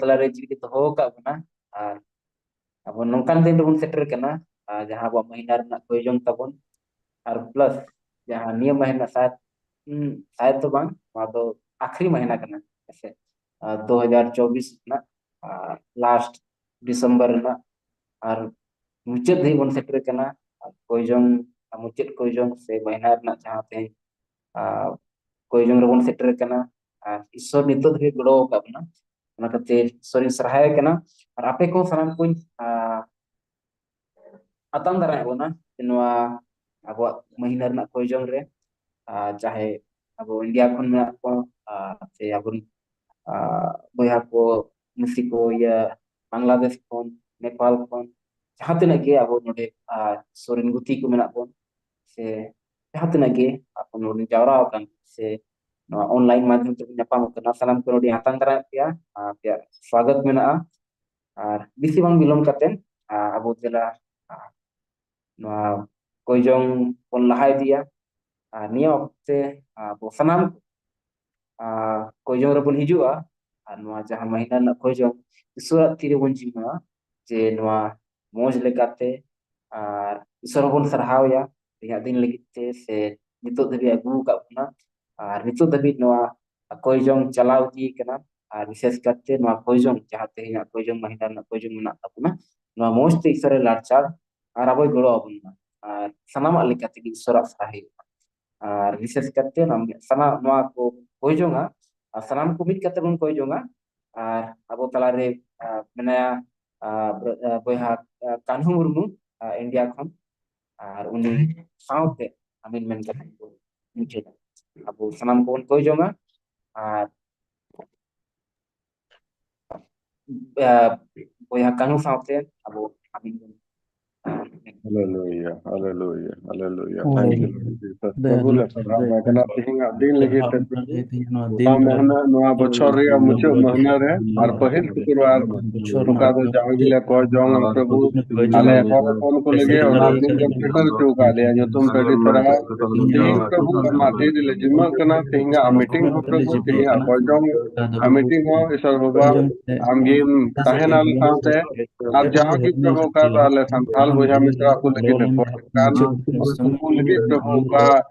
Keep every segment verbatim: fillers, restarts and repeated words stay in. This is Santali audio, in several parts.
ᱛᱟᱞᱟᱨᱮ ᱡᱤᱣᱤ ᱫᱚᱦᱚ ᱟᱠᱟᱫ ᱵᱚᱱᱟ᱾ ᱟᱨ ᱟᱵᱚ ᱱᱚᱝᱠᱟᱱ ᱫᱤᱱ ᱨᱮᱵᱚᱱ ᱥᱮᱴᱮᱨ ᱠᱟᱱᱟ, ᱟᱨ ᱡᱟᱦᱟᱸ ᱟᱵᱚᱣᱟᱜ ᱢᱟᱹᱦᱱᱟᱹ ᱨᱮᱱᱟᱜ ᱠᱚᱭ ᱡᱚᱝ ᱛᱟᱵᱚᱱ, ᱟᱨ plus ᱡᱟᱦᱟᱸ ᱱᱤᱭᱟᱹ ᱢᱟᱹᱦᱱᱟᱹ ᱥᱟᱭᱮᱫ, ᱩᱢ, ᱥᱟᱭᱮᱫ ᱫᱚ ᱵᱟᱝ, ᱱᱚᱣᱟ ᱫᱚ ᱟᱠᱷᱨᱤ ᱢᱟᱹᱦᱱᱟᱹ ᱠᱟᱱᱟ, ᱦᱮᱸᱥᱮ? ᱟᱨ ᱫᱩ ᱦᱟᱡᱟᱨ ᱪᱚᱵᱵᱤᱥ ᱨᱮᱱᱟᱜ, ᱟᱨ last December ᱨᱮᱱᱟᱜ, ᱟᱨ ᱢᱩᱪᱟᱹᱫ ᱫᱷᱟᱹᱵᱤᱡ ᱵᱚᱱ ᱥᱮᱴᱮᱨ ᱠᱟᱱᱟ᱾ ᱟᱨ ᱠᱚᱭ ᱡᱚᱝ, ᱟᱨ ᱢᱩᱪᱟᱹᱫ ᱠᱚᱭ ᱡᱚᱝ ᱥᱮ ᱢᱟᱹᱦᱱᱟᱹ ᱨᱮᱱᱟᱜ ᱡᱟᱦᱟᱸ ᱛᱮᱦᱮᱧ, ᱟᱨ ᱠᱚᱭ ᱡᱚᱝ ᱨᱮᱵᱚᱱ ᱥᱮᱴᱮᱨ ᱠᱟᱱᱟ, ᱟᱨ ᱤᱥᱥᱚᱨ ᱱᱤᱛᱚᱜ ᱫᱷᱟᱹᱵᱤᱡ ᱜᱚᱲᱚ ᱟᱠᱟᱫ ᱵᱚᱱᱟ᱾ ᱚᱱᱟ ᱠᱷᱟᱹᱛᱤᱨ ᱤᱥᱥᱚᱨᱤᱧ ᱥᱟᱨᱦᱟᱣᱮ ᱠᱟᱱᱟ᱾ ᱟᱨ ᱟᱯᱮ ᱠᱚ ᱥᱟᱱᱟᱢ ᱠᱚᱧ, ᱟᱨ ᱟᱛᱟᱝ ᱫᱟᱨᱟᱢᱮᱫ ᱵᱚᱱᱟ ᱱᱚᱣᱟ ᱟᱵᱚᱣᱟᱜ ᱢᱟᱹᱦᱱᱟᱹ ᱨᱮᱱᱟᱜ ᱠᱚᱭ ᱡᱚᱝ ᱨᱮ᱾ ᱟᱨ ᱪᱟᱦᱮ ᱟᱵᱚ ᱤᱱᱰᱤᱭᱟ ᱠᱷᱚᱱ ᱢᱮᱱᱟᱜ ᱠᱚ, ᱟᱨ ᱥᱮ ᱟᱵᱚᱨᱮᱱ, ᱟᱨ ᱵᱚᱭᱦᱟ ᱠᱚ, ᱢᱤᱥᱤ ᱠᱚ, ᱤᱭᱟᱹ, ᱵᱟᱝᱞᱟᱫᱮᱥ ᱠᱷᱚᱱ, ᱱᱮᱯᱟᱞ ᱠᱷᱚᱱ, ᱡᱟᱦᱟᱸ ᱛᱤᱱᱟᱹᱜ ᱜᱮ ᱟᱵᱚ ᱱᱚᱰᱮ, ᱟᱨ ᱥᱚᱨᱮᱱ ᱜᱩᱛᱤ ᱠᱚ ᱢᱮᱱᱟᱜ ᱵᱚᱱ, ᱥᱮ ᱡᱟᱦᱟᱸ ᱛᱤᱱᱟᱹᱜ ᱜᱮ ᱟᱵᱚ ᱱᱚᱰᱮ ᱡᱟᱣᱨᱟ ᱟᱠᱟᱱ, ᱥᱮ ᱱᱚᱣᱟ online ᱢᱟᱫᱽᱫᱷᱚᱢ ᱛᱮᱵᱚᱱ ᱧᱟᱯᱟᱢ ᱠᱟᱱᱟ, ᱥᱟᱱᱟᱢ ᱠᱚ ᱱᱚᱰᱮ ᱟᱛᱟᱝ ᱫᱟᱨᱟᱢ ᱯᱮᱭᱟ, ᱟᱨ ᱟᱯᱮᱭᱟᱜ ᱥᱣᱟᱜᱚᱛ ᱢᱮᱱᱟᱜᱼᱟ᱾ ᱟᱨ ᱵᱮᱥᱤ ᱵᱟᱝ ᱵᱤᱞᱚᱢ ᱠᱟᱛᱮ, ᱟᱨ ᱟᱵᱚ ᱫᱮᱞᱟ, ᱟᱨ ᱱᱚᱣᱟ ᱠᱚᱭ ᱡᱚᱝ ᱵᱚᱱ ᱞᱟᱦᱟ ᱤᱫᱤᱭᱟ᱾ ᱟᱨ ᱱᱤᱭᱟᱹ ᱚᱠᱛᱮ ᱟᱵᱚ ᱥᱟᱱᱟᱢ ᱠᱚ, ᱟᱨ ᱠᱚᱭ ᱡᱚᱝ ᱨᱮᱵᱚᱱ ᱦᱤᱡᱩᱜᱼᱟ᱾ ᱟᱨ ᱱᱚᱣᱟ ᱡᱟᱦᱟᱸ ᱢᱟᱹᱦᱱᱟᱹ ᱨᱮᱱᱟᱜ ᱠᱚᱭ ᱡᱚᱝ, ᱤᱥᱚᱨᱟᱜ ᱛᱤ ᱨᱮᱵᱚᱱ ᱡᱤᱢᱟᱹᱜᱼᱟ, ᱡᱮ ᱱᱚᱣᱟ ᱢᱚᱡᱽ ᱞᱮᱠᱟᱛᱮ, ᱟᱨ ᱤᱥᱚᱨ ᱦᱚᱸᱵᱚᱱ ᱥᱟᱨᱦᱟᱣᱮᱭᱟ ᱛᱮᱦᱮᱧᱟᱜ ᱫᱤᱱ ᱞᱟᱹᱜᱤᱫ ᱛᱮ, ᱥᱮ ᱱᱤᱛᱚᱜ ᱫᱷᱟᱹᱵᱤᱡ ᱟᱹᱜᱩ ᱟᱠᱟᱫ ᱵᱚᱱᱟ᱾ ᱟᱨ ᱱᱤᱛᱚᱜ ᱫᱷᱟᱹᱵᱤᱡ ᱱᱚᱣᱟ ᱠᱚᱭ ᱡᱚᱝ ᱪᱟᱞᱟᱣ ᱤᱫᱤ ᱠᱟᱱᱟ᱾ ᱟᱨ ᱵᱤᱥᱮᱥ ᱠᱟᱛᱮ ᱱᱚᱣᱟ ᱠᱚᱭ ᱡᱚᱝ, ᱡᱟᱦᱟᱸ ᱛᱮᱦᱮᱧᱟᱜ ᱠᱚᱭ ᱡᱚᱝ ᱢᱟᱹᱦᱱᱟᱹ ᱨᱮᱱᱟᱜ ᱠᱚᱭ ᱡᱚᱝ ᱢᱮᱱᱟᱜ ᱛᱟᱵᱚᱱᱟ, ᱱᱚᱣᱟ ᱢᱚᱡᱽ ᱛᱮ ᱤᱥᱚᱨᱮ ᱞᱟᱲᱪᱟᱲ ᱟᱨ ᱟᱵᱚᱭ ᱜᱚᱲᱚ ᱟᱵᱚᱱ ᱢᱟ᱾ ᱟᱨ ᱥᱟᱱᱟᱢᱟᱜ ᱞᱮᱠᱟ ᱛᱮᱜᱮ ᱤᱥᱚᱨᱟᱜ ᱥᱟᱨᱦᱟᱣ ᱦᱩᱭᱩᱜᱼᱟ᱾ ᱟᱨ ᱵᱤᱥᱮᱥ ᱠᱟᱛᱮ ᱱᱚᱣᱟ ᱥᱟᱱᱟᱢ ᱱᱚᱣᱟ ᱠᱚ ᱠᱚᱭ ᱡᱚᱝᱟ, ᱟᱨ ᱥᱟᱱᱟᱢ ᱠᱚ ᱢᱤᱫ ᱠᱟᱛᱮ ᱵᱚᱱ ᱠᱚᱭ ᱡᱚᱝᱟ᱾ ᱟᱨ ᱟᱵᱚ ᱛᱟᱞᱟᱨᱮ, ᱟᱨ ᱢᱮᱱᱟᱭᱟ, ᱟᱨ ᱵᱚ-, ᱟᱨ ᱵᱚᱭᱦᱟ, ᱟᱨ ᱠᱟᱹᱱᱦᱩ ᱢᱩᱨᱢᱩ, ᱟᱨ ᱤᱱᱰᱤᱭᱟ ᱠᱷᱚᱱ, ᱟᱨ ᱩᱱᱤ ᱥᱟᱶᱛᱮ ᱟᱹᱢᱤᱱ ᱢᱮᱱ ᱠᱟᱛᱮ ᱵᱚᱱ ᱢᱩᱪᱟᱹᱫᱟ᱾ ᱟᱵᱚ ᱥᱟᱱᱟᱢ ᱠᱚᱵᱚᱱ ᱠᱚᱭ ᱡᱚᱝᱟ, ᱟᱨ, ᱟᱨ ᱵᱚᱭᱦᱟ ᱠᱟᱹᱱᱦᱩ ᱥᱟᱶᱛᱮ ᱟᱵᱚ ᱟᱹᱢᱤᱱ ᱵᱚᱱ, ᱟᱨ Hallelujah, hallelujah, hallelujah. Thank you, Lord Jesus. ᱯᱨᱚᱵᱷᱩ ᱞᱮ ᱥᱟᱨᱦᱟᱣ ᱟᱢ ᱠᱟᱱᱟ ᱛᱮᱦᱮᱧᱟᱜ ᱫᱤᱱ ᱞᱟᱹᱜᱤᱫ ᱛᱮ, ᱯᱨᱚᱵᱷᱩ᱾ ᱱᱚᱣᱟ ᱢᱟᱹᱦᱱᱟᱹ, ᱱᱚᱣᱟ ᱵᱚᱪᱷᱚᱨ ᱨᱮᱭᱟᱜ ᱢᱩᱪᱟᱹᱫ ᱢᱟᱹᱦᱱᱟᱹ ᱨᱮ ᱟᱨ ᱯᱟᱹᱦᱤᱞ ᱥᱩᱠᱨᱵᱟᱨ, ᱚᱠᱟ ᱫᱚ ᱡᱟᱣ ᱜᱮᱞᱮ ᱠᱚᱭ ᱡᱚᱝ, ᱯᱨᱚᱵᱷᱩ, ᱟᱞᱮ ᱦᱚᱲ ᱦᱚᱯᱚᱱ ᱠᱚ ᱞᱟᱹᱜᱤᱫ ᱚᱱᱟ ᱫᱤᱱ ᱫᱚᱢ ᱥᱮᱴᱮᱨ ᱦᱚᱪᱚ ᱟᱠᱟᱫ ᱞᱮᱭᱟ᱾ ᱧᱩᱛᱩᱢ ᱛᱮ ᱟᱹᱰᱤ ᱥᱟᱨᱦᱟᱣ᱾ ᱛᱮᱦᱮᱧ, ᱯᱨᱚᱵᱷᱩ, ᱟᱢᱟᱜ ᱫᱤᱱ ᱨᱮᱞᱮ ᱡᱤᱢᱟᱹᱜ ᱠᱟᱱᱟ᱾ ᱛᱮᱦᱮᱧᱟᱜ meeting ᱦᱚᱸ, ᱯᱨᱚᱵᱷᱩ, ᱛᱮᱦᱮᱧᱟᱜ ᱠᱚᱭ ᱡᱚᱝ meeting ᱦᱚᱸ, ᱤᱥᱚᱨ ᱵᱟᱵᱟ, ᱟᱢᱜᱮᱢ ᱛᱟᱦᱮᱱᱟ ᱟᱞᱮ ᱥᱟᱶᱛᱮ᱾ ᱟᱨ ᱡᱟᱦᱟᱸ ᱜᱮ, ᱯᱨᱚᱵᱷᱩ, ᱚᱠᱟ ᱫᱚ ᱟᱞᱮ ᱥᱟᱱᱛᱟᱲ ᱵᱚᱭᱦᱟ ᱢᱤᱥᱨᱟ ᱠᱚ ᱞᱟᱹᱜᱤᱫ ᱮᱯᱚᱨ ᱠᱟᱱ, ᱩᱱᱠᱩ ᱞᱟᱹᱜᱤᱫ, ᱯᱨᱚᱵᱷᱩ, ᱚᱠᱟ,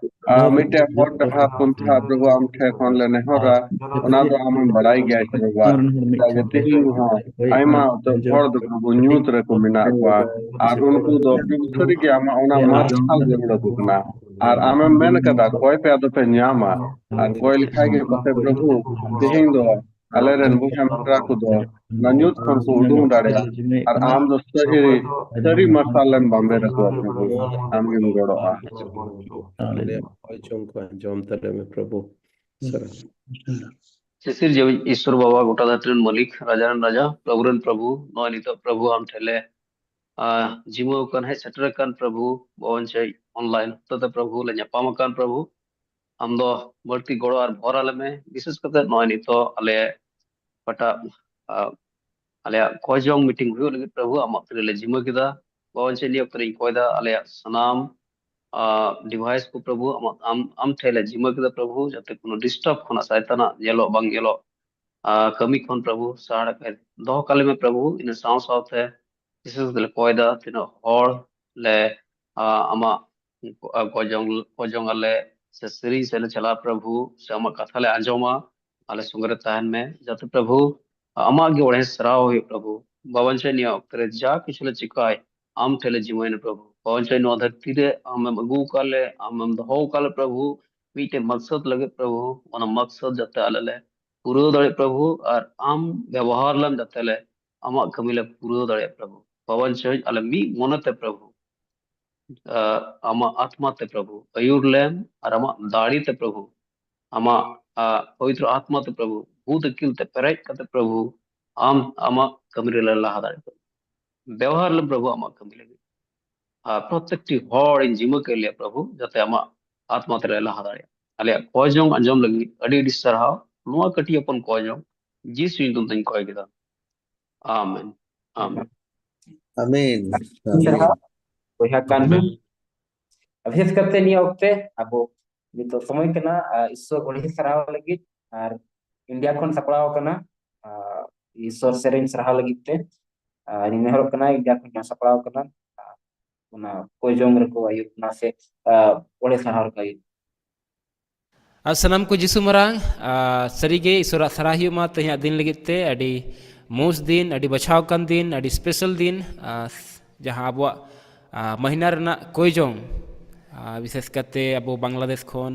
ᱟ, ᱢᱤᱫᱴᱮᱱ ᱦᱚᱨ ᱰᱟᱦᱟᱨ ᱯᱚᱱᱛᱷᱟ, ᱯᱨᱚᱵᱷᱩ, ᱟᱢ ᱴᱷᱮᱱ ᱠᱷᱚᱱ ᱞᱮ ᱱᱮᱦᱚᱨᱟ, ᱚᱱᱟ ᱫᱚ ᱟᱢᱮᱢ ᱵᱟᱲᱟᱭ ᱜᱮᱭᱟ, ᱤᱥᱚᱨ ᱵᱟᱵᱟ᱾ ᱪᱮᱫᱟᱜ ᱡᱮ ᱛᱮᱦᱮᱧ ᱦᱚᱸ ᱟᱭᱢᱟ ᱩᱛᱟᱹᱨ ᱦᱚᱲ ᱫᱚ, ᱯᱨᱚᱵᱷᱩ, ᱧᱩᱛ ᱨᱮᱠᱚ ᱢᱮᱱᱟᱜ ᱠᱚᱣᱟ, ᱟᱨ ᱩᱱᱠᱩ ᱫᱚ ᱥᱟᱹᱨᱤ ᱜᱮ ᱟᱢᱟᱜ ᱚᱱᱟ ᱢᱟᱨᱥᱟᱞ ᱡᱟᱹᱨᱩᱲ ᱟᱠᱚ ᱠᱟᱱᱟ᱾ ᱟᱨ ᱟᱢᱮᱢ ᱢᱮᱱ ᱠᱟᱫᱟ, ᱠᱚᱭ ᱯᱮ ᱟᱫᱚ ᱯᱮ ᱧᱟᱢᱟ, ᱟᱨ ᱠᱚᱭ ᱞᱮᱠᱷᱟᱡ ᱜᱮ ᱯᱟᱥᱮ, ᱯᱨᱚᱵᱷᱩ, ᱛᱮᱦᱮᱧ ᱫᱚ ᱟᱞᱮᱨᱮᱱ ᱵᱚᱭᱦᱟ ᱢᱤᱥᱨᱟ ᱠᱚᱫᱚ ᱚᱱᱟ ᱧᱩᱛ ᱠᱷᱚᱱ ᱠᱚ ᱩᱰᱩᱝ ᱫᱟᱲᱮᱭᱟᱜᱼᱟ, ᱟᱨ ᱟᱢ ᱫᱚ ᱥᱟᱹᱨᱤ, ᱥᱟᱹᱨᱤ ᱢᱟᱨᱥᱟᱞᱮᱢ ᱵᱟᱢᱵᱮᱨ ᱟᱠᱚᱣᱟ, ᱯᱨᱚᱵᱷᱩ, ᱟᱢᱜᱮᱢ ᱜᱚᱲᱚᱜᱼᱟ᱾ ᱟᱞᱮᱭᱟᱜ ᱠᱚᱭ ᱡᱚᱝ ᱠᱚ ᱟᱸᱡᱚᱢ ᱛᱟᱞᱮ ᱢᱮ, ᱯᱨᱚᱵᱷᱩ᱾ ᱥᱟᱹᱨᱤ᱾ ᱥᱤᱥᱤᱨ ᱡᱟᱹᱣᱤᱡ ᱤᱥᱥᱚᱨ ᱵᱟᱵᱟ, ᱜᱚᱴᱟ ᱫᱷᱟᱹᱨᱛᱤ ᱨᱮᱱ ᱢᱟᱹᱞᱤᱠ, ᱨᱟᱡᱟ ᱨᱮᱱ ᱨᱟᱡᱟ, ᱯᱨᱚᱵᱷᱩ ᱨᱮᱱ ᱯᱨᱚᱵᱷᱩ, ᱱᱚᱜᱼᱚᱭ ᱱᱤᱛᱚᱜ, ᱯᱨᱚᱵᱷᱩ, ᱟᱢ ᱴᱷᱮᱱ ᱞᱮ, ᱟᱸ, ᱡᱤᱢᱟᱹᱣ ᱟᱠᱟᱱ, ᱦᱮᱡ ᱥᱮᱴᱮᱨ ᱟᱠᱟᱱ, ᱯᱨᱚᱵᱷᱩ, ᱵᱚᱱ ᱪᱮᱫ online ᱦᱚᱛᱮᱛᱮ, ᱯᱨᱚᱵᱷᱩ, ᱞᱮ ᱧᱟᱯᱟᱢ ᱟᱠᱟᱱ, ᱯᱨᱚᱵᱷᱩ᱾ ᱟᱢ ᱫᱚ ᱵᱟᱹᱲᱛᱤ ᱜᱚᱲᱚ ᱟᱨ ᱵᱷᱚᱨ ᱟᱞᱮ ᱢᱮ, ᱵᱤᱥᱮᱥ ᱠᱟᱛᱮ ᱱᱚᱜᱼᱚᱭ ᱱᱤᱛᱚᱜ ᱟᱞᱮ ᱚᱠᱟᱴᱟᱜ, ᱟᱸ, ᱟᱞᱮᱭᱟᱜ ᱠᱚᱭ ᱡᱚᱝ meeting ᱦᱩᱭᱩᱜ ᱞᱟᱹᱜᱤᱫ, ᱯᱨᱚᱵᱷᱩ, ᱟᱢᱟᱜ ᱛᱤᱨᱮ ᱞᱮ ᱡᱤᱢᱟᱹ ᱠᱮᱫᱟ᱾ ᱵᱟᱵᱟ, ᱪᱮᱫ ᱱᱤᱭᱟᱹ ᱚᱠᱛᱚ ᱨᱤᱧ ᱠᱚᱭ ᱫᱟ, ᱟᱞᱮᱭᱟᱜ ᱥᱟᱱᱟᱢ, ᱟᱸ, device ᱠᱚ, ᱯᱨᱚᱵᱷᱩ, ᱟᱢᱟᱜ, ᱟᱢ, ᱟᱢ ᱴᱷᱮᱱ ᱞᱮ ᱡᱤᱢᱟᱹ ᱠᱮᱫᱟ, ᱯᱨᱚᱵᱷᱩ, ᱡᱟᱛᱮ ᱠᱳᱱᱳ disturb ᱠᱷᱚᱱᱟᱜ, ᱥᱟᱭᱛᱟᱱᱟᱜ ᱧᱮᱞᱚᱜ ᱵᱟᱝ ᱧᱮᱞᱚᱜ, ᱟᱸ, ᱠᱟᱹᱢᱤ ᱠᱷᱚᱱ, ᱯᱨᱚᱵᱷᱩ, ᱥᱟᱦᱟ ᱨᱮ ᱫᱚᱦᱚ ᱠᱟᱞᱮ ᱢᱮ, ᱯᱨᱚᱵᱷᱩ᱾ ᱤᱱᱟᱹ ᱥᱟᱶ ᱥᱟᱶᱛᱮ ᱵᱤᱥᱮᱥ ᱠᱟᱛᱮ ᱞᱮ ᱠᱚᱭ ᱫᱟ, ᱛᱤᱱᱟᱹᱜ ᱦᱚᱲ ᱞᱮ, ᱟᱸ, ᱟᱢᱟᱜ, ᱟᱸ, ᱠᱚᱭ ᱡᱚᱝ, ᱠᱚᱭ ᱡᱚᱝ ᱟᱞᱮ ᱥᱮ ᱥᱮᱨᱮᱧ ᱥᱮᱫ ᱞᱮ ᱪᱟᱞᱟᱜᱼᱟ, ᱯᱨᱚᱵᱷᱩ, ᱥᱮ ᱟᱢᱟᱜ ᱠᱟᱛᱷᱟ ᱞᱮ ᱟᱸᱡᱚᱢᱟ, ᱟᱞᱮ ᱥᱚᱸᱜᱮ ᱨᱮ ᱛᱟᱦᱮᱱ ᱢᱮ, ᱡᱟᱛᱮ, ᱯᱨᱚᱵᱷᱩ, ᱟᱢᱟᱜ ᱜᱮ ᱚᱲᱦᱮ ᱥᱟᱨᱦᱟᱣ ᱦᱩᱭᱩᱜ, ᱯᱨᱚᱵᱷᱩ᱾ ᱵᱟᱵᱟ, ᱪᱮᱫ ᱱᱤᱭᱟᱹ ᱚᱠᱛᱚ ᱨᱮ ᱡᱟ ᱠᱤᱪᱷᱩ ᱞᱮ ᱪᱤᱠᱟᱭ, ᱟᱢ ᱴᱷᱮᱱ ᱞᱮ ᱡᱤᱢᱟᱹᱭᱮᱱᱟ, ᱯᱨᱚᱵᱷᱩ᱾ ᱵᱟᱵᱟ, ᱪᱮᱫ ᱱᱚᱣᱟ ᱫᱷᱟᱹᱨᱛᱤ ᱨᱮ ᱟᱢᱮᱢ ᱟᱹᱜᱩ ᱟᱠᱟᱫ ᱞᱮ, ᱟᱢᱮᱢ ᱫᱚᱦᱚ ᱟᱠᱟᱫ ᱞᱮ, ᱯᱨᱚᱵᱷᱩ, ᱢᱤᱫᱴᱮᱱ ᱢᱚᱠᱥᱚᱫ ᱞᱟᱹᱜᱤᱫ, ᱯᱨᱚᱵᱷᱩ᱾ ᱚᱱᱟ ᱢᱚᱠᱥᱚᱫ ᱡᱟᱛᱮ ᱟᱞᱮ ᱞᱮ ᱯᱩᱨᱟᱹᱣ ᱫᱟᱲᱮᱭᱟᱜ, ᱯᱨᱚᱵᱷᱩ, ᱟᱨ ᱟᱢ ᱵᱮᱵᱚᱦᱟᱨ ᱞᱮᱢ, ᱡᱟᱛᱮ ᱞᱮ ᱟᱢᱟᱜ ᱠᱟᱹᱢᱤ ᱞᱮ ᱯᱩᱨᱟᱹᱣ ᱫᱟᱲᱮᱭᱟᱜ, ᱯᱨᱚᱵᱷᱩ᱾ ᱵᱟᱵᱟ, ᱪᱮᱫ ᱟᱞᱮ ᱢᱤᱫ ᱢᱚᱱᱮ ᱛᱮ, ᱯᱨᱚᱵᱷᱩ, ᱟᱸ, ᱟᱢᱟᱜ ᱟᱛᱢᱟ ᱛᱮ, ᱯᱨᱚᱵᱷᱩ, ᱟᱹᱭᱩᱨ ᱞᱮᱢ, ᱟᱨ ᱟᱢᱟᱜ ᱫᱟᱲᱮ ᱛᱮ, ᱯᱨᱚᱵᱷᱩ, ᱟᱢᱟᱜ, ᱟᱸ, ᱯᱚᱵᱤᱛᱨᱚ ᱟᱛᱢᱟ ᱛᱮ, ᱯᱨᱚᱵᱷᱩ, ᱵᱩᱫᱷ ᱟᱹᱠᱤᱞ ᱛᱮ ᱯᱮᱨᱮᱡ ᱠᱟᱛᱮ, ᱯᱨᱚᱵᱷᱩ, ᱟᱢ ᱟᱢᱟᱜ ᱠᱟᱹᱢᱤ ᱨᱮᱞᱮ ᱞᱟᱦᱟ ᱫᱟᱲᱮᱭᱟᱜᱼᱟ᱾ ᱵᱮᱣᱦᱟᱨ ᱞᱮᱢ, ᱯᱨᱚᱵᱷᱩ, ᱟᱢᱟᱜ ᱠᱟᱹᱢᱤ ᱞᱟᱹᱜᱤᱫ᱾ ᱟᱨ ᱯᱨᱚᱛᱮᱠᱴᱤ ᱦᱚᱲᱤᱧ ᱡᱤᱢᱟᱹ ᱠᱮᱫ ᱞᱮᱭᱟ ᱯᱨᱚᱵᱷᱩ, ᱡᱟᱛᱮ ᱟᱢᱟᱜ ᱟᱛᱢᱟ ᱛᱮᱞᱮ ᱞᱟᱦᱟ ᱫᱟᱲᱮᱭᱟᱜᱼᱟ᱾ ᱟᱞᱮᱭᱟᱜ ᱠᱚᱭ ᱡᱚᱝ ᱟᱸᱡᱚᱢ ᱞᱟᱹᱜᱤᱫ ᱟᱹᱰᱤ ᱟᱹᱰᱤ ᱥᱟᱨᱦᱟᱣ᱾ ᱱᱚᱣᱟ ᱠᱟᱹᱴᱤᱡ ᱦᱚᱯᱚᱱ ᱠᱚᱭ ᱡᱚᱝ ᱡᱤᱥᱩ ᱧᱩᱛᱩᱢ ᱛᱮᱧ ᱠᱚᱭ ᱠᱮᱫᱟ᱾ ᱟᱢᱮᱱ᱾ ᱟᱢᱮᱱ᱾ ᱟᱢᱮᱱ᱾ ᱥᱟᱨᱦᱟᱣ᱾ ᱵᱚᱭᱦᱟ ᱠᱟᱱ ᱵᱤᱥᱮᱥ ᱠᱟᱛᱮ ᱱᱤᱭᱟᱹ ᱚᱠᱛᱮ ᱟᱵᱚ ᱱᱤᱛᱚᱜ ᱥᱚᱢᱚᱭ ᱠᱟᱱᱟ, ᱟᱨ ᱤᱥᱥᱚᱨ ᱚᱲᱦᱮ ᱥᱟᱨᱦᱟᱣ ᱞᱟᱹᱜᱤᱫ, ᱟᱨ ᱤᱱᱰᱤᱭᱟ ᱠᱷᱚᱱ ᱥᱟᱯᱲᱟᱣ ᱠᱟᱱᱟ, ᱟᱨ ᱤᱥᱥᱚᱨ ᱥᱮᱨᱮᱧ ᱥᱟᱨᱦᱟᱣ ᱞᱟᱹᱜᱤᱫ ᱛᱮ, ᱟᱨ ᱤᱧ ᱱᱮᱦᱚᱨᱚᱜ ᱠᱟᱱᱟ ᱤᱱᱰᱤᱭᱟ ᱠᱷᱚᱱ ᱡᱟᱦᱟᱸ ᱥᱟᱯᱲᱟᱣ ᱠᱟᱱᱟ, ᱟᱨ ᱚᱱᱟ ᱠᱚᱭ ᱡᱚᱝ ᱨᱮᱠᱚ ᱟᱹᱭᱩᱨ ᱠᱟᱱᱟ ᱥᱮ, ᱟᱨ ᱚᱲᱦᱮ ᱥᱟᱨᱦᱟᱣ ᱨᱮᱠᱚ ᱟᱹᱭᱩᱨ᱾ ᱟᱨ ᱥᱟᱱᱟᱢ ᱠᱚ ᱡᱤᱥᱩ ᱢᱟᱨᱟᱝ, ᱟᱨ ᱥᱟᱹᱨᱤᱜᱮ ᱤᱥᱥᱚᱨᱟᱜ ᱥᱟᱨᱦᱟᱣ ᱦᱩᱭᱩᱜ ᱢᱟ ᱛᱮᱦᱮᱧᱟᱜ ᱫᱤᱱ ᱞᱟᱹᱜᱤᱫ ᱛᱮ᱾ ᱟᱹᱰᱤ ᱢᱚᱡᱽ ᱫᱤᱱ, ᱟᱹᱰᱤ ᱵᱟᱪᱷᱟᱣ ᱟᱠᱟᱱ ᱫᱤᱱ, ᱟᱹᱰᱤ ᱥᱯᱮᱥᱟᱞ ᱫᱤᱱ, ᱟᱨ ᱡᱟᱦᱟᱸ ᱟᱵᱚᱣᱟᱜ, ᱟᱨ ᱢᱟᱹᱦᱱᱟᱹ ᱨᱮᱱᱟᱜ ᱠᱚᱭ ᱡᱚᱝ, ᱟᱨ ᱵᱤᱥᱮᱥ ᱠᱟᱛᱮ ᱟᱵᱚ ᱵᱟᱝᱞᱟᱫᱮᱥ ᱠᱷᱚᱱ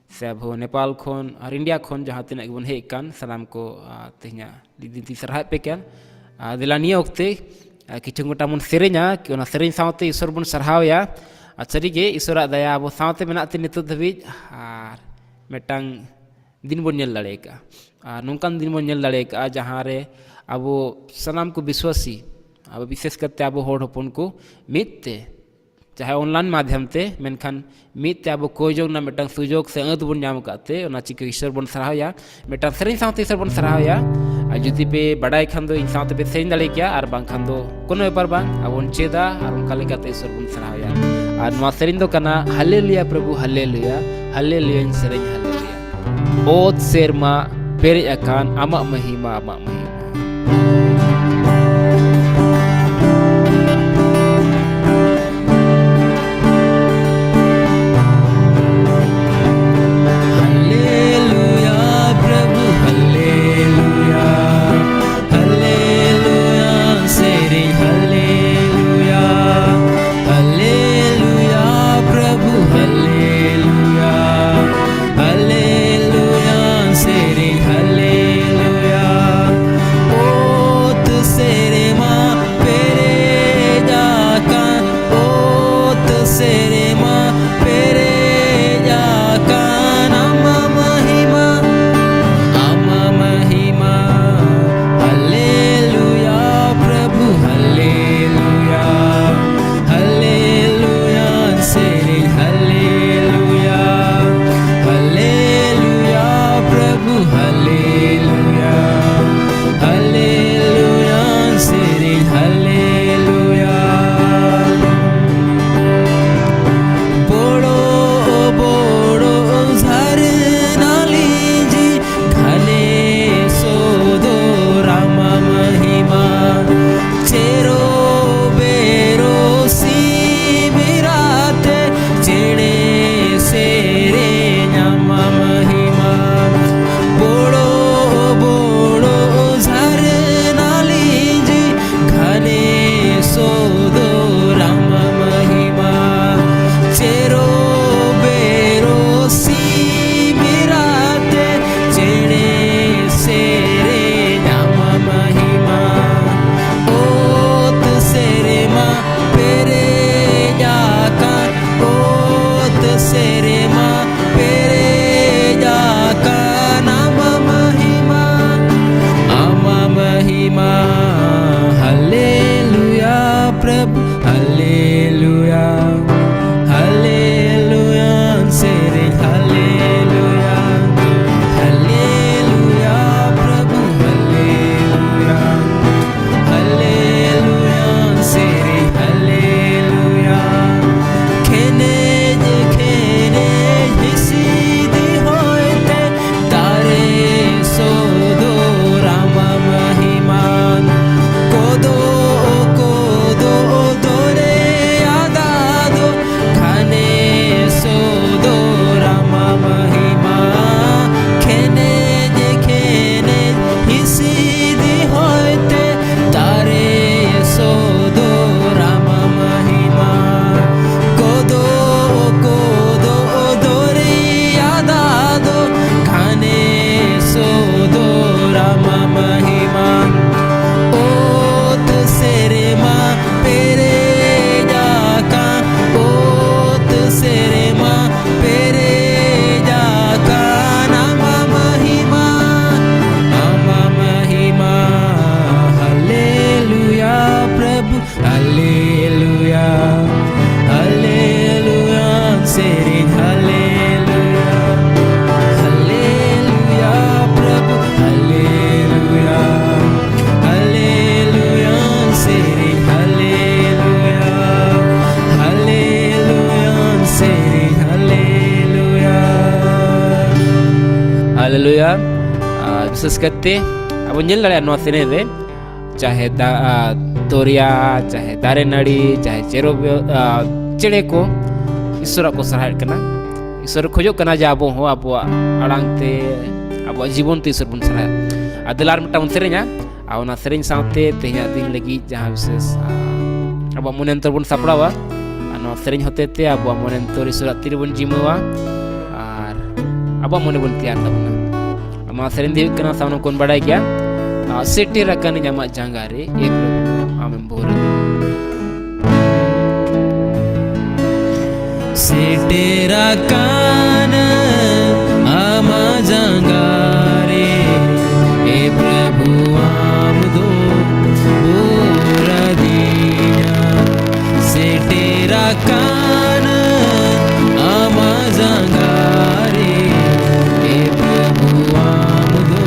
ᱥᱮ ᱟᱵᱚ ᱱᱮᱯᱟᱞ ᱠᱷᱚᱱ ᱟᱨ ᱤᱱᱰᱤᱭᱟ ᱠᱷᱚᱱ ᱡᱟᱦᱟᱸ ᱛᱤᱱᱟᱹᱜ ᱜᱮᱵᱚᱱ ᱦᱮᱡ ᱟᱠᱟᱱ, ᱥᱟᱱᱟᱢ ᱠᱚ, ᱟᱨ ᱛᱮᱦᱮᱧᱟᱜ ᱫᱤᱱ ᱛᱤᱧ ᱥᱟᱨᱦᱟᱣᱮᱫ ᱯᱮ ᱠᱟᱱ᱾ ᱟᱨ ᱫᱮᱞᱟ ᱱᱤᱭᱟᱹ ᱚᱠᱛᱮ, ᱟᱨ ᱠᱤᱪᱷᱩ ᱜᱚᱴᱟᱝ ᱵᱚᱱ ᱥᱮᱨᱮᱧᱟ, ᱚᱱᱟ ᱥᱮᱨᱮᱧ ᱥᱟᱶᱛᱮ ᱤᱥᱥᱚᱨ ᱵᱚᱱ ᱥᱟᱨᱦᱟᱣᱮᱭᱟ᱾ ᱟᱨ ᱥᱟᱹᱨᱤᱜᱮ ᱤᱥᱥᱚᱨᱟᱜ ᱫᱟᱭᱟ ᱟᱵᱚ ᱥᱟᱶᱛᱮ ᱢᱮᱱᱟᱜ ᱛᱮ ᱱᱤᱛᱚᱜ ᱫᱷᱟᱹᱵᱤᱡ ᱟᱨ ᱢᱤᱫᱴᱟᱝ ᱫᱤᱱ ᱵᱚᱱ ᱧᱮᱞ ᱫᱟᱲᱮ ᱟᱠᱟᱫᱼᱟ᱾ ᱟᱨ ᱱᱚᱝᱠᱟᱱ ᱫᱤᱱ ᱵᱚᱱ ᱧᱮᱞ ᱫᱟᱲᱮ ᱟᱠᱟᱫᱼᱟ ᱡᱟᱦᱟᱸ ᱨᱮ ᱟᱵᱚ ᱥᱟᱱᱟᱢ ᱠᱚ ᱵᱤᱥᱣᱟᱥᱤ, ᱟᱵᱚ ᱵᱤᱥᱮᱥ ᱠᱟᱛᱮ ᱟᱵᱚ ᱦᱚᱲ ᱦᱚᱯᱚᱱ ᱠᱚ ᱢᱤᱫ ᱛᱮ, ᱪᱟᱦᱮ ᱚᱱᱞᱟᱭᱤᱱ ᱢᱟᱫᱷᱭᱚᱢ ᱛᱮ, ᱢᱮᱱᱠᱷᱟᱱ ᱢᱤᱫ ᱛᱮ ᱟᱵᱚ ᱠᱚᱭ ᱡᱚᱝ ᱨᱮᱱᱟᱜ ᱢᱤᱫᱴᱟᱝ ᱥᱩᱡᱳᱜᱽ ᱥᱮ ᱟᱹᱫ ᱵᱚᱱ ᱧᱟᱢ ᱟᱠᱟᱫ ᱛᱮ, ᱚᱱᱟ ᱪᱤᱠᱟᱹ ᱤᱥᱥᱚᱨ ᱵᱚᱱ ᱥᱟᱨᱦᱟᱣᱮᱭᱟ, ᱢᱤᱫᱴᱟᱝ ᱥᱮᱨᱮᱧ ᱥᱟᱶᱛᱮ ᱤᱥᱥᱚᱨ ᱵᱚᱱ ᱥᱟᱨᱦᱟᱣᱮᱭᱟ᱾ ᱟᱨ ᱡᱩᱫᱤ ᱯᱮ ᱵᱟᱰᱟᱭ ᱠᱷᱟᱱ ᱫᱚ ᱤᱧ ᱥᱟᱶᱛᱮ ᱯᱮ ᱥᱮᱨᱮᱧ ᱫᱟᱲᱮ ᱠᱮᱭᱟ, ᱟᱨ ᱵᱟᱝᱠᱷᱟᱱ ᱫᱚ ᱠᱳᱱᱳ ᱵᱮᱯᱟᱨ ᱵᱟᱝ, ᱟᱵᱚ ᱵᱚᱱ ᱪᱮᱫᱟ ᱟᱨ ᱚᱱᱠᱟ ᱞᱮᱠᱟᱛᱮ ᱤᱥᱥᱚᱨ ᱵᱚᱱ ᱥᱟᱨᱦᱟᱣᱮᱭᱟ᱾ ᱟᱨ ᱱᱚᱣᱟ ᱥᱮᱨᱮᱧ ᱫᱚ ᱠᱟᱱᱟ ᱦᱟᱞᱮᱞᱩᱭᱟ ᱯᱨᱚᱵᱷᱩ ᱦᱟᱞᱮᱞᱩᱭᱟ, ᱦᱟᱞᱮᱞᱩᱭᱟᱧ ᱥᱮᱨᱮᱧ ᱦᱟᱞᱮᱞᱩᱭᱟ᱾ ᱚᱛ ᱥᱮᱨᱢᱟ ᱯᱮᱨᱮᱡ ᱟᱠᱟᱱ ᱟᱢᱟᱜ ᱢᱟᱹᱦᱤᱢᱟ, ᱟᱢᱟᱜ ᱢᱟᱹᱦᱤᱢᱟ᱾ ᱦᱟᱞᱮᱞᱩᱭᱟ ᱯᱨᱚᱵᱷᱩ ᱦᱟᱞᱮᱞᱩᱭᱟ, ᱦᱟᱞᱮᱞᱩᱭᱟ ᱥᱮᱨᱮᱧ ᱦᱟᱞᱮᱞᱩᱭᱟ, ᱦᱟᱞᱮᱞᱩᱭᱟ ᱯᱨᱚᱵᱷᱩ ᱦᱟᱞᱮᱞᱩᱭᱟ, ᱦᱟᱞᱮᱞᱩᱭᱟ ᱥᱮᱨᱮᱧ ᱦᱟᱞᱮᱞᱩᱭᱟ᱾ ᱚ ᱨᱟᱹᱥᱠᱟᱹ ᱛᱮ ᱟᱵᱚ ᱧᱮᱞ ᱫᱟᱲᱮᱭᱟᱜᱼᱟ ᱱᱚᱣᱟ ᱥᱮᱨᱮᱧ ᱨᱮ, ᱪᱟᱦᱮ ᱫᱟ-, ᱟ, ᱫᱚᱨᱭᱟ, ᱪᱟᱦᱮ ᱫᱟᱨᱮ ᱱᱟᱹᱲᱤ, ᱪᱟᱦᱮ ᱪᱮᱨᱚ, ᱟ, ᱪᱮᱬᱮ ᱠᱚ ᱤᱥᱚᱨᱟᱜ ᱠᱚ ᱥᱟᱨᱦᱟᱣᱮᱫ ᱠᱟᱱᱟ᱾ ᱤᱥᱚᱨ ᱠᱷᱚᱡᱚᱜ ᱠᱟᱱᱟ ᱡᱮ ᱟᱵᱚ ᱦᱚᱸ ᱟᱵᱚᱣᱟᱜ ᱟᱲᱟᱝ ᱛᱮ, ᱟᱵᱚᱣᱟᱜ ᱡᱤᱵᱚᱱ ᱛᱮ ᱤᱥᱚᱨ ᱵᱚᱱ ᱥᱟᱨᱦᱟᱣᱟ᱾ ᱟᱨ ᱫᱮᱞᱟ ᱟᱨ ᱢᱤᱫᱴᱟᱝ ᱵᱚᱱ ᱥᱮᱨᱮᱧᱟ, ᱟᱨ ᱚᱱᱟ ᱥᱮᱨᱮᱧ ᱥᱟᱶᱛᱮ ᱛᱮᱦᱮᱧᱟᱜ ᱫᱤᱱ ᱞᱟᱹᱜᱤᱫ ᱡᱟᱦᱟᱸ ᱵᱤᱥᱮᱥ, ᱟ, ᱟᱵᱚᱣᱟᱜ ᱢᱚᱱᱮ ᱚᱱᱛᱚᱨ ᱵᱚᱱ ᱥᱟᱯᱲᱟᱣᱟ᱾ ᱟᱨ ᱱᱚᱣᱟ ᱥᱮᱨᱮᱧ ᱦᱚᱛᱮ ᱛᱮ ᱟᱵᱚᱣᱟᱜ ᱢᱚᱱᱮ ᱚᱱᱛᱚᱨ ᱤᱥᱚᱨᱟᱜ ᱛᱤ ᱨᱮᱵᱚᱱ ᱡᱤᱢᱟᱹᱣᱟ ᱟᱨ ᱟᱵᱚᱣᱟᱜ ᱢᱚᱱᱮ ᱵᱚᱱ ᱛᱮᱭᱟᱨ ᱛᱟᱵᱚᱱᱟ᱾ ᱟᱨ ᱱᱚᱣᱟ ᱥᱮᱨᱮᱧ ᱫᱚ ᱦᱩᱭᱩᱜ ᱠᱟᱱᱟ, ᱥᱟᱱᱟᱢ ᱠᱚᱵᱚᱱ ᱵᱟᱲᱟᱭ ᱜᱮᱭᱟ, ᱟ, ᱥᱮᱴᱮᱨ ᱟᱠᱟᱱᱟᱹᱧ ᱟᱢᱟᱜ ᱡᱟᱸᱜᱟ ᱨᱮ, ᱮ ᱯᱨᱚᱵᱷᱩ, ᱟᱢᱮᱢ ᱵᱷᱳᱨ ᱟᱹᱫᱤᱧᱟ᱾ ᱥᱮᱴᱮᱨ ᱟᱠᱟᱱᱟᱹᱧ ᱟᱢᱟᱜ ᱡᱟᱸᱜᱟ ᱨᱮ, ᱮ ᱯᱨᱚᱵᱷᱩ, ᱟᱢ ᱫᱚ ᱵᱷᱳᱨ ᱟᱹᱫᱤᱧᱟ᱾ ᱥᱮᱴᱮᱨ ᱟᱠᱟᱱᱟᱹᱧ ᱟᱢᱟᱜ ᱡᱟᱸᱜᱟ ᱨᱮ, ᱮ ᱯᱨᱚᱵᱷᱩ, ᱟᱢ ᱫᱚ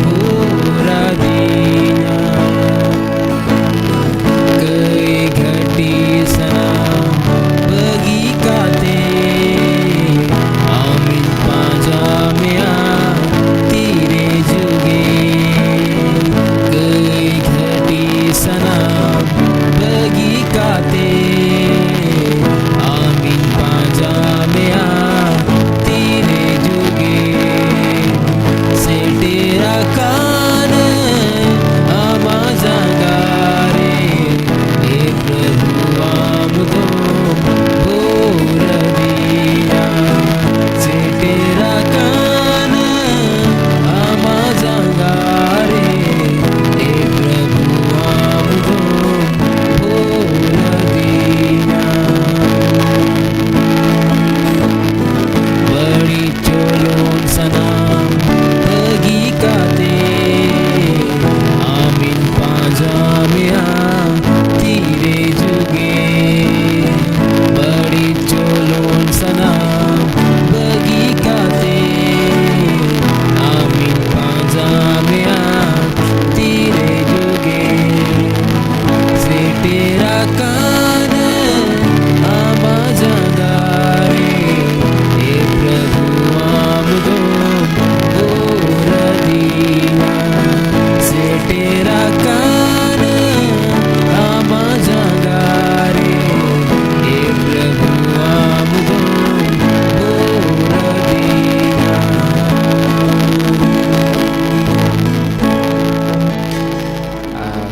ᱵᱷᱳᱨ ᱟᱹᱫᱤᱧᱟ᱾ ᱠᱟᱹᱭ ᱜᱷᱟᱹᱴᱤ ᱥᱟᱱᱟᱢ ᱵᱟᱹᱜᱤ ᱠᱟᱛᱮ, ᱟᱢᱤᱧ ᱯᱟᱸᱡᱟ ᱢᱮᱭᱟ ᱛᱤᱨᱮ ᱡᱩᱜᱮ᱾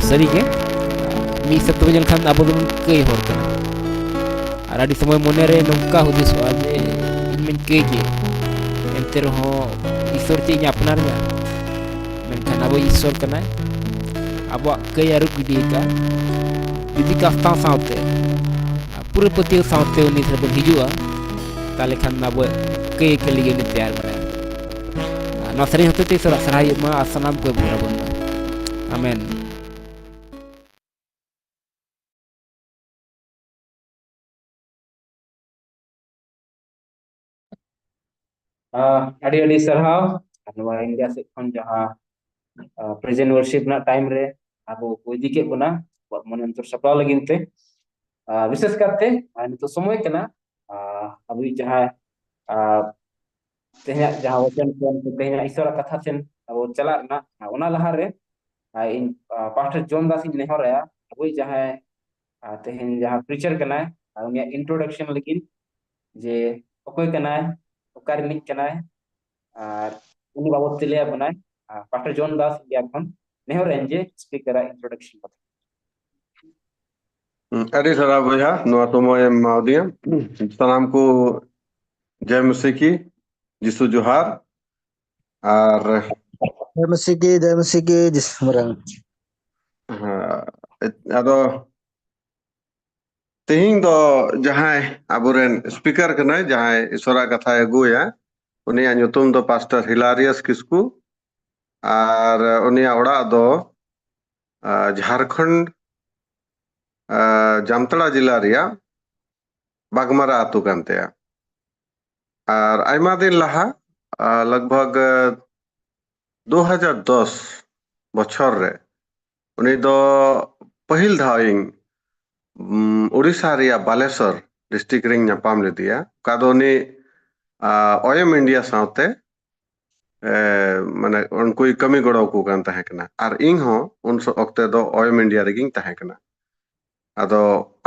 ᱥᱟᱹᱨᱤᱜᱮ, ᱢᱤᱫ ᱦᱤᱥᱟᱹᱵ ᱛᱮ ᱧᱮᱞ ᱠᱷᱟᱱ ᱟᱵᱚ ᱫᱚᱵᱚᱱ ᱠᱟᱹᱭ ᱦᱚᱲ ᱠᱟᱱᱟ᱾ ᱟᱨ ᱟᱹᱰᱤ ᱥᱚᱢᱚᱭ ᱢᱚᱱᱮᱨᱮ ᱱᱚᱝᱠᱟ ᱦᱩᱫᱤᱥᱚᱜᱼᱟ ᱡᱮ ᱤᱧ ᱢᱟᱧ ᱠᱟᱹᱭ ᱜᱮ, ᱮᱱᱛᱮ ᱨᱮᱦᱚᱸ ᱤᱥᱚᱨ ᱪᱮᱫ ᱤᱧ ᱟᱯᱱᱟᱨ ᱮᱭᱟ? ᱢᱮᱱᱠᱷᱟᱱ ᱟᱵᱚ ᱤᱥᱚᱨ ᱠᱟᱱᱟᱭ, ᱟᱵᱚᱣᱟᱜ ᱠᱟᱹᱭ ᱟᱹᱨᱩᱵ ᱜᱤᱰᱤ ᱟᱠᱟᱫ᱾ ᱡᱩᱫᱤ ᱠᱟᱥᱛᱟᱣ ᱥᱟᱶᱛᱮ, ᱯᱩᱨᱟᱹ ᱯᱟᱹᱛᱭᱟᱹᱣ ᱥᱟᱶᱛᱮ ᱩᱱᱤ ᱴᱷᱮᱱ ᱵᱚᱱ ᱦᱤᱡᱩᱜᱼᱟ, ᱛᱟᱦᱚᱞᱮ ᱠᱷᱟᱱ ᱟᱵᱚ ᱠᱟᱹᱭ ᱠᱟᱹᱞᱤ ᱜᱮ ᱩᱱᱤ ᱛᱮᱭᱟᱨ ᱵᱟᱲᱟᱭᱟ᱾ ᱟᱨ ᱱᱚᱣᱟ ᱥᱮᱨᱮᱧ ᱦᱚᱛᱮᱛᱮ ᱤᱥᱚᱨᱟᱜ ᱥᱟᱨᱦᱟᱣ ᱦᱩᱭᱩᱜ ᱢᱟ ᱟᱨ ᱥᱟᱱᱟᱢ ᱠᱚᱭ ᱵᱷᱳᱨ ᱟᱵᱚᱱ ᱢᱟ᱾ ᱟᱢᱮᱱ᱾ ᱟᱹᱰᱤ ᱟᱹᱰᱤ ᱥᱟᱨᱦᱟᱣ᱾ ᱟᱨ ᱱᱚᱣᱟ ᱤᱱᱰᱤᱭᱟ ᱥᱮᱫ ᱠᱷᱚᱱ ᱡᱟᱦᱟᱸ ᱯᱨᱮᱡᱮᱱᱴ ᱣᱟᱨᱥᱤᱯ ᱨᱮᱱᱟᱜ ᱴᱟᱭᱤᱢ ᱨᱮ ᱟᱵᱚ ᱠᱚ ᱤᱫᱤ ᱠᱮᱫ ᱵᱚᱱᱟ ᱟᱵᱚᱣᱟᱜ ᱢᱚᱱᱮ ᱚᱱᱛᱚᱨ ᱥᱟᱯᱲᱟᱣ ᱞᱟᱹᱜᱤᱫ ᱛᱮ, ᱟᱨ ᱵᱤᱥᱮᱥ ᱠᱟᱨᱛᱮ ᱟᱨ ᱱᱤᱛᱚᱜ ᱥᱚᱢᱚᱭ ᱠᱟᱱᱟ ᱟᱨ ᱟᱵᱚᱭᱤᱡ ᱡᱟᱦᱟᱸᱭ ᱟᱨ ᱛᱮᱦᱮᱧᱟᱜ ᱡᱟᱦᱟᱸ ᱣᱟᱪᱚᱱ ᱠᱚ, ᱛᱮᱦᱮᱧᱟᱜ ᱤᱥᱚᱨᱟᱜ ᱠᱟᱛᱷᱟ ᱴᱷᱮᱱ ᱟᱵᱚ ᱪᱟᱞᱟᱜ ᱨᱮᱱᱟᱜ, ᱟᱨ ᱚᱱᱟ ᱞᱟᱦᱟᱨᱮ ᱟᱨ ᱤᱧ ᱟᱨ ᱯᱟᱥᱴᱚᱨ ᱡᱚᱱ ᱫᱟᱥ ᱤᱧ ᱱᱮᱦᱚᱨᱟᱭᱟ, ᱟᱵᱚᱭᱤᱡ ᱡᱟᱦᱟᱸᱭ ᱟᱨ ᱛᱮᱦᱮᱧ ᱡᱟᱦᱟᱸ ᱯᱨᱤᱪᱟᱨ ᱠᱟᱱᱟᱭ, ᱟᱨ ᱩᱱᱤᱭᱟᱜ ᱤᱱᱴᱨᱳᱰᱟᱠᱥᱚᱱ ᱞᱟᱹᱜᱤᱫ ᱡᱮ ᱚᱠᱚᱭ ᱠᱟᱱᱟᱭ, ᱚᱠᱟ ᱨᱤᱱᱤᱡ ᱠᱟᱱᱟᱭ, ᱟᱨ ᱩᱱᱤ ᱵᱟᱵᱚᱫ ᱛᱮ ᱞᱟᱹᱭ ᱟᱵᱚᱱᱟᱭ ᱟᱨ ᱯᱟᱥᱴᱚᱨ ᱡᱚᱱ ᱫᱟᱥ ᱤᱱᱰᱤᱭᱟ ᱠᱷᱚᱱ᱾ ᱱᱮᱦᱚᱨ ᱮᱱ ᱡᱮ ᱥᱯᱤᱠᱟᱨᱟᱜ ᱤᱱᱴᱨᱳᱰᱟᱠᱥᱚᱱ ᱠᱟᱛᱷᱟ᱾ ᱦᱩᱸ, ᱟᱹᱰᱤ ᱥᱟᱨᱦᱟᱣ ᱵᱚᱭᱦᱟ, ᱱᱚᱣᱟ ᱥᱚᱢᱚᱭ ᱮᱢ ᱮᱢᱟᱣᱟᱫᱤᱧᱟ᱾ ᱥᱟᱱᱟᱢ ᱠᱚ ᱡᱚᱭ ᱢᱟᱥᱤ ᱠᱤ, ᱡᱤᱥᱩ ᱡᱚᱦᱟᱨ᱾ ᱟᱨ ᱡᱚᱭ ᱢᱟᱥᱤ ᱠᱤ, ᱡᱚᱭ ᱢᱟᱥᱤ ᱠᱤ, ᱡᱤᱥᱩ ᱢᱟᱨᱟᱝ᱾ ᱦᱮᱸ, ᱟᱫᱚ ᱛᱮᱦᱮᱧ ᱫᱚ ᱡᱟᱦᱟᱸᱭ ᱟᱵᱚᱨᱮᱱ ᱥᱯᱤᱠᱟᱨ ᱠᱟᱱᱟᱭ, ᱡᱟᱦᱟᱸᱭ ᱤᱥᱚᱨᱟᱜ ᱠᱟᱛᱷᱟᱭ ᱟᱹᱜᱩᱭᱟ, ᱩᱱᱤᱭᱟᱜ ᱧᱩᱛᱩᱢ ᱫᱚ ᱯᱟᱥᱴᱚᱨ ᱦᱤᱞᱟᱨᱤᱭᱟᱥ ᱠᱤᱥᱠᱩ᱾ ᱟᱨ ᱩᱱᱤᱭᱟᱜ ᱚᱲᱟᱜ ᱫᱚ, ᱟ, ᱡᱷᱟᱨᱠᱷᱚᱸᱰ, ᱟ, ᱡᱟᱢᱛᱟᱲᱟ ᱡᱮᱞᱟ ᱨᱮᱭᱟᱜ ᱵᱟᱜᱽᱢᱟᱨᱟ ᱟᱹᱛᱩ ᱠᱟᱱ ᱛᱟᱭᱟ᱾ ᱟᱨ ᱟᱭᱢᱟ ᱫᱤᱱ ᱞᱟᱦᱟ, ᱟ, ᱞᱟᱜᱽ ᱵᱷᱟᱜᱽ, ᱟ, ᱫᱩ ᱦᱟᱡᱟᱨ ᱫᱚᱥ ᱵᱚᱪᱷᱚᱨ ᱨᱮ ᱩᱱᱤ ᱫᱚ ᱯᱟᱹᱦᱤᱞ ᱫᱷᱟᱣ ᱤᱧ, ᱩᱢ, ᱩᱲᱤᱥᱥᱟ ᱨᱮᱭᱟᱜ ᱵᱟᱞᱮᱥᱚᱨ ᱰᱤᱥᱴᱨᱤᱠᱴ ᱨᱤᱧ ᱧᱟᱯᱟᱢ ᱞᱮᱫᱮᱭᱟ, ᱚᱠᱟ ᱫᱚ ᱩᱱᱤ, ᱟ, ᱚᱭᱮᱢ ᱤᱱᱰᱤᱭᱟ ᱥᱟᱶᱛᱮ, ᱮ, ᱢᱟᱱᱮ ᱩᱱᱠᱩᱭ ᱠᱟᱹᱢᱤ ᱜᱚᱲᱚ ᱟᱠᱚ ᱠᱟᱱ ᱛᱟᱦᱮᱸ ᱠᱟᱱᱟ᱾ ᱟᱨ ᱤᱧ ᱦᱚᱸ ᱩᱱ ᱥᱚ-, ᱚᱠᱛᱮ ᱫᱚ ᱚᱭᱮᱢ ᱤᱱᱰᱤᱭᱟ ᱨᱮᱜᱤᱧ ᱛᱟᱦᱮᱸ ᱠᱟᱱᱟ᱾ ᱟᱫᱚ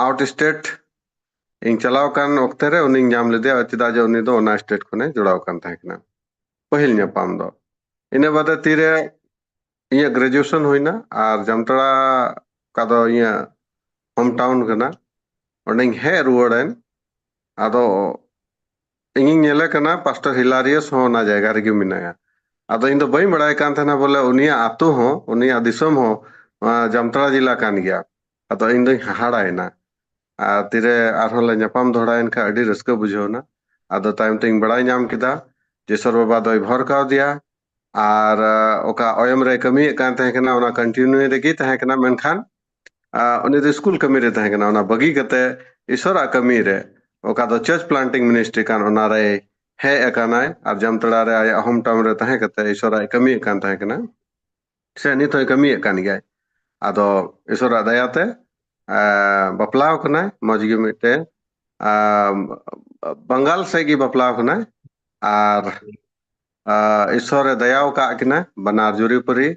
ᱟᱣᱩᱴ ᱥᱴᱮᱴ ᱤᱧ ᱪᱟᱞᱟᱣ ᱠᱟᱱ ᱚᱠᱛᱮ ᱨᱮ ᱩᱱᱤᱧ ᱧᱟᱢ ᱞᱮᱫᱮᱭᱟ, ᱪᱮᱫᱟᱜ ᱡᱮ ᱩᱱᱤ ᱫᱚ ᱚᱱᱟ ᱥᱴᱮᱴ ᱠᱷᱚᱱᱮ ᱡᱚᱲᱟᱣ ᱠᱟᱱ ᱛᱟᱦᱮᱸ ᱠᱟᱱᱟ᱾ ᱯᱟᱹᱦᱤᱞ ᱧᱟᱯᱟᱢ ᱫᱚ᱾ ᱤᱱᱟᱹ ᱵᱟᱫᱮ ᱛᱤᱨᱮ ᱤᱧᱟᱹᱜ ᱜᱨᱮᱡᱩᱭᱮᱥᱚᱱ ᱦᱩᱭᱱᱟ ᱟᱨ ᱡᱟᱢᱛᱟᱲᱟ, ᱚᱠᱟ ᱫᱚ ᱤᱧᱟᱹᱜ ᱦᱳᱢ ᱴᱟᱣᱩᱱ ᱠᱟᱱᱟ, ᱚᱸᱰᱮᱧ ᱦᱮᱡ ᱨᱩᱣᱟᱹᱲᱮᱱ᱾ ᱟᱫᱚ ᱤᱧᱤᱧ ᱧᱮᱞᱮ ᱠᱟᱱᱟ ᱯᱟᱥᱴᱚᱨ ᱦᱤᱞᱟᱨᱤᱭᱟᱥ ᱦᱚᱸ ᱚᱱᱟ ᱡᱟᱭᱜᱟ ᱨᱮᱜᱮ ᱢᱮᱱᱟᱭᱟ᱾ ᱟᱫᱚ ᱤᱧ ᱫᱚ ᱵᱟᱹᱧ ᱵᱟᱲᱟᱭ ᱠᱟᱱ ᱛᱟᱦᱮᱱᱟ ᱵᱚᱞᱮ ᱩᱱᱤᱭᱟᱜ ᱟᱹᱛᱩ ᱦᱚᱸ, ᱩᱱᱤᱭᱟᱜ ᱫᱤᱥᱚᱢ ᱦᱚᱸ, ᱟᱸ, ᱡᱟᱢᱛᱟᱲᱟ ᱡᱮᱞᱟ ᱠᱟᱱ ᱜᱮᱭᱟ᱾ ᱟᱫᱚ ᱤᱧ ᱫᱚᱧ ᱦᱟᱦᱟᱲᱟᱭᱮᱱᱟ᱾ ᱟᱨ ᱛᱤᱨᱮ ᱟᱨᱦᱚᱸ ᱞᱮ ᱧᱟᱯᱟᱢ ᱫᱚᱦᱲᱟᱭᱮᱱ ᱠᱷᱟᱱ ᱟᱹᱰᱤ ᱨᱟᱹᱥᱠᱟᱹ ᱵᱩᱡᱷᱟᱹᱣ ᱮᱱᱟ᱾ ᱟᱫᱚ ᱛᱟᱭᱚᱢ ᱛᱮᱧ ᱵᱟᱲᱟᱭ ᱧᱟᱢ ᱠᱮᱫᱟ ᱡᱮ ᱤᱥᱚᱨ ᱵᱟᱵᱟ ᱫᱚᱭ ᱵᱷᱚᱨ ᱠᱟᱣᱫᱮᱭᱟ᱾ ᱟᱨ, ᱟᱸ, ᱚᱠᱟ ᱚᱭᱚᱢ ᱨᱮ ᱠᱟᱹᱢᱤᱭᱮᱫ ᱠᱟᱱ ᱛᱟᱦᱮᱸ ᱠᱟᱱᱟ, ᱚᱱᱟ ᱠᱚᱱᱴᱤᱱᱤᱭᱩ ᱨᱮᱜᱮ ᱛᱟᱦᱮᱸ ᱠᱟᱱᱟ, ᱢᱮᱱᱠᱷᱟᱱ, ᱟᱸ, ᱩᱱᱤ ᱫᱚ ᱥᱠᱩᱞ ᱠᱟᱹᱢᱤ ᱨᱮ ᱛᱟᱦᱮᱸ ᱠᱟᱱᱟ᱾ ᱚᱱᱟ ᱵᱟᱹᱜᱤ ᱠᱟᱛᱮ ᱤᱥᱚᱨᱟᱜ ᱠᱟᱹᱢᱤ ᱨᱮ, ᱚᱠᱟ ᱫᱚ ᱪᱟᱨᱪ ᱯᱞᱟᱱᱴᱤᱝ ᱢᱤᱱᱤᱥᱴᱨᱤ ᱠᱟᱱ, ᱚᱱᱟ ᱨᱮᱭ ᱦᱮᱡ ᱟᱠᱟᱱᱟᱭ᱾ ᱟᱨ ᱡᱟᱢᱛᱟᱲᱟ ᱨᱮ ᱟᱭᱟᱜ ᱦᱳᱢ ᱴᱟᱣᱩᱱ ᱨᱮ ᱛᱟᱦᱮᱸ ᱠᱟᱛᱮ ᱤᱥᱚᱨᱟᱜ ᱠᱟᱹᱢᱤᱭᱮᱫ ᱠᱟᱱ ᱛᱟᱦᱮᱸ ᱠᱟᱱᱟ, ᱥᱮ ᱱᱤᱛ ᱦᱚᱸᱭ ᱠᱟᱹᱢᱤᱭᱮᱫ ᱠᱟᱱ ᱜᱮᱭᱟᱭ᱾ ᱟᱫᱚ ᱤᱥᱚᱨᱟᱜ ᱫᱟᱭᱟᱛᱮ, ᱟᱸ, ᱵᱟᱯᱞᱟᱣ ᱠᱟᱱᱟᱭ, ᱢᱚᱡᱽ ᱜᱮ ᱢᱤᱫᱴᱮᱱ, ᱟᱸ, ᱵᱟᱝᱜᱟᱞ ᱥᱮᱫ ᱜᱮ ᱵᱟᱯᱞᱟᱣ ᱠᱟᱱᱟᱭ᱾ ᱟᱨ, ᱟᱸ, ᱤᱥᱚᱨᱮ ᱫᱟᱭᱟᱣ ᱟᱠᱟᱫ ᱠᱤᱱᱟ ᱵᱟᱱᱟᱨ ᱡᱩᱨᱤᱯᱟᱹᱨᱤ,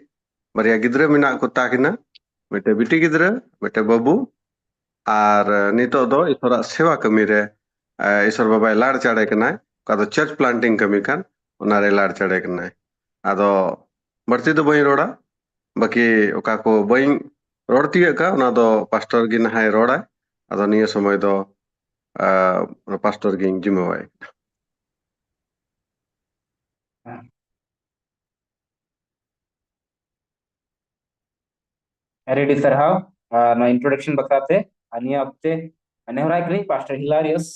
ᱵᱟᱨᱭᱟ ᱜᱤᱫᱽᱨᱟᱹ ᱢᱮᱱᱟᱜ ᱠᱚ ᱛᱟᱹᱠᱤᱱᱟ, ᱢᱤᱫᱴᱮᱱ ᱵᱤᱴᱤ ᱜᱤᱫᱽᱨᱟᱹ, ᱢᱤᱫᱴᱮᱱ ᱵᱟᱹᱵᱩ᱾ ᱟᱨ, ᱟᱸ, ᱱᱤᱛᱚᱜ ᱫᱚ ᱤᱥᱚᱨᱟᱜ ᱥᱮᱵᱟ ᱠᱟᱹᱢᱤ ᱨᱮ, ᱟᱸ, ᱤᱥᱚᱨ ᱵᱟᱵᱟᱭ ᱞᱟᱲ ᱪᱟᱲᱮ ᱠᱟᱱᱟᱭ, ᱚᱠᱟ ᱫᱚ ᱪᱟᱨᱪ ᱯᱞᱟᱱᱴᱤᱝ ᱠᱟᱹᱢᱤ ᱠᱟᱱ, ᱚᱱᱟᱨᱮ ᱞᱟᱲ ᱪᱟᱲᱮ ᱠᱟᱱᱟᱭ᱾ ᱟᱫᱚ ᱵᱟᱹᱲᱛᱤ ᱫᱚ ᱵᱟᱹᱧ ᱨᱚᱲᱟ, ᱵᱟᱹᱠᱤ ᱚᱠᱟ ᱠᱚ ᱵᱟᱹᱧ ᱨᱚᱲ ᱛᱤᱭᱟᱹᱜ ᱠᱟᱜ, ᱚᱱᱟ ᱫᱚ ᱯᱟᱥᱴᱚᱨ ᱜᱮ ᱱᱟᱦᱟᱭ ᱨᱚᱲᱟ᱾ ᱟᱫᱚ ᱱᱤᱭᱟᱹ ᱥᱚᱢᱚᱭ ᱫᱚ, ᱟᱸ, ᱯᱟᱥᱴᱚᱨ ᱜᱤᱧ ᱡᱤᱢᱟᱹᱣᱟᱭ ᱠᱟᱱᱟ᱾ ᱟᱹᱰᱤ ᱟᱹᱰᱤ ᱥᱟᱨᱦᱟᱣ, ᱟᱨ ᱱᱚᱣᱟ introduction ᱵᱟᱠᱷᱨᱟ ᱛᱮ᱾ ᱟᱨ ᱱᱤᱭᱟᱹ ᱚᱠᱛᱮ ᱱᱮᱦᱚᱨᱟᱭ ᱠᱟᱹᱱᱟᱹᱧ ᱯᱟᱥᱴᱚᱨ ᱦᱤᱞᱟᱨᱤᱭᱟᱥ,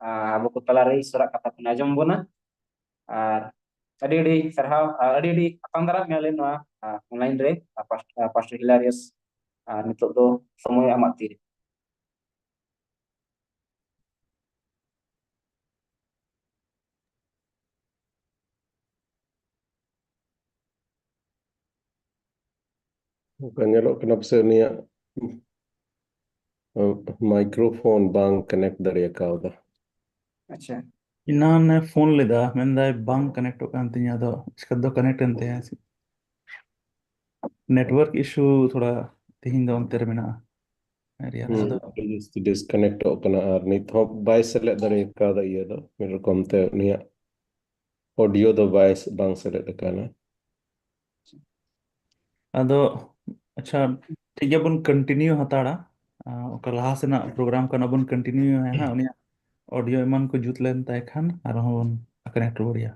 ᱟᱨ ᱟᱵᱚ ᱠᱚ ᱛᱟᱞᱟᱨᱮ ᱤᱥᱚᱨᱟᱜ ᱠᱟᱛᱷᱟ ᱠᱚ ᱟᱸᱡᱚᱢ ᱵᱚᱱᱟ᱾ ᱟᱨ ᱟᱹᱰᱤ ᱟᱹᱰᱤ ᱥᱟᱨᱦᱟᱣ, ᱟᱨ ᱟᱹᱰᱤ ᱟᱹᱰᱤ ᱟᱛᱟᱝ ᱫᱟᱨᱟᱢ ᱢᱮᱭᱟᱞᱮ ᱱᱚᱣᱟ, ᱟᱨ online ᱨᱮ, ᱟᱨ ᱯᱟᱥ-, ᱟᱨ ᱯᱟᱥᱴᱚᱨ ᱦᱤᱞᱟᱨᱤᱭᱟᱥ, ᱟᱨ ᱱᱤᱛᱚᱜ ᱫᱚ ᱥᱚᱢᱚᱭ ᱟᱢᱟᱜ ᱛᱤᱨᱮ᱾ ᱚᱱᱠᱟ ᱧᱮᱞᱚᱜ ᱠᱟᱱᱟ ᱯᱟᱥᱮ ᱩᱱᱤᱭᱟᱜ, ᱩᱸ, microphone ᱵᱟᱝ connect ᱫᱟᱲᱮ ᱠᱟᱣᱫᱟ᱾ ᱟᱪᱪᱷᱟ᱾ ᱮᱱᱟᱱ ᱮ ᱯᱷᱳᱱ ᱞᱮᱫᱟ, ᱢᱮᱱᱫᱟᱭ ᱵᱟᱝ ᱠᱟᱱᱮᱠᱴᱚᱜ ᱠᱟᱱ ᱛᱤᱧᱟ, ᱟᱫᱚ ᱪᱤᱠᱟᱹ ᱫᱚ ᱠᱟᱱᱮᱠᱴ ᱮᱱ ᱛᱟᱭᱟ᱾ Network issue ᱛᱷᱚᱲᱟ ᱛᱮᱦᱮᱧ ᱫᱚ ᱚᱱᱛᱮ ᱨᱮ ᱢᱮᱱᱟᱜᱼᱟ᱾ ᱟᱨ ᱦᱩᱸ, ᱟᱫᱚ ᱟᱹᱰᱤ ᱡᱟᱹᱥᱛᱤ ᱰᱤᱥᱠᱟᱱᱮᱠᱴᱚᱜ ᱠᱟᱱᱟ ᱟᱨ ᱱᱤᱛ ᱦᱚᱸ ᱵᱟᱭ ᱥᱮᱞᱮᱫ ᱫᱟᱲᱮ ᱠᱟᱣᱫᱟ ᱤᱭᱟᱹ ᱫᱚ, ᱢᱤᱫ ᱨᱚᱠᱚᱢ ᱛᱮ ᱩᱱᱤᱭᱟᱜ ᱚᱰᱤᱭᱳ ᱫᱚ ᱵᱟᱭ ᱥᱮ-, ᱵᱟᱝ ᱥᱮᱞᱮᱫ ᱟᱠᱟᱱᱟ᱾ ᱟᱫᱚ, ᱟᱪᱪᱷᱟ, ᱴᱷᱤᱠ ᱜᱮᱭᱟ, ᱵᱚᱱ continue ᱦᱟᱛᱟᱲᱟ᱾ ᱟᱨ ᱚᱠᱟ ᱞᱟᱦᱟ ᱥᱮᱱᱟᱜ program ᱠᱟᱱᱟ, ᱵᱚᱱ continue ᱭᱟ ᱦᱟᱸᱜ᱾ ᱩᱱᱤᱭᱟᱜ audio ᱮᱢᱟᱱ ᱠᱚ ᱡᱩᱛ ᱞᱮᱱ ᱛᱟᱭ ᱠᱷᱟᱱ ᱟᱨᱦᱚᱸ ᱵᱚᱱ connect ᱨᱩᱣᱟᱹᱲᱮᱭᱟ᱾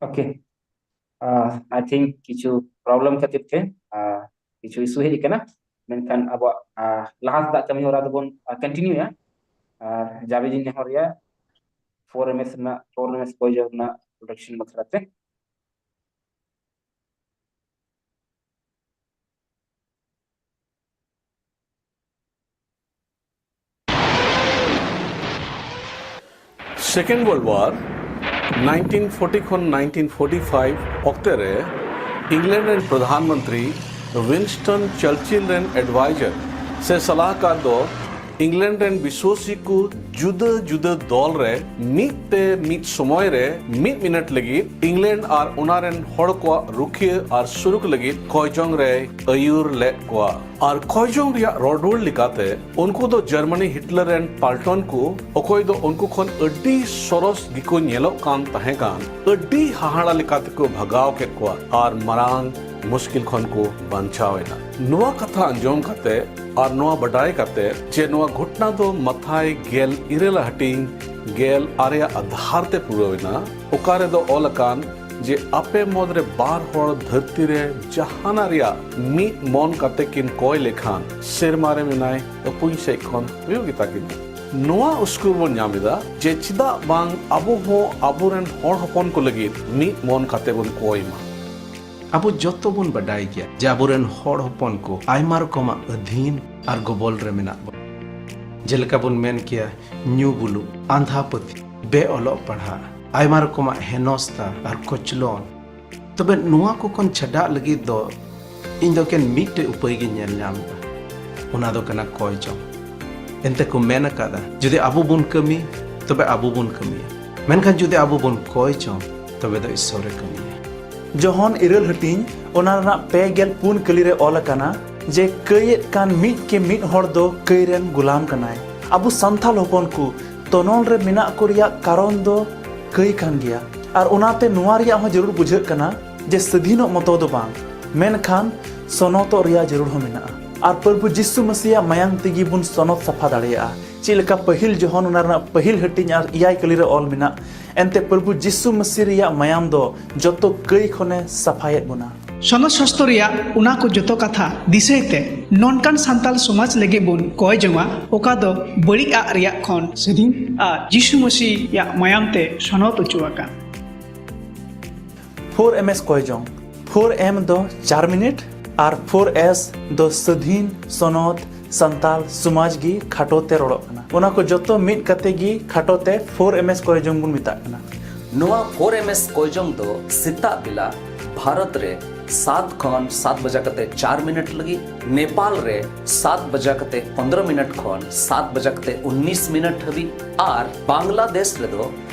Okay. Uh, I think ᱠᱤᱪᱷᱩ problem ᱠᱷᱟᱹᱛᱤᱨ ᱛᱮ, uh, ᱠᱤᱪᱷᱩ issue ᱦᱮᱡ ᱟᱠᱟᱱᱟ, ᱢᱮᱱᱠᱷᱟᱱ ᱟᱵᱚᱣᱟᱜ, uh, ᱞᱟᱦᱟ ᱥᱮᱫᱟᱜ ᱠᱟᱹᱢᱤ ᱦᱚᱨᱟ ᱫᱚᱵᱚᱱ, uh, continue ᱭᱟ᱾ ᱟᱨ ᱡᱟᱵᱤ ᱡᱤᱧ ᱱᱮᱦᱚᱨ ᱨᱮᱭᱟ four M S ᱨᱮᱱᱟᱜ, four M S ᱠᱚᱭᱡᱚᱝ ᱨᱮᱱᱟᱜ production ᱵᱟᱠᱷᱨᱟ ᱛᱮ᱾ Second World War nineteen forty ᱠᱷᱚᱱ nineteen forty five ᱚᱠᱛᱮ ᱨᱮ ᱤᱝᱞᱮᱱᱰ ᱨᱮᱱ ᱯᱨᱚᱫᱷᱟᱱ ᱢᱚᱱᱛᱨᱤ ᱣᱤᱱᱥᱴᱚᱱ ᱪᱟᱨᱪᱤᱞ ᱨᱮᱱ advisor ᱥᱮ ᱥᱟᱞᱟᱦᱠᱟᱨ ᱫᱚ ᱤᱝᱞᱮᱱᱰ ᱨᱮᱱ ᱵᱤᱥᱣᱟᱹᱥᱤ ᱠᱚ ᱡᱩᱫᱟᱹ ᱡᱩᱫᱟᱹ ᱫᱚᱞ ᱨᱮ ᱢᱤᱫ ᱛᱮ ᱢᱤᱫ ᱥᱚᱢᱚᱭ ᱨᱮ ᱢᱤᱫ ᱢᱤᱱᱤᱴ ᱞᱟᱹᱜᱤᱫ ᱤᱝᱞᱮᱱᱰ ᱟᱨ ᱚᱱᱟ ᱨᱮᱱ ᱦᱚᱲ ᱠᱚᱣᱟᱜ ᱨᱩᱠᱷᱤᱭᱟᱹ ᱟᱨ ᱥᱩᱨᱩᱠ ᱞᱟᱹᱜᱤᱫ ᱠᱚᱭᱡᱚᱝ ᱨᱮᱭ ᱟᱹᱭᱩᱨ ᱞᱮᱫ ᱠᱚᱣᱟ᱾ ᱟᱨ ᱠᱚᱭᱡᱚᱝ ᱨᱮᱭᱟᱜ ᱨᱚᱲ ᱨᱩᱣᱟᱹᱲ ᱞᱮᱠᱟᱛᱮ, ᱩᱱᱠᱩ ᱫᱚ ᱡᱟᱨᱢᱟᱱᱤ ᱦᱤᱴᱞᱟᱨ ᱨᱮᱱ ᱯᱟᱞᱴᱚᱱ ᱠᱚ, ᱚᱠᱚᱭ ᱫᱚ ᱩᱱᱠᱩ ᱠᱷᱚᱱ ᱟᱹᱰᱤ ᱥᱚᱨᱚᱥ ᱜᱮᱠᱚ ᱧᱮᱞᱚᱜ ᱠᱟᱱ ᱛᱟᱦᱮᱸ ᱠᱟᱱ, ᱟᱹᱰᱤ ᱦᱟᱦᱟᱲᱟ ᱞᱮᱠᱟ ᱛᱮᱠᱚ ᱵᱷᱟᱜᱟᱣ ᱠᱮᱫ ᱠᱚᱣᱟ ᱟᱨ ᱢᱟᱨᱟᱝ ᱢᱩᱥᱠᱤᱞ ᱠᱷᱚᱱ ᱠᱚ ᱵᱟᱧᱪᱟᱣ ᱮᱱᱟ᱾ ᱱᱚᱣᱟ ᱠᱟᱛᱷᱟ ᱟᱸᱡᱚᱢ ᱠᱟᱛᱮ ᱟᱨ ᱱᱚᱣᱟ ᱵᱟᱰᱟᱭ ᱠᱟᱛᱮ ᱡᱮ ᱱᱚᱣᱟ ᱜᱷᱚᱴᱱᱟ ᱫᱚ ᱢᱟᱛᱷᱟᱭ ᱜᱮᱞ ᱤᱨᱟᱹᱞ ᱦᱟᱹᱴᱤᱧ ᱜᱮᱞ ᱟᱨᱮ ᱟᱜ ᱟᱫᱷᱟᱨ ᱛᱮ ᱯᱩᱨᱟᱹᱣ ᱮᱱᱟ, ᱚᱠᱟ ᱨᱮᱫᱚ ᱚᱞ ᱟᱠᱟᱱ ᱡᱮ ᱟᱯᱮ ᱢᱩᱫᱽᱨᱮ ᱵᱟᱨ ᱦᱚᱲ ᱫᱷᱟᱹᱨᱛᱤ ᱨᱮ ᱡᱟᱦᱟᱱᱟᱜ ᱨᱮᱭᱟᱜ ᱢᱤᱫ ᱢᱚᱱ ᱠᱟᱛᱮ ᱠᱤᱱ ᱠᱚᱭ ᱞᱮᱠᱷᱟᱱ, ᱥᱮᱨᱢᱟ ᱨᱮ ᱢᱮᱱᱟᱭ ᱟᱹᱯᱩᱧ ᱥᱮᱫ ᱠᱷᱚᱱ ᱦᱩᱭᱩᱜ ᱜᱮᱛᱟ ᱠᱤᱱᱟ᱾ ᱱᱚᱣᱟ ᱩᱥᱠᱩᱨ ᱵᱚᱱ ᱧᱟᱢ ᱮᱫᱟ ᱡᱮ ᱪᱮᱫᱟᱜ ᱵᱟᱝ ᱟᱵᱚ ᱦᱚᱸ ᱟᱵᱚᱨᱮᱱ ᱦᱚᱲ ᱦᱚᱯᱚᱱ ᱠᱚ ᱞᱟᱹᱜᱤᱫ ᱢᱤᱫ ᱢᱚᱱ ᱠᱟᱛᱮ ᱵᱚᱱ ᱠᱚᱭ ᱢᱟ᱾ ᱟᱵᱚ ᱡᱚᱛᱚ ᱵᱚᱱ ᱵᱟᱰᱟᱭ ᱜᱮᱭᱟ ᱡᱮ ᱟᱵᱚᱨᱮᱱ ᱦᱚᱲ ᱦᱚᱯᱚᱱ ᱠᱚ ᱟᱭᱢᱟ ᱨᱚᱠᱚᱢᱟᱜ ᱟᱹᱫᱷᱤᱱ ᱟᱨ ᱜᱚᱵᱚᱞ ᱨᱮ ᱢᱮᱱᱟᱜ ᱵᱚᱱᱟ᱾ ᱡᱮᱞᱮᱠᱟ ᱵᱚᱱ ᱢᱮᱱ ᱠᱮᱭᱟ, ᱧᱩ ᱵᱩᱞᱩᱜ, ᱟᱸᱫᱷᱟ ᱯᱟᱹᱛᱭᱟᱹᱣ, ᱵᱮ ᱚᱞᱚᱜ ᱯᱟᱲᱦᱟᱜ, ᱟᱭᱢᱟ ᱨᱚᱠᱚᱢᱟᱜ ᱦᱮᱱᱚᱥᱛᱟ ᱟᱨ ᱠᱚᱪᱞᱚᱱ᱾ ᱛᱚᱵᱮ ᱱᱚᱣᱟ ᱠᱚ ᱠᱷᱚᱱ ᱪᱷᱟᱰᱟᱜ ᱞᱟᱹᱜᱤᱫ ᱫᱚ ᱤᱧ ᱫᱚ ᱮᱠᱮᱱ ᱢᱤᱫᱴᱮᱡ ᱩᱯᱟᱹᱭ ᱜᱤᱧ ᱧᱮᱞ ᱧᱟᱢ ᱮᱫᱟ, ᱚᱱᱟ ᱫᱚ ᱠᱟᱱᱟ ᱠᱚᱭ ᱡᱚᱝ᱾ ᱮᱱᱛᱮ ᱠᱚ ᱢᱮᱱ ᱟᱠᱟᱫᱟ, ᱡᱩᱫᱤ ᱟᱵᱚ ᱵᱚᱱ ᱠᱟᱹᱢᱤ, ᱛᱚᱵᱮ ᱟᱵᱚ ᱵᱚᱱ ᱠᱟᱹᱢᱤᱭᱟ, ᱢᱮᱱᱠᱷᱟᱱ ᱡᱩᱫᱤ ᱟᱵᱚ ᱵᱚᱱ ᱠᱚᱭ ᱡᱚᱝ, ᱛᱚᱵᱮ ᱫᱚ ᱤᱥᱥᱚᱨᱮ ᱠᱟᱹᱢᱤᱭᱟ᱾ ᱡᱚᱦᱚᱱ ᱤᱨᱟᱹᱞ ᱦᱟᱹᱴᱤᱧ, ᱚᱱᱟ ᱨᱮᱱᱟᱜ ᱯᱮ ᱜᱮᱞ ᱯᱩᱱ ᱠᱟᱹᱞᱤ ᱨᱮ ᱚᱞ ᱟᱠᱟᱱᱟ ᱡᱮ ᱠᱟᱹᱭᱮᱫ ᱠᱟᱱ ᱢᱤᱫ ᱠᱮ ᱢᱤᱫ ᱦᱚᱲ ᱫᱚ ᱠᱟᱹᱭ ᱨᱮᱱ ᱜᱩᱞᱟᱢ ᱠᱟᱱᱟᱭ᱾ ᱟᱵᱚ ᱥᱟᱱᱛᱟᱞ ᱦᱚᱯᱚᱱ ᱠᱚ ᱛᱚᱱᱚᱞ ᱨᱮ ᱢᱮᱱᱟᱜ ᱠᱚ ᱨᱮᱭᱟᱜ ᱠᱟᱨᱚᱱ ᱫᱚ ᱠᱟᱹᱭ ᱠᱟᱱ ᱜᱮᱭᱟ᱾ ᱟᱨ ᱚᱱᱟᱛᱮ ᱱᱚᱣᱟ ᱨᱮᱭᱟᱜ ᱦᱚᱸ ᱡᱟᱹᱨᱩᱲ ᱵᱩᱡᱷᱟᱹᱜ ᱠᱟᱱᱟ ᱡᱮ ᱥᱟᱹᱫᱷᱤᱱᱚᱜ ᱢᱚᱛᱚ ᱫᱚ ᱵᱟᱝ, ᱢᱮᱱᱠᱷᱟᱱ ᱥᱚᱱᱚᱛᱚᱜ ᱨᱮᱭᱟᱜ ᱡᱟᱹᱨᱩᱲ ᱦᱚᱸ ᱢᱮᱱᱟᱜᱼᱟ᱾ ᱟᱨ ᱯᱨᱚᱵᱷᱩ ᱡᱤᱥᱩ ᱢᱟᱹᱥᱤᱭᱟᱜ ᱢᱟᱭᱟᱢ ᱛᱮᱜᱮ ᱵᱚᱱ ᱥᱚᱱᱚᱛ ᱥᱟᱯᱷᱟ ᱫᱟᱲᱮᱭᱟᱜᱼᱟ᱾ ᱪᱮᱫ ᱞᱮᱠᱟ ᱯᱟᱹᱦᱤᱞ ᱡᱚᱦᱚᱱ ᱚᱱᱟ ᱨᱮᱱᱟᱜ ᱯᱟᱹᱦᱤᱞ ᱦᱟᱹᱴᱤᱧ ᱟᱨ ᱮᱭᱟᱭ ᱠᱟᱹᱞᱤ ᱨᱮ ᱚᱞ ᱢᱮᱱᱟᱜ, ᱮᱱᱛᱮ ᱯᱨᱚᱵᱷᱩ ᱡᱤᱥᱩ ᱢᱟᱹᱥᱤ ᱨᱮᱭᱟᱜ ᱢᱟᱭᱟᱢ ᱫᱚ ᱡᱚᱛᱚ ᱠᱟᱹᱭ ᱠᱷᱚᱱᱮ ᱥᱟᱯᱷᱟᱭᱮᱫ ᱵᱚᱱᱟ᱾ ᱥᱚᱱᱚᱛ ᱥᱟᱥᱛᱚ ᱨᱮᱭᱟᱜ ᱚᱱᱟ ᱠᱚ ᱡᱚᱛᱚ ᱠᱟᱛᱷᱟ ᱫᱤᱥᱟᱹᱭ ᱛᱮ ᱱᱚᱝᱠᱟᱱ ᱥᱟᱱᱛᱟᱞ ᱥᱚᱢᱟᱡᱽ ᱞᱟᱹᱜᱤᱫ ᱵᱚᱱ ᱠᱚᱭ ᱡᱚᱝᱟ, ᱚᱠᱟ ᱫᱚ ᱵᱟᱹᱲᱤᱡ ᱟᱜ ᱨᱮᱭᱟᱜ ᱠᱷᱚᱱ ᱥᱟᱹᱫᱷᱤᱱ ᱟᱨ ᱡᱤᱥᱩ ᱢᱟᱹᱥᱤᱭᱟᱜ ᱢᱟᱭᱟᱢ ᱛᱮ ᱥᱚᱱᱚᱛ ᱚᱪᱚ ᱟᱠᱟᱱ᱾ ᱯᱷᱳᱨ ᱮᱢ ᱮᱥ ᱠᱚᱭ ᱡᱚᱝ᱾ ᱯᱷᱳᱨ ᱮᱢ ᱫᱚ ᱪᱟᱨ ᱢᱤᱱᱤᱴ ᱟᱨ ᱯᱷᱳᱨ ᱮᱥ ᱫᱚ ᱥᱟᱹᱫᱷᱤᱱ, ᱥᱚᱱᱚᱛ, ᱥᱟᱱᱛᱟᱞ ᱥᱚᱢᱟᱡᱽ ᱜᱮ ᱠᱷᱟᱴᱚ ᱛᱮ ᱨᱚᱲᱚᱜ ᱠᱟᱱᱟ᱾ ᱚᱱᱟ ᱠᱚ ᱡᱚᱛᱚ ᱢᱤᱫ ᱠᱟᱛᱮ ᱜᱮ ᱠᱷᱟᱴᱚ ᱛᱮ ᱯᱷᱳᱨ ᱮᱢ ᱮᱥ ᱠᱚᱭ ᱡᱚᱝ ᱵᱚᱱ ᱢᱮᱛᱟᱜ ᱠᱟᱱᱟ᱾ ᱱᱚᱣᱟ ᱯᱷᱳᱨ ᱮᱢ ᱮᱥ ᱠᱚᱭ ᱡᱚᱝ ᱫᱚ ᱥᱮᱛᱟᱜ ᱵᱮᱞᱟ ᱵᱷᱟᱨᱚᱛ ᱨᱮ ᱥᱟᱛ ᱠᱷᱚᱱ ᱥᱟᱛ ᱵᱟᱡᱟ ᱠᱟᱛᱮ ᱪᱟᱨ ᱢᱤᱱᱤᱴ ᱞᱟᱹᱜᱤᱫ, ᱱᱮᱯᱟᱞ ᱨᱮ ᱥᱟᱛ ᱵᱟᱡᱟ ᱠᱟᱛᱮ ᱯᱚᱱᱫᱽᱨᱚ ᱢᱤᱱᱤᱴ ᱠᱷᱚᱱ ᱥᱟᱛ ᱵᱟᱡᱟ ᱠᱟᱛᱮ ᱩᱱᱱᱤᱥ ᱢᱤᱱᱤᱴ ᱦᱟᱹᱵᱤᱡ ᱟᱨ ᱵᱟᱝᱞᱟᱫᱮᱥ ᱨᱮᱫᱚ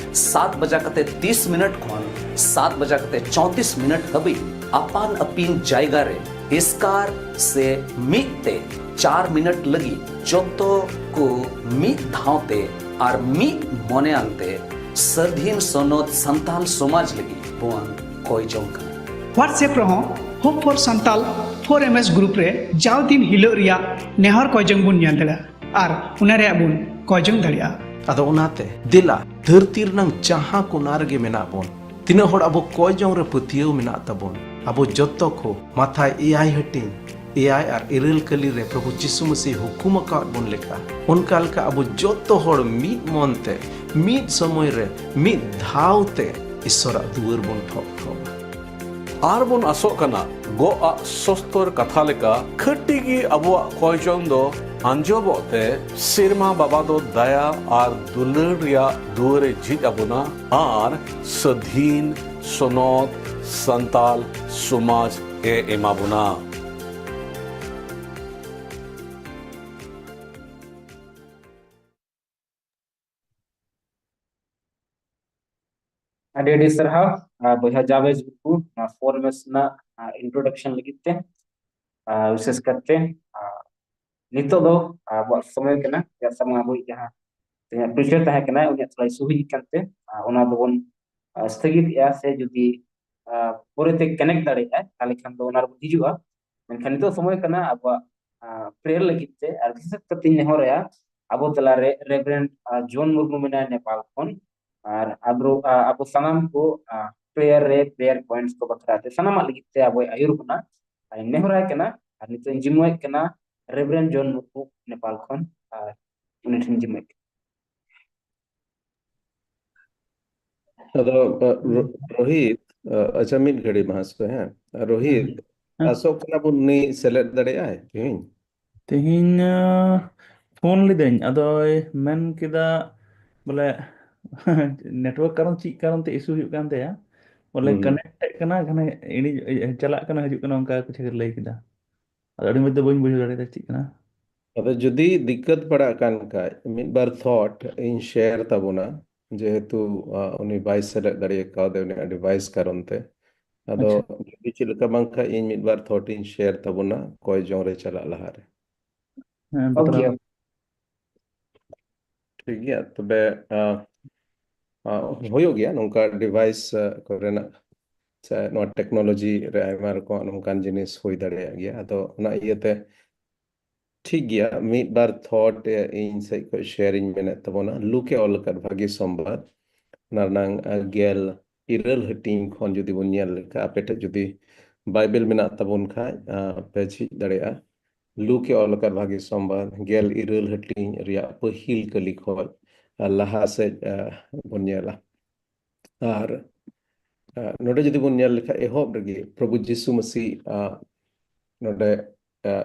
ᱥᱟᱛ ᱵᱟᱡᱟ ᱠᱟᱛᱮ ᱛᱤᱥ ᱢᱤᱱᱤᱴ ᱠᱷᱚᱱ ᱥᱟᱛ ᱵᱟᱡᱟ ᱠᱟᱛᱮ ᱪᱚᱣᱛᱤᱥ ᱢᱤᱱᱤᱴ ᱦᱟᱹᱵᱤᱡ ᱟᱯᱟᱱ ᱟᱹᱯᱤᱱ ᱡᱟᱭᱜᱟ ᱨᱮ ᱮᱥᱠᱟᱨ ᱥᱮ ᱢᱤᱫ ᱛᱮ ᱪᱟᱨ ᱢᱤᱱᱤᱴ ᱞᱟᱹᱜᱤᱫ ᱡᱚᱛᱚ ᱠᱚ ᱢᱤᱫ ᱫᱷᱟᱣ ᱛᱮ ᱟᱨ ᱢᱤᱫ ᱢᱚᱱᱮ ᱟᱱᱛᱮ ᱥᱟᱹᱫᱷᱤᱱ ᱥᱚᱱᱚᱛ ᱥᱟᱱᱛᱟᱞ ᱥᱚᱢᱟᱡᱽ ᱞᱟᱹᱜᱤᱫ ᱵᱚᱱ ᱠᱚᱭ ᱡᱚᱝ ᱠᱟᱱᱟ᱾ WhatsApp ᱨᱮᱦᱚᱸ Hope for Santal four M S group ᱨᱮ ᱡᱟᱣ ᱫᱤᱱ ᱦᱤᱞᱳᱜ ᱨᱮᱭᱟᱜ ᱱᱮᱦᱚᱨ ᱠᱚᱭ ᱡᱚᱝ ᱵᱚᱱ ᱧᱮᱞ ᱫᱟᱲᱮᱭᱟᱜᱼᱟ ᱟᱨ ᱚᱱᱟ ᱨᱮᱭᱟᱜ ᱵᱚᱱ ᱠᱚᱭ ᱡᱚᱝ ᱫᱟᱲᱮᱭᱟᱜᱼᱟ᱾ ᱟᱫᱚ ᱚᱱᱟᱛᱮ ᱫᱮᱞᱟ, ᱫᱷᱟᱹᱨᱛᱤ ᱨᱮᱱᱟᱝ ᱡᱟᱦᱟᱸ ᱠᱚᱱᱟ ᱨᱮᱜᱮ ᱢᱮᱱᱟᱜ ᱵᱚᱱ, ᱛᱤᱱᱟᱹᱜ ᱦᱚᱲ ᱟᱵᱚ ᱠᱚᱭ ᱡᱚᱝ ᱨᱮ ᱯᱟᱹᱛᱭᱟᱹᱣ ᱢᱮᱱᱟᱜ ᱛᱟᱵᱚᱱ, ᱟᱵᱚ ᱡᱚᱛᱚ ᱠᱚ ᱢᱟᱛᱷᱟᱭ ᱮᱭᱟᱭ ᱦᱟᱹᱴᱤᱧ ᱮᱭᱟᱭ ᱟᱨ ᱤᱨᱟᱹᱞ ᱠᱟᱹᱞᱤ ᱨᱮ ᱯᱨᱚᱵᱷᱩ ᱡᱤᱥᱩ ᱢᱟᱹᱥᱤ ᱦᱩᱠᱩᱢ ᱟᱠᱟᱫ ᱵᱚᱱ ᱞᱮᱠᱟ, ᱚᱱᱠᱟ ᱞᱮᱠᱟ ᱟᱵᱚ ᱡᱚᱛᱚ ᱦᱚᱲ ᱢᱤᱫ ᱢᱚᱱ ᱛᱮ, ᱢᱤᱫ ᱥᱚᱢᱚᱭ ᱨᱮ, ᱢᱤᱫ ᱫᱷᱟᱣ ᱛᱮ ᱤᱥᱥᱚᱨᱟᱜ ᱫᱩᱣᱟᱹᱨ ᱵᱚᱱ ᱴᱷᱚᱠ ᱴᱷᱚᱠ᱾ ᱟᱨ ᱵᱚᱱ ᱟᱥᱚᱜ ᱠᱟᱱᱟ, ᱜᱚᱜ ᱟᱜ ᱥᱚᱥᱛᱚᱨ ᱠᱟᱛᱷᱟ ᱞᱮᱠᱟ, ᱠᱷᱟᱹᱴᱤ ᱜᱮ ᱟᱵᱚᱣᱟᱜ ᱠᱚᱭ ᱡᱚᱝ ᱫᱚ ᱟᱸᱡᱚᱢᱚᱜ ᱛᱮ, ᱥᱮᱨᱢᱟ ᱵᱟᱵᱟ ᱫᱚ ᱫᱟᱭᱟ ᱟᱨ ᱫᱩᱞᱟᱹᱲ ᱨᱮᱭᱟᱜ ᱫᱩᱣᱟᱹᱨ ᱮ ᱡᱷᱤᱡ ᱟᱵᱚᱱᱟ ᱟᱨ ᱥᱟᱹᱫᱷᱤᱱ ᱥᱚᱱᱚᱛ ᱥᱟᱱᱛᱟᱞ ᱥᱚᱢᱟᱡᱽ ᱮ ᱮᱢᱟ ᱵᱚᱱᱟ᱾ ᱟᱹᱰᱤ ᱟᱹᱰᱤ ᱥᱟᱨᱦᱟᱣ, ᱟᱨ ᱵᱚᱭᱦᱟ ᱡᱟᱵᱮᱡ ᱵᱩᱠᱩ, ᱱᱚᱣᱟ ᱯᱷᱳᱨ ᱮᱢ ᱮᱥ ᱨᱮᱱᱟᱜ, ᱟᱨ, introduction ᱞᱟᱹᱜᱤᱫ ᱛᱮ, ᱟᱨ, ᱵᱤᱥᱮᱥ ᱠᱟᱨᱛᱮ, ᱟᱨ, ᱱᱤᱛᱚᱜ ᱫᱚ ᱟᱵᱚᱣᱟᱜ ᱥᱚᱢᱚᱭ ᱠᱟᱱᱟ, ᱪᱮᱫᱟᱜ ᱥᱮ ᱵᱟᱝ ᱟᱵᱚᱭᱤᱡ ᱡᱟᱦᱟᱸ ᱛᱮᱦᱮᱧᱟᱜ preacher ᱛᱟᱦᱮᱸ ᱠᱟᱱᱟᱭ, ᱩᱱᱤᱭᱟᱜ ᱛᱷᱚᱲᱟᱭ ᱥᱩᱦᱤ ᱠᱟᱱᱛᱮ, ᱟᱨ, ᱚᱱᱟ ᱫᱚᱵᱚᱱ, ᱟᱨ, ᱥᱛᱷᱚᱜᱤᱛ ᱮᱜᱼᱟ, ᱥᱮ ᱡᱩᱫᱤ ᱟᱨ ᱯᱚᱨᱮᱛᱮ ᱠᱟᱱᱮᱠᱴ ᱫᱟᱲᱮᱭᱟᱜᱼᱟ, ᱛᱟᱦᱚᱞᱮ ᱠᱷᱟᱱ ᱫᱚ ᱚᱱᱟ ᱨᱮᱵᱚᱱ ᱦᱤᱡᱩᱜᱼᱟ᱾ ᱢᱮᱱᱠᱷᱟᱱ ᱱᱤᱛᱚᱜ ᱥᱚᱢᱚᱭ ᱠᱟᱱᱟ ᱟᱵᱚᱣᱟᱜ ᱯᱨᱮᱭᱟᱨ ᱞᱟᱹᱜᱤᱫ ᱛᱮ, ᱟᱨ ᱵᱤᱥᱮᱥ ᱠᱟᱛᱮᱧ ᱱᱮᱦᱚᱨᱟᱭᱟ ᱟᱵᱚ ᱛᱟᱞᱟᱨᱮ ᱨᱮᱵᱷᱨᱮᱱᱰ ᱡᱚᱱ ᱢᱩᱨᱢᱩ ᱢᱮᱱᱟᱭᱟ ᱱᱮᱯᱟᱞ ᱠᱷᱚᱱ, ᱟᱨ ᱟᱵᱚ ᱟᱵᱚ ᱥᱟᱱᱟᱢ ᱠᱚ ᱯᱨᱮᱭᱟᱨ ᱨᱮ ᱯᱨᱮᱭᱟᱨ ᱯᱚᱭᱮᱱᱴᱥ ᱠᱚ ᱵᱟᱠᱷᱨᱟ ᱛᱮ ᱥᱟᱱᱟᱢᱟᱜ ᱞᱟᱹᱜᱤᱫ ᱛᱮ ᱟᱵᱚᱭ ᱟᱹᱭᱩᱨ ᱵᱚᱱᱟ᱾ ᱟᱨ ᱤᱧ ᱱᱮᱦᱚᱨᱟᱭ ᱠᱟᱱᱟ, ᱟᱨ ᱱᱤᱛᱚᱜ ᱤᱧ ᱡᱤᱢᱟᱹᱭᱮᱫ ᱠᱟᱱᱟ ᱨᱮᱵᱷᱨᱮᱱᱰ ᱡᱚᱱ ᱢᱩᱨᱢᱩ ᱱᱮᱯᱟᱞ ᱠᱷᱚᱱ, ᱟᱨ ᱩᱱᱤ ᱴᱷᱮᱱ ᱡᱤᱢᱟᱹᱭᱮᱫ ᱠᱟᱱᱟ᱾ ᱟᱫᱚ ᱨᱳᱦᱤᱛ, ᱟᱪᱪᱷᱟ, ᱢᱤᱫ ᱜᱷᱟᱹᱲᱤ ᱢᱟᱦᱟᱥᱚᱭ, ᱦᱮᱸ᱾ ᱨᱳᱦᱤᱛ, ᱟᱥᱚᱜ ᱠᱟᱱᱟ ᱵᱚᱱ ᱩᱱᱤ ᱥᱮᱞᱮᱫ ᱫᱟᱲᱮᱭᱟᱜᱼᱟᱭ ᱛᱮᱦᱮᱧ᱾ ᱛᱮᱦᱮᱧ ᱯᱷᱳᱱ ᱞᱤᱫᱟᱹᱧ, ᱟᱫᱚᱭ ᱢᱮᱱ ᱠᱮᱫᱟ ᱵᱚᱞᱮ ᱱᱮᱴᱣᱟᱨᱠ ᱠᱟᱨᱚᱱ, ᱪᱮᱫ ᱠᱟᱨᱚᱱ ᱛᱮ ᱤᱥᱩ ᱦᱩᱭᱩᱜ ᱠᱟᱱ ᱛᱟᱭᱟ, ᱵᱚᱞᱮ ᱠᱟᱱᱮᱠᱴ ᱠᱟᱱᱟ, ᱪᱟᱞᱟᱜ ᱠᱟᱱᱟ, ᱦᱤᱡᱩᱜ ᱠᱟᱱᱟ, ᱚᱱᱠᱟ ᱠᱤᱪᱷᱩ ᱞᱟᱹᱭ ᱠᱮᱫᱟ᱾ ᱟᱫᱚ ᱟᱹᱰᱤ ᱢᱚᱡᱽ ᱛᱮ ᱵᱟᱹᱧ ᱵᱩᱡᱷᱟᱹᱣ ᱫᱟᱲᱮᱭᱟᱫᱟ ᱪᱮᱫ ᱠᱟᱱᱟ᱾ ᱟᱫᱚ ᱡᱩᱫᱤ ᱫᱤᱠᱠᱟᱹᱛ ᱯᱟᱲᱟᱜ ᱠᱟᱱ ᱠᱷᱟᱡ, ᱢᱤᱫ ᱵᱟᱨ ᱛᱷᱚᱴ ᱤᱧ ᱥᱮᱭᱟᱨ ᱛᱟᱵᱚᱱᱟ, ᱡᱮᱦᱮᱛᱩ ᱩᱱᱤ ᱵᱟᱭ ᱥᱮᱞᱮᱫ ᱫᱟᱲᱮ ᱠᱟᱣᱫᱟ ᱩᱱᱤᱭᱟᱜ ᱰᱤᱵᱷᱟᱭᱤᱥ ᱠᱟᱨᱚᱱ ᱛᱮ᱾ ᱟᱫᱚ ᱡᱩᱫᱤ ᱪᱮᱫ ᱞᱮᱠᱟ ᱵᱟᱝ ᱠᱷᱟᱡ, ᱤᱧ ᱢᱤᱫ ᱵᱟᱨ ᱛᱷᱚᱴ ᱤᱧ ᱥᱮᱭᱟᱨ ᱛᱟᱵᱚᱱᱟ ᱠᱚᱭ ᱡᱚᱝ ᱨᱮ ᱪᱟᱞᱟᱜ ᱞᱟᱦᱟᱨᱮ᱾ ᱦᱮᱸ, ᱵᱟᱛᱨᱟᱣ᱾ ᱴᱷᱤᱠ ᱜᱮᱭᱟ, ᱛᱚᱵᱮ ᱦᱩᱭᱩᱜ ᱜᱮᱭᱟ ᱱᱚᱝᱠᱟ ᱰᱤᱵᱷᱟᱭᱤᱥ ᱠᱚᱨᱮᱱᱟᱜ ᱥᱮ ᱱᱚᱣᱟ ᱴᱮᱠᱱᱳᱞᱚᱡᱤ ᱨᱮ ᱟᱭᱢᱟ ᱨᱚᱠᱚᱢ ᱱᱚᱝᱠᱟᱱ ᱡᱤᱱᱤᱥ ᱦᱩᱭ ᱫᱟᱲᱮᱭᱟᱜ ᱜᱮᱭᱟ᱾ ᱟᱫᱚ ᱚᱱᱟ ᱤᱭᱟᱹᱛᱮ ᱴᱷᱤᱠ ᱜᱮᱭᱟ, ᱢᱤᱫ ᱵᱟᱨ ᱛᱷᱚᱴ ᱤᱧ ᱥᱮᱫ ᱠᱷᱚᱱ ᱥᱮᱭᱟᱨ ᱤᱧ ᱢᱮᱱᱮᱫ ᱛᱟᱵᱚᱱᱟ᱾ ᱞᱩᱠ ᱮ ᱚᱞ ᱟᱠᱟᱫ ᱵᱷᱟᱹᱜᱤ ᱥᱚᱢᱵᱟᱫ, ᱚᱱᱟ ᱨᱮᱱᱟᱝ ᱜᱮᱞ ᱤᱨᱟᱹᱞ ᱦᱟᱹᱴᱤᱧ ᱠᱷᱚᱱ ᱡᱩᱫᱤ ᱵᱚᱱ ᱧᱮᱞ ᱞᱮᱠᱷᱟᱱ, ᱟᱯᱮ ᱴᱷᱮᱱ ᱡᱩᱫᱤ ᱵᱟᱭᱵᱮᱞ ᱢᱮᱱᱟᱜ ᱛᱟᱵᱚᱱ ᱠᱷᱟᱡ, ᱯᱮ ᱡᱷᱤᱡ ᱫᱟᱲᱮᱭᱟᱜᱼᱟ᱾ ᱞᱩᱠ ᱮ ᱚᱞ ᱟᱠᱟᱫ ᱵᱷᱟᱹᱜᱤ ᱥᱚᱢᱵᱟᱫ ᱜᱮᱞ ᱤᱨᱟᱹᱞ ᱦᱟᱹᱴᱤᱧ ᱨᱮᱭᱟᱜ ᱯᱟᱹᱦᱤᱞ ᱠᱟᱹᱞᱤ ᱠᱷᱚᱱ ᱞᱟᱦᱟ ᱥᱮᱫ ᱵᱚᱱ ᱧᱮᱞᱟ᱾ ᱟᱨ ᱱᱚᱰᱮ ᱡᱩᱫᱤ ᱵᱚᱱ ᱧᱮᱞ ᱞᱮᱠᱷᱟᱱ, ᱮᱦᱚᱵ ᱨᱮᱜᱮ ᱯᱨᱚᱵᱷᱩ ᱡᱤᱥᱩ ᱢᱟᱹᱥᱤ ᱱᱚᱰᱮ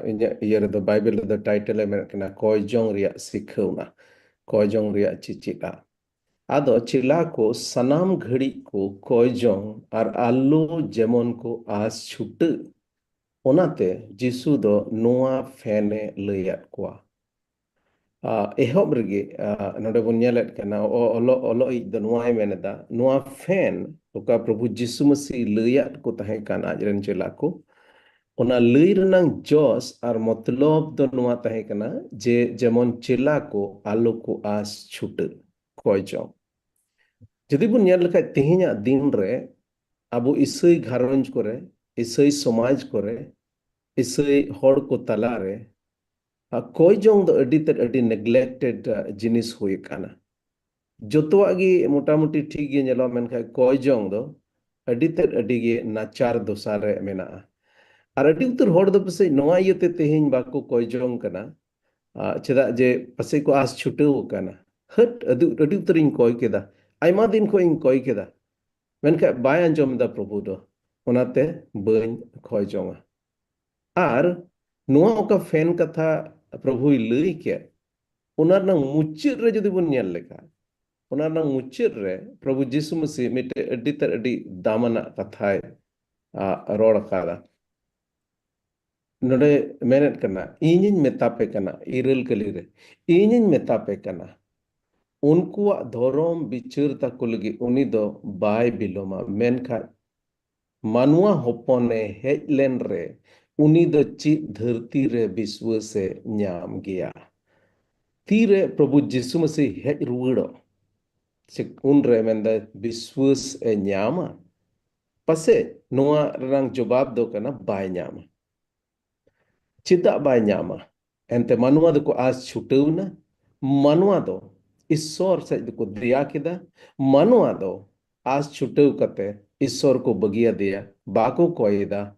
ᱤᱧᱟᱹᱜ ᱤᱭᱟᱹ ᱨᱮᱫᱚ, ᱵᱟᱭᱵᱮᱞ ᱨᱮᱫᱚ ᱴᱟᱭᱴᱮᱞ ᱮ ᱢᱮᱱᱮᱫ ᱠᱟᱱᱟ ᱠᱚᱭ ᱡᱚᱝ ᱨᱮᱭᱟᱜ ᱥᱤᱠᱷᱟᱹᱣᱱᱟ, ᱠᱚᱭ ᱡᱚᱝ ᱨᱮᱭᱟᱜ ᱪᱮᱪᱮᱫᱟ᱾ ᱟᱫᱚ ᱪᱮᱞᱟ ᱠᱚ ᱥᱟᱱᱟᱢ ᱜᱷᱟᱹᱲᱤᱡ ᱠᱚ ᱠᱚᱭ ᱡᱚᱝ ᱟᱨ ᱟᱞᱚ ᱡᱮᱢᱚᱱ ᱠᱚ ᱟᱥ ᱪᱷᱩᱴᱟᱹᱜ, ᱚᱱᱟᱛᱮ ᱡᱤᱥᱩ ᱫᱚ ᱱᱚᱣᱟ ᱯᱷᱮᱱ ᱮ ᱞᱟᱹᱭᱟᱫ ᱠᱚᱣᱟ᱾ ᱮᱦᱚᱵ ᱨᱮᱜᱮ ᱱᱚᱰᱮ ᱵᱚᱱ ᱧᱮᱞᱮᱫ ᱠᱟᱱᱟ, ᱚᱞᱚᱜ ᱚᱞᱚᱜ ᱤᱡ ᱫᱚ ᱱᱚᱣᱟᱭ ᱢᱮᱱ ᱮᱫᱟ, ᱱᱚᱣᱟ ᱯᱷᱮᱱ ᱚᱠᱟ ᱯᱨᱚᱵᱷᱩ ᱡᱤᱥᱩ ᱢᱟᱹᱥᱤ ᱞᱟᱹᱭᱟᱫ ᱠᱚ ᱛᱟᱦᱮᱸ ᱠᱟᱱ ᱟᱡᱨᱮᱱ ᱪᱮᱞᱟ ᱠᱚ, ᱚᱱᱟ ᱞᱟᱹᱭ ᱨᱮᱱᱟᱝ ᱡᱚᱥ ᱟᱨ ᱢᱚᱛᱞᱚᱵ ᱫᱚ ᱱᱚᱣᱟ ᱛᱟᱦᱮᱸ ᱠᱟᱱᱟ ᱡᱮ ᱡᱮᱢᱚᱱ ᱪᱮᱞᱟ ᱠᱚ ᱟᱞᱚ ᱠᱚ ᱟᱥ ᱪᱷᱩᱴᱟᱹᱜ, ᱠᱚᱭ ᱡᱚᱝ᱾ ᱡᱩᱫᱤ ᱵᱚᱱ ᱧᱮᱞ ᱞᱮᱠᱷᱟᱡ, ᱛᱮᱦᱮᱧᱟᱜ ᱫᱤᱱ ᱨᱮ ᱟᱵᱚ ᱤᱥᱟᱹᱭ ᱜᱷᱟᱨᱚᱸᱡᱽ ᱠᱚᱨᱮ, ᱤᱥᱟᱹᱭ ᱥᱚᱢᱟᱡᱽ ᱠᱚᱨᱮ, ᱤᱥᱟᱹᱭ ᱦᱚᱲ ᱠᱚ ᱛᱟᱞᱟᱨᱮ, ᱟᱨ ᱠᱚᱭ ᱡᱚᱝ ᱫᱚ ᱟᱹᱰᱤ ᱛᱮᱫ, ᱟᱹᱰᱤ neglected, ᱟ, ᱡᱤᱱᱤᱥ ᱦᱩᱭ ᱟᱠᱟᱱᱟ᱾ ᱡᱚᱛᱚᱣᱟᱜ ᱜᱮ ᱢᱚᱴᱟᱢᱩᱴᱤ ᱴᱷᱤᱠ ᱜᱮ ᱧᱮᱞᱚᱜᱼᱟ, ᱢᱮᱱᱠᱷᱟᱱ ᱠᱚᱭ ᱡᱚᱝ ᱫᱚ ᱟᱹᱰᱤ ᱛᱮᱫ, ᱟᱹᱰᱤ ᱜᱮ ᱱᱟᱪᱟᱨ ᱫᱚᱥᱟ ᱨᱮ ᱢᱮᱱᱟᱜᱼᱟ᱾ ᱟᱨ ᱟᱹᱰᱤ ᱩᱛᱟᱹᱨ ᱦᱚᱲ ᱫᱚ ᱯᱟᱥᱮᱡ ᱱᱚᱣᱟ ᱤᱭᱟᱹᱛᱮ ᱛᱮᱦᱮᱧ ᱵᱟᱠᱚ ᱠᱚᱭ ᱡᱚᱝ ᱠᱟᱱᱟ, ᱟ, ᱪᱮᱫᱟᱜ ᱡᱮ ᱯᱟᱥᱮᱡ ᱠᱚ ᱟᱥ ᱪᱷᱩᱴᱟᱹᱣ ᱟᱠᱟᱱᱟ, "ᱦᱟᱹᱴ, ᱟᱹᱰᱤ, ᱟᱹᱰᱤ ᱩᱛᱟᱹᱨᱤᱧ ᱠᱚᱭ ᱠᱮᱫᱟ, ᱟᱭᱢᱟ ᱫᱤᱱ ᱠᱷᱚᱱ ᱤᱧ ᱠᱚᱭ ᱠᱮᱫᱟ, ᱢᱮᱱᱠᱷᱟᱱ ᱵᱟᱭ ᱟᱸᱡᱚᱢ ᱮᱫᱟ ᱯᱨᱚᱵᱷᱩ ᱫᱚ, ᱚᱱᱟᱛᱮ ᱵᱟᱹᱧ ᱠᱚᱭ ᱡᱚᱝᱟ᱾" ᱟᱨ ᱱᱚᱣᱟ ᱚᱠᱟ ᱯᱷᱮᱱ ᱠᱟᱛᱷᱟ ᱯᱨᱚᱵᱷᱩᱭ ᱞᱟᱹᱭ ᱠᱮᱫ, ᱚᱱᱟ ᱨᱮᱱᱟᱜ ᱢᱩᱪᱟᱹᱫ ᱨᱮ ᱡᱩᱫᱤ ᱵᱚᱱ ᱧᱮᱞ ᱞᱮᱠᱷᱟᱱ, ᱚᱱᱟ ᱨᱮᱱᱟᱜ ᱢᱩᱪᱟᱹᱫ ᱨᱮ ᱯᱨᱚᱵᱷᱩ ᱡᱤᱥᱩ ᱢᱟᱹᱥᱤ ᱢᱤᱫᱴᱮᱡ ᱟᱹᱰᱤ ᱛᱮᱫ ᱟᱹᱰᱤ ᱫᱟᱢᱟᱱᱟᱜ ᱠᱟᱛᱷᱟᱭ, ᱟ, ᱨᱚᱲ ᱟᱠᱟᱫᱟ᱾ ᱱᱚᱰᱮ ᱢᱮᱱᱮᱫ ᱠᱟᱱᱟ, "ᱤᱧᱤᱧ ᱢᱮᱛᱟ ᱯᱮ ᱠᱟᱱᱟ", ᱤᱨᱟᱹᱞ ᱠᱟᱹᱞᱤ ᱨᱮ, "ᱤᱧᱤᱧ ᱢᱮᱛᱟ ᱯᱮ ᱠᱟᱱᱟ, ᱩᱱᱠᱩᱣᱟᱜ ᱫᱷᱚᱨᱚᱢ ᱵᱤᱪᱟᱹᱨ ᱛᱟᱠᱚ ᱞᱟᱹᱜᱤᱫ ᱩᱱᱤ ᱫᱚ ᱵᱟᱭ ᱵᱤᱞᱚᱢᱟ, ᱢᱮᱱᱠᱷᱟᱱ ᱢᱟᱱᱣᱟ ᱦᱚᱯᱚᱱᱮ ᱦᱮᱡ ᱞᱮᱱ ᱨᱮ ᱩᱱᱤ ᱫᱚ ᱪᱮᱫ ᱫᱷᱟᱹᱨᱛᱤ ᱨᱮ ᱵᱤᱥᱣᱟᱹᱥᱮ ᱧᱟᱢ ᱜᱮᱭᱟ?" ᱛᱤᱨᱮ ᱯᱨᱚᱵᱷᱩ ᱡᱤᱥᱩ ᱢᱟᱹᱥᱤ ᱦᱮᱡ ᱨᱩᱣᱟᱹᱲᱚᱜ, ᱥᱮ ᱩᱱᱨᱮ ᱢᱮᱱᱫᱟᱭ, ᱵᱤᱥᱣᱟᱹᱥ ᱮ ᱧᱟᱢᱟ? ᱯᱟᱥᱮᱡ ᱱᱚᱣᱟ ᱨᱮᱱᱟᱜ ᱡᱚᱵᱟᱵ ᱫᱚ ᱠᱟᱱᱟ, ᱵᱟᱭ ᱧᱟᱢᱟ᱾ ᱪᱮᱫᱟᱜ ᱵᱟᱭ ᱧᱟᱢᱟ? ᱮᱱᱛᱮ ᱢᱟᱱᱣᱟ ᱫᱚᱠᱚ ᱟᱥ ᱪᱷᱩᱴᱟᱹᱣ ᱮᱱᱟ᱾ ᱢᱟᱱᱣᱟ ᱫᱚ ᱤᱥᱥᱚᱨ ᱥᱮᱫ ᱫᱚᱠᱚ ᱫᱮᱭᱟ ᱠᱮᱫᱟ᱾ ᱢᱟᱱᱣᱟ ᱫᱚ ᱟᱥ ᱪᱷᱩᱴᱟᱹᱣ ᱠᱟᱛᱮ ᱤᱥᱥᱚᱨ ᱠᱚ ᱵᱟᱹᱜᱤᱭᱟᱫᱮᱭᱟ, ᱵᱟᱠᱚ ᱠᱚᱭᱮᱫᱟ᱾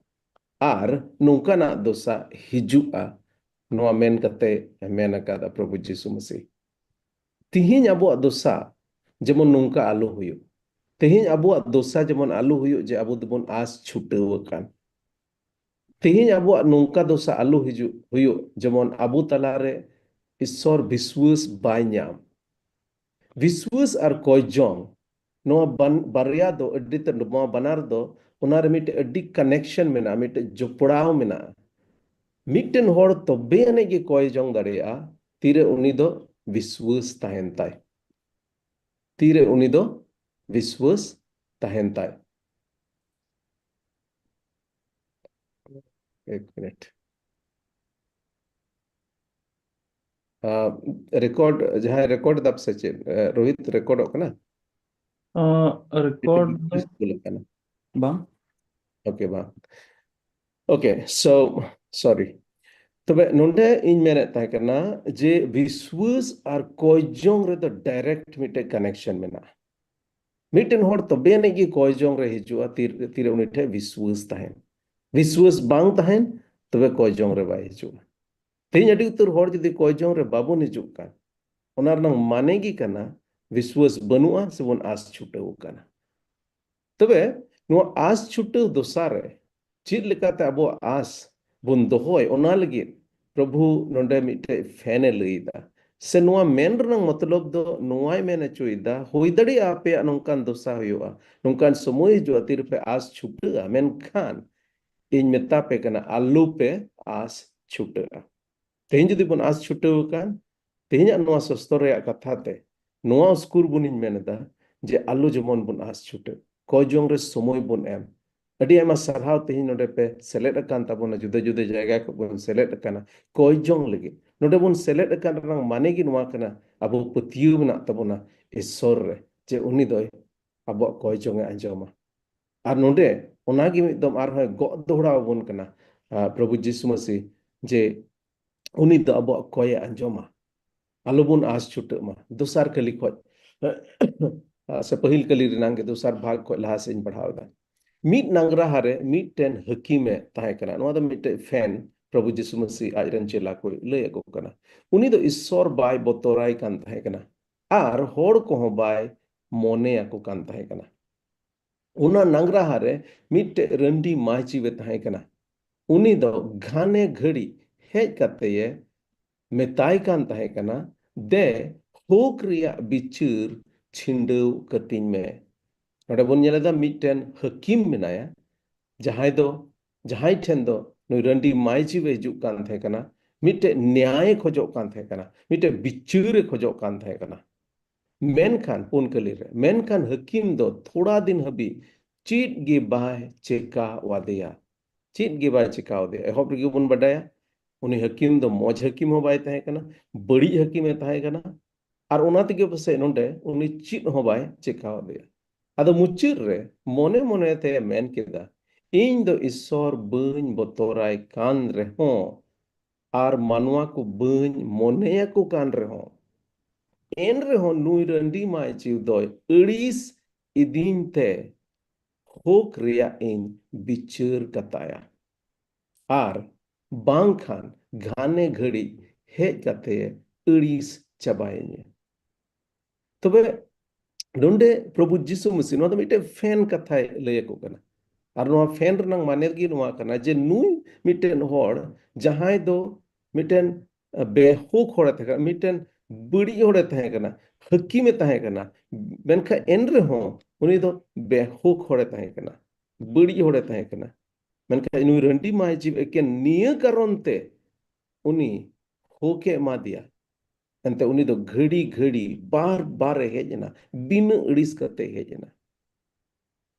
ᱟᱨ ᱱᱚᱝᱠᱟᱱᱟᱜ ᱫᱚᱥᱟ ᱦᱤᱡᱩᱜᱼᱟ, ᱱᱚᱣᱟ ᱢᱮᱱ ᱠᱟᱛᱮ ᱢᱮᱱ ᱟᱠᱟᱫᱟ ᱯᱨᱚᱵᱷᱩ ᱡᱤᱥᱩ ᱢᱟᱹᱥᱤ᱾ ᱛᱤᱦᱤᱧ ᱟᱵᱚᱣᱟᱜ ᱫᱚᱥᱟ ᱡᱮᱢᱚᱱ ᱱᱚᱝᱠᱟ ᱟᱞᱚ ᱦᱩᱭᱩᱜ᱾ ᱛᱤᱦᱤᱧ ᱟᱵᱚᱣᱟᱜ ᱫᱚᱥᱟ ᱡᱮᱢᱚᱱ ᱟᱞᱚ ᱦᱩᱭᱩᱜ ᱡᱮ ᱟᱵᱚ ᱫᱚᱵᱚᱱ ᱟᱥ ᱪᱷᱩᱴᱟᱹᱣ ᱟᱠᱟᱱ᱾ ᱛᱤᱦᱤᱧ ᱟᱵᱚᱣᱟᱜ ᱱᱚᱝᱠᱟ ᱫᱚᱥᱟ ᱟᱞᱚ ᱦᱤᱡᱩᱜ, ᱦᱩᱭᱩᱜ, ᱡᱮᱢᱚᱱ ᱟᱵᱚ ᱛᱟᱞᱟᱨᱮ ᱤᱥᱥᱚᱨ ᱵᱤᱥᱣᱟᱹᱥ ᱵᱟᱭ ᱧᱟᱢ᱾ ᱵᱤᱥᱣᱟᱹᱥ ᱟᱨ ᱠᱚᱭ ᱡᱚᱝ, ᱱᱚᱣᱟ ᱵᱟᱱ-, ᱵᱟᱨᱭᱟ ᱫᱚ ᱟᱹᱰᱤ ᱛᱮᱫ, ᱱᱚᱣᱟ ᱵᱟᱱᱟᱨ ᱫᱚ, ᱚᱱᱟᱨᱮ ᱢᱤᱫᱴᱮᱡ ᱟᱹᱰᱤ connection ᱢᱮᱱᱟᱜᱼᱟ, ᱢᱤᱫᱴᱮᱡ ᱡᱚᱯᱲᱟᱣ ᱢᱮᱱᱟᱜᱼᱟ᱾ ᱢᱤᱫᱴᱮᱱ ᱦᱚᱲ ᱛᱚᱵᱮ ᱟᱹᱱᱤᱡ ᱜᱮ ᱠᱚᱭ ᱡᱚᱝ ᱫᱟᱲᱮᱭᱟᱜᱼᱟ, ᱛᱤᱨᱮ ᱩᱱᱤ ᱫᱚ ᱵᱤᱥᱣᱟᱹᱥ ᱛᱟᱦᱮᱱ ᱛᱟᱭ᱾ ᱛᱤᱨᱮ ᱩᱱᱤ ᱫᱚ ᱵᱤᱥᱣᱟᱹᱥ ᱛᱟᱦᱮᱱ ᱛᱟᱭ᱾ ᱮᱠ ᱢᱤᱱᱤᱴ᱾ ᱟᱸ, record, ᱡᱟᱦᱟᱸᱭ record ᱫᱟᱯ ᱥᱮ ᱪᱮᱫ? ᱮ, ᱨᱳᱦᱤᱛ, recordᱚᱜ ᱠᱟᱱᱟ? ᱟᱸ, record ᱫᱚ ᱪᱟᱹᱞᱩᱜ ᱠᱟᱱᱟ᱾ ᱵᱟᱝ᱾ Okay, ᱵᱟᱝ᱾ Okay, so, sorry. ᱛᱚᱵᱮ ᱱᱚᱰᱮ ᱤᱧ ᱢᱮᱱᱮᱫ ᱛᱟᱦᱮᱸ ᱠᱟᱱᱟ ᱡᱮ ᱵᱤᱥᱣᱟᱹᱥ ᱟᱨ ᱠᱚᱭᱡᱚᱝ ᱨᱮᱫᱚ direct ᱢᱤᱫᱴᱮᱡ connection ᱢᱮᱱᱟᱜᱼᱟ᱾ ᱢᱤᱫᱴᱮᱱ ᱦᱚᱲ ᱛᱚᱵᱮ ᱟᱹᱱᱤᱡ ᱜᱮ ᱠᱚᱭᱡᱚᱝ ᱨᱮ ᱦᱤᱡᱩᱜᱼᱟ, ᱛᱤᱨ-, ᱛᱤᱨᱮ ᱩᱱᱤ ᱴᱷᱮᱱ ᱵᱤᱥᱣᱟᱹᱥ ᱛᱟᱦᱮᱱ᱾ ᱵᱤᱥᱣᱟᱹᱥ ᱵᱟᱝ ᱛᱟᱦᱮᱱ, ᱛᱚᱵᱮ ᱠᱚᱭᱡᱚᱝ ᱨᱮ ᱵᱟᱭ ᱦᱤᱡᱩᱜᱼᱟ᱾ ᱛᱮᱦᱮᱧ ᱟᱹᱰᱤ ᱩᱛᱟᱹᱨ ᱦᱚᱲ ᱡᱩᱫᱤ ᱠᱚᱭᱡᱚᱝ ᱨᱮ ᱵᱟᱵᱚᱱ ᱦᱤᱡᱩᱜ ᱠᱟᱱ, ᱚᱱᱟ ᱨᱮᱱᱟᱜ ᱢᱟᱱᱮ ᱜᱮ ᱠᱟᱱᱟ ᱵᱤᱥᱣᱟᱹᱥ ᱵᱟᱹᱱᱩᱜᱼᱟ ᱥᱮᱵᱚᱱ ᱟᱥ ᱪᱷᱩᱴᱟᱹᱣ ᱠᱟᱱᱟ᱾ ᱛᱚᱵᱮ ᱱᱚᱣᱟ ᱟᱥ ᱪᱷᱩᱴᱟᱹᱣ ᱫᱚᱥᱟ ᱨᱮ ᱪᱮᱫ ᱞᱮᱠᱟᱛᱮ ᱟᱵᱚᱣᱟᱜ ᱟᱥ ᱵᱚᱱ ᱫᱚᱦᱚᱭ, ᱚᱱᱟ ᱞᱟᱹᱜᱤᱫ ᱯᱨᱚᱵᱷᱩ ᱱᱚᱰᱮ ᱢᱤᱫᱴᱮᱡ ᱯᱷᱮᱱ ᱮ ᱞᱟᱹᱭ ᱮᱫᱟ᱾ ᱥᱮ ᱱᱚᱣᱟ ᱢᱮᱱ ᱨᱮᱱᱟᱜ ᱢᱚᱛᱞᱚᱵ ᱫᱚ ᱱᱚᱣᱟᱭ ᱢᱮᱱ ᱦᱚᱪᱚᱭᱮᱫᱟ, ᱦᱩᱭ ᱫᱟᱲᱮᱭᱟᱜᱼᱟ ᱟᱯᱮᱭᱟᱜ ᱱᱚᱝᱠᱟᱱ ᱫᱚᱥᱟ ᱦᱩᱭᱩᱜᱼᱟ, ᱱᱚᱝᱠᱟᱱ ᱥᱚᱢᱚᱭ ᱦᱤᱡᱩᱜᱼᱟ, ᱛᱤᱨᱮᱯᱮ ᱟᱥ ᱪᱷᱩᱴᱟᱹᱜᱼᱟ, ᱢᱮᱱᱠᱷᱟᱱ ᱤᱧ ᱢᱮᱛᱟ ᱯᱮ ᱠᱟᱱᱟ, ᱟᱞᱚ ᱯᱮ ᱟᱥ ᱪᱷᱩᱴᱟᱹᱜᱼᱟ᱾ ᱛᱮᱦᱮᱧ ᱡᱩᱫᱤ ᱵᱚᱱ ᱟᱥ ᱪᱷᱩᱴᱟᱹᱣ ᱟᱠᱟᱱ, ᱛᱮᱦᱮᱧᱟᱜ ᱱᱚᱣᱟ ᱥᱚᱥᱛᱚᱨ ᱨᱮᱭᱟᱜ ᱠᱟᱛᱷᱟ ᱛᱮ ᱱᱚᱣᱟ ᱩᱥᱠᱩᱨ ᱵᱚᱱᱤᱧ ᱢᱮᱱ ᱮᱫᱟ ᱡᱮ ᱟᱞᱚ ᱡᱮᱢᱚᱱ ᱵᱚᱱ ᱟᱥ ᱪᱷᱩᱴᱟᱹᱜ, ᱠᱚᱭᱡᱚᱝ ᱨᱮ ᱥᱚᱢᱚᱭ ᱵᱚᱱ ᱮᱢ᱾ ᱟᱹᱰᱤ ᱟᱭᱢᱟ ᱥᱟᱨᱦᱟᱣ ᱛᱮᱦᱮᱧ ᱱᱚᱰᱮ ᱯᱮ ᱥᱮᱞᱮᱫ ᱟᱠᱟᱱ ᱛᱟᱵᱚᱱᱟ, ᱡᱩᱫᱟᱹ ᱡᱩᱫᱟᱹ ᱡᱟᱭᱜᱟ ᱠᱷᱚᱱ ᱵᱚᱱ ᱥᱮᱞᱮᱫ ᱟᱠᱟᱱᱟ᱾ ᱠᱚᱭᱡᱚᱝ ᱞᱟᱹᱜᱤᱫ ᱱᱚᱰᱮ ᱵᱚᱱ ᱥᱮᱞᱮᱫ ᱟᱠᱟᱱ ᱨᱮᱱᱟᱜ ᱢᱟᱱᱮ ᱜᱮ ᱱᱚᱣᱟ ᱠᱟᱱᱟ, ᱟᱵᱚ ᱯᱟᱹᱛᱭᱟᱹᱣ ᱢᱮᱱᱟᱜ ᱛᱟᱵᱚᱱᱟ ᱤᱥᱥᱚᱨ ᱨᱮ, ᱡᱮ ᱩᱱᱤ ᱫᱚᱭ ᱟᱵᱚᱣᱟᱜ ᱠᱚᱭᱡᱚᱝ ᱮ ᱟᱸᱡᱚᱢᱟ᱾ ᱟᱨ ᱱᱚᱰᱮ ᱚᱱᱟᱜᱮ ᱢᱤᱫ ᱫᱚᱢ ᱟᱨᱦᱚᱸᱭ ᱜᱚᱜ ᱫᱚᱦᱲᱟ ᱟᱵᱚᱱ ᱠᱟᱱᱟ, ᱟᱨ ᱯᱨᱚᱵᱷᱩ ᱡᱤᱥᱩ ᱢᱟᱹᱥᱤ, ᱡᱮ ᱩᱱᱤ ᱫᱚ ᱟᱵᱚᱣᱟᱜ ᱠᱚᱭᱮ ᱟᱸᱡᱚᱢᱟ᱾ ᱟᱞᱚᱵᱚᱱ ᱟᱥ ᱪᱷᱩᱴᱟᱹᱜ ᱢᱟ᱾ ᱫᱚᱥᱟᱨ ᱠᱟᱹᱞᱤ ᱠᱷᱚᱡ, ᱥᱮ ᱯᱟᱹᱦᱤᱞ ᱠᱟᱹᱞᱤ ᱨᱮᱱᱟᱜ ᱜᱮ ᱫᱚᱥᱟᱨ ᱵᱷᱟᱜᱽ ᱠᱷᱚᱡ ᱞᱟᱦᱟ ᱥᱮᱫ ᱤᱧ ᱯᱟᱲᱦᱟᱣ ᱮᱫᱟ᱾ ᱢᱤᱫ ᱱᱟᱝᱜᱽᱨᱟᱦᱟ ᱨᱮ ᱢᱤᱫᱴᱮᱱ ᱦᱟᱹᱠᱤᱢᱮ ᱛᱟᱦᱮᱸ ᱠᱟᱱᱟ᱾ ᱱᱚᱣᱟ ᱫᱚ ᱢᱤᱫᱴᱮᱱ ᱯᱷᱮᱱ, ᱯᱨᱚᱵᱷᱩ ᱡᱤᱥᱩ ᱢᱟᱹᱥᱤ ᱟᱡ ᱨᱮᱱ ᱪᱮᱞᱟ ᱠᱚᱭ ᱞᱟᱹᱭ ᱟᱠᱚ ᱠᱟᱱᱟ᱾ ᱩᱱᱤ ᱫᱚ ᱤᱥᱥᱚᱨ ᱵᱟᱭ ᱵᱚᱛᱚᱨᱟᱭ ᱠᱟᱱ ᱛᱟᱦᱮᱸ ᱠᱟᱱᱟ ᱟᱨ ᱦᱚᱲ ᱠᱚᱦᱚᱸ ᱵᱟᱭ ᱢᱚᱱᱮ ᱟᱠᱚ ᱠᱟᱱ ᱛᱟᱦᱮᱸ ᱠᱟᱱᱟ᱾ ᱚᱱᱟ ᱱᱟᱝᱜᱽᱨᱟᱦᱟ ᱨᱮ ᱢᱤᱫᱴᱮᱡ ᱨᱟᱺᱰᱤ ᱢᱟᱹᱭᱪᱤᱣᱮ ᱛᱟᱦᱮᱸ ᱠᱟᱱᱟ᱾ ᱩᱱᱤ ᱫᱚ ᱜᱷᱟᱱᱮ ᱜᱷᱟᱹᱲᱤ ᱦᱮᱡ ᱠᱟᱛᱮᱭᱮ ᱢᱮᱛᱟᱭ ᱠᱟᱱ ᱛᱟᱦᱮᱸ ᱠᱟᱱᱟ, "ᱫᱮ, ᱦᱳᱠ ᱨᱮᱭᱟᱜ ᱵᱤᱪᱟᱹᱨ ᱪᱷᱤᱸᱰᱟᱹᱣ ᱠᱟᱹᱛᱤᱧ ᱢᱮ᱾" ᱱᱚᱰᱮ ᱵᱚᱱ ᱧᱮᱞ ᱮᱫᱟ, ᱢᱤᱫᱴᱮᱱ ᱦᱟᱹᱠᱤᱢ ᱢᱮᱱᱟᱭᱟ, ᱡᱟᱦᱟᱸᱭ ᱫᱚ, ᱡᱟᱦᱟᱸᱭ ᱴᱷᱮᱱ ᱫᱚ ᱱᱩᱭ ᱨᱟᱺᱰᱤ ᱢᱟᱹᱭᱪᱤᱣᱮ ᱦᱤᱡᱩᱜ ᱠᱟᱱ ᱛᱟᱦᱮᱸ ᱠᱟᱱᱟ, ᱢᱤᱫᱴᱮᱡ ᱱᱮᱭᱟᱭᱮ ᱠᱷᱚᱡᱚᱜ ᱠᱟᱱ ᱛᱟᱦᱮᱸ ᱠᱟᱱᱟ, ᱢᱤᱫᱴᱮᱡ ᱵᱤᱪᱟᱹᱨᱮ ᱠᱷᱚᱡᱚᱜ ᱠᱟᱱ ᱛᱟᱦᱮᱸ ᱠᱟᱱᱟ᱾ ᱢᱮᱱᱠᱷᱟᱱ ᱯᱩᱱ ᱠᱟᱹᱞᱤ ᱨᱮ, ᱢᱮᱱᱠᱷᱟᱱ ᱦᱟᱹᱠᱤᱢ ᱫᱚ ᱛᱷᱚᱲᱟ ᱫᱤᱱ ᱦᱟᱹᱵᱤᱡ ᱪᱮᱫ ᱜᱮ ᱵᱟᱭ ᱪᱮᱠᱟ ᱟᱫᱮᱭᱟ᱾ ᱪᱮᱫ ᱜᱮ ᱵᱟᱭ ᱪᱮᱠᱟ ᱟᱫᱮᱭᱟ᱾ ᱮᱦᱚᱵ ᱨᱮᱜᱮ ᱵᱚᱱ ᱵᱟᱰᱟᱭᱟ, ᱩᱱᱤ ᱦᱟᱹᱠᱤᱢ ᱫᱚ ᱢᱚᱡᱽ ᱦᱟᱹᱠᱤᱢ ᱦᱚᱸ ᱵᱟᱭ ᱛᱟᱦᱮᱸ ᱠᱟᱱᱟ, ᱵᱟᱹᱲᱤᱡ ᱦᱟᱹᱠᱤᱢᱮ ᱛᱟᱦᱮᱸ ᱠᱟᱱᱟ᱾ ᱟᱨ ᱚᱱᱟ ᱛᱮᱜᱮ ᱯᱟᱥᱮᱡ ᱱᱚᱰᱮ ᱩᱱᱤ ᱪᱮᱫ ᱦᱚᱸ ᱵᱟᱭ ᱪᱮᱠᱟ ᱟᱫᱮᱭᱟ᱾ ᱟᱫᱚ ᱢᱩᱪᱟᱹᱫ ᱨᱮ ᱢᱚᱱᱮ ᱢᱚᱱᱮ ᱛᱮ ᱢᱮᱱ ᱠᱮᱫᱟ, ᱤᱧ ᱫᱚ ᱤᱥᱥᱚᱨ ᱵᱟᱹᱧ ᱵᱚᱛᱚᱨᱟᱭ ᱠᱟᱱ ᱨᱮᱦᱚᱸ ᱟᱨ ᱢᱟᱱᱣᱟ ᱠᱚ ᱵᱟᱹᱧ ᱢᱚᱱᱮᱭᱟᱠᱚ ᱠᱟᱱ ᱨᱮᱦᱚᱸ, ᱮᱱ ᱨᱮᱦᱚᱸ ᱱᱩᱭ ᱨᱟᱺᱰᱤ ᱢᱟᱹᱭ ᱡᱤᱣᱤ ᱫᱚᱭ ᱟᱹᱲᱤᱥ ᱤᱫᱤᱧ ᱛᱮ ᱦᱳᱠ ᱨᱮᱭᱟᱜ ᱤᱧ ᱵᱤᱪᱟᱹᱨ ᱠᱟᱛᱟᱭᱟ᱾ ᱟᱨ ᱵᱟᱝᱠᱷᱟᱱ ᱜᱷᱟᱱᱮ ᱜᱷᱟᱹᱲᱤᱡ ᱦᱮᱡ ᱠᱟᱛᱮ ᱟᱹᱲᱤᱥ ᱪᱟᱵᱟᱭᱤᱧᱟᱹ᱾ ᱛᱚᱵᱮ ᱱᱚᱰᱮ ᱯᱨᱚᱵᱷᱩ ᱡᱤᱥᱩ ᱢᱟᱹᱥᱤ, ᱱᱚᱣᱟ ᱫᱚ ᱢᱤᱫᱴᱮᱱ ᱯᱷᱮᱱ ᱠᱟᱛᱷᱟᱭ ᱞᱟᱹᱭ ᱟᱠᱚ ᱠᱟᱱᱟ᱾ ᱟᱨ ᱱᱚᱣᱟ ᱯᱷᱮᱱ ᱨᱮᱱᱟᱜ ᱢᱟᱱᱮ ᱜᱮ ᱱᱚᱣᱟ ᱠᱟᱱᱟ ᱡᱮ ᱱᱩᱭ ᱢᱤᱫᱴᱮᱱ ᱦᱚᱲ, ᱡᱟᱦᱟᱸᱭ ᱫᱚ ᱢᱤᱫᱴᱮᱱ ᱵᱮᱦᱩᱠ ᱦᱚᱲᱮ ᱛᱟᱦᱮᱸ ᱠᱟᱱᱟ, ᱢᱤᱫᱴᱮᱱ ᱵᱟᱹᱲᱤᱡ ᱦᱚᱲᱮ ᱛᱟᱦᱮᱸ ᱠᱟᱱᱟ, ᱦᱟᱹᱠᱤᱢᱮ ᱛᱟᱦᱮᱸ ᱠᱟᱱᱟ, ᱢᱮᱱᱠᱷᱟᱱ ᱮᱱ ᱨᱮᱦᱚᱸ ᱩᱱᱤ ᱫᱚ ᱵᱮᱦᱩᱠ ᱦᱚᱲᱮ ᱛᱟᱦᱮᱸ ᱠᱟᱱᱟ, ᱵᱟᱹᱲᱤᱡ ᱦᱚᱲᱮ ᱛᱟᱦᱮᱸ ᱠᱟᱱᱟ᱾ ᱢᱮᱱᱠᱷᱟᱱ ᱱᱩᱭ ᱨᱟᱺᱰᱤ ᱢᱟᱹᱭ ᱡᱤᱣᱤ ᱮᱠᱮᱱ ᱱᱤᱭᱟᱹ ᱠᱟᱨᱚᱱ ᱛᱮ ᱩᱱᱤ ᱦᱳᱠᱮ ᱮᱢᱟ ᱫᱮᱭᱟ᱾ ᱮᱱᱛᱮ ᱩᱱᱤ ᱫᱚ ᱜᱷᱟᱹᱲᱤ ᱜᱷᱟᱹᱲᱤ ᱵᱟᱨ ᱵᱟᱨᱮ ᱦᱮᱡ ᱮᱱᱟ, ᱵᱤᱱᱟᱹ ᱟᱹᱲᱤᱥ ᱠᱟᱛᱮ ᱦᱮᱡ ᱮᱱᱟ᱾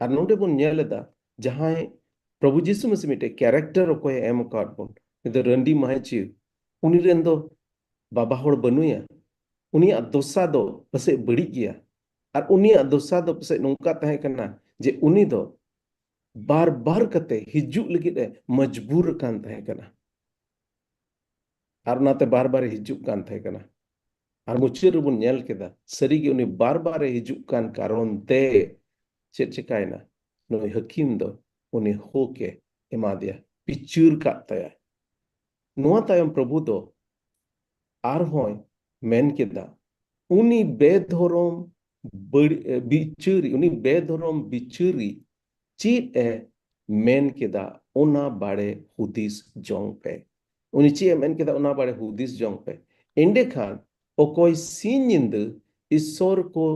ᱟᱨ ᱱᱚᱰᱮ ᱵᱚᱱ ᱧᱮᱞ ᱮᱫᱟ, ᱡᱟᱦᱟᱸᱭ ᱯᱨᱚᱵᱷᱩ ᱡᱤᱥᱩ ᱢᱟᱹᱥᱤ ᱢᱤᱫᱴᱮᱡ ᱠᱮᱨᱮᱠᱴᱟᱨ ᱚᱠᱚᱭᱮ ᱮᱢ ᱟᱠᱟᱫ ᱵᱚᱱ, ᱩᱱᱤ ᱫᱚ ᱨᱟᱺᱰᱤ ᱢᱟᱹᱭ ᱡᱤᱣᱤ, ᱩᱱᱤ ᱨᱮᱱ ᱫᱚ ᱵᱟᱵᱟ ᱦᱚᱲ ᱵᱟᱹᱱᱩᱭᱟ᱾ ᱩᱱᱤᱭᱟᱜ ᱫᱚᱥᱟ ᱫᱚ ᱯᱟᱥᱮᱡ ᱵᱟᱹᱲᱤᱡ ᱜᱮᱭᱟ᱾ ᱟᱨ ᱩᱱᱤᱭᱟᱜ ᱫᱚᱥᱟ ᱫᱚ ᱯᱟᱥᱮᱡ ᱱᱚᱝᱠᱟ ᱛᱟᱦᱮᱸ ᱠᱟᱱᱟ ᱡᱮ ᱩᱱᱤ ᱫᱚ ᱵᱟᱨ ᱵᱟᱨ ᱠᱟᱛᱮ ᱦᱤᱡᱩᱜ ᱞᱟᱹᱜᱤᱫ ᱮ ᱢᱚᱡᱽᱵᱩᱨ ᱟᱠᱟᱱ ᱛᱟᱦᱮᱸ ᱠᱟᱱᱟ᱾ ᱟᱨ ᱚᱱᱟᱛᱮ ᱵᱟᱨ ᱵᱟᱨ ᱮ ᱦᱤᱡᱩᱜ ᱠᱟᱱ ᱛᱟᱦᱮᱸ ᱠᱟᱱᱟ᱾ ᱟᱨ ᱢᱩᱪᱟᱹᱫ ᱨᱮᱵᱚᱱ ᱧᱮᱞ ᱠᱮᱫᱟ, ᱥᱟᱹᱨᱤᱜᱮ ᱩᱱᱤ ᱵᱟᱨ ᱵᱟᱨ ᱮ ᱦᱤᱡᱩᱜ ᱠᱟᱱ ᱠᱟᱨᱚᱱ ᱛᱮ ᱪᱮᱫ ᱪᱤᱠᱟᱭᱮᱱᱟ? ᱱᱩᱭ ᱦᱟᱹᱠᱤᱢ ᱫᱚ ᱩᱱᱤ ᱦᱳᱠ ᱮ ᱮᱢᱟ ᱫᱮᱭᱟ, ᱵᱤᱪᱟᱹᱨ ᱠᱟᱜ ᱛᱟᱭᱟ᱾ ᱱᱚᱣᱟ ᱛᱟᱭᱚᱢ ᱯᱨᱚᱵᱷᱩ ᱫᱚ ᱟᱨᱦᱚᱸᱭ ᱢᱮᱱ ᱠᱮᱫᱟ, ᱩᱱᱤ ᱵᱮᱫᱷᱚᱨᱚᱢ ᱵᱟᱹᱲ-, ᱮ, ᱵᱤᱪᱟᱹᱨᱤ, ᱩᱱᱤ ᱵᱮᱫᱷᱚᱨᱚᱢ ᱵᱤᱪᱟᱹᱨᱤ ᱪᱮᱫ ᱮ ᱢᱮᱱ ᱠᱮᱫᱟ, ᱚᱱᱟ ᱵᱟᱲᱮ ᱦᱩᱫᱤᱥ ᱡᱚᱝ ᱯᱮ᱾ ᱩᱱᱤ ᱪᱮᱫ ᱮ ᱢᱮᱱ ᱠᱮᱫᱟ, ᱚᱱᱟ ᱵᱟᱲᱮ ᱦᱩᱫᱤᱥ ᱡᱚᱝ ᱯᱮ᱾ ᱮᱸᱰᱮᱠᱷᱟᱱ ᱚᱠᱚᱭ ᱥᱤᱧ ᱧᱤᱫᱟᱹ ᱤᱥᱥᱚᱨ ᱠᱚ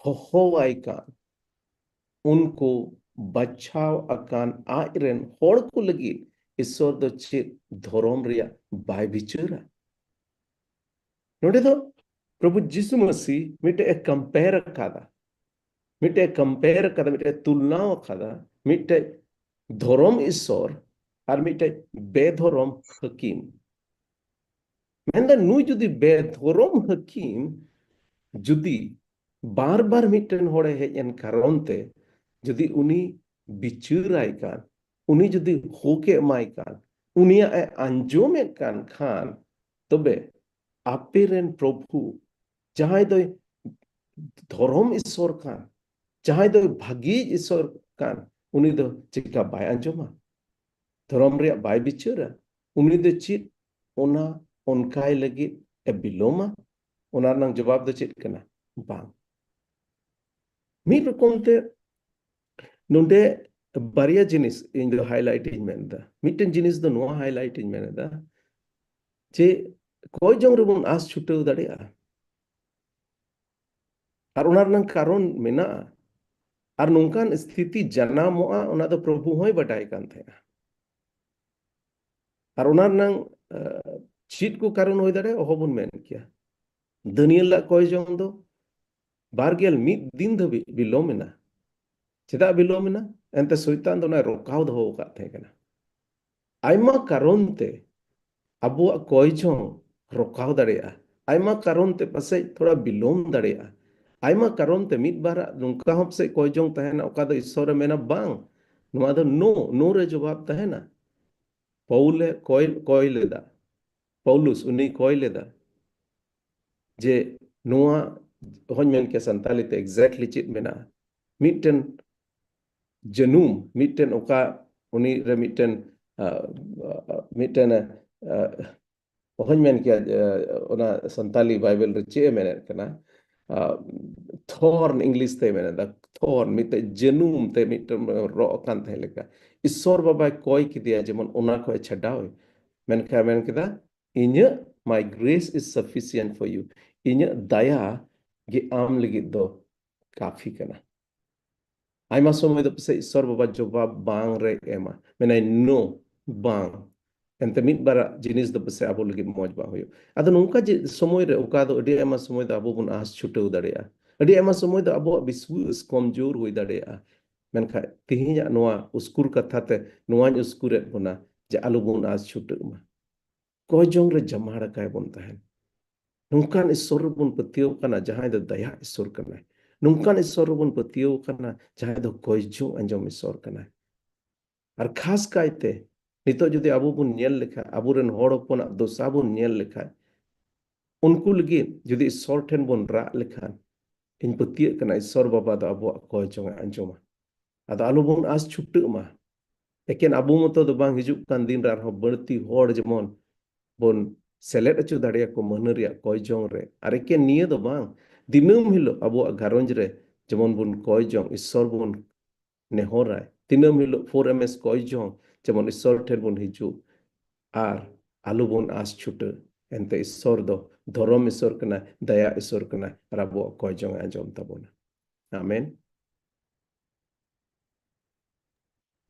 ᱦᱚᱦᱚᱣᱟᱭ ᱠᱟᱱ, ᱩᱱᱠᱩ ᱵᱟᱪᱷᱟᱣ ᱟᱠᱟᱱ ᱟᱡ ᱨᱮᱱ ᱦᱚᱲ ᱠᱚ ᱞᱟᱹᱜᱤᱫ ᱤᱥᱥᱚᱨ ᱫᱚ ᱪᱮᱫ ᱫᱷᱚᱨᱚᱢ ᱨᱮᱭᱟᱜ ᱵᱟᱭ ᱵᱤᱪᱟᱹᱨᱟ? ᱱᱚᱰᱮ ᱫᱚ ᱯᱨᱚᱵᱷᱩ ᱡᱤᱥᱩ ᱢᱟᱹᱥᱤ ᱢᱤᱫᱴᱮᱡ ᱮ ᱠᱚᱢᱯᱮᱭᱟᱨ ᱟᱠᱟᱫᱟ, ᱢᱤᱫᱴᱮᱡ ᱮ ᱠᱚᱢᱯᱮᱭᱟᱨ ᱟᱠᱟᱫᱟ, ᱢᱤᱫᱴᱮᱡ ᱮ ᱛᱩᱞᱱᱟᱣ ᱟᱠᱟᱫᱟ, ᱢᱤᱫᱴᱮᱡ ᱫᱷᱚᱨᱚᱢ ᱤᱥᱥᱚᱨ ᱟᱨ ᱢᱤᱫᱴᱮᱡ ᱵᱮᱫᱷᱚᱨᱚᱢ ᱦᱟᱹᱠᱤᱢ᱾ ᱢᱮᱱᱫᱟ, ᱱᱩᱭ ᱡᱩᱫᱤ ᱵᱮᱫᱷᱚᱨᱚᱢ ᱦᱟᱹᱠᱤᱢ ᱡᱩᱫᱤ ᱵᱟᱨ ᱵᱟᱨ ᱢᱤᱫᱴᱮᱱ ᱦᱚᱲᱮ ᱦᱮᱡ ᱮᱱ ᱠᱟᱨᱚᱱ ᱛᱮ ᱡᱩᱫᱤ ᱩᱱᱤ ᱵᱤᱪᱟᱹᱨᱟᱭ ᱠᱟᱱ, ᱩᱱᱤ ᱡᱩᱫᱤ ᱦᱳᱠ ᱮ ᱮᱢᱟᱭ ᱠᱟᱱ, ᱩᱱᱤᱭᱟᱜ ᱮ ᱟᱸᱡᱚᱢᱮᱫ ᱠᱟᱱ ᱠᱷᱟᱱ, ᱛᱚᱵᱮ ᱟᱯᱮ ᱨᱮᱱ ᱯᱨᱚᱵᱷᱩ ᱡᱟᱦᱟᱸᱭ ᱫᱚᱭ ᱫᱷᱚᱨᱚᱢ ᱤᱥᱥᱚᱨ ᱠᱟᱱ, ᱡᱟᱦᱟᱸᱭ ᱫᱚᱭ ᱵᱷᱟᱹᱜᱤ ᱤᱥᱥᱚᱨ ᱠᱟᱱ, ᱩᱱᱤ ᱫᱚ ᱪᱮᱠᱟ ᱵᱟᱭ ᱟᱸᱡᱚᱢᱟ? ᱫᱷᱚᱨᱚᱢ ᱨᱮᱭᱟᱜ ᱵᱟᱭ ᱵᱤᱪᱟᱹᱨᱟ? ᱩᱱᱤ ᱫᱚ ᱪᱮᱫ ᱚᱱᱟ ᱚᱱᱠᱟᱭ ᱞᱟᱹᱜᱤᱫ ᱮ ᱵᱤᱞᱚᱢᱟ? ᱚᱱᱟ ᱨᱮᱱᱟᱜ ᱡᱚᱵᱟᱵ ᱫᱚ ᱪᱮᱫ ᱠᱟᱱᱟ? ᱵᱟᱝ᱾ ᱢᱤᱫ ᱨᱚᱠᱚᱢ ᱛᱮ ᱱᱚᱰᱮ ᱵᱟᱨᱭᱟ ᱡᱤᱱᱤᱥ ᱤᱧ ᱫᱚ ᱦᱟᱭᱞᱟᱭᱤᱴ ᱤᱧ ᱢᱮᱱᱫᱟ᱾ ᱢᱤᱫᱴᱮᱱ ᱡᱤᱱᱤᱥ ᱫᱚ ᱱᱚᱣᱟ ᱦᱟᱭᱞᱟᱭᱤᱴ ᱤᱧ ᱢᱮᱱᱫᱟ ᱡᱮ ᱠᱚᱭ ᱡᱚᱝ ᱨᱮᱵᱚᱱ ᱟᱸᱥ ᱪᱷᱩᱴᱟᱹᱣ ᱫᱟᱲᱮᱭᱟᱜᱼᱟ, ᱟᱨ ᱚᱱᱟ ᱨᱮᱱᱟᱜ ᱠᱟᱨᱚᱱ ᱢᱮᱱᱟᱜᱼᱟ᱾ ᱟᱨ ᱱᱚᱝᱠᱟᱱ ᱥᱛᱷᱤᱛᱤ ᱡᱟᱱᱟᱢᱚᱜᱼᱟ, ᱚᱱᱟ ᱫᱚ ᱯᱨᱚᱵᱷᱩ ᱦᱚᱸᱭ ᱵᱟᱰᱟᱭ ᱠᱟᱱ ᱛᱟᱦᱮᱸᱱᱟ᱾ ᱟᱨ ᱚᱱᱟ ᱨᱮᱱᱟᱜ ᱪᱮᱫ ᱠᱚ ᱠᱟᱨᱚᱱ ᱦᱩᱭ ᱫᱟᱲᱮᱭᱟᱜᱼᱟ, ᱚᱦᱚᱵᱚᱱ ᱢᱮᱱ ᱠᱮᱭᱟ᱾ ᱫᱟᱹᱱᱤᱭᱮᱞᱟᱜ ᱠᱚᱭ ᱡᱚᱝ ᱫᱚ ᱵᱟᱨ ᱜᱮᱞ ᱢᱤᱫ ᱫᱤᱱ ᱫᱷᱟᱹᱵᱤᱡ ᱵᱤᱞᱚᱢ ᱮᱱᱟ᱾ ᱪᱮᱫᱟᱜ ᱵᱤᱞᱚᱢ ᱮᱱᱟ? ᱮᱱᱛᱮ ᱥᱚᱭᱛᱟᱱ ᱫᱚ ᱚᱱᱟᱭ ᱨᱚᱠᱟᱣ ᱫᱚᱦᱚ ᱟᱠᱟᱫ ᱛᱟᱦᱮᱸ ᱠᱟᱱᱟ᱾ ᱟᱭᱢᱟ ᱠᱟᱨᱚᱱ ᱛᱮ ᱟᱵᱚᱣᱟᱜ ᱠᱚᱭ ᱡᱚᱝ ᱨᱚᱠᱟᱣ ᱫᱟᱲᱮᱭᱟᱜᱼᱟ᱾ ᱟᱭᱢᱟ ᱠᱟᱨᱚᱱ ᱛᱮ ᱯᱟᱥᱮᱡ ᱛᱷᱚᱲᱟ ᱵᱤᱞᱚᱢ ᱫᱟᱲᱮᱭᱟᱜᱼᱟ᱾ ᱟᱭᱢᱟ ᱠᱟᱨᱚᱱ ᱛᱮ ᱢᱤᱫ ᱵᱟᱨᱟᱜ ᱱᱚᱝᱠᱟ ᱦᱚᱸ ᱯᱟᱥᱮᱡ ᱠᱚᱭ ᱡᱚᱝ ᱛᱟᱦᱮᱱᱟ, ᱚᱠᱟ ᱫᱚ ᱤᱥᱥᱚᱨᱮ ᱢᱮᱱᱟ, "ᱵᱟᱝ, ᱱᱚᱣᱟ ᱫᱚ no, no ᱨᱮ ᱡᱚᱵᱟᱵ ᱛᱟᱦᱮᱱᱟ᱾" ᱯᱟᱣᱩᱞᱮ ᱠᱚᱭ, ᱠᱚᱭ ᱞᱮᱫᱟ, ᱯᱟᱣᱞᱩᱥ ᱩᱱᱤ ᱠᱚᱭ ᱞᱮᱫᱟ ᱡᱮ ᱱᱚᱣᱟ ᱦᱚᱧ ᱢᱮᱱ ᱠᱮᱭᱟ ᱥᱟᱱᱛᱟᱞᱤ ᱛᱮ exactly ᱪᱮᱫ ᱢᱮᱱᱟᱜᱼᱟ, ᱢᱤᱫᱴᱮᱱ ᱡᱟᱹᱱᱩᱢ, ᱢᱤᱫᱴᱮᱱ ᱚᱠᱟ ᱩᱱᱤ ᱨᱮ ᱢᱤᱫᱴᱮᱱ, ᱟ, ᱟ, ᱢᱤᱫᱴᱮᱱ, ᱟ, ᱚᱦᱚᱧ ᱢᱮᱱ ᱠᱮᱭᱟ, ᱟ, ᱚᱱᱟ ᱥᱟᱱᱛᱟᱞᱤ ᱵᱟᱭᱵᱮᱞ ᱨᱮ ᱪᱮᱫ ᱮ ᱢᱮᱱᱮᱫ ᱠᱟᱱᱟ, ᱟ, ᱛᱷᱚᱨᱱ, ᱤᱝᱞᱤᱥ ᱛᱮᱭ ᱢᱮᱱᱮᱫᱟ, ᱛᱷᱚᱨᱱ, ᱢᱤᱫᱴᱮᱱ ᱡᱟᱹᱱᱩᱢ ᱛᱮ ᱢᱤᱫᱴᱮᱱ ᱨᱚᱜ ᱟᱠᱟᱱ ᱛᱟᱦᱮᱸ ᱞᱮᱠᱟ᱾ ᱤᱥᱥᱚᱨ ᱵᱟᱵᱟᱭ ᱠᱚᱭ ᱠᱮᱫᱮᱭᱟ ᱡᱮᱢᱚᱱ ᱚᱱᱟ ᱠᱷᱚᱱ ᱮ ᱪᱷᱟᱰᱟᱣ ᱮ᱾ ᱢᱮᱱᱠᱷᱟᱱ ᱢᱮᱱ ᱠᱮᱫᱟ, "ᱤᱧᱟᱹᱜ, my grace is sufficient for you." ᱤᱧᱟᱹᱜ ᱫᱟᱭᱟ ᱜᱮ ᱟᱢ ᱞᱟᱹᱜᱤᱫ ᱫᱚ ᱠᱟᱯᱷᱤ ᱠᱟᱱᱟ᱾ ᱟᱭᱢᱟ ᱥᱚᱢᱚᱭ ᱫᱚ ᱯᱟᱥᱮᱡ ᱤᱥᱥᱚᱨ ᱵᱟᱵᱟ ᱡᱚᱵᱟᱵ ᱵᱟᱝ ᱨᱮ ᱮᱢᱟ, ᱢᱮᱱᱟᱭ, "No, ᱵᱟᱝ᱾" ᱮᱱᱛᱮ ᱢᱤᱫ ᱵᱟᱨᱟᱜ ᱡᱤᱱᱤᱥ ᱫᱚ ᱯᱟᱥᱮᱡ ᱟᱵᱚ ᱞᱟᱹᱜᱤᱫ ᱢᱚᱡᱽ ᱵᱟᱝ ᱦᱩᱭᱩᱜ᱾ ᱟᱫᱚ ᱱᱚᱝᱠᱟ ᱡᱮ ᱥᱚᱢᱚᱭ ᱨᱮ, ᱚᱠᱟ ᱫᱚ ᱟᱹᱰᱤ ᱟᱭᱢᱟ ᱥᱚᱢᱚᱭ ᱫᱚ ᱟᱵᱚ ᱵᱚᱱ ᱟᱸᱥ ᱪᱷᱩᱴᱟᱹᱣ ᱫᱟᱲᱮᱭᱟᱜᱼᱟ, ᱟᱹᱰᱤ ᱟᱭᱢᱟ ᱥᱚᱢᱚᱭ ᱫᱚ ᱟᱵᱚᱣᱟᱜ ᱵᱤᱥᱣᱟᱹᱥ ᱠᱚᱢᱡᱳᱨ ᱦᱩᱭ ᱫᱟᱲᱮᱭᱟᱜᱼᱟ᱾ ᱢᱮᱱᱠᱷᱟᱱ ᱛᱮᱦᱮᱧᱟᱜ ᱱᱚᱣᱟ ᱩᱥᱠᱩᱨ ᱠᱟᱛᱷᱟ ᱛᱮ ᱱᱚᱣᱟᱧ ᱩᱥᱠᱩᱨᱮᱫ ᱵᱚᱱᱟ ᱡᱮ ᱟᱞᱚ ᱵᱚᱱ ᱟᱸᱥ ᱪᱷᱩᱴᱟᱹᱜ ᱢᱟ᱾ ᱠᱚᱭ ᱡᱚᱝ ᱨᱮ ᱡᱟᱢᱟᱲ ᱟᱠᱟᱭ ᱵᱚᱱ ᱛᱟᱦᱮᱱ᱾ ᱱᱚᱝᱠᱟᱱ ᱤᱥᱥᱚᱨ ᱨᱮᱵᱚᱱ ᱯᱟᱹᱛᱭᱟᱹᱣ ᱠᱟᱱᱟ, ᱡᱟᱦᱟᱸᱭ ᱫᱚ ᱫᱟᱭᱟ ᱤᱥᱥᱚᱨ ᱠᱟᱱᱟᱭ᱾ ᱱᱚᱝᱠᱟᱱ ᱤᱥᱥᱚᱨ ᱨᱮᱵᱚᱱ ᱯᱟᱹᱛᱭᱟᱹᱣ ᱠᱟᱱᱟ, ᱡᱟᱦᱟᱸᱭ ᱫᱚ ᱠᱚᱭ ᱡᱚᱝ ᱟᱸᱡᱚᱢ ᱤᱥᱥᱚᱨ ᱠᱟᱱᱟᱭ᱾ ᱟᱨ ᱠᱷᱟᱥ ᱠᱟᱭᱛᱮ ᱱᱤᱛᱚᱜ ᱡᱩᱫᱤ ᱟᱵᱚ ᱵᱚᱱ ᱧᱮᱞ ᱞᱮᱠᱷᱟᱱ, ᱟᱵᱚᱨᱮᱱ ᱦᱚᱲ ᱦᱚᱯᱚᱱᱟᱜ ᱫᱚᱥᱟ ᱵᱚᱱ ᱧᱮᱞ ᱞᱮᱠᱷᱟᱱ, ᱩᱱᱠᱩ ᱞᱟᱹᱜᱤᱫ ᱡᱩᱫᱤ ᱤᱥᱥᱚᱨ ᱴᱷᱮᱱ ᱵᱚᱱ ᱨᱟᱜ ᱞᱮᱠᱷᱟᱱ, ᱤᱧ ᱯᱟᱹᱛᱭᱟᱹᱜ ᱠᱟᱱᱟ ᱤᱥᱥᱚᱨ ᱵᱟᱵᱟ ᱫᱚ ᱟᱵᱚᱣᱟᱜ ᱠᱚᱭ ᱡᱚᱝ ᱮ ᱟᱸᱡᱚᱢᱟ᱾ ᱟᱫᱚ ᱟᱞᱚᱵᱚᱱ ᱟᱸᱥ ᱪᱷᱩᱴᱟᱹᱜ ᱢᱟ᱾ ᱮᱠᱮᱱ ᱟᱵᱚ ᱢᱚᱛᱚ ᱫᱚ ᱵᱟᱝ, ᱦᱤᱡᱩᱜ ᱠᱟᱱ ᱫᱤᱱ ᱨᱮ ᱟᱨᱦᱚᱸ ᱵᱟᱹᱲᱛᱤ ᱦᱚᱲ ᱡᱮᱢᱚᱱ ᱵᱚᱱ ᱥᱮᱞᱮᱫ ᱦᱚᱪᱚ ᱫᱟᱲᱮᱭᱟᱠᱚ ᱢᱟᱹᱱᱟᱹ ᱨᱮᱭᱟᱜ ᱠᱚᱭ ᱡᱚᱝ ᱨᱮ᱾ ᱟᱨ ᱮᱠᱮᱱ ᱱᱤᱭᱟᱹ ᱫᱚ ᱵᱟᱝ, ᱫᱤᱱᱟᱹᱢ ᱦᱤᱞᱳᱜ ᱟᱵᱚᱣᱟᱜ ᱜᱷᱟᱨᱚᱸᱡᱽ ᱨᱮ ᱡᱮᱢᱚᱱ ᱵᱚᱱ ᱠᱚᱭ ᱡᱚᱝ, ᱤᱥᱥᱚᱨ ᱵᱚᱱ ᱱᱮᱦᱚᱨᱟᱭ᱾ ᱫᱤᱱᱟᱹᱢ ᱦᱤᱞᱳᱜ ᱯᱷᱳᱨ ᱮᱢ ᱮᱥ ᱠᱚᱭ ᱡᱚᱝ, ᱡᱮᱢᱚᱱ ᱤᱥᱥᱚᱨ ᱴᱷᱮᱱ ᱵᱚᱱ ᱦᱤᱡᱩᱜ ᱟᱨ ᱟᱞᱚᱵᱚᱱ ᱟᱸᱥ ᱪᱷᱩᱴᱟᱹ᱾ ᱮᱱᱛᱮ ᱤᱥᱥᱚᱨ ᱫᱚ ᱫᱷᱚᱨᱚᱢ ᱤᱥᱥᱚᱨ ᱠᱟᱱᱟᱭ, ᱫᱟᱭᱟ ᱤᱥᱥᱚᱨ ᱠᱟᱱᱟᱭ ᱟᱨ ᱟᱵᱚᱣᱟᱜ ᱠᱚᱭ ᱡᱚᱝ ᱮ ᱟᱸᱡᱚᱢ ᱛᱟᱵᱚᱱᱟ᱾ ᱟᱢᱮᱱ᱾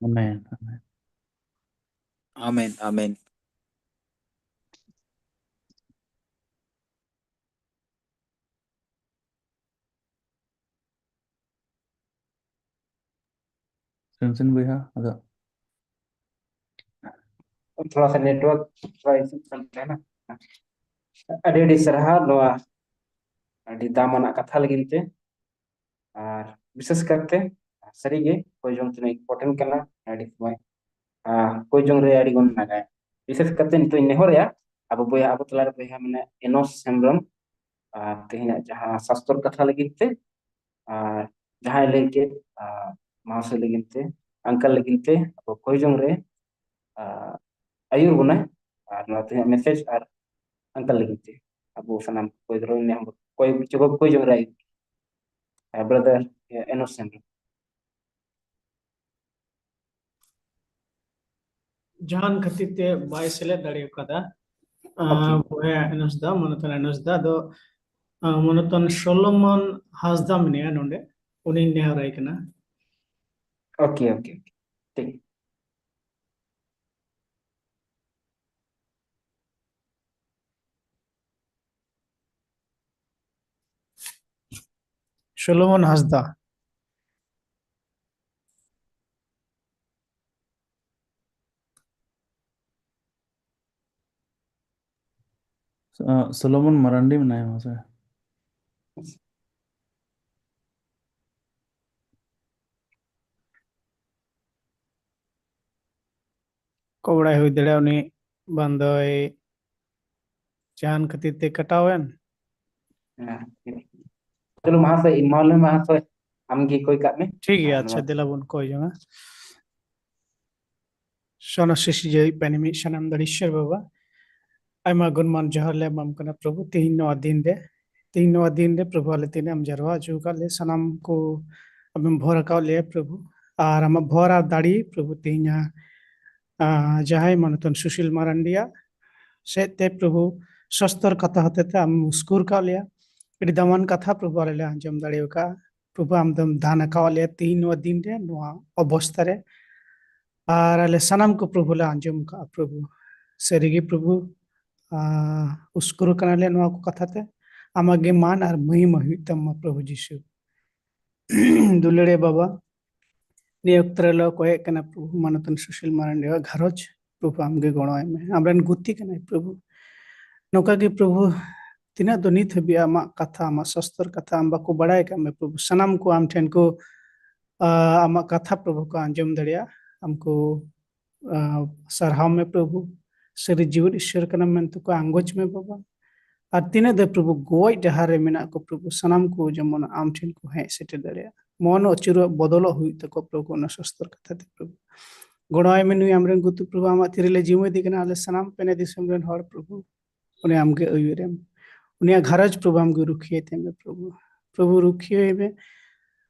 ᱟᱢᱮᱱ, ᱟᱢᱮᱱ᱾ ᱟᱢᱮᱱ, ᱟᱢᱮᱱ᱾ ᱥᱮᱱ ᱥᱮᱱ ᱵᱚᱭᱦᱟ, ᱟᱫᱚ ᱛᱷᱚᱲᱟ ᱥᱟ network ᱛᱷᱚᱲᱟ issue ᱠᱟᱱ ᱛᱟᱦᱮᱱᱟ᱾ ᱟᱹᱰᱤ ᱟᱹᱰᱤ ᱥᱟᱨᱦᱟᱣ ᱱᱚᱣᱟ ᱟᱹᱰᱤ ᱫᱟᱢᱟᱱᱟᱜ ᱠᱟᱛᱷᱟ ᱞᱟᱹᱜᱤᱫ ᱛᱮ᱾ ᱟᱨ ᱵᱤᱥᱮᱥ ᱠᱟᱨᱛᱮ ᱥᱟᱹᱨᱤᱜᱮ ᱠᱚᱭ ᱡᱚᱝ ᱛᱤᱱᱟᱹᱜ important ᱠᱟᱱᱟ ᱟᱹᱰᱤ ᱥᱚᱢᱚᱭ᱾ ᱟᱨ ᱠᱚᱭ ᱡᱚᱝ ᱨᱮ ᱟᱹᱰᱤ ᱜᱚᱱ ᱞᱟᱜᱟᱭᱟ᱾ ᱵᱤᱥᱮᱥ ᱠᱟᱨᱛᱮ ᱱᱤᱛᱚᱜ ᱤᱧ ᱱᱮᱦᱚᱨᱮᱜᱼᱟ, ᱟᱵᱚ ᱵᱚᱭᱦᱟ, ᱟᱵᱚ ᱛᱟᱞᱟᱨᱮ ᱵᱚᱭᱦᱟ ᱢᱮᱱᱟᱭᱟ ᱮᱱᱚᱥ ᱦᱮᱢᱵᱨᱚᱢ, ᱟᱨ ᱛᱮᱦᱮᱧᱟᱜ ᱡᱟᱦᱟᱸ ᱥᱟᱥᱛᱚᱨ ᱠᱟᱛᱷᱟ ᱞᱟᱹᱜᱤᱫ ᱛᱮ, ᱟᱨ ᱡᱟᱦᱟᱸᱭ ᱞᱟᱹᱭ ᱠᱮᱫ, ᱟᱨ ᱢᱟᱦᱟᱥᱚᱭ ᱞᱟᱹᱜᱤᱫ ᱛᱮ, ᱟᱝᱠᱟᱞ ᱞᱟᱹᱜᱤᱫ ᱛᱮ, ᱟᱵᱚ ᱠᱚᱭ ᱡᱚᱝ ᱨᱮ, ᱟᱨ ᱟᱹᱭᱩᱨ ᱵᱚᱱᱟᱭ, ᱟᱨ ᱱᱚᱣᱟ ᱛᱮᱦᱮᱧᱟᱜ message ᱟᱨ ᱟᱝᱠᱟᱞ ᱞᱟᱹᱜᱤᱫ ᱛᱮ ᱟᱵᱚ ᱥᱟᱱᱟᱢ ᱠᱚᱭ ᱫᱷᱚᱨᱚᱢ ᱧᱟᱢ ᱠᱚᱭ ᱪᱚᱜᱚ ᱠᱚᱭ ᱡᱚᱝ ᱨᱮ ᱟᱹᱭᱩᱨ᱾ ᱟᱨ brother ᱮᱱᱚᱥ ᱦᱮᱢᱵᱨᱚᱢ᱾ ᱡᱟᱦᱟᱱ ᱠᱷᱟᱹᱛᱤᱨ ᱛᱮ ᱵᱟᱭ ᱥᱮᱞᱮᱫ ᱫᱟᱲᱮ ᱠᱟᱫᱟ, ᱟᱸ, Okay. ᱵᱚᱭᱦᱟ ᱮᱱᱚᱥ ᱫᱟ, ᱢᱚᱱᱚᱛᱚᱱ ᱮᱱᱚᱥ ᱫᱟ᱾ ᱟᱫᱚ, ᱟᱸ, ᱢᱚᱱᱚᱛᱚᱱ ᱥᱚᱞᱚᱢᱚᱱ ᱦᱟᱸᱥᱫᱟ ᱢᱮᱱᱟᱭᱟ ᱱᱚᱰᱮ, ᱩᱱᱤᱧ ᱱᱮᱦᱚᱨᱟᱭ ᱠᱟᱱᱟ᱾ Okay, okay, okay. ᱴᱷᱤᱠ᱾ ᱥᱚᱞᱚᱢᱚᱱ ᱦᱟᱸᱥᱫᱟ᱾ ᱥᱚᱞᱚᱢᱚᱱ ᱢᱟᱨᱟᱱᱰᱤ ᱢᱮᱱᱟᱭᱟ ᱢᱟᱥᱮ᱾ ᱠᱚ ᱵᱟᱲᱟᱭ ᱦᱩᱭ ᱫᱟᱲᱮᱭᱟᱜᱼᱟ ᱩᱱᱤ ᱵᱟᱝ ᱫᱚᱭ ᱡᱟᱦᱟᱱ ᱠᱷᱟᱹᱛᱤᱨ ᱛᱮ ᱠᱟᱴᱟᱣ ᱮᱱ᱾ ᱦᱮᱸ᱾ ᱪᱚᱞᱚ ᱢᱟᱦᱟᱥᱚᱭ, ᱢᱟᱦᱟᱥᱚᱭ, ᱟᱢᱜᱮ ᱠᱚᱭ ᱠᱟᱜ ᱢᱮ᱾ ᱴᱷᱤᱠ ᱜᱮᱭᱟ, ᱟᱨ ᱟᱪᱪᱷᱟ, ᱱᱚᱣᱟ ᱫᱮᱞᱟ ᱵᱚᱱ ᱠᱚᱭ ᱡᱚᱝᱟ᱾ ᱥᱚᱱᱟ ᱥᱤᱥᱤ ᱡᱟᱹᱣᱤᱡ ᱯᱮᱱᱤ ᱢᱤᱫ ᱥᱟᱱᱟᱢ ᱫᱟᱲᱮ ᱤᱥᱥᱚᱨ ᱵᱟᱵᱟ, ᱟᱭᱢᱟ ᱜᱩᱱᱢᱟᱱ ᱡᱚᱦᱟᱨ ᱞᱮ ᱮᱢᱟᱢ ᱠᱟᱱᱟ ᱯᱨᱚᱵᱷᱩ, ᱛᱮᱦᱮᱧ ᱱᱚᱣᱟ ᱫᱤᱱ ᱨᱮ, ᱛᱮᱦᱮᱧ ᱱᱚᱣᱟ ᱫᱤᱱ ᱨᱮ ᱯᱨᱚᱵᱷᱩ ᱟᱞᱮ ᱛᱤᱱᱟᱹᱜ ᱮᱢ ᱡᱟᱨᱣᱟ ᱦᱚᱪᱚ ᱟᱠᱟᱫ ᱞᱮ, ᱥᱟᱱᱟᱢ ᱠᱚ ᱟᱢᱮᱢ ᱵᱷᱚᱨ ᱟᱠᱟᱫ ᱞᱮᱭᱟ ᱯᱨᱚᱵᱷᱩ, ᱟᱨ ᱟᱢᱟᱜ ᱵᱷᱚᱨ ᱟᱨ ᱫᱟᱲᱮ ᱯᱨᱚᱵᱷᱩ ᱛᱮᱦᱮᱧᱟ, ᱟᱸ, ᱡᱟᱦᱟᱸᱭ ᱢᱟᱱᱚᱛᱟᱱ ᱥᱩᱥᱤᱞ ᱢᱟᱨᱟᱱᱰᱤᱭᱟᱜ ᱥᱮᱫ ᱛᱮ ᱯᱨᱚᱵᱷᱩ ᱥᱚᱥᱛᱚᱨ ᱠᱟᱛᱷᱟ ᱦᱚᱛᱮ ᱛᱮ ᱟᱢ ᱩᱥᱠᱩᱨ ᱠᱟᱜ ᱞᱮᱭᱟ᱾ ᱟᱹᱰᱤ ᱫᱟᱢᱟᱱ ᱠᱟᱛᱷᱟ ᱯᱨᱚᱵᱷᱩ ᱟᱞᱮ ᱞᱮ ᱟᱸᱡᱚᱢ ᱫᱟᱲᱮ ᱟᱠᱟᱫᱼᱟ᱾ ᱯᱨᱚᱵᱷᱩ ᱟᱢ ᱫᱚᱢ ᱫᱟᱱ ᱟᱠᱟᱣᱟᱫ ᱞᱮᱭᱟ ᱛᱮᱦᱮᱧ ᱱᱚᱣᱟ ᱫᱤᱱ ᱨᱮ, ᱱᱚᱣᱟ ᱚᱵᱚᱥᱛᱟ ᱨᱮ᱾ ᱟᱨ ᱟᱞᱮ ᱥᱟᱱᱟᱢ ᱠᱚ ᱯᱨᱚᱵᱷᱩ ᱞᱮ ᱟᱸᱡᱚᱢ ᱟᱠᱟᱫᱼᱟ ᱯᱨᱚᱵᱷᱩ᱾ ᱥᱟᱹᱨᱤᱜᱮ ᱯᱨᱚᱵᱷᱩ, ᱟᱸ, ᱩᱥᱠᱩᱨ ᱠᱟᱱᱟᱞᱮ ᱱᱚᱣᱟ ᱠᱚ ᱠᱟᱛᱷᱟ ᱛᱮ᱾ ᱟᱢᱟᱜ ᱜᱮ ᱢᱟᱱ ᱟᱨ ᱢᱚᱦᱤᱢᱟ ᱦᱩᱭᱩᱜ ᱛᱟᱢᱟ ᱯᱨᱚᱵᱷᱩ ᱡᱤᱥᱩ᱾ ᱫᱩᱞᱟᱹᱲᱤᱭᱟᱹ ᱵᱟᱵᱟ, ᱱᱤᱭᱟᱹ ᱚᱠᱛᱚ ᱨᱮᱞᱮ ᱠᱚᱭᱮᱜ ᱠᱟᱱᱟ ᱯᱨᱚᱵᱷᱩ ᱢᱟᱱᱚᱛᱟᱱ ᱥᱩᱥᱤᱞ ᱢᱟᱨᱟᱱᱰᱤᱭᱟᱜ ᱜᱷᱟᱨᱚᱸᱡᱽ, ᱯᱨᱚᱵᱷᱩ ᱟᱢᱜᱮ ᱜᱚᱲᱚ ᱟᱭ ᱢᱮ᱾ ᱟᱢᱨᱮᱱ ᱜᱩᱛᱤ ᱠᱟᱱᱟᱭ ᱯᱨᱚᱵᱷᱩ᱾ ᱱᱚᱝᱠᱟ ᱜᱮ ᱯᱨᱚᱵᱷᱩ, ᱛᱤᱱᱟᱹᱜ ᱫᱚ ᱱᱤᱛ ᱦᱟᱹᱵᱤᱡ ᱟᱢᱟᱜ ᱠᱟᱛᱷᱟ, ᱟᱢᱟᱜ ᱥᱟᱥᱛᱚᱨ ᱠᱟᱛᱷᱟ ᱟᱢ ᱵᱟᱠᱚ ᱵᱟᱲᱟᱭ ᱠᱟᱜ ᱢᱮ ᱯᱨᱚᱵᱷᱩ, ᱥᱟᱱᱟᱢ ᱠᱚ ᱟᱢ ᱴᱷᱮᱱ ᱠᱚ, ᱟ, ᱟᱢᱟᱜ ᱠᱟᱛᱷᱟ ᱯᱨᱚᱵᱷᱩ ᱠᱚ ᱟᱸᱡᱚᱢ ᱫᱟᱲᱮᱭᱟᱜᱼᱟ᱾ ᱟᱢ ᱠᱚ, ᱟ, ᱥᱟᱨᱦᱟᱣ ᱢᱮ ᱯᱨᱚᱵᱷᱩ, ᱥᱟᱹᱨᱤ ᱡᱤᱣᱮᱫ ᱤᱥᱥᱚᱨ ᱠᱟᱱᱟᱢ ᱢᱮᱱᱛᱮ ᱠᱚ ᱟᱸᱜᱚᱪ ᱢᱮ ᱵᱟᱵᱟ᱾ ᱟᱨ ᱛᱤᱱᱟᱹᱜ ᱫᱚ ᱯᱨᱚᱵᱷᱩ ᱜᱚᱡ ᱰᱟᱦᱟᱨ ᱨᱮ ᱢᱮᱱᱟᱜ ᱠᱚ ᱯᱨᱚᱵᱷᱩ, ᱥᱟᱱᱟᱢ ᱠᱚ ᱡᱮᱢᱚᱱ ᱟᱢ ᱴᱷᱮᱱ ᱠᱚ ᱦᱮᱡ ᱥᱮᱴᱮᱨ ᱫᱟᱲᱮᱭᱟᱜ, ᱢᱚᱱ ᱟᱹᱪᱩᱨᱚᱜ ᱵᱚᱫᱚᱞᱚᱜ ᱦᱩᱭᱩᱜ ᱛᱟᱠᱚ ᱯᱨᱚᱵᱷᱩ, ᱚᱱᱟ ᱥᱚᱥᱛᱚᱨ ᱠᱟᱛᱷᱟ ᱛᱮ ᱯᱨᱚᱵᱷᱩ ᱜᱚᱲᱚ ᱟᱭ ᱢᱮ᱾ ᱱᱩᱭ ᱟᱢᱨᱮᱱ ᱜᱩᱛᱩ ᱯᱨᱚᱵᱷᱩ ᱟᱢᱟᱜ ᱛᱤᱨᱮ ᱞᱮ ᱡᱤᱢᱟᱹ ᱤᱫᱤ ᱠᱟᱱᱟ, ᱟᱞᱮ ᱥᱟᱱᱟᱢ ᱯᱮᱱᱮ ᱫᱤᱥᱚᱢ ᱨᱮᱱ ᱦᱚᱲ ᱯᱨᱚᱵᱷᱩ, ᱩᱱᱤ ᱟᱢᱜᱮ ᱟᱹᱭᱩᱨᱮᱢ, ᱩᱱᱤᱭᱟᱜ ᱜᱷᱟᱨᱚᱸᱡᱽ ᱯᱨᱚᱵᱷᱩ ᱟᱢᱜᱮ ᱨᱩᱠᱷᱤᱭᱟᱹᱭ ᱛᱟᱭ ᱢᱮ ᱯᱨᱚᱵᱷᱩ, ᱯᱨᱚᱵᱷᱩ ᱨᱩᱠᱷᱤᱭᱟᱹᱭ ᱢᱮ᱾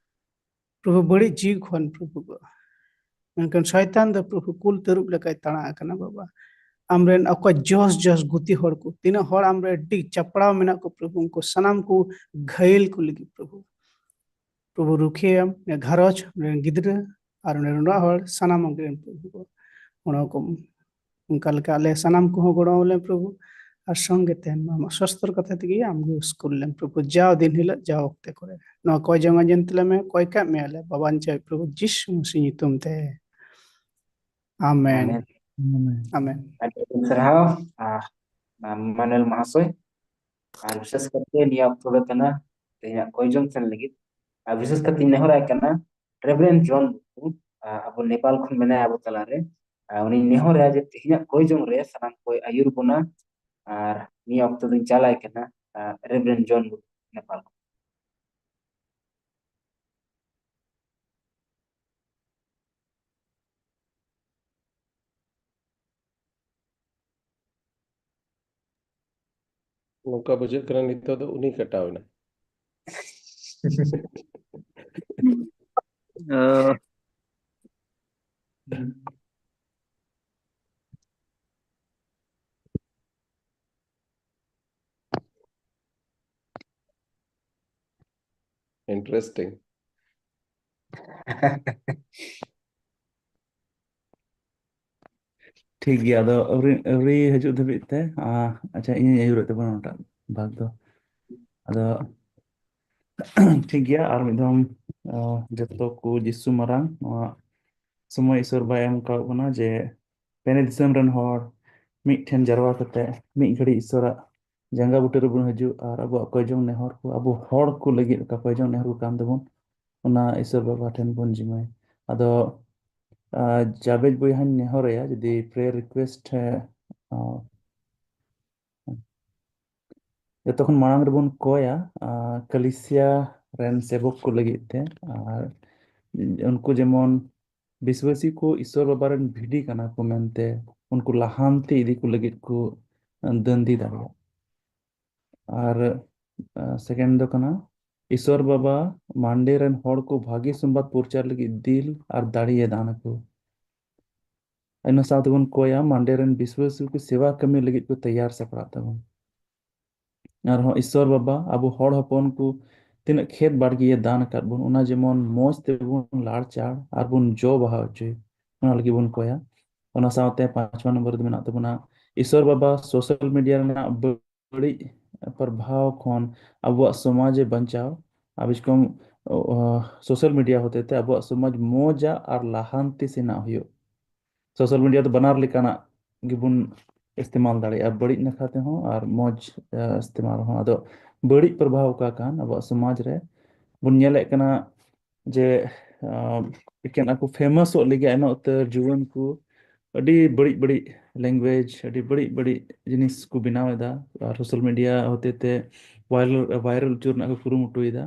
ᱯᱨᱚᱵᱷᱩ, ᱵᱟᱹᱲᱤᱡ ᱡᱤᱣᱤ ᱠᱷᱚᱱ ᱯᱨᱚᱵᱷᱩ ᱜᱚ᱾ ᱢᱮᱱᱠᱷᱟᱱ ᱥᱚᱭᱛᱟᱱ ᱫᱚ ᱯᱨᱚᱵᱷᱩ ᱠᱩᱞ ᱛᱟᱹᱨᱩᱵ ᱞᱮᱠᱟᱭ ᱛᱟᱬᱟ ᱟᱠᱟᱱᱟ ᱵᱟᱵᱟ᱾ ᱟᱢᱨᱮᱱ ᱚᱠᱚᱭ ᱡᱚᱥ ᱡᱚᱥ ᱜᱩᱛᱤ ᱦᱚᱲ ᱠᱚ, ᱛᱤᱱᱟᱹᱜ ᱦᱚᱲ ᱟᱢᱨᱮ ᱟᱹᱰᱤ ᱪᱟᱯᱲᱟᱣ ᱢᱮᱱᱟᱜ ᱠᱚ ᱯᱨᱚᱵᱷᱩ, ᱩᱱᱠᱩ ᱥᱟᱱᱟᱢ ᱠᱚ ᱜᱷᱟᱹᱭᱟᱹᱞ ᱠᱚ ᱞᱟᱹᱜᱤᱫ ᱯᱨᱚᱵᱷᱩ, ᱯᱨᱚᱵᱷᱩ ᱨᱩᱠᱷᱤᱭᱟᱹᱭᱟᱢ, ᱩᱱᱤ ᱜᱷᱟᱨᱚᱸᱡᱽ, ᱩᱱᱤ ᱨᱮᱱ ᱜᱤᱫᱽᱨᱟᱹ ᱟᱨ ᱩᱱᱤ ᱨᱮᱱ ᱚᱲᱟᱜ ᱦᱚᱲ ᱥᱟᱱᱟᱢ ᱟᱢ ᱨᱮᱱ ᱯᱨᱚᱵᱷᱩ ᱜᱚ᱾ ᱚᱱᱟ ᱠᱚ ᱚᱱᱠᱟ ᱞᱮᱠᱟ ᱟᱞᱮ ᱥᱟᱱᱟᱢ ᱠᱚᱦᱚᱸ ᱜᱚᱲᱚ ᱟᱞᱮ ᱯᱨᱚᱵᱷᱩ, ᱟᱨ ᱥᱚᱝᱜᱮ ᱛᱟᱦᱮᱱ ᱢᱟ ᱟᱢᱟᱜ ᱥᱚᱥᱛᱚᱨ ᱠᱟᱛᱷᱟ ᱛᱮᱜᱮ ᱟᱢᱜᱮ ᱩᱥᱠᱩᱨ ᱞᱮᱢ ᱯᱨᱚᱵᱷᱩ, ᱡᱟᱣ ᱫᱤᱱ ᱦᱤᱞᱳᱜ ᱡᱟᱣ ᱚᱠᱛᱮ ᱠᱚᱨᱮ᱾ ᱱᱚᱣᱟ ᱠᱚᱭ ᱡᱚᱝ ᱟᱸᱡᱚᱢ ᱛᱟᱞᱮ ᱢᱮ, ᱠᱚᱭ ᱠᱟᱜ ᱢᱮᱭᱟᱞᱮ ᱵᱟᱵᱟᱧ ᱪᱟᱭ ᱯᱨᱚᱵᱷᱩ ᱡᱤᱥᱩ ᱢᱟᱹᱥᱤ ᱧᱩᱛᱩᱢ ᱛᱮ᱾ ᱟᱢᱮᱱ᱾ ᱟᱢᱮᱱ᱾ ᱟᱢᱮᱱ᱾ ᱟᱹᱰᱤ ᱟᱹᱰᱤ ᱥᱟᱨᱦᱟᱣ᱾ ᱟᱨ ᱢᱟᱱᱩᱭᱮᱞ ᱢᱟᱦᱟᱥᱚᱭ᱾ ᱟᱨ ᱵᱤᱥᱮᱥ ᱠᱟᱛᱮ ᱱᱤᱭᱟᱹ ᱚᱠᱛᱚ ᱫᱚ ᱠᱟᱱᱟ ᱛᱮᱦᱮᱧᱟᱜ ᱠᱚᱭ ᱡᱚᱝ ᱥᱮᱱ ᱞᱟᱹᱜᱤᱫ᱾ ᱟᱨ ᱵᱤᱥᱮᱥ ᱠᱟᱛᱮ ᱤᱧ ᱱᱮᱦᱚᱨᱟᱭ ᱠᱟᱱᱟ ᱨᱮᱵᱷᱨᱮᱱᱰ ᱡᱚᱱ ᱢᱩᱨᱢᱩ, ᱟᱵᱚ ᱱᱮᱯᱟᱞ ᱠᱷᱚᱱ ᱢᱮᱱᱟᱭᱟ ᱟᱵᱚ ᱛᱟᱞᱟᱨᱮ᱾ ᱟᱨ ᱩᱱᱤᱧ ᱱᱮᱦᱚᱨᱟᱭᱟ ᱡᱮ ᱛᱮᱦᱮᱧᱟᱜ ᱠᱚᱭ ᱡᱚᱝ ᱨᱮ ᱥᱟᱱᱟᱢ ᱠᱚᱭ ᱟᱹᱭᱩᱨ ᱵᱚᱱᱟ᱾ ᱟᱨ ᱱᱤᱭᱟᱹ ᱚᱠᱛᱚ ᱫᱚᱧ ᱪᱟᱞᱟᱭ ᱠᱟᱱᱟ ᱨᱮᱵᱷᱨᱮᱱᱰ ᱡᱚᱱ ᱢᱩᱨᱢᱩ, ᱱᱮᱯᱟᱞ ᱠᱷᱚᱱ᱾ ᱱᱚᱝᱠᱟ ᱵᱩᱡᱷᱟᱹᱜ ᱠᱟᱱᱟ ᱱᱤᱛᱚᱜ ᱫᱚ ᱩᱱᱤ ᱠᱟᱴᱟᱣ ᱮᱱᱟ᱾ ᱚ᱾ Interesting. ᱴᱷᱤᱠ ᱜᱮᱭᱟ, ᱟᱫᱚ ᱟᱹᱣᱨᱤ, ᱟᱹᱣᱨᱤ ᱦᱤᱡᱩᱜ ᱫᱷᱟᱹᱵᱤᱡ ᱛᱮ, ᱟ, ᱟᱪᱪᱷᱟ, ᱤᱧᱤᱧ ᱟᱹᱭᱩᱨᱮᱫ ᱛᱟᱵᱚᱱᱟ ᱚᱱᱟᱴᱟᱜ ᱵᱷᱟᱜᱽ ᱫᱚ᱾ ᱟᱫᱚ ᱴᱷᱤᱠ ᱜᱮᱭᱟ, ᱟᱨ ᱢᱤᱫ ᱫᱷᱟᱣ, ᱟ, ᱡᱚᱛᱚ ᱠᱚ ᱡᱤᱥᱩ ᱢᱟᱨᱟᱝ ᱱᱚᱣᱟ ᱥᱚᱢᱚᱭ ᱤᱥᱚᱨ ᱵᱟᱭ ᱮᱢ ᱟᱠᱟᱫ ᱵᱚᱱᱟ ᱡᱮ ᱯᱮᱱᱮ ᱫᱤᱥᱚᱢ ᱨᱮᱱ ᱦᱚᱲ ᱢᱤᱫ ᱴᱷᱮᱱ ᱡᱟᱨᱣᱟ ᱠᱟᱛᱮ ᱢᱤᱫ ᱜᱷᱟᱹᱲᱤᱡ ᱤᱥᱚᱨᱟᱜ ᱡᱟᱸᱜᱟ ᱵᱩᱴᱟᱹ ᱨᱮᱵᱚᱱ ᱦᱤᱡᱩᱜ ᱟᱨ ᱟᱵᱚᱣᱟᱜ ᱠᱚᱭ ᱡᱚᱝ ᱱᱮᱦᱚᱨ ᱠᱚ, ᱟᱵᱚ ᱦᱚᱲ ᱠᱚ ᱞᱟᱹᱜᱤᱫ ᱚᱠᱟ ᱠᱚᱭ ᱡᱚᱝ ᱱᱮᱦᱚᱨ ᱠᱚ ᱠᱟᱱ ᱛᱟᱵᱚᱱ, ᱚᱱᱟ ᱤᱥᱚᱨ ᱵᱟᱵᱟ ᱴᱷᱮᱱ ᱵᱚᱱ ᱡᱤᱢᱟᱹᱭᱟ᱾ ᱟᱫᱚ, ᱟ, ᱡᱟᱵᱮᱡ ᱵᱚᱭᱦᱟᱧ ᱱᱮᱦᱚᱨ ᱟᱭᱟ, ᱡᱩᱫᱤ prayer request, ᱮ, ᱟ, ᱡᱚᱛᱚ ᱠᱷᱚᱱ ᱢᱟᱲᱟᱝ ᱨᱮᱵᱚᱱ ᱠᱚᱭᱟ, ᱟ, ᱠᱟᱞᱤᱥᱤᱭᱟ ᱨᱮᱱ ᱥᱮᱵᱚᱠ ᱠᱚ ᱞᱟᱹᱜᱤᱫ ᱛᱮ, ᱟᱨ ᱩᱱᱠᱩ ᱡᱮᱢᱚᱱ ᱵᱤᱥᱣᱟᱹᱥᱤ ᱠᱚ ᱤᱥᱚᱨ ᱵᱟᱵᱟ ᱨᱮᱱ ᱵᱷᱤᱰᱤ ᱠᱟᱱᱟ ᱠᱚ ᱢᱮᱱᱛᱮ ᱩᱱᱠᱩ ᱞᱟᱦᱟᱱᱛᱤ ᱤᱫᱤ ᱠᱚ ᱞᱟᱹᱜᱤᱫ ᱠᱚ ᱫᱟᱹᱱᱫᱤ ᱫᱟᱲᱮᱭᱟᱜ᱾ ᱟᱨ, ᱟ, second ᱫᱚ ᱠᱟᱱᱟ, ᱤᱥᱚᱨ ᱵᱟᱵᱟ ᱢᱟᱱᱰᱮ ᱨᱮᱱ ᱦᱚᱲ ᱠᱚ ᱵᱷᱟᱜᱮ ᱥᱚᱢᱵᱟᱫ ᱯᱨᱚᱪᱟᱨ ᱞᱟᱹᱜᱤᱫ ᱫᱤᱞ ᱟᱨ ᱫᱟᱲᱮᱭ ᱫᱟᱱ ᱟᱠᱚ᱾ ᱤᱱᱟᱹ ᱥᱟᱶ ᱛᱮᱵᱚᱱ ᱠᱚᱭᱟ, ᱢᱟᱱᱰᱮ ᱨᱮᱱ ᱵᱤᱥᱣᱟᱹᱥᱤ ᱠᱚ ᱥᱮᱵᱟ ᱠᱟᱹᱢᱤ ᱞᱟᱹᱜᱤᱫ ᱠᱚ ᱛᱮᱭᱟᱨ ᱥᱟᱯᱲᱟᱜ ᱛᱟᱵᱚᱱ᱾ ᱟᱨᱦᱚᱸ ᱤᱥᱚᱨ ᱵᱟᱵᱟ ᱟᱵᱚ ᱦᱚᱲ ᱦᱚᱯᱚᱱ ᱠᱚ ᱛᱤᱱᱟᱹᱜ ᱠᱷᱮᱛ ᱵᱟᱲᱜᱮᱭ ᱫᱟᱱ ᱟᱠᱟᱫ ᱵᱚᱱ, ᱚᱱᱟ ᱡᱮᱢᱚᱱ ᱢᱚᱡᱽ ᱛᱮᱵᱚᱱ ᱞᱟᱲ ᱪᱟᱲ ᱟᱨ ᱵᱚᱱ ᱡᱚ ᱵᱟᱦᱟ ᱦᱚᱪᱚᱭ, ᱚᱱᱟ ᱞᱟᱹᱜᱤᱫ ᱵᱚᱱ ᱠᱚᱭᱟ᱾ ᱚᱱᱟ ᱥᱟᱶᱛᱮ ᱯᱟᱸᱪᱣᱟ ᱱᱚᱢᱵᱚᱨ ᱨᱮ ᱢᱮᱱᱟᱜ ᱛᱟᱵᱚᱱᱟ, ᱤᱥᱚᱨ ᱵᱟᱵᱟ social media ᱨᱮᱱᱟᱜ ᱵᱟᱹᱲᱤᱡ ᱯᱨᱚᱵᱷᱟᱣ ᱠᱷᱚᱱ ᱟᱵᱚᱣᱟᱜ ᱥᱚᱢᱟᱡᱽ ᱮ ᱵᱟᱧᱪᱟᱣ, ᱟᱨ ᱵᱤᱥᱮᱥ ᱠᱚᱢ, ᱚ, social media ᱦᱚᱛᱮ ᱛᱮ ᱟᱵᱚᱣᱟᱜ ᱥᱚᱢᱟᱡᱽ ᱢᱚᱡᱟ ᱟᱨ ᱞᱟᱦᱟᱱᱛᱤ ᱥᱮᱱᱟᱜ ᱦᱩᱭᱩᱜ᱾ Social media ᱫᱚ ᱵᱟᱱᱟᱨ ᱞᱮᱠᱟᱱᱟᱜ ᱜᱮᱵᱚᱱ ᱤᱥᱛᱮᱢᱟᱞ ᱫᱟᱲᱮᱭᱟᱜᱼᱟ, ᱵᱟᱹᱲᱤᱡ ᱱᱟᱠᱷᱟ ᱛᱮᱦᱚᱸ ᱟᱨ ᱢᱚᱡᱽ, ᱟᱸ, ᱤᱥᱛᱮᱢᱟᱞ ᱦᱚᱸ᱾ ᱟᱫᱚ ᱵᱟᱹᱲᱤᱡ ᱯᱨᱚᱵᱷᱟᱵᱽ ᱚᱠᱟ ᱠᱟᱱ ᱟᱵᱚᱣᱟᱜ ᱥᱚᱢᱟᱡᱽ ᱨᱮ ᱵᱚᱱ ᱧᱮᱞᱮᱫ ᱠᱟᱱᱟ ᱡᱮ, ᱟᱸ, ᱮᱠᱮᱱ ᱟᱠᱚ ᱯᱷᱮᱢᱟᱥᱚᱜ ᱞᱟᱹᱜᱤᱫ ᱟᱭᱢᱟ ᱩᱛᱟᱹᱨ ᱡᱩᱣᱟᱹᱱ ᱠᱚ ᱟᱹᱰᱤ ᱵᱟᱹᱲᱤᱡ ᱵᱟᱹᱲᱤᱡ ᱞᱮᱝᱜᱩᱭᱮᱡᱽ, ᱟᱹᱰᱤ ᱵᱟᱹᱲᱤᱡ ᱵᱟᱹᱲᱤᱡ ᱡᱤᱱᱤᱥ ᱠᱚ ᱵᱮᱱᱟᱣ ᱮᱫᱟ᱾ ᱟᱨ ᱥᱳᱥᱟᱞ ᱢᱤᱰᱤᱭᱟ ᱦᱚᱛᱮ ᱛᱮ ᱵᱷᱟᱭᱨᱟᱞ, ᱵᱷᱟᱭᱨᱟᱞ ᱦᱚᱪᱚ ᱨᱮᱱᱟᱜ ᱠᱚ ᱠᱩᱨᱩᱢᱩᱴᱩᱭᱮᱫᱟ᱾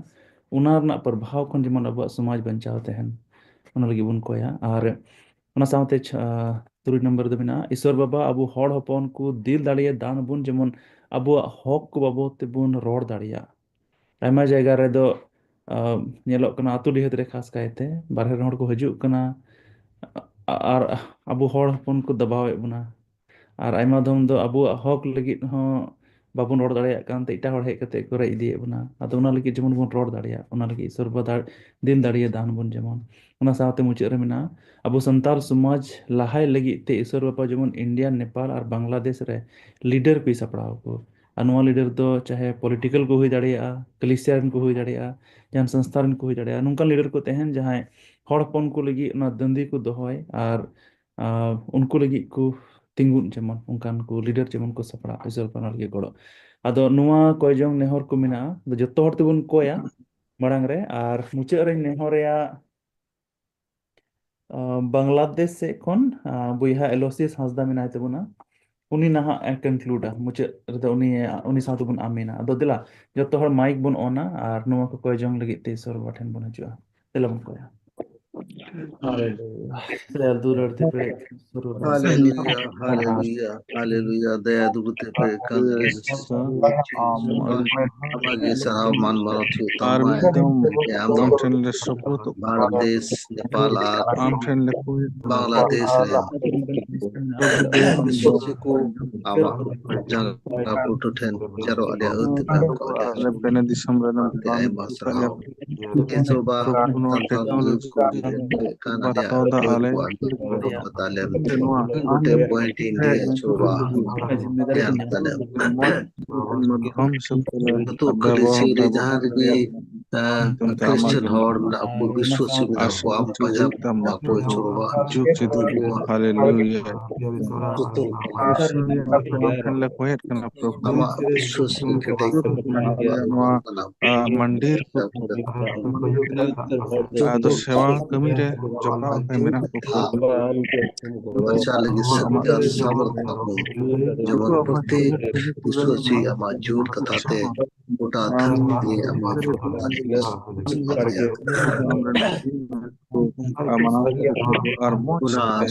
ᱚᱱᱟ ᱨᱮᱱᱟᱜ ᱯᱨᱚᱵᱷᱟᱵᱽ ᱠᱷᱚᱱ ᱡᱮᱢᱚᱱ ᱟᱵᱚᱣᱟᱜ ᱥᱚᱢᱟᱡᱽ ᱵᱟᱧᱪᱟᱣ ᱛᱟᱦᱮᱱ, ᱚᱱᱟ ᱞᱟᱹᱜᱤᱫ ᱵᱚᱱ ᱠᱚᱭᱟ᱾ ᱟᱨ ᱚᱱᱟ ᱥᱟᱶᱛᱮ ᱪᱷᱟ-, ᱛᱩᱨᱩᱭ ᱱᱚᱢᱵᱚᱨ ᱨᱮᱫᱚ ᱢᱮᱱᱟᱜᱼᱟ, ᱤᱥᱚᱨ ᱵᱟᱵᱟ ᱟᱵᱚ ᱦᱚᱲ ᱦᱚᱯᱚᱱ ᱠᱚ ᱫᱤᱞ ᱫᱟᱲᱮᱭᱟᱜ ᱫᱟᱱ ᱵᱚᱱ, ᱡᱮᱢᱚᱱ ᱟᱵᱚᱣᱟᱜ ᱦᱚᱠ ᱠᱚ ᱵᱟᱵᱚᱫ ᱛᱮᱵᱚᱱ ᱨᱚᱲ ᱫᱟᱲᱮᱭᱟᱜ᱾ ᱟᱭᱢᱟ ᱡᱟᱭᱜᱟ ᱨᱮᱫᱚ, ᱟᱸ, ᱧᱮᱞᱚᱜ ᱠᱟᱱᱟ, ᱟᱹᱛᱩ ᱰᱤᱦᱟᱹᱛ ᱨᱮ ᱠᱷᱟᱥ ᱠᱟᱭᱛᱮ ᱵᱟᱨᱦᱮ ᱨᱮᱱ ᱦᱚᱲ ᱠᱚ ᱦᱤᱡᱩᱜ ᱠᱟᱱᱟ, ᱟ-, ᱟᱨ ᱟᱵᱚ ᱦᱚᱲ ᱦᱚᱯᱚᱱ ᱠᱚ ᱫᱟᱵᱟᱣᱮᱫ ᱵᱚᱱᱟ᱾ ᱟᱨ ᱟᱭᱢᱟ ᱫᱚᱢ ᱫᱚ ᱟᱵᱚᱣᱟᱜ ᱦᱚᱠ ᱞᱟᱹᱜᱤᱫ ᱦᱚᱸ ᱵᱟᱵᱚᱱ ᱨᱚᱲ ᱫᱟᱲᱮᱭᱟᱜ ᱠᱟᱱᱛᱮ ᱮᱴᱟᱜ ᱦᱚᱲ ᱦᱮᱡ ᱠᱟᱛᱮ ᱠᱚ ᱨᱮᱡ ᱤᱫᱤᱭᱮᱫ ᱵᱚᱱᱟ᱾ ᱟᱫᱚ ᱚᱱᱟ ᱞᱟᱹᱜᱤᱫ ᱡᱮᱢᱚᱱ ᱵᱚᱱ ᱨᱚᱲ ᱫᱟᱲᱮᱭᱟᱜ, ᱚᱱᱟ ᱞᱟᱹᱜᱤᱫ ᱤᱥᱚᱨ ᱵᱟᱵᱟ ᱫᱟᱲ-, ᱫᱤᱞ ᱫᱟᱲᱮᱭᱟᱜ ᱫᱟᱱ ᱵᱚᱱ ᱡᱮᱢᱚᱱ᱾ ᱚᱱᱟ ᱥᱟᱶᱛᱮ ᱢᱩᱪᱟᱹᱫ ᱨᱮ ᱢᱮᱱᱟᱜᱼᱟ, ᱟᱵᱚ ᱥᱟᱱᱛᱟᱲ ᱥᱚᱢᱟᱡᱽ ᱞᱟᱦᱟᱭ ᱞᱟᱹᱜᱤᱫ ᱛᱮ ᱤᱥᱚᱨ ᱵᱟᱵᱟ ᱡᱮᱢᱚᱱ ᱤᱱᱰᱤᱭᱟ, ᱱᱮᱯᱟᱞ ᱟᱨ ᱵᱟᱝᱞᱟᱫᱮᱥ ᱨᱮ ᱞᱤᱰᱟᱨ ᱠᱚᱭ ᱥᱟᱯᱲᱟᱣ ᱟᱠᱚ᱾ ᱟᱨ ᱱᱚᱣᱟ ᱞᱤᱰᱟᱨ ᱫᱚ ᱪᱟᱦᱮ ᱯᱚᱞᱤᱴᱤᱠᱟᱞ ᱠᱚ ᱦᱩᱭ ᱫᱟᱲᱮᱭᱟᱜᱼᱟ, ᱠᱟᱞᱤᱥᱤᱭᱟ ᱨᱮᱱ ᱠᱚ ᱦᱩᱭ ᱫᱟᱲᱮᱭᱟᱜᱼᱟ, ᱡᱟᱦᱟᱱ ᱥᱚᱝᱥᱛᱷᱟ ᱨᱮᱱ ᱠᱚ ᱦᱩᱭ ᱫᱟᱲᱮᱭᱟᱜᱼᱟ᱾ ᱱᱚᱝᱠᱟᱱ ᱞᱤᱰᱟᱨ ᱠᱚ ᱛᱟᱦᱮᱱ ᱡᱟᱦᱟᱸᱭ ᱦᱚᱲ ᱦᱚᱯᱚᱱ ᱠᱚ ᱞᱟᱹᱜᱤᱫ ᱚᱱᱟ ᱫᱟᱹᱱᱫᱤ ᱠᱚ ᱫᱚᱦᱚᱭ ᱟᱨ, ᱟᱨ ᱩᱱᱠᱩ ᱞᱟᱹᱜᱤᱫ ᱠᱚ ᱛᱤᱸᱜᱩᱱ, ᱡᱮᱢᱚᱱ ᱚᱱᱠᱟᱱ ᱠᱚ ᱞᱤᱰᱟᱨ ᱡᱮᱢᱚᱱ ᱠᱚ ᱥᱟᱯᱲᱟᱜ ᱤᱥᱚᱨ ᱵᱟᱵᱟ ᱞᱟᱹᱜᱤᱫ ᱜᱚᱲᱚ᱾ ᱟᱫᱚ ᱱᱚᱣᱟ ᱠᱚᱭ ᱡᱚᱝ ᱱᱮᱦᱚᱨ ᱠᱚ ᱢᱮᱱᱟᱜᱼᱟ᱾ ᱟᱫᱚ ᱡᱚᱛᱚ ᱦᱚᱲ ᱛᱮᱵᱚᱱ ᱠᱚᱭᱟ ᱢᱟᱲᱟᱝ ᱨᱮ, ᱟᱨ ᱢᱩᱪᱟᱹᱫ ᱨᱮᱧ ᱱᱮᱦᱚᱨᱮᱭᱟ, ᱟᱸ, ᱵᱟᱝᱞᱟᱫᱮᱥ ᱥᱮᱫ ᱠᱷᱚᱱ, ᱟᱸ, ᱵᱚᱭᱦᱟ ᱮᱞᱳᱥᱤᱭᱟᱥ ᱦᱟᱸᱥᱫᱟ ᱢᱮᱱᱟᱭ ᱛᱟᱵᱚᱱᱟ, ᱩᱱᱤ ᱱᱟᱦᱟᱜ ᱮ ᱠᱚᱱᱠᱞᱩᱰᱟ ᱢᱩᱪᱟᱹᱫ ᱨᱮᱫᱚ, ᱩᱱᱤ, ᱩᱱᱤ ᱥᱟᱶ ᱛᱮᱵᱚᱱ ᱟᱢᱮᱱᱟ᱾ ᱟᱫᱚ ᱫᱮᱞᱟ, ᱡᱚᱛᱚ ᱦᱚᱲ ᱢᱟᱭᱤᱠ ᱵᱚᱱ ᱚᱱᱟ ᱟᱨ ᱱᱚᱣᱟ ᱠᱚ ᱠᱚᱭ ᱡᱚᱝ ᱞᱟᱹᱜᱤᱫ ᱛᱮ ᱤᱥᱚᱨ ᱵᱟᱵᱟ ᱴᱷᱮᱱ ᱵᱚᱱ ᱦᱤᱡᱩᱜᱼᱟ᱾ ᱫᱮᱞᱟ ᱵᱚᱱ ᱠᱚᱭᱟ᱾ ᱦᱟᱞᱮᱞᱩᱭᱟ᱾ ᱫᱟᱭᱟ ᱫᱩᱞᱟᱹᱲ ᱛᱮ ᱯᱮᱨᱮᱡ ᱤᱥᱚᱨ ᱵᱟᱵᱟ᱾ ᱦᱟᱞᱮᱞᱩᱭᱟ, ᱦᱟᱞᱮᱞᱩᱭᱟ, ᱦᱟᱞᱮᱞᱩᱭᱟ᱾ ᱫᱟᱭᱟ ᱫᱩᱞᱟᱹᱲ ᱛᱮ ᱯᱮᱨᱮᱡ ᱠᱟᱱ ᱟᱢᱟᱜ ᱜᱮ ᱥᱟᱨᱦᱟᱣ ᱢᱟᱱ ᱢᱟᱱᱚᱛ ᱦᱩᱭᱩᱜ ᱟᱨ ᱛᱟᱢᱟ᱾ ᱢᱤᱫ ᱫᱷᱟᱣ ᱟᱢ ᱫᱚ ᱟᱢ ᱴᱷᱮᱱ ᱞᱮ ᱥᱩᱯᱨᱩᱫᱚᱜ ᱠᱟᱱᱟ᱾ ᱵᱷᱟᱨᱚᱛ ᱫᱮᱥ, ᱱᱮᱯᱟᱞ ᱟᱨ ᱟᱢ ᱴᱷᱮᱱ ᱞᱮ ᱠᱚᱭᱚᱜ ᱠᱟᱱᱟ᱾ ᱵᱟᱝᱞᱟᱫᱮᱥ ᱨᱮᱱ ᱥᱚᱵ ᱫᱮᱥ ᱟᱢ ᱫᱚ ᱥᱚᱪᱪᱷᱤ ᱠᱚ ᱟᱢᱟᱜ ᱡᱟᱸᱜᱟ ᱵᱩᱴᱟᱹ ᱴᱷᱮᱱ ᱡᱟᱨᱣᱟᱜ ᱨᱮᱭᱟᱜ ᱟᱹᱛ ᱛᱮ ᱟᱞᱮ ᱵᱮᱱᱮ ᱫᱤᱥᱚᱢ ᱨᱮᱱ ᱟᱹᱰᱤ ᱟᱭᱢᱟ ᱥᱟᱨᱦᱟᱣ᱾ ᱤᱥᱚᱨ ᱵᱟ ᱥᱟᱱᱛᱟᱲ ᱠᱚ ᱵᱟᱛᱟᱣ ᱫᱟ ᱟᱞᱮ ᱠᱟᱛᱷᱟ ᱞᱮ ᱱᱚᱣᱟ ᱢᱤᱫ ᱜᱚᱴᱮᱡ ᱯᱚᱭᱮᱱᱴ ᱤᱧ ᱞᱟᱹᱭᱟ, ᱤᱥᱚᱨ ᱵᱟ ᱫᱷᱮᱭᱟᱱ ᱛᱟᱞᱮ᱾ ᱢᱟᱫᱽᱫᱷᱚᱢ ᱦᱤᱥᱟᱹᱵ ᱛᱮᱞᱮ ᱱᱤᱛᱚᱜ ᱠᱷᱟᱹᱞᱤ ᱵᱮᱵᱚᱦᱟᱨ ᱥᱤᱧ ᱨᱮ ᱫᱟᱲᱮᱭᱟᱜ ᱡᱟᱦᱟᱸ ᱨᱮᱜᱮ ᱧᱩᱛᱩᱢ ᱛᱮ ᱟᱢᱟᱜ ᱠᱷᱨᱤᱥᱴᱟᱱ ᱦᱚᱲ ᱢᱮᱱᱟᱜ ᱠᱚ, ᱵᱤᱥᱣᱟᱥᱤ ᱢᱮᱱᱟᱜ ᱠᱚᱣᱟ, ᱟᱢ ᱯᱟᱸᱡᱟ ᱠᱚᱣᱟ, ᱟᱢᱟᱜ ᱯᱚᱨᱤᱪᱚᱭ ᱵᱟᱝ ᱡᱩᱜᱽ ᱡᱩᱜᱽ ᱫᱷᱟᱹᱵᱤᱡ᱾ ᱦᱟᱞᱮᱞᱩᱭᱟ᱾ ᱡᱚᱛᱚ ᱟᱢ ᱴᱷᱮᱱ ᱞᱮ ᱠᱚᱭᱮᱫ ᱠᱟᱱᱟ, ᱯᱨᱚᱵᱷᱩ᱾ ᱟᱢᱟᱜ ᱵᱤᱥᱣᱟᱥ ᱠᱮᱴᱮᱡ ᱱᱚᱣᱟ, ᱟᱸ, ᱢᱟᱱᱰᱤᱨ ᱠᱚ ᱛᱤᱱᱟᱹᱜ, ᱟᱸ, ᱫᱚ ᱥᱮᱵᱟ ᱠᱟᱹᱢᱤ ᱨᱮ ᱡᱚᱯᱲᱟᱣ ᱠᱚ ᱢᱮᱱᱟᱜ ᱠᱚ, ᱯᱨᱚᱵᱷᱩ᱾ ᱵᱟᱧᱪᱟᱣ ᱞᱟᱹᱜᱤᱫ ᱥᱚᱠᱛᱤ ᱟᱨ ᱥᱟᱢᱚᱨᱛᱷᱚ ᱮᱢᱟ ᱠᱚ, ᱡᱮᱢᱚᱱ ᱯᱨᱚᱛᱮᱠ ᱵᱤᱥᱣᱟᱥᱤ ᱟᱢᱟᱜ ᱡᱳᱨ ᱠᱟᱛᱷᱟ ᱛᱮ ᱜᱚᱴᱟ ᱫᱷᱟᱹᱨᱛᱤ ᱨᱮ ᱟᱢᱟᱜ ᱡᱳᱨ ᱠᱟᱛᱷᱟ ᱛᱮ ᱟᱨ ᱢᱚᱡᱽ ᱚᱱᱟ ᱛᱮ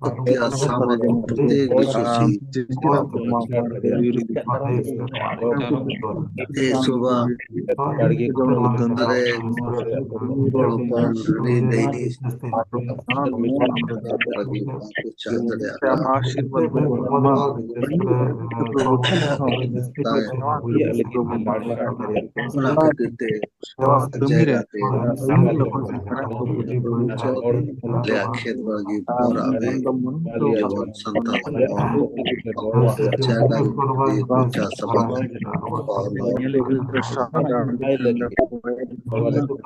ᱥᱚᱠᱛᱤ ᱟᱨ ᱥᱟᱢᱚᱨᱛᱷᱚ ᱯᱨᱚᱛᱮᱠ ᱵᱤᱥᱣᱟᱥᱤ ᱮ ᱥᱚᱵᱟ ᱟᱨᱮ ᱦᱚᱲ ᱦᱚᱯᱚᱱ ᱨᱤᱱ ᱰᱟᱹᱭᱱᱤ ᱪᱟᱥ ᱫᱟᱲᱮᱭᱟᱜ ᱠᱟᱱᱟ᱾ ᱚᱱᱟ ᱠᱷᱟᱹᱛᱤᱨ ᱛᱮ ᱥᱮᱵᱟ ᱠᱟᱹᱢᱤ ᱨᱮ ᱡᱟᱭᱜᱟ ᱛᱮ ᱟᱞᱮᱭᱟᱜ ᱠᱷᱮᱛ ᱵᱟᱲᱜᱮ ᱵᱷᱚᱨᱟᱜ ᱢᱮ᱾ ᱡᱮᱢᱚᱱ ᱥᱟᱱᱛᱟᱲ ᱠᱚᱣᱟᱜ ᱡᱟᱭᱜᱟ ᱡᱩᱢᱤ ᱪᱟᱥ ᱟᱵᱟᱫ ᱯᱟᱣᱱᱟ᱾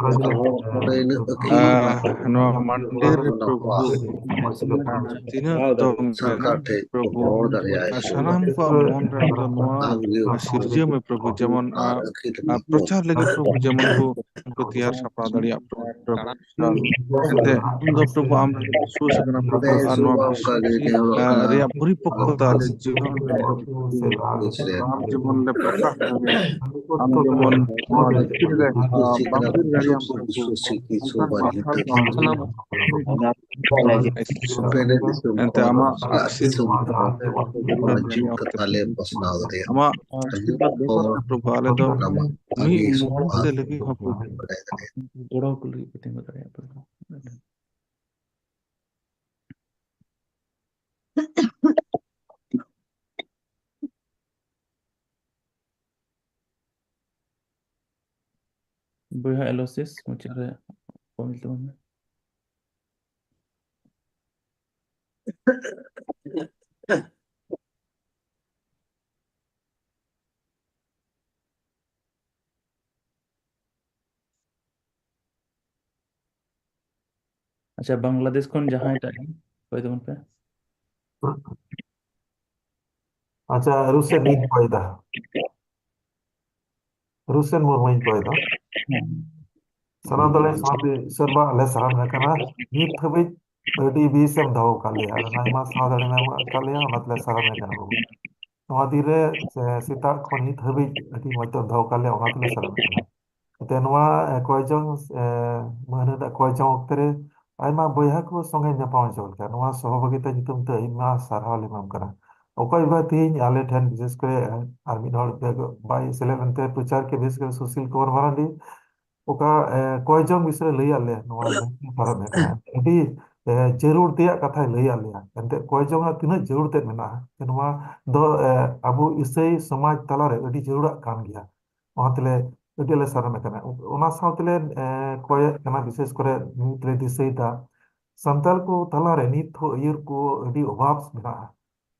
ᱟᱨᱦᱚᱸ ᱚᱸᱰᱮ ᱤᱱᱟᱹᱜ ᱟᱹᱠᱷᱤᱨ ᱱᱚᱣᱟ ᱢᱟᱱᱰᱤᱨ ᱨᱮ ᱯᱨᱚᱵᱷᱩ ᱛᱤᱱᱟᱹᱜ ᱫᱚᱢ ᱥᱚᱨᱠᱟᱨ ᱴᱷᱮᱱ ᱯᱨᱚᱵᱷᱩ ᱨᱚᱲ ᱫᱟᱲᱮᱭᱟᱜᱼᱟ᱾ ᱥᱟᱱᱟᱢ ᱠᱚᱣᱟᱜ ᱢᱚᱱ ᱨᱮ ᱟᱢ ᱫᱚ ᱱᱚᱣᱟ ᱟᱢ ᱜᱮ ᱥᱤᱨᱡᱟᱹᱣ ᱢᱮ ᱯᱨᱚᱵᱷᱩ, ᱡᱮᱢᱚᱱ, ᱟᱨ ᱟᱹᱠᱷᱤᱨ ᱟᱨ ᱯᱨᱚᱪᱟᱨ ᱞᱟᱹᱜᱤᱫ ᱯᱨᱚᱵᱷᱩ ᱡᱮᱢᱚᱱ ᱠᱚ ᱩᱱᱠᱩ ᱛᱮᱭᱟᱨ ᱥᱟᱯᱲᱟᱣ ᱫᱟᱲᱮᱭᱟᱜ ᱯᱨᱚᱵᱷᱩ᱾ ᱮᱱᱛᱮ ᱟᱢ ᱫᱚ ᱯᱨᱚᱵᱷᱩ ᱟᱢ ᱵᱤᱥᱣᱟᱥ ᱠᱟᱱᱟ ᱯᱨᱚᱵᱷᱩ, ᱟᱨ ᱱᱚᱣᱟ ᱵᱤᱥᱣᱟᱥ ᱨᱮᱭᱟᱜ ᱯᱚᱨᱤᱯᱚᱠᱠᱚᱛᱟ ᱟᱞᱮ ᱡᱤᱭᱚᱱ ᱨᱮ ᱟᱢ ᱡᱮᱢᱚᱱ ᱞᱮ ᱯᱨᱚᱠᱟᱥ ᱫᱟᱲᱮᱭᱟᱜ, ᱟᱢ ᱡᱮᱢᱚᱱ ᱱᱚᱣᱟ ᱫᱷᱟᱹᱨᱛᱤ ᱨᱮᱞᱮ, ᱟᱸ, ᱵᱟᱝ ᱫᱟᱲᱮᱭᱟᱜᱼᱟ ᱯᱨᱚᱵᱷᱩ᱾ ᱚᱱᱠᱟᱱ ᱠᱟᱛᱷᱟ ᱠᱚ ᱟᱢ ᱴᱷᱮᱱ ᱮᱱᱛᱮ ᱟᱢᱟᱜ ᱟᱥᱤᱨᱵᱟᱫᱽ ᱟᱢᱟᱜ ᱟᱥᱤᱨᱵᱟᱫᱽ ᱵᱮᱜᱚᱨ ᱛᱮ ᱯᱨᱚᱵᱷᱩ ᱟᱞᱮ ᱫᱚ ᱢᱤᱫ ᱢᱚᱱᱮ ᱛᱮ ᱞᱟᱹᱜᱤᱫ ᱦᱚᱸ ᱜᱚᱲᱚ ᱠᱚ ᱞᱟᱹᱜᱤᱫ ᱠᱚ ᱛᱤᱸᱜᱩ ᱫᱟᱲᱮᱭᱟᱜᱼᱟ ᱯᱨᱚᱵᱷᱩ᱾ ᱵᱚᱭᱦᱟ ᱮᱞᱳᱥᱤᱥ, ᱢᱩᱪᱟᱹᱫ ᱨᱮ ᱠᱚᱢᱮᱱᱴ ᱛᱟᱵᱚᱱ ᱢᱮ᱾ ᱟᱪᱪᱷᱟ, ᱵᱟᱝᱞᱟᱫᱮᱥ ᱠᱷᱚᱱ ᱡᱟᱦᱟᱸᱭ ᱴᱟᱜ ᱜᱮ ᱚᱠᱚᱭ ᱛᱟᱵᱚᱱ ᱯᱮ? ᱟᱪᱪᱷᱟ, ᱨᱩᱥᱮᱱ ᱤᱧ ᱠᱚᱭ ᱫᱟ᱾ ᱨᱩᱥᱮᱱ ᱢᱩᱨᱢᱩᱧ ᱠᱚᱭ ᱫᱟ᱾ ᱥᱟᱱᱟᱢ ᱫᱟᱲᱮ ᱥᱟᱶᱛᱮ ᱥᱮᱨᱢᱟ ᱟᱞᱮ ᱥᱟᱨᱦᱟᱣ ᱮ ᱠᱟᱱᱟ᱾ ᱱᱤᱛ ᱦᱟᱹᱵᱤᱡ ᱟᱹᱰᱤ ᱵᱮᱥ ᱮᱢ ᱫᱚᱦᱚ ᱟᱠᱟᱫ ᱞᱮᱭᱟ᱾ ᱟᱞᱮ ᱟᱭᱢᱟ ᱥᱟᱶ ᱫᱟᱲᱮ ᱮᱢ ᱟᱠᱟᱫ ᱞᱮᱭᱟ, ᱚᱱᱟ ᱛᱮᱞᱮ ᱥᱟᱨᱦᱟᱣ ᱮ ᱠᱟᱱᱟ ᱵᱟᱹᱵᱩ᱾ ᱱᱚᱣᱟ ᱫᱤᱱ ᱨᱮ, ᱥᱮ, ᱥᱮᱛᱟᱜ ᱠᱷᱚᱱ ᱱᱤᱛ ᱦᱟᱹᱵᱤᱡ ᱟᱹᱰᱤ ᱢᱚᱡᱽ ᱛᱮᱢ ᱫᱚᱦᱚ ᱟᱠᱟᱫ ᱞᱮᱭᱟ, ᱚᱱᱟ ᱛᱮᱞᱮ ᱥᱟᱨᱦᱟᱣ ᱮ ᱠᱟᱱᱟ᱾ ᱮᱱᱛᱮ ᱱᱚᱣᱟ, ᱮ, ᱠᱚᱭ ᱡᱚᱝ, ᱮ, ᱢᱟᱹᱦᱱᱟᱹ ᱨᱮᱱᱟᱜ ᱠᱚᱭ ᱡᱚᱝ ᱚᱠᱛᱮ ᱨᱮ ᱟᱭᱢᱟ ᱵᱚᱭᱦᱟ ᱠᱚ ᱥᱚᱸᱜᱮ ᱧᱟᱯᱟᱢ ᱦᱚᱪᱚ ᱞᱮᱠᱟ ᱱᱚᱣᱟ ᱥᱚᱦᱚᱵᱷᱟᱜᱤᱛᱟ ᱧᱩᱛᱩᱢ ᱛᱮ ᱟᱭᱢᱟ ᱥᱟᱨᱦᱟᱣ ᱞᱮ ᱮᱢᱟᱢ ᱠᱟᱱᱟ᱾ ᱚᱠᱚᱭ ᱵᱟ ᱛᱮᱦᱮᱧ ᱟᱞᱮ ᱴᱷᱮᱱ ᱵᱤᱥᱮᱥ ᱠᱚᱨᱮ, ᱮ, ᱟᱨ ᱢᱤᱫ ᱦᱚᱲ ᱵᱮᱜ-, ᱵᱟᱭ ᱥᱮᱞᱮᱫ ᱮᱱᱛᱮ ᱯᱨᱚᱪᱟᱨ ᱠᱮ ᱵᱤᱥᱮᱥ ᱠᱚᱨᱮ ᱥᱩᱥᱤᱞ ᱠᱩᱢᱟᱨ ᱢᱟᱨᱟᱱᱰᱤ ᱚᱠᱟ, ᱮ, ᱠᱚᱭ ᱡᱚᱝ ᱵᱤᱥᱚᱭ ᱞᱟᱹᱭ ᱟᱫ ᱞᱮᱭᱟ, ᱱᱚᱣᱟ ᱡᱟᱦᱟᱸ ᱯᱟᱨᱚᱢ ᱦᱮᱡ ᱠᱟᱱᱟ, ᱟᱹᱰᱤ, ᱮ, ᱡᱟᱹᱨᱩᱲ ᱛᱮᱭᱟᱜ ᱠᱟᱛᱷᱟᱭ ᱞᱟᱹᱭ ᱟᱫ ᱞᱮᱭᱟ᱾ ᱮᱱᱛᱮᱫ ᱠᱚᱭ ᱡᱚᱝ ᱨᱮᱱᱟᱜ ᱛᱤᱱᱟᱹᱜ ᱡᱟᱹᱨᱩᱲ ᱛᱮᱫ ᱢᱮᱱᱟᱜᱼᱟ, ᱱᱚᱣᱟ ᱫᱚ, ᱮ, ᱟᱵᱚ ᱤᱥᱟᱹᱭ ᱥᱚᱢᱟᱡᱽ ᱛᱟᱞᱟᱨᱮ ᱟᱹᱰᱤ ᱡᱟᱹᱨᱩᱲᱟᱜ ᱠᱟᱱ ᱜᱮᱭᱟ᱾ ᱚᱱᱟ ᱛᱮᱞᱮ ᱟᱹᱰᱤ ᱞᱮ ᱥᱟᱨᱦᱟᱣ ᱮ ᱠᱟᱱᱟ᱾ ᱚᱱᱟ ᱥᱟᱶ ᱛᱮᱞᱮ, ᱮ, ᱠᱚᱭᱮᱫ ᱠᱟᱱᱟ, ᱵᱤᱥᱮᱥ ᱠᱚᱨᱮ ᱱᱤᱛ ᱞᱮ ᱫᱤᱥᱟᱹᱭᱮᱫᱟ, ᱥᱟᱱᱛᱟᱲ ᱠᱚ ᱛᱟᱞᱟᱨᱮ ᱱᱤᱛ ᱦᱚᱸ ᱟᱹᱭᱩᱨ ᱠᱚ ᱟᱹᱰᱤ ᱚᱵᱷᱟᱵ ᱢᱮᱱᱟᱜᱼᱟ᱾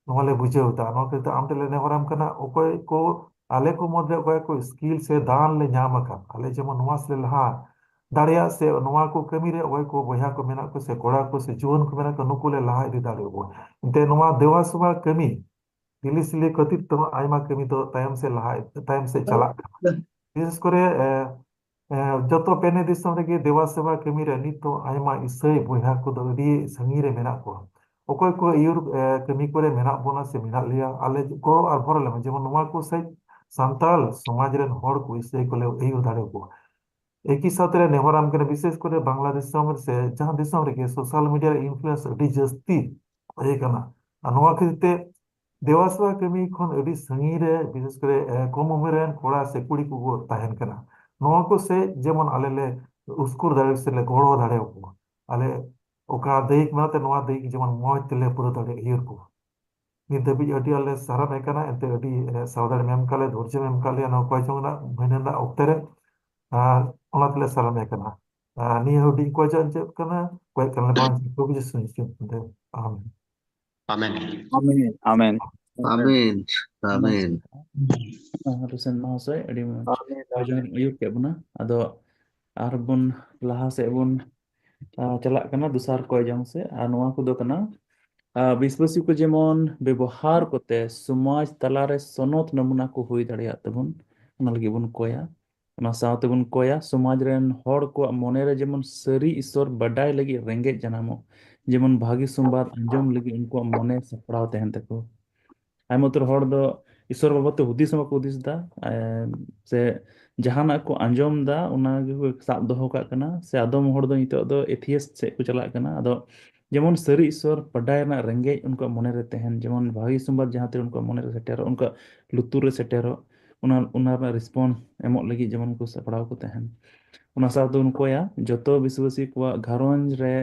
ᱱᱚᱣᱟ ᱞᱮ ᱵᱩᱡᱷᱟᱹᱣ ᱮᱫᱟ᱾ ᱱᱚᱣᱟ ᱠᱷᱟᱹᱛᱤᱨ ᱛᱮ ᱟᱢ ᱴᱷᱮᱱ ᱞᱮ ᱱᱮᱦᱚᱨᱟᱢ ᱠᱟᱱᱟ, ᱚᱠᱚᱭ ᱠᱚ ᱟᱞᱮ ᱠᱚ ᱢᱩᱫᱽᱨᱮ ᱚᱠᱚᱭ ᱠᱚ skill ᱥᱮ ᱫᱟᱱ ᱞᱮ ᱧᱟᱢ ᱟᱠᱟᱫ, ᱟᱞᱮ ᱡᱮᱢᱚᱱ ᱱᱚᱣᱟ ᱥᱮᱞᱮ ᱞᱟᱦᱟ ᱫᱟᱲᱮᱭᱟᱜ ᱥᱮ ᱱᱚᱣᱟ ᱠᱚ ᱠᱟᱹᱢᱤ ᱨᱮ ᱚᱠᱚᱭ ᱠᱚ ᱵᱚᱭᱦᱟ ᱠᱚ ᱢᱮᱱᱟᱜ ᱠᱚ ᱥᱮ ᱠᱚᱲᱟ ᱠᱚ ᱥᱮ ᱡᱩᱣᱟᱹᱱ ᱠᱚ ᱢᱮᱱᱟᱜ ᱠᱚ, ᱱᱩᱠᱩ ᱞᱮ ᱞᱟᱦᱟ ᱤᱫᱤ ᱫᱟᱲᱮᱭᱟᱠᱚᱣᱟ᱾ ᱮᱱᱛᱮ ᱱᱚᱣᱟ ᱫᱮᱣᱟ ᱥᱮᱵᱟ ᱠᱟᱹᱢᱤ ᱰᱤᱞᱤ ᱥᱤᱞᱤ ᱠᱷᱟᱹᱛᱤᱨ ᱛᱮᱦᱚᱸ ᱟᱭᱢᱟ ᱠᱟᱹᱢᱤ ᱫᱚ ᱛᱟᱭᱚᱢ ᱥᱮᱫ ᱞᱟᱦᱟ, ᱛᱟᱭᱚᱢ ᱥᱮᱫ ᱪᱟᱞᱟᱜ ᱠᱟᱱᱟ᱾ ᱵᱤᱥᱮᱥ ᱠᱚᱨᱮ, ᱮ, ᱮ, ᱡᱚᱛᱚ ᱯᱮᱱᱮ ᱫᱤᱥᱚᱢ ᱨᱮᱜᱮ ᱫᱮᱣᱟ ᱥᱮᱵᱟ ᱠᱟᱹᱢᱤ ᱨᱮ ᱱᱤᱛ ᱫᱚ ᱟᱭᱢᱟ ᱤᱥᱟᱹᱭ ᱵᱚᱭᱦᱟ ᱠᱚᱫᱚ ᱟᱹᱰᱤ ᱥᱟᱺᱜᱤᱧ ᱨᱮ ᱢᱮᱱᱟᱜ ᱠᱚᱣᱟ᱾ ᱚᱠᱚᱭ ᱠᱚ ᱟᱹᱭᱩᱨ, ᱮ, ᱠᱟᱹᱢᱤ ᱠᱚᱨᱮ ᱢᱮᱱᱟᱜ ᱵᱚᱱᱟ ᱥᱮ ᱢᱮᱱᱟᱜ ᱞᱮᱭᱟ, ᱟᱞᱮ ᱜᱚᱲᱚ ᱟᱨ ᱵᱷᱚᱨ ᱞᱮᱢᱟ, ᱡᱮᱢᱚᱱ ᱱᱚᱣᱟ ᱠᱚ ᱥᱮᱫ ᱥᱟᱱᱛᱟᱲ ᱥᱚᱢᱟᱡᱽ ᱨᱮᱱ ᱦᱚᱲ ᱠᱚ ᱤᱥᱟᱹᱭ ᱠᱚᱞᱮ ᱟᱹᱭᱩᱨ ᱫᱟᱲᱮᱭᱟᱠᱚᱣᱟ᱾ ᱮᱠᱤ ᱥᱟᱶᱛᱮ ᱞᱮ ᱱᱮᱦᱚᱨᱟᱢ ᱠᱟᱱᱟ, ᱵᱤᱥᱮᱥ ᱠᱚᱨᱮ ᱵᱟᱝᱞᱟᱫᱮᱥ ᱫᱤᱥᱚᱢ ᱨᱮ ᱥᱮ ᱡᱟᱦᱟᱸ ᱫᱤᱥᱚᱢ ᱨᱮᱜᱮ social media ᱨᱮ influence ᱟᱹᱰᱤ ᱡᱟᱹᱥᱛᱤ ᱦᱩᱭ ᱟᱠᱟᱱᱟ᱾ ᱟᱨ ᱱᱚᱣᱟ ᱠᱷᱟᱹᱛᱤᱨ ᱛᱮ ᱫᱮᱣᱟ ᱥᱮᱵᱟ ᱠᱟᱹᱢᱤ ᱠᱷᱚᱱ ᱟᱹᱰᱤ ᱥᱟᱺᱜᱤᱧ ᱨᱮ, ᱵᱤᱥᱮᱥ ᱠᱚᱨᱮ, ᱮ, ᱠᱚᱢ ᱩᱢᱮᱨ ᱨᱮᱱ ᱠᱚᱲᱟ ᱥᱮ ᱠᱩᱲᱤ ᱠᱚᱠᱚ ᱛᱟᱦᱮᱱ ᱠᱟᱱᱟ᱾ ᱱᱚᱣᱟ ᱠᱚ ᱥᱮᱫ ᱡᱮᱢᱚᱱ ᱟᱞᱮ ᱞᱮ ᱩᱥᱠᱩᱨ ᱫᱟᱲᱮ ᱥᱮ ᱞᱮ ᱜᱚᱲᱚ ᱫᱟᱲᱮᱭᱟᱠᱚᱣᱟ᱾ ᱟᱞᱮ ᱚᱠᱟ ᱫᱟᱹᱭᱤᱠ ᱢᱮᱱᱟᱜ ᱛᱮ ᱱᱚᱣᱟ ᱫᱟᱹᱭᱤᱠ ᱡᱮᱢᱚᱱ ᱢᱚᱡᱽ ᱛᱮᱞᱮ ᱯᱩᱨᱟᱹᱣ ᱫᱟᱲᱮᱭᱟᱜ ᱟᱹᱭᱩᱨ ᱠᱚ᱾ ᱱᱤᱛ ᱫᱷᱟᱹᱵᱤᱡ ᱟᱹᱰᱤ ᱟᱞᱮ ᱥᱟᱨᱦᱟᱣ ᱮ ᱠᱟᱱᱟ, ᱮᱱᱛᱮ ᱟᱹᱰᱤ, ᱮ, ᱥᱟᱶᱫᱟᱲᱮᱢ ᱮᱢ ᱠᱟᱜ ᱞᱮᱭᱟ, ᱫᱷᱳᱨᱡᱚᱢ ᱮᱢ ᱠᱟᱜ ᱞᱮᱭᱟ ᱱᱚᱣᱟ ᱠᱚᱭ ᱡᱚᱝ ᱨᱮᱱᱟᱜ ᱢᱟᱹᱦᱱᱟᱹ ᱨᱮᱱᱟᱜ ᱚᱠᱛᱮ ᱨᱮ, ᱟᱨ ᱚᱱᱟ ᱛᱮᱞᱮ ᱥᱟᱨᱦᱟᱣ ᱮ ᱠᱟᱱᱟ᱾ ᱟᱨ ᱱᱤᱭᱟᱹ ᱦᱩᱰᱤᱧ ᱠᱚᱭ ᱡᱚᱝ ᱪᱮᱫ ᱠᱟᱱᱟ, ᱠᱚᱭᱮᱜ ᱠᱟᱱᱟ ᱞᱮ ᱵᱟᱝ ᱪᱮᱫ ᱠᱚ ᱵᱩᱡᱷᱟᱹᱣ ᱥᱟᱹᱱᱟᱹᱧ ᱠᱟᱱ ᱛᱟᱭᱟ᱾ ᱟᱢᱮᱱ᱾ ᱟᱢᱮᱱ᱾ ᱟᱢᱮᱱ, ᱟᱢᱮᱱ᱾ ᱟᱢᱮᱱ, ᱟᱢᱮᱱ᱾ ᱟᱨ ᱦᱩᱥᱮᱱ ᱢᱚᱦᱟᱥᱚᱭ, ᱟᱹᱰᱤ ᱢᱚᱡᱽ᱾ ᱟᱢᱮᱱ, ᱠᱚᱭ ᱡᱚᱝ ᱟᱢᱮᱱ᱾ ᱟᱹᱭᱩᱨ ᱠᱮᱫ ᱵᱚᱱᱟ᱾ ᱟᱫᱚ ᱟᱨ ᱵᱚᱱ ᱞᱟᱦᱟ ᱥᱮᱫ ᱵᱚᱱ ᱟᱨ ᱪᱟᱞᱟᱜ ᱠᱟᱱᱟ ᱫᱚᱥᱟᱨ ᱠᱚᱭ ᱡᱚᱝ ᱥᱮ, ᱟᱨ ᱱᱚᱣᱟ ᱠᱚᱫᱚ ᱠᱟᱱᱟ, ᱟᱨ ᱵᱤᱥᱵᱟᱹᱥᱤ ᱠᱚ ᱡᱮᱢᱚᱱ ᱵᱮᱵᱚᱦᱟᱨ ᱠᱚᱛᱮ ᱥᱚᱢᱟᱡᱽ ᱛᱟᱞᱟᱨᱮ ᱥᱚᱱᱚᱛ ᱱᱚᱢᱩᱱᱟ ᱠᱚ ᱦᱩᱭ ᱫᱟᱲᱮᱭᱟᱜ ᱛᱟᱵᱚᱱ, ᱚᱱᱟ ᱞᱟᱹᱜᱤᱫ ᱵᱚᱱ ᱠᱚᱭᱟ᱾ ᱚᱱᱟ ᱥᱟᱶᱛᱮ ᱵᱚᱱ ᱠᱚᱭᱟ ᱥᱚᱢᱟᱡᱽ ᱨᱮᱱ ᱦᱚᱲ ᱠᱚᱣᱟᱜ ᱢᱚᱱᱮᱨᱮ ᱡᱮᱢᱚᱱ ᱥᱟᱹᱨᱤ ᱤᱥᱚᱨ ᱵᱟᱰᱟᱭ ᱞᱟᱹᱜᱤᱫ ᱨᱮᱸᱜᱮᱡ ᱡᱟᱱᱟᱢᱚᱜ, ᱡᱮᱢᱚᱱ ᱵᱷᱟᱹᱜᱤ ᱥᱚᱢᱵᱟᱫ ᱟᱸᱡᱚᱢ ᱞᱟᱹᱜᱤᱫ ᱩᱱᱠᱩᱣᱟᱜ ᱢᱚᱱᱮ ᱥᱟᱯᱲᱟᱣ ᱛᱟᱦᱮᱱ ᱛᱟᱠᱚ᱾ ᱟᱭᱢᱟ ᱩᱛᱟᱹᱨ ᱦᱚᱲ ᱫᱚ ᱤᱥᱚᱨ ᱵᱟᱵᱚᱫ ᱛᱮ ᱦᱩᱫᱤᱥ ᱦᱚᱸ ᱵᱟᱠᱚ ᱦᱩᱫᱤᱥ ᱮᱫᱟ, ᱮ, ᱥᱮ ᱡᱟᱦᱟᱱᱟᱜ ᱠᱚ ᱟᱸᱡᱚᱢ ᱮᱫᱟ ᱚᱱᱟ ᱜᱮᱠᱚ ᱥᱟᱵ ᱫᱚᱦᱚ ᱠᱟᱜ ᱠᱟᱱᱟ, ᱥᱮ ᱟᱫᱚᱢ ᱦᱚᱲ ᱫᱚ ᱱᱤᱛᱚᱜ ᱫᱚ ᱮᱛᱷᱤᱭᱮᱥᱴ ᱥᱮᱫ ᱠᱚ ᱪᱟᱞᱟᱜ ᱠᱟᱱᱟ᱾ ᱟᱫᱚ ᱡᱮᱢᱚᱱ ᱥᱟᱹᱨᱤ ᱤᱥᱚᱨ ᱵᱟᱰᱟᱭ ᱨᱮᱱᱟᱜ ᱨᱮᱸᱜᱮᱡ ᱩᱱᱠᱩᱣᱟᱜ ᱢᱚᱱᱮᱨᱮ ᱛᱟᱦᱮᱱ, ᱡᱮᱢᱚᱱ ᱵᱷᱟᱹᱜᱤ ᱥᱚᱢᱵᱟᱫ ᱡᱟᱦᱟᱸ ᱛᱤᱨᱮ ᱩᱱᱠᱩᱣᱟᱜ ᱢᱚᱱᱮᱨᱮ ᱥᱮᱴᱮᱨᱚᱜ, ᱩᱱᱠᱩᱣᱟᱜ ᱞᱩᱛᱩᱨ ᱨᱮ ᱥᱮᱴᱮᱨᱚᱜ, ᱚᱱᱟ, ᱚᱱᱟ ᱨᱮᱱᱟᱜ ᱨᱮᱥᱯᱚᱱᱥ ᱮᱢᱚᱜ ᱞᱟᱹᱜᱤᱫ ᱡᱮᱢᱚᱱ ᱠᱚ ᱥᱟᱯᱲᱟᱣ ᱠᱚ ᱛᱟᱦᱮᱱ᱾ ᱚᱱᱟ ᱥᱟᱶᱛᱮ ᱩᱱᱠᱩᱭᱟ ᱡᱚᱛᱚ ᱵᱤᱥᱣᱟᱹᱥᱤ ᱠᱚᱣᱟᱜ ᱜᱷᱟᱨᱚᱸᱡᱽ ᱨᱮ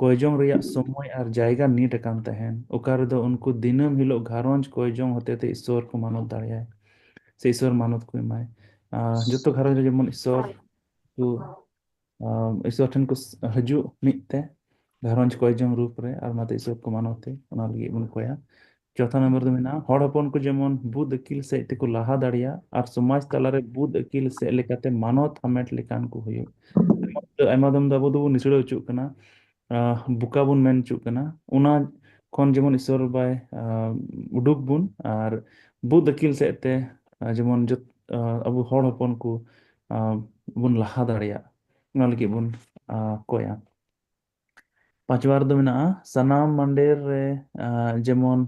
ᱠᱚᱭᱡᱚᱝ ᱨᱮᱭᱟᱜ ᱥᱚᱢᱚᱭ ᱟᱨ ᱡᱟᱭᱜᱟ ᱱᱤᱴ ᱟᱠᱟᱱ ᱛᱟᱦᱮᱱ, ᱚᱠᱟ ᱨᱮᱫᱚ ᱩᱱᱠᱩ ᱫᱤᱱᱟᱹᱢ ᱦᱤᱞᱳᱜ ᱜᱷᱟᱨᱚᱸᱡᱽ ᱠᱚᱭᱡᱚᱝ ᱦᱚᱛᱮᱛᱮ ᱤᱥᱚᱨ ᱠᱚ ᱢᱟᱱᱚᱛ ᱫᱟᱲᱮᱭᱟᱭ, ᱥᱮ ᱤᱥᱚᱨ ᱢᱟᱱᱚᱛ ᱠᱚ ᱮᱢᱟᱭ᱾ ᱟᱨ ᱡᱚᱛᱚ ᱜᱷᱟᱨᱚᱸᱡᱽ ᱨᱮ ᱡᱮᱢᱚᱱ ᱤᱥᱚᱨ ᱠᱚ, ᱟᱨ ᱤᱥᱚᱨ ᱴᱷᱮᱱ ᱠᱚ ᱥ-, ᱦᱤᱡᱩᱜ ᱢᱤᱫ ᱛᱮ, ᱜᱷᱟᱨᱚᱸᱡᱽ ᱠᱚᱭᱡᱚᱝ ᱨᱩᱯ ᱨᱮ, ᱟᱨ ᱚᱱᱟᱛᱮ ᱤᱥᱚᱨ ᱠᱚ ᱢᱟᱱᱚᱛ ᱛᱮ, ᱚᱱᱟ ᱞᱟᱹᱜᱤᱫ ᱵᱚᱱ ᱠᱚᱭᱟ᱾ ᱪᱚᱛᱷᱟ ᱱᱚᱢᱵᱚᱨ ᱫᱚ ᱢᱮᱱᱟᱜᱼᱟ, ᱦᱚᱲ ᱦᱚᱯᱚᱱ ᱠᱚ ᱡᱮᱢᱚᱱ ᱵᱩᱫ ᱟᱹᱠᱤᱞ ᱥᱮᱫ ᱛᱮᱠᱚ ᱞᱟᱦᱟ ᱫᱟᱲᱮᱭᱟᱜ ᱟᱨ ᱥᱚᱢᱟᱡᱽ ᱛᱟᱞᱟᱨᱮ ᱵᱩᱫ ᱟᱹᱠᱤᱞ ᱥᱮᱫ ᱞᱮᱠᱟᱛᱮ ᱢᱟᱱᱚᱛ ᱦᱟᱢᱮᱴ ᱞᱮᱠᱟᱱ ᱠᱚ ᱦᱩᱭᱩᱜ᱾ ᱟᱭᱢᱟ ᱫᱚᱢ ᱫᱚ ᱟᱵᱚ ᱫᱚᱵᱚᱱ ᱱᱤᱥᱲᱟᱹ ᱦᱚᱪᱚᱜ ᱠᱟᱱᱟ, ᱟᱦ, ᱵᱚᱠᱟ ᱵᱚᱱ ᱢᱮᱱ ᱦᱚᱪᱚᱜ ᱠᱟᱱᱟ, ᱚᱱᱟ ᱠᱷᱚᱱ ᱡᱮᱢᱚᱱ ᱤᱥᱚᱨ ᱵᱟᱭ, ᱟᱦ, ᱩᱰᱩᱠ ᱵᱚᱱ ᱟᱨ ᱵᱩᱫ ᱟᱹᱠᱤᱞ ᱥᱮᱫ ᱛᱮ, ᱟᱦ, ᱡᱮᱢᱚᱱ ᱡᱚᱛ-, ᱟᱦ, ᱟᱵᱚ ᱦᱚᱲ ᱦᱚᱯᱚᱱ ᱠᱚ, ᱟᱦ, ᱵᱚᱱ ᱞᱟᱦᱟ ᱫᱟᱲᱮᱭᱟᱜ, ᱚᱱᱟ ᱞᱟᱹᱜᱤᱫ ᱵᱚᱱ, ᱟᱦ, ᱠᱚᱭᱟ᱾ ᱯᱟᱸᱪᱣᱟ ᱨᱮᱫᱚ ᱢᱮᱱᱟᱜᱼᱟ, ᱥᱟᱱᱟᱢ ᱢᱟᱱᱰᱮᱨ ᱨᱮ, ᱟᱦ, ᱡᱮᱢᱚᱱ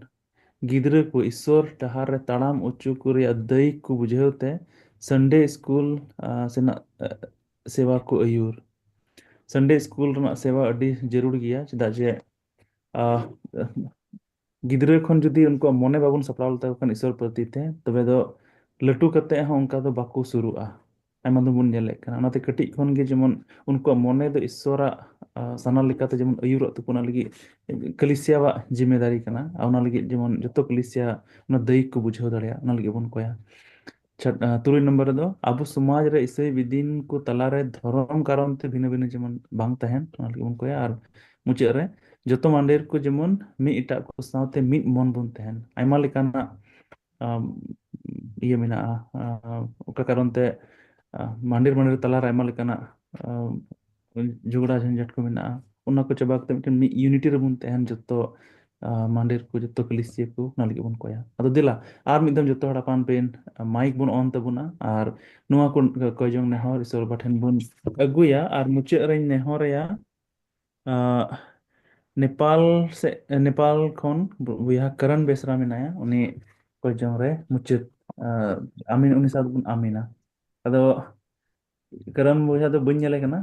ᱜᱤᱫᱽᱨᱟᱹ ᱠᱚ ᱤᱥᱚᱨ ᱰᱟᱦᱟᱨ ᱨᱮ ᱛᱟᱲᱟᱢ ᱚᱪᱚ ᱠᱚ ᱨᱮᱭᱟᱜ ᱫᱟᱹᱭᱤᱠ ᱠᱚ ᱵᱩᱡᱷᱟᱹᱣ ᱛᱮ ᱥᱟᱱᱰᱮ ᱥᱠᱩᱞ, ᱟᱦ, ᱥᱮᱱᱟᱜ, ᱟᱦ, ᱥᱮᱵᱟ ᱠᱚ ᱟᱹᱭᱩᱨ᱾ ᱥᱟᱱᱰᱮ ᱥᱠᱩᱞ ᱨᱮᱱᱟᱜ ᱥᱮᱵᱟ ᱟᱹᱰᱤ ᱡᱟᱹᱨᱩᱲ ᱜᱮᱭᱟ, ᱪᱮᱫᱟᱜ ᱡᱮ, ᱟᱦ, ᱜᱤᱫᱽᱨᱟᱹ ᱠᱷᱚᱱ ᱡᱩᱫᱤ ᱩᱱᱠᱩᱣᱟᱜ ᱢᱚᱱᱮ ᱵᱟᱵᱚᱱ ᱥᱟᱯᱲᱟᱣ ᱞᱮᱛᱟ ᱠᱚ ᱠᱷᱟᱱ ᱤᱥᱚᱨ ᱯᱨᱚᱛᱤ ᱛᱮ, ᱛᱚᱵᱮ ᱫᱚ ᱞᱟᱹᱴᱩ ᱠᱟᱛᱮ ᱦᱚᱸ ᱚᱱᱠᱟ ᱫᱚ ᱵᱟᱠᱚ ᱥᱩᱨᱩᱜᱼᱟ᱾ ᱟᱭᱢᱟ ᱫᱚ ᱵᱚᱱ ᱧᱮᱞᱮᱫ ᱠᱟᱱᱟ᱾ ᱚᱱᱟᱛᱮ ᱠᱟᱹᱴᱤᱡ ᱠᱷᱚᱱ ᱜᱮ ᱡᱮᱢᱚᱱ ᱩᱱᱠᱩᱣᱟᱜ ᱢᱚᱱᱮ ᱫᱚ ᱤᱥᱚᱨᱟᱜ, ᱟ, ᱥᱟᱱᱟ ᱞᱮᱠᱟᱛᱮ ᱡᱮᱢᱚᱱ ᱟᱹᱭᱩᱨᱚᱜ ᱛᱟᱠᱚ, ᱚᱱᱟ ᱞᱟᱹᱜᱤᱫ ᱠᱟᱹᱞᱤᱥᱤᱭᱟᱣᱟᱜ ᱡᱤᱢᱮᱫᱟᱨᱤ ᱠᱟᱱᱟ᱾ ᱟᱨ ᱚᱱᱟ ᱞᱟᱹᱜᱤᱫ ᱡᱮᱢᱚᱱ ᱡᱚᱛᱚ ᱠᱟᱹᱞᱤᱥᱤᱭᱟ ᱚᱱᱟ ᱫᱟᱹᱭᱤᱠ ᱠᱚ ᱵᱩᱡᱷᱟᱹᱣ ᱫᱟᱲᱮᱭᱟᱜ, ᱚᱱᱟ ᱞᱟᱹᱜᱤᱫ ᱵᱚᱱ ᱠᱚᱭᱟ᱾ ᱪᱷᱟᱴ-, ᱟ, ᱛᱩᱨᱩᱭ ᱱᱚᱢᱵᱚᱨ ᱨᱮᱫᱚ ᱟᱵᱚ ᱥᱚᱢᱟᱡᱽ ᱨᱮ ᱤᱥᱟᱹᱭ ᱵᱤᱫᱤᱱ ᱠᱚ ᱛᱟᱞᱟᱨᱮ ᱫᱷᱚᱨᱚᱢ ᱠᱟᱨᱚᱱ ᱛᱮ ᱵᱷᱤᱱᱟᱹ ᱵᱷᱤᱱᱟᱹ ᱡᱮᱢᱚᱱ ᱵᱟᱝ ᱛᱟᱦᱮᱱ, ᱚᱱᱟ ᱞᱟᱹᱜᱤᱫ ᱵᱚᱱ ᱠᱚᱭᱟ᱾ ᱟᱨ ᱢᱩᱪᱟᱹᱫ ᱨᱮ ᱡᱚᱛᱚ ᱢᱟᱱᱰᱮᱨ ᱠᱚ ᱡᱮᱢᱚᱱ ᱢᱤᱫ ᱮᱴᱟᱜ ᱠᱚ ᱥᱟᱶᱛᱮ ᱢᱤᱫ ᱢᱚᱱ ᱵᱚᱱ ᱛᱟᱦᱮᱱ᱾ ᱟᱭᱢᱟ ᱞᱮᱠᱟᱱᱟᱜ, ᱟᱢ, ᱤᱭᱟᱹ ᱢᱮᱱᱟᱜᱼᱟ, ᱟᱢ, ᱚᱠᱟ ᱠᱟᱨᱚᱱ ᱛᱮ, ᱟᱢ, ᱢᱟᱱᱰᱮᱨ ᱢᱟᱱᱰᱮᱨ ᱛᱟᱞᱟᱨᱮ ᱟᱭᱢᱟ ᱞᱮᱠᱟᱱᱟᱜ, ᱟᱢ, ᱡᱷᱚᱜᱽᱲᱟ ᱡᱷᱟᱧᱡᱟᱴ ᱠᱚ ᱢᱮᱱᱟᱜᱼᱟ, ᱚᱱᱟ ᱠᱚ ᱪᱟᱵᱟ ᱠᱟᱛᱮ ᱢᱤᱫᱴᱮᱱ ᱢᱤᱫ unity ᱨᱮᱵᱚᱱ ᱛᱟᱦᱮᱱ ᱡᱚᱛᱚ, ᱟᱸ, ᱢᱟᱱᱰᱮᱨ ᱠᱚ, ᱡᱚᱛᱚ ᱠᱟᱹᱞᱤᱥᱤᱭᱟᱹ ᱠᱚ, ᱚᱱᱟ ᱞᱟᱹᱜᱤᱫ ᱵᱚᱱ ᱠᱚᱭᱟ᱾ ᱟᱫᱚ ᱫᱮᱞᱟ, ᱟᱨ ᱢᱤᱫ ᱫᱚᱢ ᱡᱚᱛᱚ ᱦᱚᱲ ᱟᱯᱟᱱ ᱟᱹᱯᱤᱱ mic ᱵᱚᱱ on ᱛᱟᱵᱚᱱᱟ, ᱟᱨ ᱱᱚᱣᱟ ᱠᱚ ᱠᱚᱭ ᱡᱚᱝ ᱱᱮᱦᱚᱨ ᱤᱥᱚᱨ ᱵᱟᱵᱟ ᱴᱷᱮᱱ ᱵᱚᱱ ᱟᱹᱜᱩᱭᱟ, ᱟᱨ ᱢᱩᱪᱟᱹᱫ ᱨᱮᱧ ᱱᱮᱦᱚᱨᱟᱭᱟ, ᱟᱸ, ᱱᱮᱯᱟᱞ ᱥᱮ, ᱱᱮᱯᱟᱞ ᱠᱷᱚᱱ ᱵᱚᱭᱦᱟ ᱠᱟᱨᱟᱱ ᱵᱮᱥᱨᱟ ᱢᱮᱱᱟᱭᱟ, ᱩᱱᱤ ᱠᱚᱭ ᱡᱚᱝ ᱨᱮ ᱢᱩᱪᱟᱹᱫ, ᱟᱸ, ᱟᱢᱤᱱ, ᱩᱱᱤ ᱥᱟᱶ ᱵᱚᱱ ᱟᱢᱤᱱᱟ᱾ ᱟᱫᱚ ᱠᱟᱨᱟᱱ ᱵᱚᱭᱦᱟ ᱫᱚ ᱵᱟᱹᱧ ᱧᱮᱞᱮ ᱠᱟᱱᱟ᱾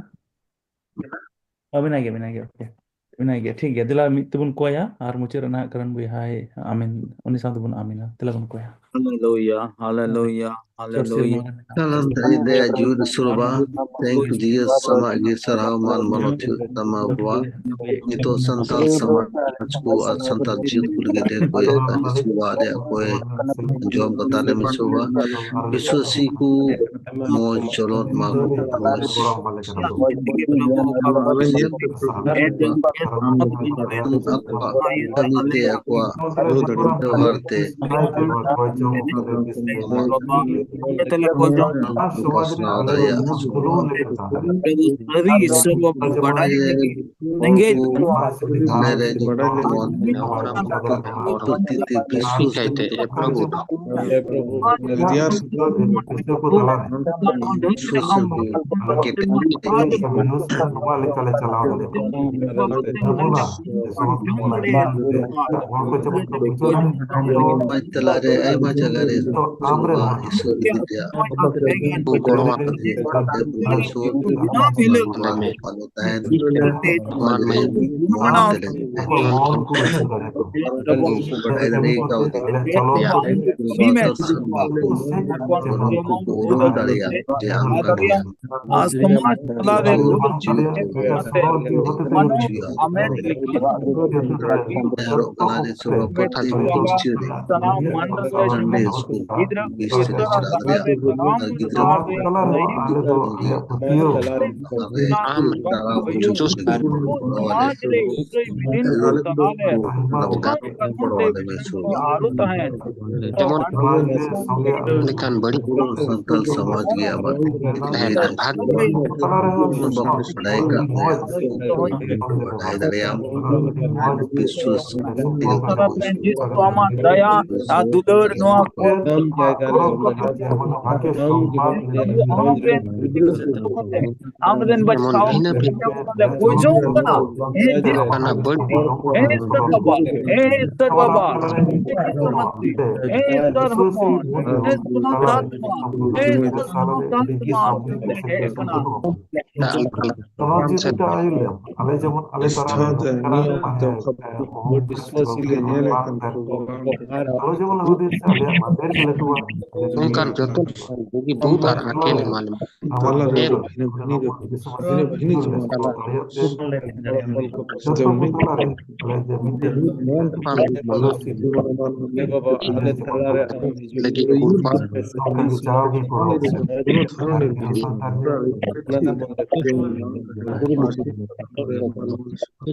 ᱚ, ᱢᱮᱱᱟᱭ ᱜᱮᱭᱟ, ᱢᱮᱱᱟᱭ ᱜᱮᱭᱟ, okay᱾ ᱢᱮᱱᱟᱭ ᱜᱮᱭᱟ, ᱴᱷᱤᱠ ᱜᱮᱭᱟ᱾ ᱫᱮᱞᱟ ᱢᱤᱫ ᱛᱮᱵᱚᱱ ᱠᱚᱭᱟ, ᱟᱨ ᱢᱩᱪᱟᱹᱫ ᱨᱮ ᱱᱟᱦᱟᱜ ᱠᱟᱨᱟᱱ ᱵᱚᱭᱦᱟᱭ ᱟᱢᱤᱱ, ᱩᱱᱤ ᱥᱟᱶ ᱛᱮᱵᱚᱱ ᱟᱢᱤᱱᱟ᱾ ᱫᱮᱞᱟ ᱵᱚᱱ ᱠᱚᱭᱟ᱾ ᱦᱟᱞᱮᱞᱩᱭᱟ, ᱦᱟᱞᱮᱞᱩᱭᱟ, ᱦᱟᱞᱮᱞᱩᱭᱟ᱾ ᱥᱟᱞᱟᱢ ᱛᱟᱹᱨᱤ ᱫᱟᱭᱟ ᱡᱩᱨ ᱥᱩᱨᱵᱟ, thank you Jesus, ᱟᱢᱟᱜ ᱜᱮ ᱥᱟᱨᱦᱟᱣ ᱢᱟᱱ ᱢᱟᱱᱚᱛ ᱦᱩᱭᱩᱜ ᱛᱟᱢᱟ ᱵᱟᱵᱟ᱾ ᱱᱤᱛᱚᱜ ᱥᱟᱱᱛᱟᱲ ᱥᱚᱢᱟᱡᱽ ᱠᱚ ᱟᱨ ᱥᱟᱱᱛᱟᱲ ᱡᱟᱹᱛ ᱠᱚ ᱞᱟᱹᱜᱤᱫ ᱛᱮ ᱚᱠᱚᱭ ᱥᱮᱵᱟ ᱨᱮᱭᱟᱜ ᱚᱠᱚᱭ ᱡᱚᱢ ᱠᱟᱛᱟ ᱨᱮ ᱢᱤᱥᱚᱜᱼᱟ᱾ ᱵᱤᱥᱣᱟᱥᱤ ᱠᱚ ᱢᱚᱡᱽ ᱪᱚᱞᱚᱱ ᱢᱟ ᱠᱚ ᱢᱚᱡᱽ᱾ ᱟᱠᱚᱣᱟᱜ ᱠᱟᱹᱢᱤ ᱛᱮ, ᱟᱠᱚᱣᱟᱜ ᱵᱮᱣᱦᱟᱨ ᱛᱮ ᱯᱟᱥᱱᱟᱣ ᱫᱟᱲᱮᱭᱟᱜᱼᱟ᱾ ᱥᱟᱹᱨᱤ ᱤᱥᱚᱨ ᱵᱟᱵᱟ ᱵᱟᱰᱟᱭ ᱞᱟᱹᱜᱤᱫ ᱨᱮᱸᱜᱮᱡ ᱢᱚᱱᱮ ᱨᱮ ᱡᱚᱛᱚ ᱠᱷᱚᱱ ᱯᱨᱚᱛᱤ ᱫᱤᱱ ᱵᱤᱥᱥᱚ ᱠᱟᱭᱛᱮ, ᱮ ᱯᱨᱚᱵᱷᱩ, ᱫᱩᱱᱤᱭᱟᱹ ᱨᱮ ᱥᱩᱫᱷᱩ ᱠᱮᱴᱮᱡ ᱛᱟᱞᱟᱨᱮ ᱟᱭᱢᱟ ᱡᱟᱭᱜᱟ ᱨᱮ ᱜᱚᱲᱚ ᱟᱠᱟᱫ ᱞᱮᱭᱟ᱾ ᱛᱟᱦᱮᱱ ᱢᱟᱱᱢᱤ ᱢᱚᱦᱟ ᱛᱮᱨᱮ ᱵᱟᱰᱟᱭ ᱫᱟᱲᱮ ᱠᱟᱣᱫᱟ᱾ ᱩᱱᱠᱩ ᱠᱚ ᱩᱨᱩᱢ ᱫᱟᱲᱮᱭᱟᱜ ᱡᱮ ᱟᱢ ᱠᱟᱱ ᱜᱮᱭᱟ᱾ ᱟᱨ ᱥᱚᱢᱟᱡᱽ ᱛᱟᱞᱟᱨᱮ ᱟᱢᱮᱢ ᱞᱟᱹᱠᱛᱤ ᱠᱟᱱᱟ᱾ ᱮᱦᱚᱵ ᱠᱟᱱᱟ ᱨᱮ ᱥᱚᱨᱵᱚ ᱯᱨᱚᱛᱷᱚᱢ ᱯᱚᱥᱪᱤᱢ ᱨᱮ ᱥᱟᱱᱟᱢ ᱢᱟᱱᱰᱚᱞ ᱨᱮ ᱥᱟᱱᱟᱢ ᱜᱤᱫᱽᱨᱟᱹ ᱠᱚ ᱥᱟᱱᱟᱢ ᱛᱟᱞᱟ ᱨᱮ ᱟᱨ ᱜᱤᱫᱽᱨᱟᱹ ᱠᱚ ᱥᱟᱱᱟᱢ ᱛᱟᱞᱟ ᱨᱮ ᱟᱞᱮ ᱫᱚ ᱟᱞᱮᱭᱟᱜ ᱯᱟᱹᱛᱭᱟᱹᱣ ᱟᱢ ᱫᱟᱬᱟ ᱵᱩᱡᱷᱟᱹᱣ ᱥᱚᱢᱟᱡᱽ ᱨᱮ ᱤᱥᱨᱟᱹᱭᱞ ᱵᱤᱨᱩᱫᱷ ᱛᱟᱞᱟ ᱨᱮ ᱚᱠᱟ ᱠᱟᱨᱚᱱ ᱛᱮ ᱵᱤᱨᱩᱫᱷ ᱟᱞᱚ ᱛᱟᱦᱮᱱ᱾ ᱡᱮᱢᱚᱱ ᱞᱮᱠᱟᱱ ᱵᱟᱹᱲᱤᱡ ᱥᱟᱱᱛᱟᱲ ᱥᱚᱢᱟᱡᱽ ᱜᱮ ᱟᱵᱟᱨ ᱛᱟᱦᱮᱱᱟ᱾ ᱵᱷᱟᱜᱽ ᱵᱟᱠᱚ ᱵᱟᱰᱟᱭ ᱠᱟᱜ ᱛᱟᱦᱮᱸᱫ᱾ ᱵᱟᱰᱟᱭ ᱫᱟᱲᱮᱭᱟᱜ ᱟᱢ᱾ ᱵᱤᱥᱣᱟᱥ ᱡᱤᱥᱩ ᱟᱢᱟᱜ ᱫᱟᱭᱟ ᱟᱨ ᱫᱩᱞᱟᱹᱲ ᱱᱚᱣᱟ ᱠᱚ ᱟᱢ ᱡᱟᱭᱜᱟ ᱨᱮ ᱟᱢ ᱞᱟᱹᱜᱤᱫ ᱟᱢ ᱡᱩᱫᱤ ᱟᱢ ᱨᱮᱱ ᱜᱤᱫᱽᱨᱟᱹ ᱠᱚ ᱟᱢ ᱨᱮᱱ ᱡᱮᱢᱚᱱ ᱵᱷᱤᱱᱟᱹ ᱵᱷᱤᱱᱟᱹ ᱵᱩᱡᱷᱟᱹᱣ ᱠᱟᱱᱟ᱾ ᱦᱮᱸ, ᱡᱤᱥᱩ ᱟᱯᱟᱱᱟ ᱵᱟᱹᱲᱛᱤ᱾ ᱦᱮᱸ, ᱤᱥᱚᱨ ᱵᱟᱵᱟ, ᱦᱮᱸ, ᱤᱥᱚᱨ ᱵᱟᱵᱟ, ᱦᱮᱸ, ᱤᱥᱚᱨ ᱢᱟᱹᱥᱤ, ᱦᱮᱸ, ᱤᱥᱚᱨ ᱦᱚᱯᱚᱱ, ᱦᱮᱸ, ᱥᱩᱱᱚᱛ ᱟᱛᱢᱟ, ᱦᱮᱸ, ᱤᱥᱚᱨ ᱥᱩᱱᱚᱛ ᱟᱛᱢᱟ ᱟᱢ ᱴᱷᱮᱱ ᱞᱮ ᱦᱮᱡ ᱠᱟᱱᱟ᱾ ᱟᱞᱮ ᱡᱮᱢᱚᱱ ᱟᱞᱮ ᱯᱟᱨᱟ ᱨᱮ ᱱᱚᱝᱠᱟᱱ ᱵᱤᱥᱣᱟᱥᱤ ᱞᱮ ᱧᱮᱞᱮᱫ ᱠᱟᱱ ᱛᱟᱠᱚᱣᱟ᱾ ᱟᱞᱮ ᱡᱮᱢᱚᱱ ᱦᱩᱫᱤᱥ ᱟᱞᱮᱭᱟᱜ ᱵᱟᱯᱮ ᱞᱟᱹᱴᱩᱣᱟ᱾ ᱚᱱᱠᱟᱱ ᱡᱚᱛᱚ ᱵᱩᱜᱤ ᱵᱩᱫ ᱟᱨ ᱟᱹᱠᱤᱞ ᱮᱢᱟ ᱞᱮᱢᱟ᱾ ᱛᱟᱞᱟ ᱨᱮ ᱵᱷᱤᱱᱟᱹ ᱵᱷᱤᱱᱟᱹ ᱵᱷᱤᱱᱟᱹ ᱵᱷᱤᱱᱟᱹ ᱡᱚᱱᱚᱜ ᱠᱟᱱᱟ᱾ ᱡᱚᱛᱚ ᱠᱚ ᱛᱟᱞᱟ ᱨᱮ ᱟᱞᱮ ᱡᱮ ᱢᱤᱫ ᱢᱚᱱ ᱯᱷᱟᱱ ᱢᱟᱱᱟᱣ ᱦᱮᱸ ᱵᱟᱵᱟ, ᱟᱞᱮ ᱛᱟᱞᱟ ᱨᱮ ᱟᱢ ᱦᱤᱡᱩᱜ ᱞᱟᱹᱜᱤᱫ ᱠᱚ ᱯᱟᱨ ᱡᱟᱦᱟᱸ ᱜᱮ ᱠᱚᱨᱟᱣ ᱥᱮ᱾ ᱡᱮᱢᱚᱱ ᱫᱷᱚᱨᱚᱢ ᱨᱮ ᱠᱩᱨᱩᱢᱩᱴᱩ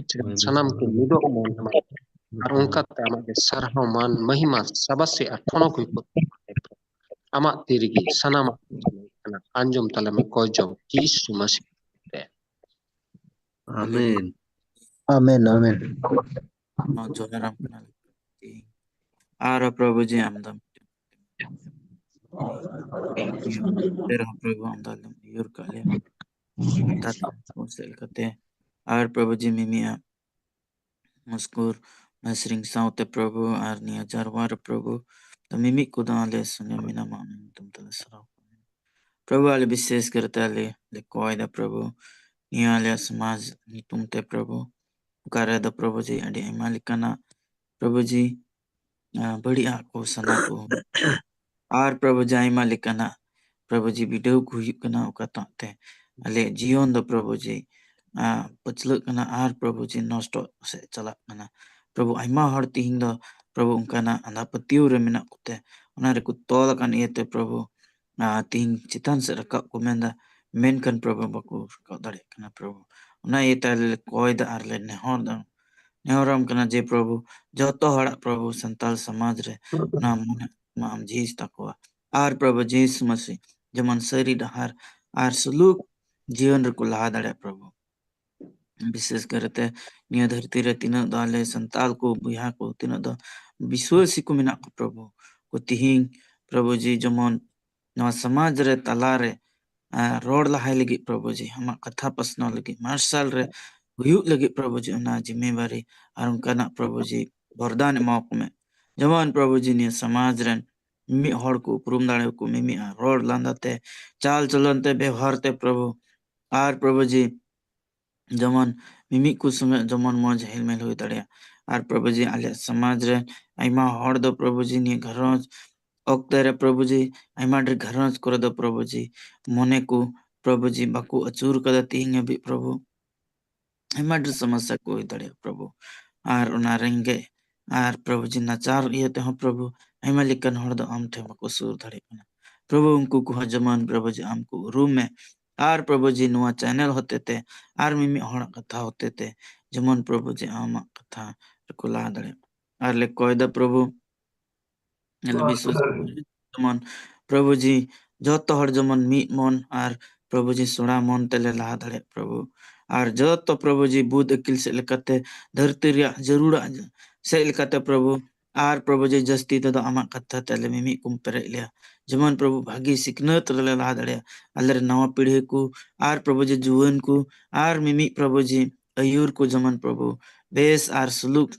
ᱥᱟᱱᱟᱢ ᱠᱚ ᱢᱤᱫᱚᱜ ᱢᱟ᱾ ᱟᱨ ᱚᱱᱠᱟᱛᱮ ᱟᱢᱟᱜ ᱜᱮ ᱥᱟᱨᱦᱟᱣ, ᱢᱟᱱ, ᱢᱚᱦᱤᱢᱟ, ᱥᱟᱵᱟᱥᱤ ᱟᱨ ᱴᱷᱚᱱᱚᱠ ᱦᱩᱭ ᱠᱚᱜ ᱟᱢᱟᱜ ᱛᱤ ᱨᱮᱜᱮ ᱥᱟᱱᱟᱢᱟᱜ ᱠᱟᱱᱟ᱾ ᱟᱸᱡᱚᱢ ᱛᱟᱞᱮ ᱢᱮ ᱠᱚᱭ ᱡᱚᱝ ᱡᱤᱥᱩ ᱢᱟᱥᱤ ᱛᱮ᱾ ᱟᱢᱮᱱ᱾ ᱟᱢᱮᱱ, ᱟᱢᱮᱱ᱾ ᱡᱚᱦᱟᱨ ᱟᱢ ᱠᱟᱱᱟ᱾ ᱟᱨ ᱯᱨᱚᱵᱷᱩ ᱡᱤ ᱟᱢ ᱫᱚ ᱮᱱᱛᱮ ᱨᱮᱦᱚᱸ ᱯᱨᱚᱵᱷᱩ ᱟᱢ ᱫᱚ ᱟᱞᱚᱢ ᱩᱭᱦᱟᱹᱨ ᱠᱟᱜ ᱞᱮᱭᱟ᱾ ᱛᱟᱛ ᱥᱮᱫ ᱞᱮᱠᱟᱛᱮ ᱟᱨ ᱯᱨᱚᱵᱷᱩ ᱡᱤ ᱢᱤᱢᱤᱭᱟᱜ ᱢᱩᱥᱠᱩᱨ ᱢᱮᱥᱨᱤᱝ ᱥᱟᱶᱛᱮ ᱯᱨᱚᱵᱷᱩ ᱟᱨ ᱱᱤᱭᱟᱹ ᱡᱟᱨᱣᱟ ᱨᱮ ᱯᱨᱚᱵᱷᱩ ᱛᱚ ᱢᱤᱢᱤᱫ ᱠᱚᱫᱚ ᱟᱞᱮ ᱥᱚᱸᱜᱮ ᱢᱮᱱᱟᱢᱟ, ᱟᱢ ᱧᱩᱛᱩᱢ ᱛᱮᱞᱮ ᱥᱟᱨᱦᱟᱣ᱾ ᱯᱨᱚᱵᱷᱩ ᱟᱞᱮ ᱵᱤᱥᱮᱥ ᱠᱟᱨᱛᱮ ᱟᱞᱮ ᱞᱮ ᱠᱚᱭ ᱫᱟ ᱯᱨᱚᱵᱷᱩ ᱱᱤᱭᱟᱹ ᱟᱞᱮᱭᱟᱜ ᱥᱚᱢᱟᱡᱽ ᱧᱩᱛᱩᱢ ᱛᱮ ᱯᱨᱚᱵᱷᱩ, ᱚᱠᱟ ᱨᱮᱫᱚ ᱯᱨᱚᱵᱷᱩ ᱡᱤ ᱟᱹᱰᱤ ᱟᱭᱢᱟ ᱞᱮᱠᱟᱱᱟᱜ ᱯᱨᱚᱵᱷᱩ ᱡᱤ ᱟᱸ, ᱵᱟᱹᱲᱤᱡ ᱟᱜ ᱠᱚ ᱥᱟᱱᱟ ᱠᱚ᱾ ᱟᱨ ᱯᱨᱚᱵᱷᱩ ᱡᱤ ᱟᱭᱢᱟ ᱞᱮᱠᱟᱱᱟᱜ ᱯᱨᱚᱵᱷᱩ ᱡᱤ ᱵᱤᱰᱟᱹᱣ ᱠᱚ ᱦᱩᱭᱩᱜ ᱠᱟᱱᱟ, ᱚᱠᱟᱴᱟᱜ ᱛᱮ ᱟᱞᱮᱭᱟᱜ ᱡᱤᱭᱚᱱ ᱫᱚ ᱯᱨᱚᱵᱷᱩ ᱡᱤ ᱟᱸ, ᱯᱟᱹᱪᱷᱞᱟᱹᱜ ᱠᱟᱱᱟ ᱟᱨ ᱯᱨᱚᱵᱷᱩ ᱡᱤ ᱱᱚᱥᱴᱚᱜ ᱥᱮᱫ ᱪᱟᱞᱟᱜ ᱠᱟᱱᱟ᱾ ᱯᱨᱚᱵᱷᱩ, ᱟᱭᱢᱟ ᱦᱚᱲ ᱛᱤᱦᱤᱧ ᱫᱚ ᱯᱨᱚᱵᱷᱩ ᱚᱱᱠᱟᱱᱟᱜ ᱟᱸᱫᱷᱟ ᱯᱟᱹᱛᱭᱟᱹᱣ ᱨᱮ ᱢᱮᱱᱟᱜ ᱠᱚᱛᱮ, ᱚᱱᱟ ᱨᱮᱠᱚ ᱛᱚᱞ ᱟᱠᱟᱱ ᱤᱭᱟᱹᱛᱮ ᱯᱨᱚᱵᱷᱩ, ᱟᱸ, ᱛᱤᱦᱤᱧ ᱪᱮᱛᱟᱱ ᱥᱮᱫ ᱨᱟᱠᱟᱵ ᱠᱚ ᱢᱮᱱᱫᱟ, ᱢᱮᱱᱠᱷᱟᱱ ᱯᱨᱚᱵᱷᱩ ᱵᱟᱠᱚ ᱨᱟᱠᱟᱵ ᱫᱟᱲᱮᱭᱟᱜ ᱠᱟᱱᱟ᱾ ᱯᱨᱚᱵᱷᱩ, ᱚᱱᱟ ᱤᱭᱟᱹᱛᱮ ᱟᱞᱮ ᱞᱮ ᱠᱚᱭ ᱫᱟ ᱟᱨ ᱞᱮ ᱱᱮᱦᱚᱨ ᱫᱟ, ᱱᱮᱦᱚᱨᱟᱢ ᱠᱟᱱᱟ ᱡᱮ ᱯᱨᱚᱵᱷᱩ, ᱡᱚᱛᱚ ᱦᱚᱲᱟᱜ ᱯᱨᱚᱵᱷᱩ ᱥᱟᱱᱛᱟᱞ ᱥᱚᱢᱟᱡᱽ ᱨᱮ ᱚᱱᱟ ᱢᱚᱱᱮ ᱢᱟ ᱟᱢ ᱡᱷᱤᱡ ᱛᱟᱠᱚᱣᱟ᱾ ᱟᱨ ᱯᱨᱚᱵᱷᱩ ᱡᱤᱥᱩ ᱢᱟᱥᱤ ᱡᱮᱢᱚᱱ ᱥᱟᱹᱨᱤ ᱰᱟᱦᱟᱨ ᱟᱨ ᱥᱩᱞᱩᱠ ᱡᱤᱭᱚᱱ ᱨᱮᱠᱚ ᱞᱟᱦᱟ ᱫᱟᱲᱮᱭᱟᱜ ᱯᱨᱚᱵᱷᱩ᱾ ᱵᱤᱥᱮᱥ ᱠᱟᱨᱛᱮ ᱱᱤᱭᱟᱹ ᱫᱷᱟᱹᱨᱛᱤ ᱨᱮ ᱛᱤᱱᱟᱹᱜ ᱫᱚ ᱟᱞᱮ ᱥᱟᱱᱛᱟᱞ ᱠᱚ ᱵᱚᱭᱦᱟ ᱠᱚ, ᱛᱤᱱᱟᱹᱜ ᱫᱚ ᱵᱤᱥᱣᱟᱹᱥᱤ ᱠᱚ ᱢᱮᱱᱟᱜ ᱠᱚ ᱯᱨᱚᱵᱷᱩ, ᱠᱚ ᱛᱤᱦᱤᱧ ᱯᱨᱚᱵᱷᱩ ᱡᱤ ᱡᱮᱢᱚᱱ ᱱᱚᱣᱟ ᱥᱚᱢᱟᱡᱽ ᱨᱮ ᱛᱟᱞᱟ ᱨᱮ, ᱟᱸ, ᱨᱚᱲ ᱞᱟᱦᱟᱭ ᱞᱟᱹᱜᱤᱫ ᱯᱨᱚᱵᱷᱩ ᱡᱤ, ᱟᱢᱟᱜ ᱠᱟᱛᱷᱟ ᱯᱟᱥᱱᱟᱣ ᱞᱟᱹᱜᱤᱫ, ᱢᱟᱨᱥᱟᱞ ᱨᱮ ᱦᱩᱭᱩᱜ ᱞᱟᱹᱜᱤᱫ ᱯᱨᱚᱵᱷᱩ ᱡᱤ, ᱚᱱᱟ ᱡᱤᱢᱢᱮᱵᱟᱨᱤ ᱟᱨ ᱚᱱᱠᱟᱱᱟᱜ ᱯᱨᱚᱵᱷᱩ ᱡᱤ ᱵᱚᱨᱫᱟᱱ ᱮᱢᱟ ᱠᱚ ᱢᱮ᱾ ᱡᱮᱢᱚᱱ ᱯᱨᱚᱵᱷᱩ ᱡᱤ ᱱᱤᱭᱟᱹ ᱥᱚᱢᱟᱡᱽ ᱨᱮᱱ ᱢᱤᱢᱤᱫ ᱦᱚᱲ ᱠᱚ ᱩᱯᱨᱩᱢ ᱫᱟᱲᱮᱭᱟᱠᱚ, ᱢᱤᱢᱤᱫ ᱨᱚᱲ ᱞᱟᱸᱫᱟ ᱛᱮ, ᱪᱟᱞ ᱪᱚᱞᱚᱱ ᱛᱮ, ᱵᱮᱣᱦᱟᱨ ᱛᱮ ᱯᱨᱚᱵᱷᱩ᱾ ᱟᱨ ᱯᱨᱚᱵᱷᱩ ᱡᱤ ᱡᱮᱢᱚᱱ ᱢᱤᱢᱤᱫ ᱠᱚ ᱥᱚᱸᱜᱮ ᱡᱮᱢᱚᱱ ᱢᱚᱡᱽ ᱦᱮᱞᱢᱮᱞ ᱦᱩᱭ ᱫᱟᱲᱮᱭᱟᱜ᱾ ᱟᱨ ᱯᱨᱚᱵᱷᱩ ᱡᱤ ᱟᱞᱮᱭᱟᱜ ᱥᱚᱢᱟᱡᱽ ᱨᱮ ᱟᱭᱢᱟ ᱦᱚᱲ ᱫᱚ ᱯᱨᱚᱵᱷᱩ ᱡᱤ ᱱᱤᱭᱟᱹ ᱜᱷᱟᱨᱚᱸᱡᱽ ᱚᱠᱛᱮ ᱨᱮ ᱯᱨᱚᱵᱷᱩ ᱡᱤ ᱟᱭᱢᱟ ᱰᱷᱮᱨ ᱜᱷᱟᱨᱚᱸᱡᱽ ᱠᱚᱨᱮ ᱫᱚ ᱯᱨᱚᱵᱷᱩ ᱡᱤ ᱢᱚᱱᱮ ᱠᱚ ᱯᱨᱚᱵᱷᱩ ᱡᱤ ᱵᱟᱠᱚ ᱟᱹᱪᱩᱨ ᱠᱟᱫᱟ ᱛᱤᱦᱤᱧ ᱦᱟᱹᱵᱤᱡ ᱯᱨᱚᱵᱷᱩ᱾ ᱟᱭᱢᱟ ᱰᱷᱮᱨ ᱥᱚᱢᱚᱥᱥᱟ ᱠᱚ ᱦᱩᱭ ᱫᱟᱲᱮᱭᱟᱜᱼᱟ ᱯᱨᱚᱵᱷᱩ᱾ ᱟᱨ ᱚᱱᱟ ᱨᱮᱸᱜᱮᱡ ᱟᱨ ᱯᱨᱚᱵᱷᱩ ᱡᱤ ᱱᱟᱪᱟᱨ ᱤᱭᱟᱹ ᱛᱮᱦᱚᱸ ᱯᱨᱚᱵᱷᱩ ᱟᱭᱢᱟ ᱞᱮᱠᱟᱱ ᱦᱚᱲ ᱫᱚ ᱟᱢ ᱴᱷᱮᱱ ᱵᱟᱠᱚ ᱥᱩᱨ ᱫᱟᱲᱮᱭᱟᱜ ᱠᱟᱱᱟ᱾ ᱯᱨᱚᱵᱷᱩ ᱩᱱᱠᱩ ᱠᱚᱦᱚᱸ ᱡᱮᱢᱚᱱ ᱯᱨᱚᱵᱷᱩ ᱡᱤ ᱟᱢ ᱠᱚ ᱩᱨᱩᱢ ᱢᱮ᱾ ᱟᱨ ᱯᱨᱚᱵᱷᱩ ᱡᱤ ᱱᱚᱣᱟ ᱪᱮᱱᱮᱞ ᱦᱚᱛᱮ ᱛᱮ ᱟᱨ ᱢᱤᱢᱤᱫ ᱦᱚᱲᱟᱜ ᱠᱟᱛᱷᱟ ᱦᱚᱛᱮ ᱛᱮ ᱡᱮᱢᱚᱱ ᱯᱨᱚᱵᱷᱩ ᱡᱤ ᱟᱢᱟᱜ ᱠᱟᱛᱷᱟ ᱨᱮᱠᱚ ᱞᱟᱦᱟ ᱫᱟᱲᱮᱭᱟᱜ᱾ ᱟᱨ ᱞᱮ ᱠᱚᱭ ᱫᱟ ᱯᱨᱚᱵᱷᱩ, ᱟᱞᱮ ᱵᱤᱥᱣᱟᱥ ᱡᱮᱢᱚᱱ ᱯᱨᱚᱵᱷᱩ ᱡᱤ ᱡᱚᱛᱚ ᱦᱚᱲ ᱡᱮᱢᱚᱱ ᱢᱤᱫ ᱢᱚᱱ ᱟᱨ ᱯᱨᱚᱵᱷᱩ ᱡᱤ ᱥᱚᱲᱟ ᱢᱚᱱ ᱛᱮᱞᱮ ᱞᱟᱦᱟ ᱫᱟᱲᱮᱭᱟᱜ ᱯᱨᱚᱵᱷᱩ᱾ ᱟᱨ ᱡᱚᱛᱚ ᱯᱨᱚᱵᱷᱩ ᱡᱤ ᱵᱩᱫ ᱟᱹᱠᱤᱞ ᱥᱮᱫ ᱞᱮᱠᱟᱛᱮ ᱫᱷᱟᱹᱨᱛᱤ ᱨᱮᱭᱟᱜ ᱡᱟᱹᱨᱩᱲᱟᱜ ᱥᱮᱫ ᱞᱮᱠᱟᱛᱮ ᱯᱨᱚᱵᱷᱩ, ᱟᱨ ᱯᱨᱚᱵᱷᱩ ᱡᱤ ᱡᱟᱹᱥᱛᱤ ᱛᱮᱫᱚ ᱟᱢᱟᱜ ᱠᱟᱛᱷᱟ ᱛᱮ ᱟᱞᱮ ᱢᱤᱢᱤᱫ ᱠᱚᱢ ᱯᱮᱨᱮᱡ ᱞᱮᱭᱟ᱾ ᱡᱮᱢᱚᱱ ᱯᱨᱚᱵᱷᱩ ᱵᱷᱟᱹᱜᱤ ᱥᱤᱠᱷᱱᱟᱹᱛ ᱨᱮᱞᱮ ᱞᱟᱦᱟ ᱫᱟᱲᱮᱭᱟᱜᱼᱟ᱾ ᱟᱞᱮ ᱨᱮᱱ ᱱᱟᱣᱟ ᱯᱤᱲᱦᱤ ᱠᱚ ᱟᱨ ᱯᱨᱚᱵᱷᱩ ᱡᱤ ᱡᱩᱣᱟᱹᱱ ᱠᱚ ᱟᱨ ᱢᱤᱢᱤᱫ ᱯᱨᱚᱵᱷᱩ ᱡᱤ ᱟᱹᱭᱩᱨ ᱠᱚ ᱡᱮᱢᱚᱱ ᱯᱨᱚᱵᱷᱩ ᱵᱮᱥ ᱟᱨ ᱥᱩᱞᱩᱠ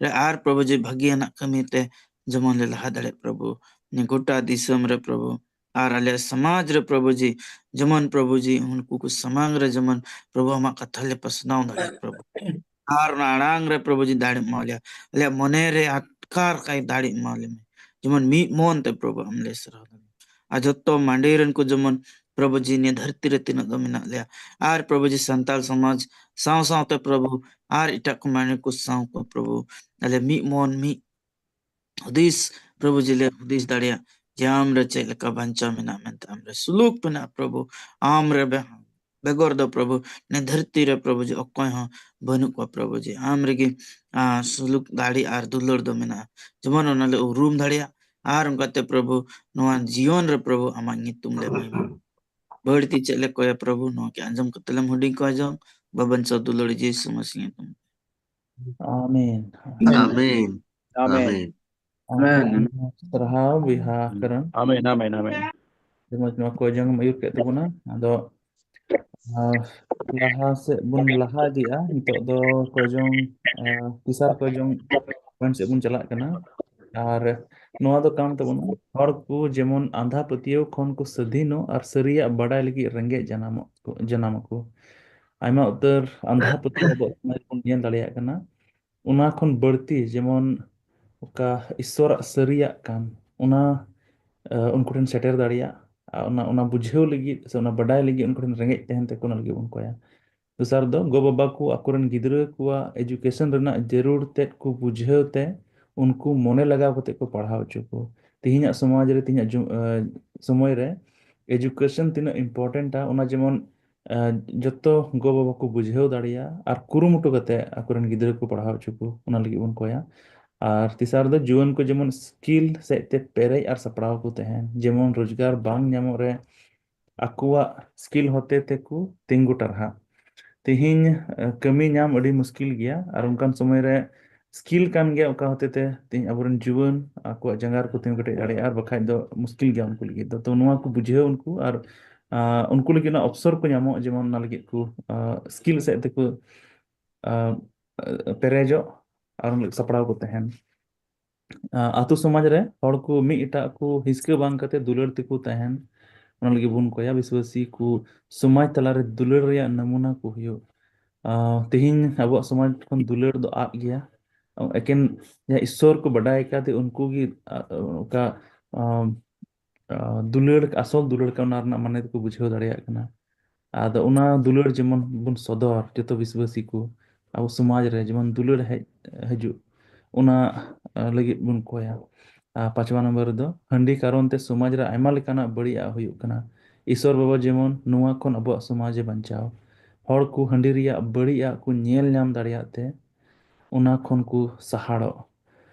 ᱨᱮ ᱟᱨ ᱯᱨᱚᱵᱷᱩ ᱡᱤ ᱵᱷᱟᱹᱜᱤᱭᱟᱱᱟᱜ ᱠᱟᱹᱢᱤ ᱛᱮ ᱡᱮᱢᱚᱱ ᱞᱮ ᱞᱟᱦᱟ ᱫᱟᱲᱮᱭᱟᱜ ᱯᱨᱚᱵᱷᱩ᱾ ᱱᱤᱭᱟᱹ ᱜᱚᱴᱟ ᱫᱤᱥᱚᱢ ᱨᱮ ᱯᱨᱚᱵᱷᱩ ᱟᱨ ᱟᱞᱮ ᱥᱚᱢᱟᱡᱽ ᱨᱮ ᱯᱨᱚᱵᱷᱩ ᱡᱤ ᱡᱮᱢᱚᱱ ᱯᱨᱚᱵᱷᱩ ᱡᱤ ᱩᱱᱠᱩ ᱠᱚ ᱥᱟᱢᱟᱝ ᱨᱮ ᱡᱮᱢᱚᱱ ᱯᱨᱚᱵᱷᱩ ᱟᱢᱟᱜ ᱠᱟᱛᱷᱟ ᱞᱮ ᱯᱟᱥᱱᱟᱣ ᱫᱟᱲᱮᱭᱟᱜ ᱯᱨᱚᱵᱷᱩ᱾ ᱟᱨ ᱚᱱᱟ ᱟᱲᱟᱝ ᱨᱮ ᱯᱨᱚᱵᱷᱩ ᱡᱤ ᱫᱟᱲᱮ ᱮᱢᱟ ᱞᱮᱭᱟ᱾ ᱟᱞᱮᱭᱟᱜ ᱢᱚᱱᱮ ᱨᱮ ᱟᱴᱠᱟᱨ ᱠᱟᱭ ᱫᱟᱲᱮ ᱮᱢᱟ ᱞᱮ ᱢᱮ᱾ ᱡᱮᱢᱚᱱ ᱢᱤᱫ ᱢᱚᱱ ᱛᱮ ᱯᱨᱚᱵᱷᱩ ᱟᱢ ᱞᱮ ᱥᱟᱨᱦᱟᱣ ᱫᱟᱲᱮᱭᱟᱜᱼᱟ᱾ ᱟᱨ ᱡᱚᱛᱚ ᱢᱟᱹᱰᱤ ᱨᱮᱱ ᱠᱚ ᱡᱮᱢᱚᱱ ᱯᱨᱚᱵᱷᱩ ᱡᱤ, ᱱᱤᱭᱟᱹ ᱫᱷᱟᱹᱨᱛᱤ ᱨᱮ ᱛᱤᱱᱟᱹᱜ ᱫᱚ ᱢᱮᱱᱟᱜ ᱞᱮᱭᱟ, ᱟᱨ ᱯᱨᱚᱵᱷᱩ ᱡᱤ, ᱥᱟᱱᱛᱟᱲ ᱥᱚᱢᱟᱡᱽ ᱥᱟᱶ ᱥᱟᱶᱛᱮ ᱯᱨᱚᱵᱷᱩ ᱟᱨ ᱮᱴᱟᱜ ᱠᱚ ᱢᱟᱹᱱᱢᱤ ᱠᱚ ᱥᱟᱶ ᱠᱚ ᱯᱨᱚᱵᱷᱩ ᱟᱞᱮ ᱢᱤᱫ ᱢᱚᱱ, ᱢᱤᱫ ᱦᱩᱫᱤᱥ ᱯᱨᱚᱵᱷᱩ ᱡᱤ ᱞᱮ ᱦᱩᱫᱤᱥ ᱫᱟᱲᱮᱭᱟᱜ ᱡᱮ ᱟᱢ ᱨᱮ ᱪᱮᱫ ᱞᱮᱠᱟ ᱵᱟᱧᱪᱟᱣ ᱢᱮᱱᱟᱜ ᱢᱮᱱᱛᱮ, ᱟᱢ ᱨᱮ ᱥᱩᱞᱩᱠ ᱢᱮᱱᱟᱜᱼᱟ ᱯᱨᱚᱵᱷᱩ, ᱟᱢ ᱨᱮ ᱵᱮ-, ᱵᱮᱜᱚᱨ ᱫᱚ ᱯᱨᱚᱵᱷᱩ ᱱᱤᱭᱟᱹ ᱫᱷᱟᱹᱨᱛᱤ ᱨᱮ ᱯᱨᱚᱵᱷᱩ ᱡᱤ ᱚᱠᱚᱭ ᱦᱚᱸ ᱵᱟᱹᱱᱩᱜ ᱠᱚᱣᱟ ᱯᱨᱚᱵᱷᱩ ᱡᱤ, ᱟᱢ ᱨᱮᱜᱮ ᱟᱸ, ᱥᱩᱞᱩᱠ ᱫᱟᱲᱮ ᱟᱨ ᱫᱩᱞᱟᱹᱲ ᱫᱚ ᱢᱮᱱᱟᱜᱼᱟ, ᱡᱮᱢᱚᱱ ᱚᱱᱟ ᱞᱮ ᱩᱨᱩᱢ ᱫᱟᱲᱮᱭᱟᱜ ᱟᱨ ᱚᱱᱠᱟᱛᱮ ᱯᱨᱚᱵᱷᱩ ᱱᱚᱣᱟ ᱡᱤᱭᱚᱱ ᱨᱮ ᱯᱨᱚᱵᱷᱩ ᱟᱢᱟᱜ ᱧᱩᱛᱩᱢ ᱞᱮ ᱢᱟᱹᱭᱢᱟ᱾ ᱵᱟᱹᱲᱛᱤ ᱪᱮᱫ ᱞᱮ ᱠᱚᱭᱟ ᱯᱨᱚᱵᱷᱩ, ᱱᱚᱣᱟ ᱜᱮ ᱟᱸᱡᱚᱢ ᱠᱟᱛᱮ ᱞᱮᱢ ᱦᱩᱰᱤᱧ ᱠᱚᱣᱟ ᱡᱚᱝ, ᱵᱟᱵᱟᱱ ᱥᱟᱶ ᱫᱩᱞᱟᱹᱲ ᱡᱤᱥᱩ ᱢᱟᱹᱥᱤ ᱧᱩᱛᱩᱢ᱾ ᱟᱢᱮᱱ᱾ ᱟᱢᱮᱱ᱾ ᱟᱢᱮᱱ᱾ ᱟᱢᱮᱱ᱾ ᱟᱢᱮᱱ᱾ ᱥᱟᱨᱦᱟᱣ ᱵᱚᱭᱦᱟ ᱠᱟᱨᱚᱱ᱾ ᱟᱢᱮᱱ, ᱟᱢᱮᱱ, ᱟᱢᱮᱱ᱾ ᱟᱹᱰᱤ ᱢᱚᱡᱽ ᱱᱚᱣᱟ ᱠᱚ ᱡᱚᱝ ᱮᱢ ᱟᱹᱭᱩᱨ ᱠᱮᱫ ᱛᱟᱵᱚᱱᱟ᱾ ᱟᱫᱚ, ᱟᱨ, ᱞᱟᱦᱟ ᱥᱮᱫ ᱵᱚᱱ ᱞᱟᱦᱟ ᱤᱫᱤᱜᱼᱟ᱾ ᱱᱤᱛᱚᱜ ᱫᱚ ᱠᱚᱭᱡᱚᱝ, ᱟᱨ, ᱛᱮᱥᱟᱨ ᱠᱚᱭᱡᱚᱝ point ᱥᱮᱫ ᱵᱚᱱ ᱪᱟᱞᱟᱜ ᱠᱟᱱᱟ᱾ ᱟᱨ ᱱᱚᱣᱟ ᱫᱚ ᱠᱟᱱ ᱛᱟᱵᱚᱱᱟ, ᱦᱚᱲ ᱠᱚ ᱡᱮᱢᱚᱱ ᱟᱸᱫᱷᱟ ᱯᱟᱹᱛᱭᱟᱹᱣ ᱠᱷᱚᱱ ᱠᱚ ᱥᱟᱹᱫᱷᱤᱱᱚᱜ ᱟᱨ ᱥᱟᱹᱨᱤᱭᱟᱜ ᱵᱟᱰᱟᱭ ᱞᱟᱹᱜᱤᱫ ᱨᱮᱸᱜᱮᱡ ᱡᱟᱱᱟᱢᱚᱜ ᱠᱚ, ᱡᱟᱱᱟᱢ ᱟᱠᱚ᱾ ᱟᱭᱢᱟ ᱩᱛᱟᱹᱨ ᱟᱸᱫᱷᱟ ᱯᱟᱹᱛᱭᱟᱹᱣ ᱟᱵᱚᱣᱟᱜ ᱥᱚᱢᱟᱡᱽ ᱨᱮᱵᱚᱱ ᱧᱮᱞ ᱫᱟᱲᱮᱭᱟᱜ ᱠᱟᱱᱟ᱾ ᱚᱱᱟ ᱠᱷᱚᱱ ᱵᱟᱹᱲᱛᱤ ᱡᱮᱢᱚᱱ ᱚᱠᱟ ᱤᱥᱥᱚᱨᱟᱜ ᱥᱟᱹᱨᱤᱭᱟᱜ ᱠᱟᱱ, ᱚᱱᱟ, ᱟᱸ, ᱩᱱᱠᱩ ᱴᱷᱮᱱ ᱥᱮᱴᱮᱨ ᱫᱟᱲᱮᱭᱟᱜ, ᱟᱨ ᱚᱱᱟ, ᱚᱱᱟ ᱵᱩᱡᱷᱟᱹᱣ ᱞᱟᱹᱜᱤᱫ ᱥᱮ ᱚᱱᱟ ᱵᱟᱰᱟᱭ ᱞᱟᱹᱜᱤᱫ ᱩᱱᱠᱩ ᱴᱷᱮᱱ ᱨᱮᱸᱜᱮᱡ ᱛᱟᱦᱮᱱ ᱛᱟᱠᱚ, ᱚᱱᱟ ᱞᱟᱹᱜᱤᱫ ᱵᱚᱱ ᱠᱚᱭᱟ᱾ ᱫᱚᱥᱟᱨ ᱫᱚ, ᱜᱚ ᱵᱟᱵᱟ ᱠᱚ ᱟᱠᱚᱨᱮᱱ ᱜᱤᱫᱽᱨᱟᱹ ᱠᱚᱣᱟᱜ education ᱨᱮᱱᱟᱜ ᱡᱟᱹᱨᱩᱲ ᱛᱮᱫ ᱠᱚ ᱵᱩᱡᱷᱟᱹᱣ ᱛᱮ ᱩᱱᱠᱩ ᱢᱚᱱᱮ ᱞᱟᱜᱟᱣ ᱠᱟᱛᱮ ᱠᱚ ᱯᱟᱲᱦᱟᱣ ᱦᱚᱪᱚ ᱠᱚ᱾ ᱛᱮᱦᱮᱧᱟᱜ ᱥᱚᱢᱟᱡᱽ ᱨᱮ, ᱛᱮᱦᱮᱧᱟᱜ ᱡᱩ-, ᱟᱸ, ᱥᱚᱢᱚᱭ ᱨᱮ education ᱛᱤᱱᱟᱹᱜ importantᱼᱟ, ᱚᱱᱟ ᱡᱮᱢᱚᱱ, ᱟᱸ, ᱡᱚᱛᱚ ᱜᱚ ᱵᱟᱵᱟ ᱠᱚ ᱵᱩᱡᱷᱟᱹᱣ ᱫᱟᱲᱮᱭᱟᱜ ᱟᱨ ᱠᱩᱨᱩᱢᱩᱴᱩ ᱠᱟᱛᱮ ᱟᱠᱚᱨᱮᱱ ᱜᱤᱫᱽᱨᱟᱹ ᱠᱚ ᱯᱟᱲᱦᱟᱣ ᱦᱚᱪᱚ ᱠᱚ, ᱚᱱᱟ ᱞᱟᱹᱜᱤᱫ ᱵᱚᱱ ᱠᱚᱭᱟ᱾ ᱟᱨ ᱛᱮᱥᱟᱨ ᱫᱚ, ᱡᱩᱣᱟᱹᱱ ᱠᱚ ᱡᱮᱢᱚᱱ skill ᱥᱮᱫ ᱛᱮ ᱯᱮᱨᱮᱡ ᱟᱨ ᱥᱟᱯᱲᱟᱣ ᱠᱚ ᱛᱟᱦᱮᱱ, ᱡᱮᱢᱚᱱ ᱨᱳᱡᱽᱜᱟᱨ ᱵᱟᱝ ᱧᱟᱢᱚᱜ ᱨᱮ ᱟᱠᱚᱣᱟᱜ skill ᱦᱚᱛᱮ ᱛᱮᱠᱚ ᱛᱤᱸᱜᱩ ᱴᱟᱨᱦᱟᱜ᱾ ᱛᱮᱦᱮᱧ, ᱟᱸ, ᱠᱟᱹᱢᱤ ᱧᱟᱢ ᱟᱹᱰᱤ ᱢᱩᱥᱠᱤᱞ ᱜᱮᱭᱟ, ᱟᱨ ᱚᱱᱠᱟᱱ ᱥᱚᱢᱚᱭ ᱨᱮ skill ᱠᱟᱱ ᱜᱮᱭᱟ, ᱚᱠᱟ ᱦᱚᱛᱮ ᱛᱮ ᱛᱮᱦᱮᱧ ᱟᱵᱚᱨᱮᱱ ᱡᱩᱣᱟᱹᱱ ᱟᱠᱚᱣᱟᱜ ᱡᱟᱸᱜᱟ ᱨᱮᱠᱚ ᱛᱤᱸᱜᱩ ᱠᱮᱴᱮᱡ ᱫᱟᱲᱮᱭᱟᱜᱼᱟ, ᱟᱨ ᱵᱟᱠᱷᱟᱡ ᱫᱚ ᱢᱩᱥᱠᱤᱞ ᱜᱮᱭᱟ ᱩᱱᱠᱩ ᱞᱟᱹᱜᱤᱫ ᱫᱚ᱾ ᱛᱚ, ᱱᱚᱣᱟ ᱠᱚ ᱵᱩᱡᱷᱟᱹᱣ ᱩᱱᱠᱩ ᱟᱨ, ᱟᱸ, ᱩᱱᱠᱩ ᱞᱟᱹᱜᱤᱫ ᱚᱱᱟ ᱚᱯᱥᱚᱨ ᱠᱚ ᱧᱟᱢᱚᱜ, ᱡᱮᱢᱚᱱ ᱚᱱᱟ ᱞᱟᱹᱜᱤᱫ ᱠᱚ, ᱟᱸ, skill ᱥᱮᱫ ᱛᱮᱠᱚ, ᱟᱸ, ᱯᱮᱨᱮᱡᱚᱜ ᱟᱨ ᱩᱱᱟᱹᱜ ᱥᱟᱯᱲᱟᱣ ᱠᱚ ᱛᱟᱦᱮᱱ᱾ ᱟᱸ, ᱟᱛᱳ ᱥᱚᱢᱟᱡᱽ ᱨᱮ ᱦᱚᱲ ᱠᱚ ᱢᱤᱫ ᱮᱴᱟᱜ ᱠᱚ ᱦᱤᱥᱠᱟᱹ ᱵᱟᱝ ᱠᱟᱛᱮ ᱫᱩᱞᱟᱹᱲ ᱛᱮᱠᱚ ᱛᱟᱦᱮᱱ, ᱚᱱᱟ ᱞᱟᱹᱜᱤᱫ ᱵᱚᱱ ᱠᱚᱭᱟ᱾ ᱵᱤᱥᱣᱟᱹᱥᱤ ᱠᱚ ᱥᱚᱢᱟᱡᱽ ᱛᱟᱞᱟᱨᱮ ᱫᱩᱞᱟᱹᱲ ᱨᱮᱭᱟᱜ ᱱᱟᱢᱩᱱᱟ ᱠᱚ ᱦᱩᱭᱩᱜ᱾ ᱟᱸ, ᱛᱮᱦᱮᱧ ᱟᱵᱚᱣᱟᱜ ᱥᱚᱢᱟᱡᱽ ᱠᱷᱚᱱ ᱫᱩᱞᱟᱹᱲ ᱫᱚ ᱟᱫ ᱜᱮᱭᱟ᱾ ᱮᱠᱮᱱ ᱡᱟᱦᱟᱸ ᱤᱥᱥᱚᱨ ᱠᱚ ᱵᱟᱰᱟᱭ ᱟᱠᱟᱫᱮ ᱩᱱᱠᱩ ᱜᱮ, ᱟ, ᱚᱠᱟ, ᱟᱸ, ᱟᱸ, ᱫᱩᱞᱟᱹᱲ, ᱟᱥᱚᱞ ᱫᱩᱞᱟᱹᱲ ᱠᱟᱱᱟ, ᱚᱱᱟ ᱨᱮᱱᱟᱜ ᱢᱟᱱᱮ ᱫᱚᱠᱚ ᱵᱩᱡᱷᱟᱹᱣ ᱫᱟᱲᱮᱭᱟᱜ ᱠᱟᱱᱟ᱾ ᱟᱫᱚ ᱚᱱᱟ ᱫᱩᱞᱟᱹᱲ ᱡᱮᱢᱚᱱ ᱵᱚᱱ ᱥᱚᱫᱚᱨ, ᱡᱚᱛᱚ ᱵᱤᱥᱵᱟᱹᱥᱤ ᱠᱚ ᱟᱵᱚ ᱥᱚᱢᱟᱡᱽ ᱨᱮ ᱡᱮᱢᱚᱱ ᱫᱩᱞᱟᱹᱲ ᱦᱮᱡ ᱦᱤᱡᱩᱜ, ᱚᱱᱟ, ᱟᱸ, ᱞᱟᱹᱜᱤᱫ ᱵᱚᱱ ᱠᱚᱭᱟ᱾ ᱟᱨ ᱯᱟᱸᱪᱣᱟ ᱱᱚᱢᱵᱚᱨ ᱨᱮᱫᱚ ᱦᱟᱺᱰᱤ ᱠᱟᱨᱚᱱ ᱛᱮ ᱥᱚᱢᱟᱡᱽ ᱨᱮ ᱟᱭᱢᱟ ᱞᱮᱠᱟᱱᱟᱜ ᱵᱟᱹᱲᱤᱡᱟᱜ ᱦᱩᱭᱩᱜ ᱠᱟᱱᱟ᱾ ᱤᱥᱚᱨ ᱵᱟᱵᱟ ᱡᱮᱢᱚᱱ ᱱᱚᱣᱟ ᱠᱷᱚᱱ ᱟᱵᱚᱣᱟᱜ ᱥᱚᱢᱟᱡᱽ ᱮ ᱵᱟᱧᱪᱟᱣ᱾ ᱦᱚᱲ ᱠᱚ ᱦᱟᱺᱰᱤ ᱨᱮᱭᱟᱜ ᱵᱟᱹᱲᱤᱡᱟᱜ ᱠᱚ ᱧᱮᱞ ᱧᱟᱢ ᱫᱟᱲᱮᱭᱟᱜ ᱛᱮ ᱚᱱᱟ ᱠᱷᱚᱱ ᱠᱚ ᱥᱟᱦᱟᱲᱚᱜ᱾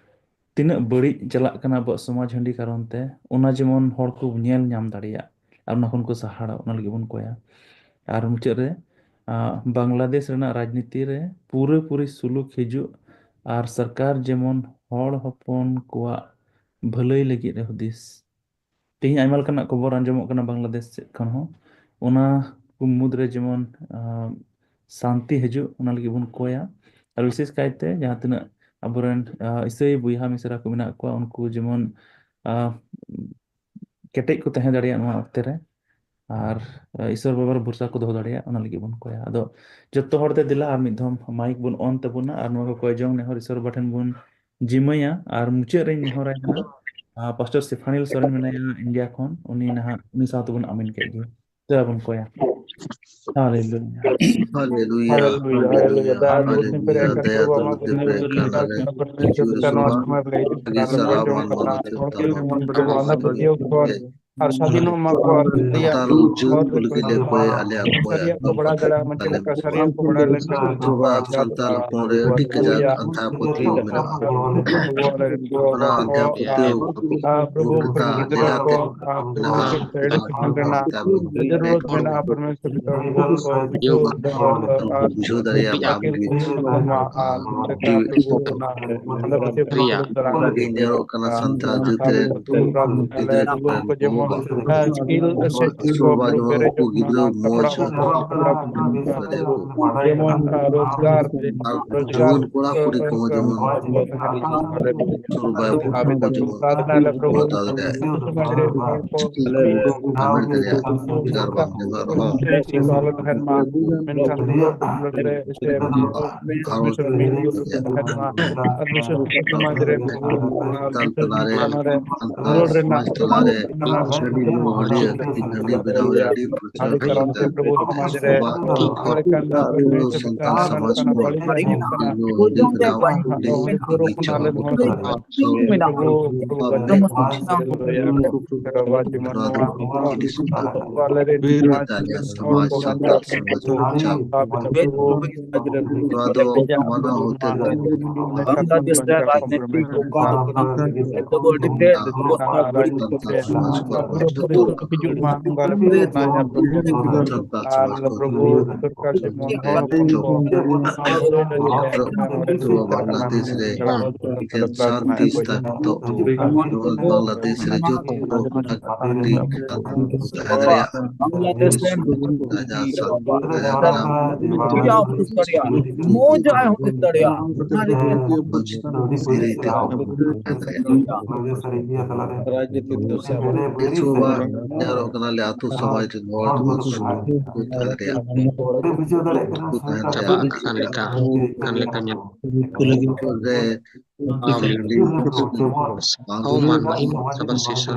ᱛᱤᱱᱟᱹᱜ ᱵᱟᱹᱲᱤᱡ ᱪᱟᱞᱟᱜ ᱠᱟᱱᱟ ᱟᱵᱚᱣᱟᱜ ᱥᱚᱢᱟᱡᱽ ᱦᱟᱺᱰᱤ ᱠᱟᱨᱚᱱ ᱛᱮ, ᱚᱱᱟ ᱡᱮᱢᱚᱱ ᱦᱚᱲ ᱠᱚ ᱧᱮᱞ ᱧᱟᱢ ᱫᱟᱲᱮᱭᱟᱜ ᱟᱨ ᱚᱱᱟ ᱠᱷᱚᱱ ᱠᱚ ᱥᱟᱦᱟᱲᱚᱜ, ᱚᱱᱟ ᱞᱟᱹᱜᱤᱫ ᱵᱚᱱ ᱠᱚᱭᱟ᱾ ᱟᱨ ᱢᱩᱪᱟᱹᱫ ᱨᱮ, ᱟᱸ, ᱵᱟᱝᱞᱟᱫᱮᱥ ᱨᱮᱱᱟᱜ ᱨᱟᱡᱽᱱᱤᱛᱤ ᱨᱮ ᱯᱩᱨᱟᱹᱯᱩᱨᱤ ᱥᱩᱞᱩᱠ ᱦᱤᱡᱩᱜ ᱟᱨ ᱥᱚᱨᱠᱟᱨ ᱡᱮᱢᱚᱱ ᱦᱚᱲ ᱦᱚᱯᱚᱱ ᱠᱚᱣᱟᱜ ᱵᱷᱟᱹᱞᱟᱹᱭ ᱞᱟᱹᱜᱤᱫ ᱮ ᱦᱩᱫᱤᱥ᱾ ᱛᱮᱦᱮᱧ ᱟᱭᱢᱟ ᱞᱮᱠᱟᱱᱟᱜ ᱠᱷᱚᱵᱚᱨ ᱟᱸᱡᱚᱢᱚᱜ ᱠᱟᱱᱟ ᱵᱟᱝᱞᱟᱫᱮᱥ ᱥᱮᱫ ᱠᱷᱚᱱ ᱦᱚᱸ᱾ ᱚᱱᱟ ᱠᱚ ᱢᱩᱫᱽᱨᱮ ᱡᱮᱢᱚᱱ, ᱟᱸ, ᱥᱟᱱᱛᱤ ᱦᱤᱡᱩᱜ, ᱚᱱᱟ ᱞᱟᱹᱜᱤᱫ ᱵᱚᱱ ᱠᱚᱭᱟ᱾ ᱟᱨ ᱵᱤᱥᱮᱥ ᱠᱟᱭᱛᱮ ᱡᱟᱦᱟᱸ ᱛᱤᱱᱟᱹᱜ ᱟᱵᱚᱨᱮᱱ, ᱟᱸ, ᱤᱥᱟᱹᱭ ᱵᱚᱭᱦᱟ ᱢᱤᱥᱨᱟ ᱠᱚ ᱢᱮᱱᱟᱜ ᱠᱚᱣᱟ, ᱩᱱᱠᱩ ᱡᱮᱢᱚᱱ, ᱟᱸ, ᱠᱮᱴᱮᱡ ᱠᱚ ᱛᱟᱦᱮᱸ ᱫᱟᱲᱮᱭᱟᱜ ᱱᱚᱣᱟ ᱚᱠᱛᱮ ᱨᱮ᱾ ᱟᱨ, ᱟᱸ, ᱤᱥᱚᱨ ᱵᱟᱵᱟ ᱨᱮ ᱵᱷᱚᱨᱥᱟ ᱠᱚ ᱫᱚᱦᱚ ᱫᱟᱲᱮᱭᱟᱜ, ᱚᱱᱟ ᱞᱟᱹᱜᱤᱫ ᱵᱚᱱ ᱠᱚᱭᱟ᱾ ᱟᱫᱚ ᱡᱚᱛᱚ ᱦᱚᱲ ᱛᱮ ᱫᱮᱞᱟ ᱟᱨ ᱢᱤᱫ ᱫᱷᱟᱣ ᱢᱟᱭᱤᱠ ᱵᱚᱱ ᱚᱱ ᱛᱟᱵᱚᱱᱟ ᱟᱨ ᱱᱚᱣᱟ ᱠᱚ ᱠᱚᱭ ᱡᱚᱝ ᱱᱮᱦᱚᱨ ᱤᱥᱚᱨ ᱵᱟᱵᱟ ᱴᱷᱮᱱ ᱵᱚᱱ ᱡᱤᱢᱟᱹᱭᱟ᱾ ᱟᱨ ᱢᱩᱪᱟᱹᱫ ᱨᱮᱧ ᱱᱮᱦᱚᱨᱟᱭ ᱠᱟᱱᱟ, ᱟᱸ, ᱯᱟᱥᱴᱚᱨ ᱥᱴᱮᱯᱷᱟᱱᱤᱞ ᱥᱚᱨᱮᱱ ᱢᱮᱱᱟᱭᱟ ᱤᱱᱰᱤᱭᱟ ᱠᱷᱚᱱ, ᱩᱱᱤ ᱱᱟᱦᱟᱜ ᱩᱱᱤ ᱥᱟᱶ ᱛᱮᱵᱚᱱ ᱟᱹᱢᱤᱱ ᱠᱮᱫ ᱜᱮ᱾ ᱫᱮᱞᱟ ᱵᱚᱱ ᱠᱚᱭᱟ᱾ ᱦᱟᱞᱮᱞᱩᱭᱟ᱾ ᱦᱟᱞᱮᱞᱩᱭᱟ, ᱦᱟᱞᱮᱞᱩᱭᱟ, ᱦᱟᱞᱮᱞᱩᱭᱟ᱾ ᱫᱟᱭᱟ ᱫᱩᱞᱟᱹᱲ ᱛᱮ ᱯᱮᱨᱮᱡ ᱟᱠᱟᱱ ᱯᱨᱚᱵᱷᱩ, ᱟᱢᱟᱜ ᱫᱩᱞᱟᱹᱲ ᱛᱮ ᱯᱮᱨᱮᱡ ᱟᱠᱟᱱ ᱟᱞᱮ ᱡᱤᱣᱤ ᱨᱮ ᱱᱚᱣᱟ ᱥᱚᱢᱚᱭ ᱨᱮ ᱦᱤᱡᱩᱜ ᱠᱟᱱᱟ, ᱟᱞᱮ ᱧᱮᱞ ᱡᱚᱝ ᱠᱟᱱᱟ᱾ ᱦᱚᱲ ᱠᱚ ᱡᱮᱢᱚᱱ ᱟᱸᱫᱷᱟ ᱯᱟᱹᱛᱭᱟᱹᱣ ᱠᱷᱚᱱ ᱟᱨ ᱥᱟᱹᱫᱷᱤᱱᱚᱜ ᱢᱟ ᱠᱚ ᱟᱨ ᱥᱟᱹᱨᱤᱭᱟᱜ ᱦᱚᱨ ᱨᱮᱠᱚ ᱦᱤᱡᱩᱜ ᱢᱟ, ᱥᱟᱹᱨᱤᱭᱟᱜ ᱠᱚ ᱵᱟᱲᱟᱭ ᱫᱟᱲᱮᱭᱟᱜ ᱢᱟ᱾ ᱪᱮᱫ ᱞᱮᱠᱟ ᱥᱟᱹᱨᱤᱭᱟᱜ ᱠᱚ ᱵᱟᱲᱟᱭ ᱞᱮᱱᱠᱷᱟᱱ ᱠᱚ ᱥᱟᱱᱛᱟᱲ ᱦᱚᱯᱚᱱ ᱨᱮ ᱟᱹᱰᱤ ᱠᱟᱡᱟᱠ ᱟᱸᱫᱷᱟ ᱯᱟᱹᱛᱭᱟᱹᱣ ᱢᱮᱱᱟᱜᱼᱟ᱾ ᱚᱱᱟ ᱟᱸᱫᱷᱟ ᱯᱟᱹᱛᱭᱟᱹᱣ ᱯᱨᱚᱵᱷᱩ ᱜᱤᱫᱽᱨᱟᱹ ᱠᱚ ᱨᱮᱱᱟᱜ ᱡᱟᱹᱨᱩᱲ ᱢᱮᱱᱟᱜᱼᱟ, ᱯᱚᱨᱢᱮᱥᱣᱚᱨ ᱯᱤᱛᱟ, ᱩᱱᱠᱩ ᱠᱚ ᱵᱩᱡᱷᱟᱹᱣ ᱫᱟᱲᱮᱭᱟᱜ ᱢᱟ, ᱟᱨ ᱵᱩᱡᱷᱟᱹᱣ ᱫᱟᱲᱮᱭᱟᱜ ᱢᱟ᱾ ᱟᱨ ᱡᱮᱴᱟ ᱯᱨᱚᱵᱷᱩ ᱚᱱᱟ ᱟᱸᱫᱷᱟ ᱯᱟᱹᱛᱭᱟᱹᱣ ᱠᱷᱚᱱ ᱧᱮᱞᱚᱜ ᱠᱟᱱᱟ, ᱥᱟᱱᱛᱟᱲ ᱡᱟᱹᱛ ᱨᱮ ᱜᱤᱫᱽᱨᱟᱹ ᱠᱚ ᱟᱨ ᱥᱠᱤᱞ ᱥᱮ ᱥᱠᱤᱞ ᱠᱚ ᱵᱟᱵᱟ ᱡᱮᱢᱚᱱ ᱩᱱᱠᱩ ᱜᱤᱫᱽᱨᱟᱹ ᱢᱚᱡᱽ ᱡᱮᱢᱚᱱ ᱨᱳᱡᱽᱜᱟᱨ ᱨᱮ ᱟᱨ ᱨᱳᱡᱽᱜᱟᱨ ᱡᱩᱣᱟᱹᱱ ᱠᱚᱲᱟ ᱠᱩᱲᱤ ᱠᱚᱦᱚᱸ ᱡᱮᱢᱚᱱ ᱥᱩᱨ ᱵᱟᱭ ᱠᱚ ᱡᱮᱢᱚᱱ ᱥᱟᱫᱷᱱᱟ ᱞᱮ ᱯᱨᱚᱵᱷᱩ ᱦᱟᱛᱟᱣ ᱫᱟᱲᱮᱭᱟᱜ᱾ ᱥᱚᱢᱟᱡᱽ ᱨᱮ ᱦᱟᱢᱮᱴ ᱫᱟᱲᱮᱭᱟᱜ ᱟᱨ ᱵᱟᱝ ᱧᱮᱞᱚᱜ ᱨᱮᱦᱚᱸ ᱵᱮᱥᱤ ᱠᱚ ᱟᱞᱚ ᱛᱟᱦᱮᱱ ᱢᱟ᱾ ᱢᱮᱱᱠᱷᱟᱱ ᱨᱮ ᱥᱮ ᱜᱷᱟᱨᱚᱸᱡᱽ ᱢᱤᱫ ᱨᱮᱭᱟᱜ ᱛᱟᱦᱮᱱ ᱢᱟ᱾ ᱟᱨ ᱵᱤᱥᱮᱥ ᱠᱟᱛᱮ ᱥᱚᱢᱟᱡᱽ ᱨᱮ ᱥᱟᱱᱛᱟᱲ ᱛᱟᱞᱟᱨᱮ, ᱨᱚᱲ ᱨᱮᱱᱟᱜ ᱥᱟᱱᱛᱟᱲ ᱥᱚᱢᱟᱡᱽ ᱛᱟᱞᱟᱨᱮ ᱦᱟᱺᱰᱤ ᱧᱩ, ᱦᱟᱺᱰᱤ ᱟᱹᱠᱷᱨᱤᱧ, ᱦᱟᱺᱰᱤ ᱵᱮᱱᱟᱣ ᱨᱮ ᱟᱹᱰᱤ ᱯᱨᱚᱪᱟᱨ ᱦᱩᱭᱩᱜ ᱠᱟᱱ ᱛᱟᱦᱮᱸᱫ᱾ ᱥᱚᱵᱷᱟ ᱟᱹᱛᱩ ᱠᱷᱚᱱ ᱯᱩᱨᱟᱹ ᱥᱟᱱᱛᱟᱲ ᱥᱚᱢᱟᱡᱽ ᱠᱷᱚᱱ ᱧᱩ ᱦᱟᱺᱰᱤ ᱵᱮᱱᱟᱣ ᱟᱹᱰᱤ ᱯᱨᱚᱪᱟᱨ ᱦᱩᱭᱩᱜ ᱠᱟᱱ ᱛᱟᱦᱮᱸᱫ᱾ ᱱᱚᱣᱟ ᱫᱚ ᱟᱹᱰᱤ ᱥᱚᱢᱟᱡᱽ ᱥᱟᱱᱛᱟᱲ ᱥᱚᱢᱟᱡᱽ ᱠᱚ ᱪᱟᱞ ᱱᱚᱣᱟ ᱫᱚ ᱢᱟᱱᱟᱣ ᱦᱚᱛᱮ ᱫᱚ ᱵᱟᱝᱞᱟᱫᱮᱥ ᱨᱮ ᱨᱟᱡᱽᱱᱤᱛᱤ ᱚᱠᱟ ᱫᱚ ᱵᱟᱝ ᱥᱟᱱᱛᱟᱲ ᱥᱚᱢᱟᱡᱽ ᱠᱚᱣᱟᱜ ᱠᱚᱥᱴᱚ ᱫᱚ ᱥᱟᱱᱛᱟᱲ ᱥᱚᱢᱟᱡᱽ ᱠᱚ ᱵᱟᱝᱞᱟᱫᱮᱥ ᱨᱮ ᱮᱠᱮᱱ ᱥᱟᱱᱛᱤ ᱥᱛᱷᱟᱯᱤᱛᱚᱜ ᱱᱚᱣᱟ ᱵᱟᱝᱞᱟᱫᱮᱥ ᱨᱮ ᱡᱚᱛᱚ ᱦᱟᱹᱴᱤᱧ ᱛᱟᱦᱮᱸ ᱫᱟᱲᱮᱭᱟᱜᱼᱟ᱾ ᱵᱟᱝᱞᱟᱫᱮᱥ ᱨᱮᱱ ᱨᱟᱡᱟ ᱥᱟᱶ ᱪᱮᱫ ᱦᱩᱭ ᱫᱟᱲᱮᱭᱟᱜᱼᱟ, ᱢᱚᱡᱽ ᱟᱜ ᱦᱩᱭ ᱫᱟᱲᱮᱭᱟᱜᱼᱟ, ᱚᱱᱟ ᱨᱮᱜᱮ ᱢᱚᱡᱽ ᱥᱤᱨᱤ ᱛᱮ ᱦᱚᱸ ᱛᱟᱦᱮᱸ ᱫᱟᱲᱮᱭᱟᱜᱼᱟ᱾ ᱨᱟᱡᱽᱱᱤᱛᱤ ᱫᱚ ᱥᱟᱵ ᱠᱤᱪᱷᱩ ᱵᱟᱝ ᱧᱮᱞᱚᱜ ᱠᱟᱱᱟ, ᱟᱞᱮ ᱟᱹᱛᱩ ᱥᱚᱢᱟᱡᱽ ᱨᱮᱱ ᱦᱚᱲ ᱡᱮᱢᱚᱱ ᱥᱩᱞᱩᱠ ᱠᱚ ᱛᱟᱦᱮᱸ ᱫᱟᱲᱮᱭᱟᱜᱼᱟ, ᱥᱩᱞᱩᱠ ᱠᱚ ᱛᱟᱦᱮᱸ ᱪᱟᱵᱟᱜ ᱫᱟᱲᱮᱭᱟᱜᱼᱟ᱾ ᱠᱟᱱ ᱞᱮᱠᱟ, ᱠᱟᱱ ᱞᱮᱠᱟ ᱧᱮᱞᱚᱜ ᱨᱮ ᱟᱢ ᱦᱚᱸ ᱢᱟᱱᱢᱤ ᱥᱟᱵᱟᱥᱤᱥᱟ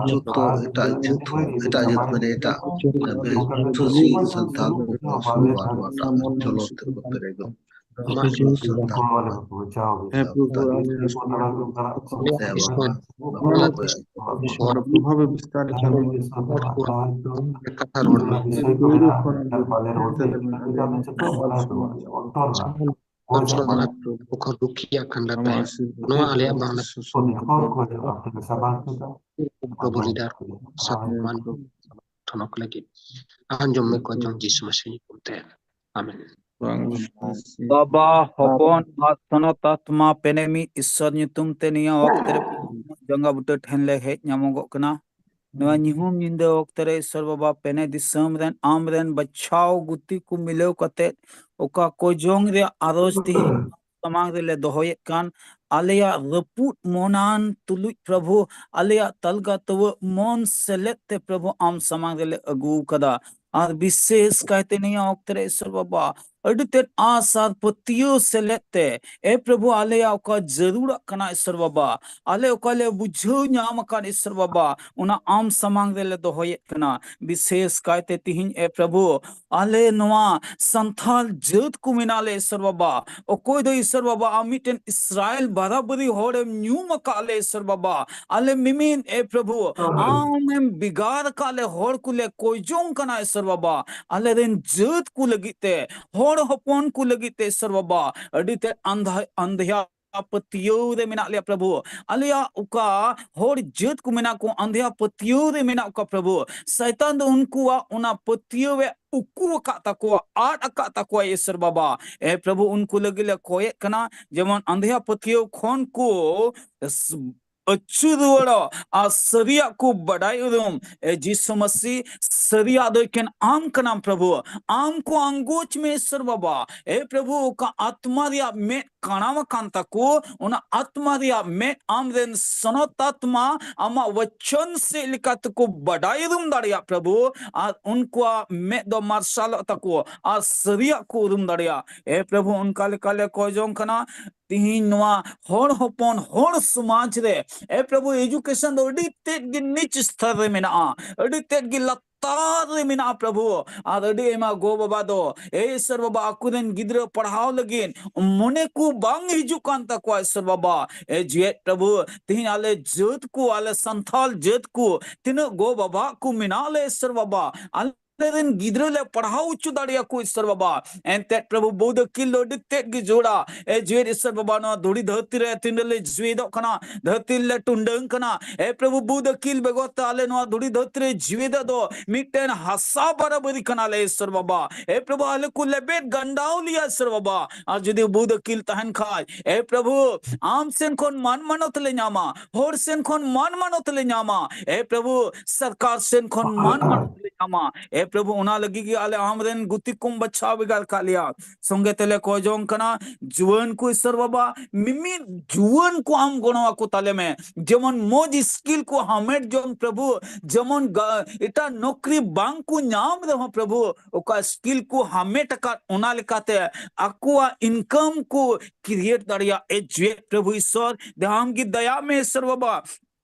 ᱡᱚᱛᱚ ᱮᱴᱟᱜ ᱡᱟᱹᱛ, ᱮᱴᱟᱜ ᱡᱟᱹᱛ ᱢᱟᱱᱮ ᱮᱴᱟᱜ ᱵᱮᱝᱜᱚᱞᱤ ᱥᱟᱱᱛᱟᱲ ᱠᱚ ᱥᱚᱢᱟᱱ ᱱᱚᱣᱟᱴᱟᱜ ᱪᱚᱞᱚᱛ ᱨᱮᱠᱚ ᱯᱮᱨᱮᱡᱚᱜ᱾ ᱟᱢᱟᱜ ᱥᱟᱱᱛᱟᱲ ᱦᱮᱸ ᱯᱨᱚᱵᱷᱩ, ᱟᱢ ᱦᱮᱸ ᱵᱟᱵᱟ᱾ ᱯᱨᱚᱵᱷᱟᱵᱮ ᱵᱤᱥᱛᱟᱨ ᱦᱚᱲ ᱠᱚᱣᱟᱜ ᱠᱟᱛᱷᱟ ᱨᱚᱲ ᱢᱮ᱾ ᱯᱩᱨᱟᱹ ᱠᱷᱚᱱ ᱦᱮᱸ ᱥᱮ ᱵᱟᱝ? ᱚᱱᱟ ᱯᱨᱚᱵᱷᱩ ᱠᱷᱚᱱ ᱨᱩᱠᱷᱤᱭᱟᱹ ᱠᱷᱟᱱᱰᱟ ᱛᱟᱭ᱾ ᱱᱚᱣᱟ ᱟᱞᱮᱭᱟᱜ ᱵᱟᱝᱞᱟ ᱯᱨᱚᱵᱷᱩ ᱞᱤᱰᱟᱨ ᱥᱟᱛᱢᱟᱱ ᱴᱷᱚᱱᱚᱠ ᱞᱟᱹᱜᱤᱫ ᱟᱸᱡᱚᱢ ᱢᱮ ᱠᱚ ᱟᱸᱡᱚᱢ ᱡᱤᱥᱩ ᱢᱟᱥᱤ ᱧᱩᱛᱩᱢ ᱛᱮ᱾ ᱟᱢᱮᱱ᱾ ᱵᱟᱝ ᱵᱩᱡᱷᱟᱹᱜ ᱠᱟᱱᱟ᱾ ᱵᱟᱵᱟ, ᱦᱚᱯᱚᱱ ᱟᱨ ᱥᱚᱱᱚᱛ ᱟᱛᱢᱟ ᱯᱮᱱᱮ ᱢᱤᱫ ᱤᱥᱥᱚᱨ ᱧᱩᱛᱩᱢ ᱛᱮ ᱱᱤᱭᱟᱹ ᱚᱠᱛᱮ ᱨᱮ ᱡᱟᱸᱜᱟ ᱵᱩᱴᱟᱹ ᱴᱷᱮᱱ ᱞᱮ ᱦᱮᱡ ᱧᱟᱢᱚᱜᱚᱜ ᱠᱟᱱᱟ᱾ ᱱᱚᱣᱟ ᱧᱩᱦᱩᱢ ᱧᱤᱫᱟᱹ ᱚᱠᱛᱮ ᱨᱮ ᱤᱥᱥᱚᱨ ᱵᱟᱵᱟ ᱯᱮᱱᱮ ᱫᱤᱥᱚᱢ ᱨᱮᱱ ᱟᱢ ᱨᱮᱱ ᱵᱟᱪᱷᱟᱣ ᱜᱩᱛᱤ ᱠᱚ ᱢᱤᱞᱟᱹᱣ ᱠᱟᱛᱮ ᱚᱠᱟ ᱠᱚᱡᱚᱝ ᱨᱮᱭᱟᱜ ᱟᱨᱚᱡ ᱛᱮᱦᱮᱧ ᱥᱟᱢᱟᱝ ᱨᱮᱞᱮ ᱫᱚᱦᱚᱭᱮᱫ ᱠᱟᱱ, ᱟᱞᱮᱭᱟᱜ ᱨᱟᱹᱯᱩᱫ ᱢᱚᱱᱟᱱ ᱛᱩᱞᱩᱡ ᱯᱨᱚᱵᱷᱩ, ᱟᱞᱮᱭᱟᱜ ᱛᱟᱞᱜᱟ ᱛᱟᱹᱣᱟᱹᱜ ᱢᱚᱱ ᱥᱮᱞᱮᱫ ᱛᱮ ᱯᱨᱚᱵᱷᱩ ᱟᱢ ᱥᱟᱢᱟᱝ ᱨᱮᱞᱮ ᱟᱹᱜᱩ ᱟᱠᱟᱫᱟ᱾ ᱟᱨ ᱵᱤᱥᱮᱥ ᱠᱟᱭᱛᱮ ᱱᱤᱭᱟᱹ ᱚᱠᱛᱮ ᱨᱮ ᱤᱥᱥᱚᱨ ᱵᱟᱵᱟ, ᱟᱹᱰᱤ ᱛᱮᱫ ᱟᱥ ᱟᱨ ᱯᱟᱹᱛᱭᱟᱹᱣ ᱥᱮᱞᱮᱫ ᱛᱮ, ᱮ ᱯᱨᱚᱵᱷᱩ, ᱟᱞᱮᱭᱟᱜ ᱚᱠᱟ ᱡᱟᱹᱨᱩᱲᱟᱜ ᱠᱟᱱᱟ ᱤᱥᱥᱚᱨ ᱵᱟᱵᱟ, ᱟᱞᱮ ᱚᱠᱟ ᱞᱮ ᱵᱩᱡᱷᱟᱹᱣ ᱧᱟᱢ ᱟᱠᱟᱫ ᱤᱥᱥᱚᱨ ᱵᱟᱵᱟ, ᱚᱱᱟ ᱟᱢ ᱥᱟᱢᱟᱝ ᱨᱮᱞᱮ ᱫᱚᱦᱚᱭᱮᱫ ᱠᱟᱱᱟ᱾ ᱵᱤᱥᱮᱥ ᱠᱟᱭᱛᱮ ᱛᱤᱦᱤᱧ ᱮ ᱯᱨᱚᱵᱷᱩ, ᱟᱞᱮ ᱱᱚᱣᱟ ᱥᱟᱱᱛᱟᱞ ᱡᱟᱹᱛ ᱠᱚ ᱢᱮᱱᱟᱜ ᱞᱮ ᱤᱥᱥᱚᱨ ᱵᱟᱵᱟ, ᱚᱠᱚᱭ ᱫᱚ ᱤᱥᱥᱚᱨ ᱵᱟᱵᱟ ᱟᱢ ᱢᱤᱫᱴᱮᱱ ᱤᱥᱨᱟᱭᱮᱞ ᱵᱟᱨᱟᱵᱟᱨᱤ ᱦᱚᱲᱮᱢ ᱧᱩᱢ ᱟᱠᱟᱫ ᱞᱮ ᱤᱥᱥᱚᱨ ᱵᱟᱵᱟ, ᱟᱞᱮ ᱢᱤᱢᱤᱫ ᱮ ᱯᱨᱚᱵᱷᱩ, ᱟᱢᱮᱢ ᱵᱷᱮᱜᱟᱨ ᱟᱠᱟᱫ ᱞᱮ ᱦᱚᱲ ᱠᱚᱞᱮ ᱠᱚᱭᱡᱚᱝ ᱠᱟᱱᱟ ᱤᱥᱥᱚᱨ ᱵᱟᱵᱟ, ᱟᱞᱮ ᱨᱮᱱ ᱡᱟᱹᱛ ᱠᱚ ᱞᱟᱹᱜᱤᱫ ᱛᱮ, ᱦᱚᱲ ᱦᱚᱯᱚᱱ ᱠᱚ ᱞᱟᱹᱜᱤᱫ ᱛᱮ ᱤᱥᱥᱚᱨ ᱵᱟᱵᱟ, ᱟᱹᱰᱤ ᱛᱮᱫ ᱟᱸᱫᱷᱟ-, ᱟᱸᱫᱷᱭᱟ ᱯᱟᱹᱛᱭᱟᱹᱣ ᱨᱮ ᱢᱮᱱᱟᱜ ᱞᱮᱭᱟ ᱯᱨᱚᱵᱷᱩ᱾ ᱟᱞᱮᱭᱟᱜ ᱚᱠᱟ ᱦᱚᱲ ᱡᱟᱹᱛ ᱠᱚ ᱢᱮᱱᱟᱜ ᱠᱚ ᱟᱸᱫᱷᱭᱟ ᱯᱟᱹᱛᱭᱟᱹᱣ ᱨᱮ ᱢᱮᱱᱟᱜ ᱠᱚᱣᱟ ᱯᱨᱚᱵᱷᱩ᱾ ᱥᱟᱭᱛᱟᱱ ᱫᱚ ᱩᱱᱠᱩᱣᱟᱜ ᱚᱱᱟ ᱯᱟᱹᱛᱭᱟᱹᱣ ᱮ ᱩᱠᱩ ᱟᱠᱟᱫ ᱛᱟᱠᱚᱣᱟ, ᱟᱫ ᱟᱠᱟᱫ ᱛᱟᱠᱚᱣᱟ ᱤᱥᱥᱚᱨ ᱵᱟᱵᱟ᱾ ᱮ ᱯᱨᱚᱵᱷᱩ, ᱩᱱᱠᱩ ᱞᱟᱹᱜᱤᱫ ᱞᱮ ᱠᱚᱭᱮᱫ ᱠᱟᱱᱟ, ᱡᱮᱢᱚᱱ ᱟᱸᱫᱷᱭᱟ ᱯᱟᱹᱛᱭᱟᱹᱣ ᱠᱷᱚᱱ ᱠᱚ ᱟᱹᱪᱩ ᱨᱩᱣᱟᱹᱲᱚᱜ ᱟᱨ ᱥᱟᱹᱨᱤᱭᱟᱜ ᱠᱚ ᱵᱟᱰᱟᱭ ᱩᱨᱩᱢ᱾ ᱮ ᱡᱤᱥᱩ ᱢᱟᱹᱥᱤ, ᱥᱟᱹᱨᱤᱭᱟᱜ ᱫᱚ ᱮᱠᱮᱱ ᱟᱢ ᱠᱟᱱᱟᱢ ᱯᱨᱚᱵᱷᱩ᱾ ᱟᱢ ᱠᱚ ᱟᱸᱜᱚᱪ ᱢᱮ ᱤᱥᱥᱚᱨ ᱵᱟᱵᱟ᱾ ᱮ ᱯᱨᱚᱵᱷᱩ, ᱚᱠᱟ ᱟᱛᱢᱟ ᱨᱮᱭᱟᱜ ᱢᱮᱫ ᱠᱟᱬᱟᱢ ᱟᱠᱟᱱ ᱛᱟᱠᱚ, ᱚᱱᱟ ᱟᱛᱢᱟ ᱨᱮᱭᱟᱜ ᱢᱮᱫ ᱟᱢ ᱨᱮᱱ ᱥᱚᱱᱚᱛ ᱟᱛᱢᱟ ᱟᱢᱟᱜ ᱣᱟᱪᱚᱱ ᱥᱮᱫ ᱞᱮᱠᱟ ᱛᱮᱠᱚ ᱵᱟᱰᱟᱭ ᱩᱨᱩᱢ ᱫᱟᱲᱮᱭᱟᱜ ᱯᱨᱚᱵᱷᱩ, ᱟᱨ ᱩᱱᱠᱩᱣᱟᱜ ᱢᱮᱫ ᱫᱚ ᱢᱟᱨᱥᱟᱞᱚᱜ ᱛᱟᱠᱚ ᱟᱨ ᱥᱟᱹᱨᱤᱭᱟᱜ ᱠᱚ ᱩᱨᱩᱢ ᱫᱟᱲᱮᱭᱟᱜ᱾ ᱮ ᱯᱨᱚᱵᱷᱩ, ᱚᱱᱠᱟ ᱞᱮᱠᱟ ᱞᱮ ᱠᱚᱭ ᱡᱚᱝ ᱠᱟᱱᱟ, ᱛᱤᱦᱤᱧ ᱱᱚᱣᱟ ᱦᱚᱲ ᱦᱚᱯᱚᱱ, ᱦᱚᱲ ᱥᱚᱢᱟᱡᱽ ᱨᱮ, ᱮ ᱯᱨᱚᱵᱷᱩ, education ᱫᱚ ᱟᱹᱰᱤ ᱛᱮᱫ ᱜᱮ ᱱᱤᱪ ᱥᱛᱚᱨ ᱨᱮ ᱢᱮᱱᱟᱜᱼᱟ, ᱟᱹᱰᱤ ᱛᱮᱫ ᱜᱮ ᱞᱟᱛᱟᱨ ᱨᱮ ᱢᱮᱱᱟᱜᱼᱟ ᱯᱨᱚᱵᱷᱩ᱾ ᱟᱨ ᱟᱹᱰᱤ ᱟᱭᱢᱟ ᱜᱚ ᱵᱟᱵᱟ ᱫᱚ, ᱮ ᱤᱥᱥᱚᱨ ᱵᱟᱵᱟ, ᱟᱠᱚᱨᱮᱱ ᱜᱤᱫᱽᱨᱟᱹ ᱯᱟᱲᱦᱟᱣ ᱞᱟᱹᱜᱤᱫ ᱢᱚᱱᱮ ᱠᱚ ᱵᱟᱝ ᱦᱤᱡᱩᱜ ᱠᱟᱱ ᱛᱟᱠᱚᱣᱟ ᱤᱥᱥᱚᱨ ᱵᱟᱵᱟ᱾ ᱮ ᱡᱮᱣᱮᱫ ᱯᱨᱚᱵᱷᱩ, ᱛᱤᱦᱤᱧ ᱟᱞᱮ ᱡᱟᱹᱛ ᱠᱚ, ᱟᱞᱮ ᱥᱟᱱᱛᱟᱞ ᱡᱟᱹᱛ ᱠᱚ, ᱛᱤᱱᱟᱹᱜ ᱜᱚ ᱵᱟᱵᱟ ᱠᱚ ᱢᱮᱱᱟᱜ ᱞᱮ ᱤᱥᱥᱚᱨ ᱵᱟᱵᱟ, ᱟᱞᱮ ᱨᱮᱱ ᱜᱤᱫᱽᱨᱟᱹ ᱞᱮ ᱯᱟᱲᱦᱟᱣ ᱦᱚᱪᱚ ᱫᱟᱲᱮᱭᱟᱠᱚ, ᱤᱥᱥᱚᱨ ᱵᱟᱵᱟ᱾ ᱮᱱᱛᱮᱫ ᱯᱨᱚᱵᱷᱩ, ᱵᱩᱫ ᱟᱹᱠᱤᱞ ᱫᱚ ᱟᱹᱰᱤ ᱛᱮᱫ ᱜᱮ ᱡᱳᱲᱟ᱾ ᱮ ᱡᱤᱣᱮᱫ ᱤᱥᱥᱚᱨ ᱵᱟᱵᱟ, ᱱᱚᱣᱟ ᱫᱷᱩᱲᱤ ᱫᱷᱟᱹᱨᱛᱤ ᱨᱮ ᱛᱤᱱ ᱨᱮᱞᱮ ᱡᱤᱣᱮᱫᱚᱜ ᱠᱟᱱᱟ, ᱫᱷᱟᱹᱨᱛᱤ ᱨᱮᱞᱮ ᱴᱩᱰᱟᱹᱝ ᱠᱟᱱᱟ᱾ ᱮ ᱯᱨᱚᱵᱷᱩ, ᱵᱩᱫ ᱟᱹᱠᱤᱞ ᱵᱮᱜᱚᱨ ᱛᱮ ᱟᱞᱮ ᱱᱚᱣᱟ ᱫᱷᱩᱲᱤ ᱫᱷᱟᱹᱨᱛᱤ ᱨᱮ ᱡᱤᱣᱮᱫᱚᱜ ᱫᱚ ᱢᱤᱫᱴᱮᱱ ᱦᱟᱥᱟ ᱵᱟᱨᱟᱵᱟᱹᱨᱤ ᱠᱟᱱᱟᱞᱮ, ᱤᱥᱥᱚᱨ ᱵᱟᱵᱟ᱾ ᱮ ᱯᱨᱚᱵᱷᱩ, ᱟᱞᱮ ᱠᱚ ᱞᱮᱵᱮᱫ ᱜᱟᱱᱰᱟᱣ ᱞᱮᱭᱟ, ᱤᱥᱥᱚᱨ ᱵᱟᱵᱟ᱾ ᱟᱨ ᱡᱩᱫᱤ ᱵᱩᱫ ᱟᱹᱠᱤᱞ ᱛᱟᱦᱮᱱ ᱠᱷᱟᱡ, ᱮ ᱯᱨᱚᱵᱷᱩ, ᱟᱢ ᱥᱮᱱ ᱠᱷᱚᱱ ᱢᱟᱱ ᱢᱟᱱᱚᱛ ᱞᱮ ᱧᱟᱢᱟ, ᱦᱚᱲ ᱥᱮᱱ ᱠᱷᱚᱱ ᱢᱟᱱ ᱢᱟᱱᱚᱛ ᱞᱮ ᱧᱟᱢᱟ᱾ ᱮ ᱯᱨᱚᱵᱷᱩ, ᱥᱚᱨᱠᱟᱨ ᱥᱮᱱ ᱠᱷᱚᱱ ᱢᱟᱱ ᱢᱟᱱᱚᱛ ᱞᱮ ᱧᱟᱢᱟ᱾ ᱮ ᱯᱨᱚᱵᱷᱩ, ᱚᱱᱟ ᱞᱟᱹᱜᱤᱫ ᱜᱮ ᱟᱞᱮ ᱟᱢ ᱨᱮᱱ ᱜᱩᱛᱤ ᱠᱚᱢ ᱵᱟᱪᱷᱟᱣ ᱵᱷᱮᱜᱟᱨ ᱠᱟᱜ ᱞᱮᱭᱟ᱾ ᱥᱚᱸᱜᱮ ᱛᱮᱞᱮ ᱠᱚᱭ ᱡᱚᱝ ᱠᱟᱱᱟ, ᱡᱩᱣᱟᱹᱱ ᱠᱚ, ᱤᱥᱥᱚᱨ ᱵᱟᱵᱟ, ᱢᱤᱢᱤᱫ ᱡᱩᱣᱟᱹᱱ ᱠᱚ ᱟᱢ ᱜᱚᱲᱚ ᱟᱠᱚ ᱛᱟᱞᱮ ᱢᱮ, ᱡᱮᱢᱚᱱ ᱢᱚᱡᱽ ᱥᱠᱤᱞ ᱠᱚ ᱦᱟᱢᱮᱴ ᱡᱚᱝ, ᱯᱨᱚᱵᱷᱩ, ᱡᱮᱢᱚᱱ ᱜᱟ-, ᱮᱴᱟᱜ ᱱᱚᱠᱨᱤ ᱵᱟᱝ ᱠᱚ ᱧᱟᱢ ᱨᱮᱦᱚᱸ, ᱯᱨᱚᱵᱷᱩ, ᱚᱠᱟ ᱥᱠᱤᱞ ᱠᱚ ᱦᱟᱢᱮᱴ ᱟᱠᱟᱫ, ᱚᱱᱟ ᱞᱮᱠᱟᱛᱮ ᱟᱠᱚᱣᱟᱜ ᱤᱱᱠᱟᱢ ᱠᱚ ᱠᱨᱤᱭᱮᱴ ᱫᱟᱲᱮᱭᱟᱜ᱾ ᱮ ᱡᱤᱣᱮᱫ ᱯᱨᱚᱵᱷᱩ ᱤᱥᱥᱚᱨ, ᱫᱮ ᱟᱢ ᱜᱮ ᱫᱟᱭᱟ ᱢᱮ, ᱤᱥᱥᱚᱨ ᱵᱟᱵᱟ᱾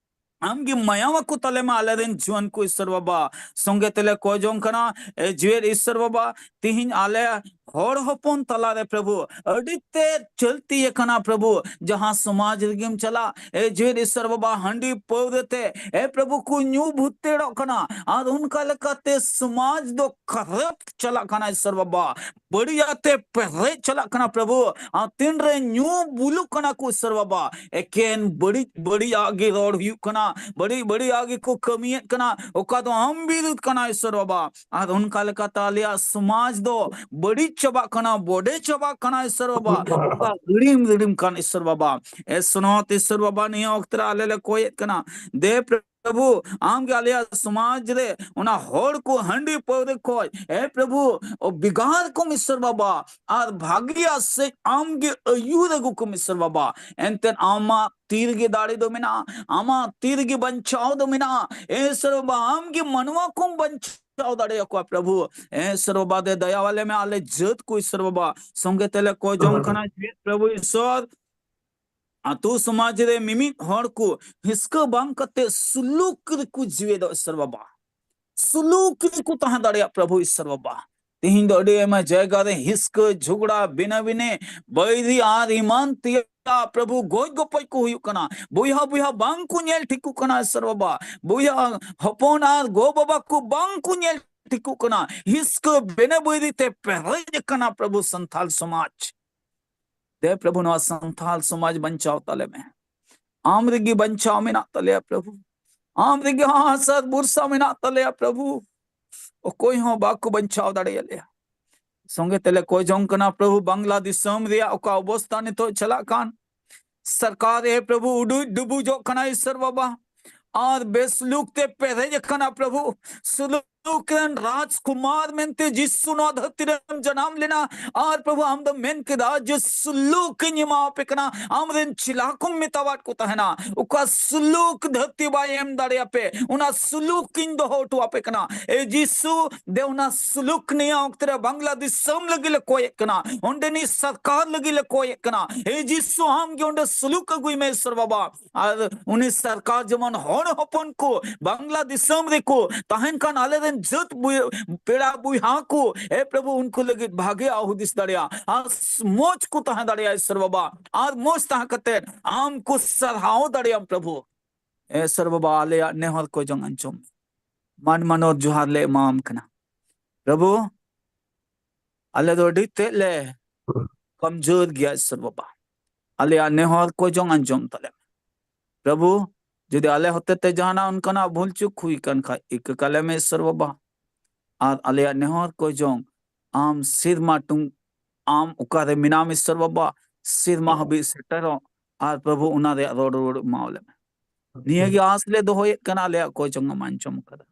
ᱟᱢ ᱜᱮ ᱢᱟᱭᱟ ᱟᱠᱚ ᱛᱟᱞᱮ ᱢᱟ ᱟᱞᱮ ᱨᱮᱱ ᱡᱩᱣᱟᱹᱱ ᱠᱚ, ᱤᱥᱥᱚᱨ ᱵᱟᱵᱟ᱾ ᱥᱚᱸᱜᱮ ᱛᱮᱞᱮ ᱠᱚᱭ ᱡᱚᱝ ᱠᱟᱱᱟ, ᱮ ᱡᱤᱣᱮᱫ ᱤᱥᱥᱚᱨ ᱵᱟᱵᱟ, ᱛᱤᱦᱤᱧ ᱟᱞᱮ ᱦᱚᱲ ᱦᱚᱯᱚᱱ ᱛᱟᱞᱟᱨᱮ, ᱯᱨᱚᱵᱷᱩ, ᱟᱹᱰᱤ ᱛᱮᱫ ᱪᱚᱞᱛᱤ ᱟᱠᱟᱱᱟ, ᱯᱨᱚᱵᱷᱩ᱾ ᱡᱟᱦᱟᱸ ᱥᱚᱢᱟᱡᱽ ᱨᱮᱜᱮᱢ ᱪᱟᱞᱟᱜ, ᱮ ᱡᱤᱣᱮᱫ ᱤᱥᱥᱚᱨ ᱵᱟᱵᱟ, ᱦᱟᱺᱰᱤ ᱯᱟᱹᱣᱨᱟᱹ ᱛᱮ, ᱮ ᱯᱨᱚᱵᱷᱩ, ᱠᱚ ᱧᱩ ᱵᱷᱩᱛᱮᱲᱚᱜ ᱠᱟᱱᱟ᱾ ᱟᱨ ᱚᱱᱠᱟ ᱞᱮᱠᱟᱛᱮ ᱥᱚᱢᱟᱡᱽ ᱫᱚ ᱠᱷᱟᱨᱟᱯ ᱪᱟᱞᱟᱜ ᱠᱟᱱᱟ, ᱤᱥᱥᱚᱨ ᱵᱟᱵᱟ᱾ ᱵᱟᱹᱲᱤᱡᱟᱜ ᱛᱮ ᱯᱮᱨᱮᱡ ᱪᱟᱞᱟᱜ ᱠᱟᱱᱟ, ᱯᱨᱚᱵᱷᱩ᱾ ᱟᱨ ᱛᱤᱱᱨᱮ ᱧᱩ ᱵᱩᱞᱩᱜ ᱠᱟᱱᱟ ᱠᱚ, ᱤᱥᱥᱚᱨ ᱵᱟᱵᱟ, ᱮᱠᱮᱱ ᱵᱟᱹᱲᱤᱡ, ᱵᱟᱹᱲᱤᱡᱟᱜ ᱜᱮ ᱨᱚᱲ ᱦᱩᱭᱩᱜ ᱠᱟᱱᱟ, ᱵᱟᱹᱲᱤᱡ, ᱵᱟᱹᱲᱤᱡᱟᱜ ᱜᱮᱠᱚ ᱠᱟᱹᱢᱤᱭᱮᱫ ᱠᱟᱱᱟ, ᱚᱠᱟ ᱫᱚ ᱟᱢ ᱵᱤᱨᱩᱫᱷ ᱠᱟᱱᱟ, ᱤᱥᱥᱚᱨ ᱵᱟᱵᱟ᱾ ᱟᱨ ᱚᱱᱠᱟ ᱞᱮᱠᱟᱛᱮ ᱟᱞᱮᱭᱟᱜ ᱥᱚᱢᱟᱡᱽ ᱫᱚ ᱵᱟᱹᱲᱤᱡ ᱪᱟᱵᱟᱜ ᱠᱟᱱᱟ, ᱵᱚᱰᱮ ᱪᱟᱵᱟᱜ ᱠᱟᱱᱟ, ᱤᱥᱥᱚᱨ ᱵᱟᱵᱟ᱾ ᱚᱠᱟ ᱦᱤᱲᱤᱢ ᱦᱤᱲᱤᱢ ᱠᱟᱱ, ᱤᱥᱥᱚᱨ ᱵᱟᱵᱟ᱾ ᱮ ᱥᱚᱱᱚᱛ, ᱤᱥᱥᱚᱨ ᱵᱟᱵᱟ, ᱱᱤᱭᱟᱹ ᱚᱠᱛᱮ ᱨᱮ ᱟᱞᱮ ᱞᱮ ᱠᱚᱭᱮᱫ ᱠᱟᱱᱟ, ᱫᱮ ᱯᱨᱚᱵᱷᱩ, ᱟᱢ ᱜᱮ ᱟᱞᱮᱭᱟᱜ ᱥᱚᱢᱟᱡᱽ ᱨᱮ ᱚᱱᱟ ᱦᱚᱲ ᱠᱚ ᱦᱟᱺᱰᱤ ᱯᱟᱹᱣᱨᱟᱹ ᱠᱷᱚᱡ, ᱮ ᱯᱨᱚᱵᱷᱩ, ᱵᱷᱮᱜᱟᱨ ᱠᱚᱢ, ᱤᱥᱥᱚᱨ ᱵᱟᱵᱟ, ᱟᱨ ᱵᱷᱟᱹᱜᱤᱭᱟᱜ ᱥᱮᱡ ᱟᱢ ᱜᱮ ᱟᱹᱭᱩᱨ ᱟᱹᱜᱩ ᱠᱚᱢ, ᱤᱥᱥᱚᱨ ᱵᱟᱵᱟ᱾ ᱮᱱᱛᱮᱫ ᱟᱢᱟᱜ ᱛᱤ ᱨᱮᱜᱮ ᱫᱟᱲᱮ ᱫᱚ ᱢᱮᱱᱟᱜᱼᱟ, ᱟᱢᱟᱜ ᱛᱤ ᱨᱮᱜᱮ ᱵᱟᱧᱪᱟᱣ ᱫᱚ ᱢᱮᱱᱟᱜᱼᱟ᱾ ᱮ ᱤᱥᱥᱚᱨ ᱵᱟᱵᱟ, ᱟᱢ ᱜᱮ ᱢᱟᱱᱣᱟ ᱠᱚᱢ ᱵᱟᱧᱪᱟᱣ ᱫᱟᱲᱮᱭᱟᱠᱚᱣᱟ, ᱯᱨᱚᱵᱷᱩ᱾ ᱮ ᱤᱥᱥᱚᱨ ᱵᱟᱵᱟ, ᱫᱮ ᱫᱟᱭᱟ ᱟᱞᱮ ᱢᱮ, ᱟᱞᱮ ᱡᱟᱹᱛ ᱠᱚ, ᱤᱥᱥᱚᱨ ᱵᱟᱵᱟ᱾ ᱥᱚᱸᱜᱮ ᱛᱮᱞᱮ ᱠᱚᱭ ᱡᱚᱝ ᱠᱟᱱᱟ, ᱡᱮ ᱯᱨᱚᱵᱷᱩ ᱤᱥᱥᱚᱨ, ᱟᱛᱳ ᱥᱚᱢᱟᱡᱽ ᱨᱮ ᱢᱤᱢᱤᱫ ᱦᱚᱲ ᱠᱚ ᱦᱤᱥᱠᱟᱹ ᱵᱟᱝ ᱠᱟᱛᱮ ᱥᱩᱞᱩᱠ ᱨᱮᱠᱚ ᱡᱤᱣᱮᱫᱚᱜ, ᱤᱥᱥᱚᱨ ᱵᱟᱵᱟ᱾ ᱥᱩᱞᱩᱠ ᱨᱮᱠᱚ ᱛᱟᱦᱮᱸ ᱫᱟᱲᱮᱭᱟᱜ, ᱯᱨᱚᱵᱷᱩ ᱤᱥᱥᱚᱨ ᱵᱟᱵᱟ᱾ ᱛᱮᱦᱮᱧ ᱫᱚ ᱟᱹᱰᱤ ᱟᱭᱢᱟ ᱡᱟᱭᱜᱟ ᱨᱮ ᱦᱤᱥᱠᱟᱹ, ᱡᱷᱚᱜᱽᱲᱟ, ᱵᱤᱱᱟᱹ ᱵᱤᱱᱟᱹ ᱵᱟᱹᱭᱨᱤ ᱟᱨ ᱮᱢᱟᱱ ᱛᱮᱭᱟᱜ, ᱯᱨᱚᱵᱷᱩ, ᱜᱚᱡ ᱜᱚᱯᱚᱡ ᱠᱚ ᱦᱩᱭᱩᱜ ᱠᱟᱱᱟ᱾ ᱵᱚᱭᱦᱟ ᱵᱚᱭᱦᱟ ᱵᱟᱝ ᱠᱚ ᱧᱮᱞ ᱴᱷᱤᱠᱚᱜ ᱠᱟᱱᱟ, ᱤᱥᱥᱚᱨ ᱵᱟᱵᱟ᱾ ᱵᱚᱭᱦᱟ ᱦᱚᱯᱚᱱ ᱟᱨ ᱜᱚ ᱵᱟᱵᱟ ᱠᱚ ᱵᱟᱝ ᱠᱚ ᱧᱮᱞ ᱴᱷᱤᱠᱚᱜ ᱠᱟᱱᱟ, ᱦᱤᱥᱠᱟᱹ ᱵᱮᱱᱮ ᱵᱟᱹᱭᱨᱤ ᱛᱮ ᱯᱮᱨᱮᱡ ᱟᱠᱟᱱᱟ ᱯᱨᱚᱵᱷᱩ ᱥᱟᱱᱛᱟᱞ ᱥᱚᱢᱟᱡᱽ᱾ ᱫᱮ ᱯᱨᱚᱵᱷᱩ, ᱱᱚᱣᱟ ᱥᱟᱱᱛᱟᱞ ᱥᱚᱢᱟᱡᱽ ᱵᱟᱧᱪᱟᱣ ᱛᱟᱞᱮ ᱢᱮ᱾ ᱟᱢ ᱨᱮᱜᱮ ᱵᱟᱧᱪᱟᱣ ᱢᱮᱱᱟᱜ ᱛᱟᱞᱮᱭᱟ ᱯᱨᱚᱵᱷᱩ, ᱟᱢ ᱨᱮᱜᱮ ᱟᱥ ᱟᱨ ᱵᱷᱚᱨᱥᱟ ᱢᱮᱱᱟᱜ ᱛᱟᱞᱮᱭᱟ ᱯᱨᱚᱵᱷᱩ᱾ ᱚᱠᱚᱭ ᱦᱚᱸ ᱵᱟᱠᱚ ᱵᱟᱧᱪᱟᱣ ᱫᱟᱲᱮᱭᱟᱞᱮᱭᱟ᱾ ᱥᱚᱸᱜᱮ ᱛᱮᱞᱮ ᱠᱚᱭ ᱡᱚᱝ ᱠᱟᱱᱟ ᱯᱨᱚᱵᱷᱩ, ᱵᱟᱝᱞᱟ ᱫᱤᱥᱚᱢ ᱨᱮᱭᱟᱜ ᱚᱠᱟ ᱚᱵᱚᱥᱛᱟ ᱱᱤᱛᱚᱜ ᱪᱟᱞᱟᱜ ᱠᱟᱱ, ᱥᱚᱨᱠᱟᱨ ᱮ ᱯᱨᱚᱵᱷᱩ ᱩᱰᱩᱡ ᱰᱩᱵᱩᱡᱚᱜ ᱠᱟᱱᱟ ᱤᱥᱥᱚᱨ ᱵᱟᱵᱟ, ᱟᱨ ᱵᱮᱥᱞᱩᱠ ᱛᱮ ᱯᱮᱨᱮᱡ ᱟᱠᱟᱱᱟ ᱯᱨᱚᱵᱷᱩ᱾ ᱥᱩᱞᱩᱠ ᱨᱮᱱ ᱨᱟᱡᱽᱠᱩᱢᱟᱨ ᱢᱮᱱᱛᱮ ᱡᱤᱥᱩ ᱱᱚᱣᱟ ᱫᱷᱟᱹᱨᱛᱤ ᱨᱮᱢ ᱡᱟᱱᱟᱢ ᱞᱮᱱᱟ, ᱟᱨ ᱯᱨᱚᱵᱷᱩ ᱟᱢ ᱫᱚ ᱢᱮᱱ ᱠᱮᱫᱟ ᱡᱮ ᱥᱩᱞᱩᱠ ᱤᱧ ᱮᱢᱟᱣᱟᱯᱮ ᱠᱟᱱᱟ, ᱟᱢᱨᱮᱱ ᱪᱮᱞᱟ ᱠᱚᱢ ᱢᱮᱛᱟᱣᱟᱫ ᱠᱚ ᱛᱟᱦᱮᱱᱟ᱾ ᱚᱠᱟ ᱥᱩᱞᱩᱠ ᱫᱷᱟᱹᱨᱛᱤ ᱵᱟᱭ ᱮᱢ ᱫᱟᱲᱮᱭᱟᱯᱮ, ᱚᱱᱟ ᱥᱩᱞᱩᱠ ᱤᱧ ᱫᱚᱦᱚ ᱦᱚᱴᱚ ᱟᱯᱮ ᱠᱟᱱᱟ᱾ ᱮ ᱡᱤᱥᱩ, ᱫᱮ ᱚᱱᱟ ᱥᱩᱞᱩᱠ ᱱᱤᱭᱟᱹ ᱚᱠᱛᱮ ᱨᱮ ᱵᱟᱝᱞᱟ ᱫᱤᱥᱚᱢ ᱞᱟᱹᱜᱤᱫ ᱞᱮ ᱠᱚᱭᱮᱫ ᱠᱟᱱᱟ, ᱚᱸᱰᱮᱱᱤᱡ ᱥᱚᱨᱠᱟᱨ ᱞᱟᱹᱜᱤᱫ ᱞᱮ ᱠᱚᱭᱮᱫ ᱠᱟᱱᱟ᱾ ᱮ ᱡᱤᱥᱩ, ᱟᱢ ᱜᱮ ᱚᱸᱰᱮ ᱥᱩᱞᱩᱠ ᱟᱹᱜᱩᱭ ᱢᱮ ᱤᱥᱥᱚᱨ ᱵᱟᱵᱟ᱾ ᱟᱨ ᱩᱱᱤ ᱥᱚᱨᱠᱟᱨ ᱡᱮᱢᱚᱱ ᱦᱚᱲ ᱦᱚᱯᱚᱱ ᱠᱚ ᱵᱟᱝᱞᱟ ᱫᱤᱥᱚᱢ ᱨᱮᱠᱚ ᱛᱟᱦᱮᱱ ᱠᱷᱟᱱ, ᱟᱞᱮᱨᱮᱱ ᱡᱟᱹᱛ ᱵᱩᱭ-, ᱯᱮᱲᱟ ᱵᱚᱭᱦᱟ ᱠᱚ, ᱮ ᱯᱨᱚᱵᱷᱩ, ᱩᱱᱠᱩ ᱞᱟᱹᱜᱤᱫ ᱵᱷᱟᱜᱮ ᱦᱩᱫᱤᱥ ᱫᱟᱲᱮᱭᱟᱜᱼᱟ, ᱟᱨ ᱢᱚᱡᱽ ᱠᱚ ᱛᱟᱦᱮᱸ ᱫᱟᱲᱮᱭᱟᱜᱼᱟ ᱤᱥᱥᱚᱨ ᱵᱟᱵᱟ᱾ ᱟᱨ ᱢᱚᱡᱽ ᱛᱟᱦᱮᱸ ᱠᱟᱛᱮ ᱟᱢ ᱠᱚ ᱥᱟᱨᱦᱟᱣ ᱫᱟᱲᱮᱭᱟᱢ ᱯᱨᱚᱵᱷᱩ᱾ ᱮ ᱤᱥᱥᱚᱨ ᱵᱟᱵᱟ, ᱟᱞᱮᱭᱟᱜ ᱱᱮᱦᱚᱨ ᱠᱚ ᱡᱚᱝ ᱟᱸᱡᱚᱢ ᱢᱮ᱾ ᱢᱟᱱ ᱢᱟᱱᱚᱛ ᱡᱚᱦᱟᱨ ᱞᱮ ᱮᱢᱟᱢ ᱠᱟᱱᱟ ᱯᱨᱚᱵᱷᱩ᱾ ᱟᱞᱮ ᱫᱚ ᱟᱹᱰᱤ ᱛᱮᱫ ᱞᱮ ᱠᱚᱢᱡᱳᱨ ᱜᱮᱭᱟ ᱤᱥᱥᱚᱨ ᱵᱟᱵᱟ᱾ ᱟᱞᱮᱭᱟᱜ ᱱᱮᱦᱚᱨ ᱠᱚ ᱡᱚᱝ ᱟᱸᱡᱚᱢ ᱛᱟᱞᱮ ᱢᱮ ᱯᱨᱚᱵᱷᱩ᱾ ᱡᱩᱫᱤ ᱟᱞᱮ ᱦᱚᱛᱮ ᱛᱮ ᱡᱟᱦᱟᱱᱟᱜ ᱚᱱᱠᱟᱱᱟᱜ ᱵᱷᱩᱞ ᱪᱩᱠ ᱦᱩᱭ ᱠᱟᱱ ᱠᱷᱟᱡ, ᱤᱠᱟᱹ ᱠᱟᱞᱮ ᱢᱮ ᱤᱥᱥᱚᱨ ᱵᱟᱵᱟ᱾ ᱟᱨ ᱟᱞᱮᱭᱟᱜ ᱱᱮᱦᱚᱨ ᱠᱚ ᱡᱚᱝ, ᱟᱢ ᱥᱮᱨᱢᱟ ᱴᱩᱝ-, ᱟᱢ ᱚᱠᱟᱨᱮ ᱢᱮᱱᱟᱢ ᱤᱥᱥᱚᱨ ᱵᱟᱵᱟ, ᱥᱮᱨᱢᱟ ᱦᱟᱹᱵᱤᱡ ᱥᱮᱴᱮᱨᱚᱜ, ᱟᱨ ᱯᱨᱚᱵᱷᱩ ᱚᱱᱟ ᱨᱮᱭᱟᱜ ᱨᱚᱲ ᱨᱩᱣᱟᱹᱲ ᱮᱢᱟᱣ ᱞᱮ ᱢᱮ᱾ ᱱᱤᱭᱟᱹ ᱜᱮ ᱟᱸᱥ ᱞᱮ ᱫᱚᱦᱚᱭᱮᱫ ᱠᱟᱱᱟ, ᱟᱞᱮᱭᱟᱜ ᱠᱚᱭ ᱡᱚᱝ ᱮᱢ ᱟᱸᱡᱚᱢ ᱠᱟᱫᱟ᱾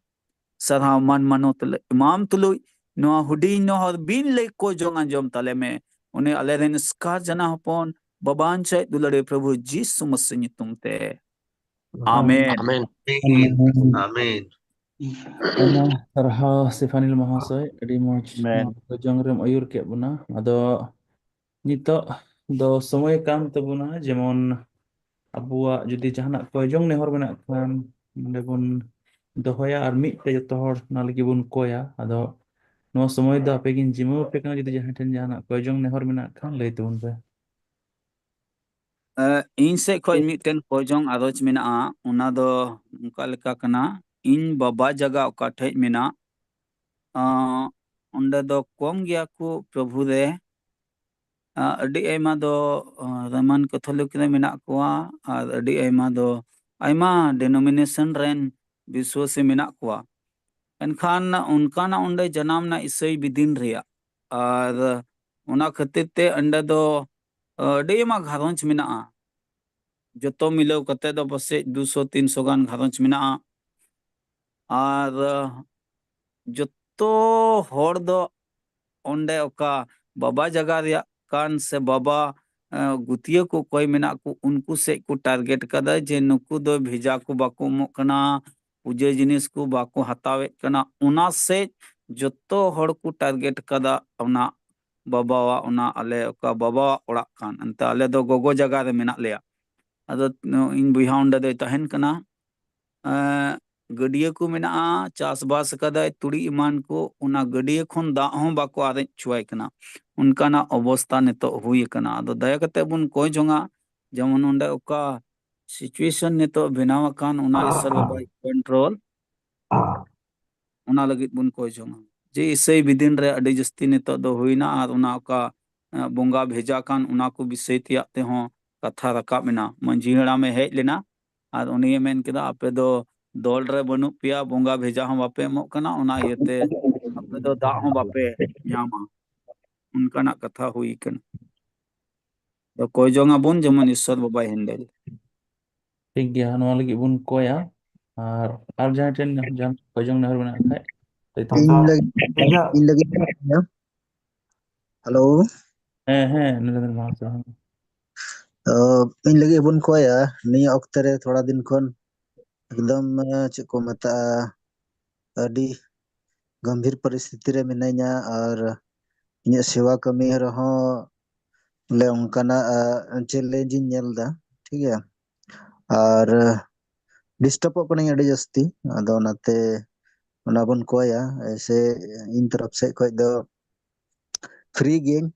ᱥᱟᱨᱦᱟᱣ ᱢᱟᱱ ᱢᱟᱱᱚᱛ ᱞᱮ ᱮᱢᱟᱢ ᱛᱩᱞᱩᱡ, ᱱᱚᱣᱟ ᱦᱩᱰᱤᱧ ᱱᱚᱦᱚᱨ ᱵᱤᱱ ᱞᱟᱹᱭ ᱠᱚᱭ ᱡᱚᱝ ᱟᱸᱡᱚᱢ ᱛᱟᱞᱮ ᱢᱮ᱾ ᱩᱱᱤ ᱟᱞᱮᱨᱮᱱ ᱮᱥᱠᱟᱨ ᱡᱟᱱᱟ ᱦᱚᱯᱚᱱ, ᱵᱟᱵᱟ ᱟᱧᱪᱟᱭ ᱫᱩᱞᱟᱹᱲᱤ ᱯᱨᱚᱵᱷᱩ ᱡᱤᱥᱩ ᱢᱟᱥᱤ ᱧᱩᱛᱩᱢ ᱛᱮ᱾ ᱟᱢᱮᱱ᱾ ᱟᱢᱮᱱ᱾ ᱟᱢᱮᱱ᱾ ᱟᱢᱮᱱ᱾ ᱟᱭᱢᱟ ᱥᱟᱨᱦᱟᱣ ᱥᱴᱮᱯᱷᱟᱱᱤᱞ ᱢᱚᱦᱟᱥᱚᱭ, ᱟᱹᱰᱤ ᱢᱚᱡᱽ ᱟᱢᱮᱱ᱾ ᱱᱚᱣᱟ ᱠᱚᱭ ᱡᱚᱝ ᱨᱮᱢ ᱟᱹᱭᱩᱨ ᱠᱮᱫ ᱵᱚᱱᱟ᱾ ᱟᱫᱚ ᱱᱤᱛᱚᱜ ᱫᱚ ᱥᱚᱢᱚᱭ ᱠᱟᱱ ᱛᱟᱵᱚᱱᱟ, ᱡᱮᱢᱚᱱ ᱟᱵᱚᱣᱟᱜ ᱡᱩᱫᱤ ᱡᱟᱦᱟᱱᱟᱜ ᱠᱚᱭ ᱡᱚᱝ ᱱᱮᱦᱚᱨ ᱢᱮᱱᱟᱜ ᱠᱷᱟᱱ, ᱱᱚᱰᱮ ᱵᱚᱱ ᱫᱚᱦᱚᱭᱟ ᱟᱨ ᱢᱤᱫ ᱛᱮ ᱡᱚᱛᱚ ᱦᱚᱲ ᱚᱱᱟ ᱞᱟᱹᱜᱤᱫ ᱵᱚᱱ ᱠᱚᱭᱟ᱾ ᱟᱫᱚ ᱱᱚᱣᱟ ᱥᱚᱢᱚᱭ ᱫᱚ ᱟᱯᱮ ᱜᱤᱧ ᱡᱤᱢᱟᱹᱣ ᱟᱯᱮ ᱠᱟᱱᱟ, ᱡᱩᱫᱤ ᱡᱟᱦᱟᱸᱭ ᱴᱷᱮᱱ ᱡᱟᱦᱟᱱᱟᱜ ᱠᱚᱭ ᱡᱚᱝ ᱱᱮᱦᱚᱨ ᱢᱮᱱᱟᱜ ᱠᱷᱟᱱ, ᱞᱟᱹᱭ ᱛᱟᱵᱚᱱ ᱯᱮ᱾ ᱮ, ᱤᱧ ᱥᱮᱫ ᱠᱷᱚᱱ ᱢᱤᱫᱴᱮᱱ ᱠᱚᱭ ᱡᱚᱝ ᱟᱨᱚᱡᱽ ᱢᱮᱱᱟᱜᱼᱟ, ᱚᱱᱟ ᱫᱚ ᱱᱚᱝᱠᱟ ᱞᱮᱠᱟ ᱠᱟᱱᱟ, ᱤᱧ ᱵᱟᱵᱟ ᱡᱟᱭᱜᱟ ᱚᱠᱟ ᱴᱷᱮᱡ ᱢᱮᱱᱟᱜ, ᱟᱸ, ᱚᱸᱰᱮ ᱫᱚ ᱠᱚᱢ ᱜᱮᱭᱟ ᱠᱚ ᱯᱨᱚᱵᱷᱩ ᱨᱮ᱾ ᱟᱸ, ᱟᱹᱰᱤ ᱟᱭᱢᱟ ᱫᱚ, ᱟᱸ, ᱨᱳᱢᱟᱱ ᱠᱮᱛᱷᱚᱞᱤᱠ ᱨᱮ ᱢᱮᱱᱟᱜ ᱠᱚᱣᱟ, ᱟᱨ ᱟᱹᱰᱤ ᱟᱭᱢᱟ ᱫᱚ ᱟᱭᱢᱟ denomination ᱨᱮᱱ ᱵᱤᱥᱣᱟᱹᱥᱤ ᱢᱮᱱᱟᱜ ᱠᱚᱣᱟ᱾ ᱮᱱᱠᱷᱟᱱ ᱚᱱᱠᱟᱱᱟᱜ ᱚᱸᱰᱮ ᱡᱟᱱᱟᱢ ᱮᱱᱟ ᱤᱥᱟᱹᱭ ᱵᱤᱫᱤᱱ ᱨᱮᱭᱟᱜ, ᱟᱨ ᱚᱱᱟ ᱠᱷᱟᱹᱛᱤᱨ ᱛᱮ ᱚᱸᱰᱮ ᱫᱚ ᱟᱹᱰᱤ ᱟᱭᱢᱟ ᱜᱷᱟᱨᱚᱸᱡᱽ ᱢᱮᱱᱟᱜᱼᱟ᱾ ᱡᱚᱛᱚ ᱢᱤᱞᱟᱹᱣ ᱠᱟᱛᱮ ᱫᱚ ᱯᱟᱥᱮᱡ ᱫᱩᱥᱚ ᱛᱤᱱᱥᱚ ᱜᱟᱱ ᱜᱷᱟᱨᱚᱸᱡᱽ ᱢᱮᱱᱟᱜᱼᱟ᱾ ᱟᱨ ᱡᱚᱛᱚ ᱦᱚᱲ ᱫᱚ ᱚᱸᱰᱮ ᱚᱠᱟ ᱵᱟᱵᱟ ᱡᱟᱭᱜᱟ ᱨᱮᱭᱟᱜ ᱠᱟᱱ ᱥᱮ ᱵᱟᱵᱟ, ᱮ, ᱜᱩᱛᱤᱭᱟᱹ ᱠᱚ ᱚᱠᱚᱭ ᱢᱮᱱᱟᱜ ᱠᱚ, ᱩᱱᱠᱩ ᱥᱮᱫ ᱠᱚ target ᱠᱟᱫᱟ ᱡᱮ ᱱᱩᱠᱩ ᱫᱚ ᱵᱷᱮᱡᱟ ᱠᱚ ᱵᱟᱠᱚ ᱮᱢᱚᱜ ᱠᱟᱱᱟ, ᱯᱩᱡᱟᱹ ᱡᱤᱱᱤᱥ ᱠᱚ ᱵᱟᱠᱚ ᱦᱟᱛᱟᱣᱮᱫ ᱠᱟᱱᱟ᱾ ᱚᱱᱟ ᱥᱮᱫ ᱡᱚᱛᱚ ᱦᱚᱲ ᱠᱚ target ᱠᱟᱫᱟ, ᱚᱱᱟ ᱵᱟᱵᱟᱣᱟᱜ, ᱚᱱᱟ ᱟᱞᱮ ᱚᱠᱟ ᱵᱟᱵᱟᱣᱟᱜ ᱚᱲᱟᱜ ᱠᱟᱱ, ᱮᱱᱛᱮ ᱟᱞᱮ ᱫᱚ ᱜᱚᱜᱚ ᱡᱟᱭᱜᱟ ᱨᱮ ᱢᱮᱱᱟᱜ ᱞᱮᱭᱟ᱾ ᱟᱫᱚ ᱤᱧ ᱵᱚᱭᱦᱟ ᱚᱸᱰᱮ ᱫᱚᱭ ᱛᱟᱦᱮᱱ ᱠᱟᱱᱟ᱾ ᱮᱸ, ᱜᱟᱹᱰᱭᱟᱹ ᱠᱚ ᱢᱮᱱᱟᱜᱼᱟ, ᱪᱟᱥᱵᱟᱥ ᱟᱠᱟᱫᱟᱭ, ᱛᱩᱲᱤ ᱮᱢᱟᱱ ᱠᱚ, ᱚᱱᱟ ᱜᱟᱹᱰᱭᱟᱹ ᱠᱷᱚᱱ ᱫᱟᱜ ᱦᱚᱸ ᱵᱟᱠᱚ ᱟᱨᱮᱡ ᱦᱚᱪᱚᱣᱟᱭ ᱠᱟᱱᱟ᱾ ᱚᱱᱠᱟᱱᱟᱜ ᱚᱵᱚᱥᱛᱟ ᱱᱤᱛᱚᱜ ᱦᱩᱭ ᱟᱠᱟᱱᱟ᱾ ᱟᱫᱚ ᱫᱟᱭᱟ ᱠᱟᱛᱮ ᱵᱚᱱ ᱠᱚᱭ ᱡᱚᱝᱟ, ᱡᱮᱢᱚᱱ ᱚᱸᱰᱮ ᱚᱠᱟ situation ᱱᱤᱛᱚᱜ ᱵᱮᱱᱟᱣ ᱟᱠᱟᱱ, ᱚᱱᱟ ᱤᱥᱚᱨ ᱵᱟᱵᱟᱭ control, ᱚᱱᱟ ᱞᱟᱹᱜᱤᱫ ᱵᱚᱱ ᱠᱚᱭ ᱡᱚᱝᱟ᱾ ᱡᱮ ᱤᱥᱟᱹᱭ ᱵᱤᱫᱤᱱ ᱨᱮ ᱟᱹᱰᱤ ᱡᱟᱹᱥᱛᱤ ᱱᱤᱛᱚᱜ ᱫᱚ ᱦᱩᱭᱱᱟ, ᱟᱨ ᱚᱱᱟ ᱚᱠᱟ, ᱮ, ᱵᱚᱸᱜᱟ ᱵᱷᱮᱡᱟ ᱠᱟᱱ, ᱚᱱᱟ ᱠᱚ ᱵᱤᱥᱚᱭ ᱛᱮᱭᱟᱜ ᱛᱮᱦᱚᱸ ᱠᱟᱛᱷᱟ ᱨᱟᱠᱟᱵ ᱮᱱᱟ᱾ ᱢᱟᱹᱡᱷᱤ ᱦᱟᱲᱟᱢᱮ ᱦᱮᱡ ᱞᱮᱱᱟ, ᱟᱨ ᱩᱱᱤᱭᱮ ᱢᱮᱱ ᱠᱮᱫᱟ, "ᱟᱯᱮ ᱫᱚ ᱫᱚᱞ ᱨᱮ ᱵᱟᱹᱱᱩᱜ ᱯᱮᱭᱟ, ᱵᱚᱸᱜᱟ ᱵᱷᱮᱡᱟ ᱦᱚᱸ ᱵᱟᱯᱮ ᱮᱢᱚᱜ ᱠᱟᱱᱟ, ᱚᱱᱟ ᱤᱭᱟᱹᱛᱮ ᱟᱯᱮ ᱫᱚ ᱫᱟᱜ ᱦᱚᱸ ᱵᱟᱯᱮ ᱧᱟᱢᱟ᱾" ᱚᱱᱠᱟᱱᱟᱜ ᱠᱟᱛᱷᱟ ᱦᱩᱭ ᱠᱟᱱᱟ᱾ ᱟᱫᱚ ᱠᱚᱭ ᱡᱚᱝ ᱟᱵᱚᱱ ᱡᱮᱢᱚᱱ ᱤᱥᱥᱚᱨ ᱵᱟᱵᱟᱭ handle᱾ ᱴᱷᱤᱠ ᱜᱮᱭᱟ, ᱱᱚᱣᱟ ᱞᱟᱹᱜᱤᱫ ᱵᱚᱱ ᱠᱚᱭᱟ᱾ ᱟᱨ, ᱟᱨ ᱡᱟᱦᱟᱸᱭ ᱴᱷᱮᱱ ᱡᱟᱦᱟᱸ ᱠᱚᱭ ᱡᱚᱝ ᱱᱮᱦᱚᱨ ᱢᱮᱱᱟᱜ ᱠᱷᱟᱡ, ᱞᱟᱹᱭ ᱛᱟᱵᱚᱱ ᱤᱧ ᱯᱮ᱾ ᱞᱟᱹᱜᱤᱫ, ᱤᱧᱟᱹᱜ ᱤᱧ ᱞᱟᱹᱜᱤᱫ᱾ ᱦᱮᱞᱳ᱾ ᱦᱮᱸ, ᱦᱮᱸ, ᱱᱚᱰᱮ ᱫᱚ ᱢᱟ ᱥᱮ ᱵᱟᱝ? ᱛᱚ, ᱤᱧ ᱞᱟᱹᱜᱤᱫ ᱵᱚᱱ ᱠᱚᱭᱟ᱾ ᱱᱤᱭᱟᱹ ᱚᱠᱛᱮ ᱨᱮ ᱛᱷᱚᱲᱟ ᱫᱤᱱ ᱠᱷᱚᱱ ᱮᱠᱫᱚᱢ, ᱮ, ᱪᱮᱫ ᱠᱚ ᱢᱮᱛᱟᱜᱼᱟ, ᱟᱹᱰᱤ ᱜᱟᱢᱵᱷᱤᱨ ᱯᱚᱨᱤᱥᱛᱷᱤᱛᱤ ᱨᱮ ᱢᱤᱱᱟᱹᱧᱟ, ᱟᱨ ᱤᱧᱟᱹᱜ ᱥᱮᱵᱟ ᱠᱟᱹᱢᱤ ᱨᱮᱦᱚᱸ ᱵᱚᱞᱮ ᱚᱱᱠᱟᱱᱟᱜ, ᱟ, challenge ᱤᱧ ᱧᱮᱞ ᱮᱫᱟ, ᱴᱷᱤᱠ ᱜᱮᱭᱟ᱾ ᱟᱨ ᱰᱤᱥᱴᱟᱵᱚᱜ ᱠᱟᱹᱱᱟᱹᱧ ᱟᱹᱰᱤ ᱡᱟᱹᱥᱛᱤ, ᱟᱫᱚ ᱚᱱᱟᱛᱮ ᱚᱱᱟ ᱵᱚᱱ ᱠᱚᱭᱟ᱾ ᱮᱭᱥᱮ ᱤᱧ ᱛᱚᱨᱚᱯ ᱥᱮᱫ ᱠᱷᱚᱡ ᱫᱚ free ᱜᱤᱭᱟᱹᱧ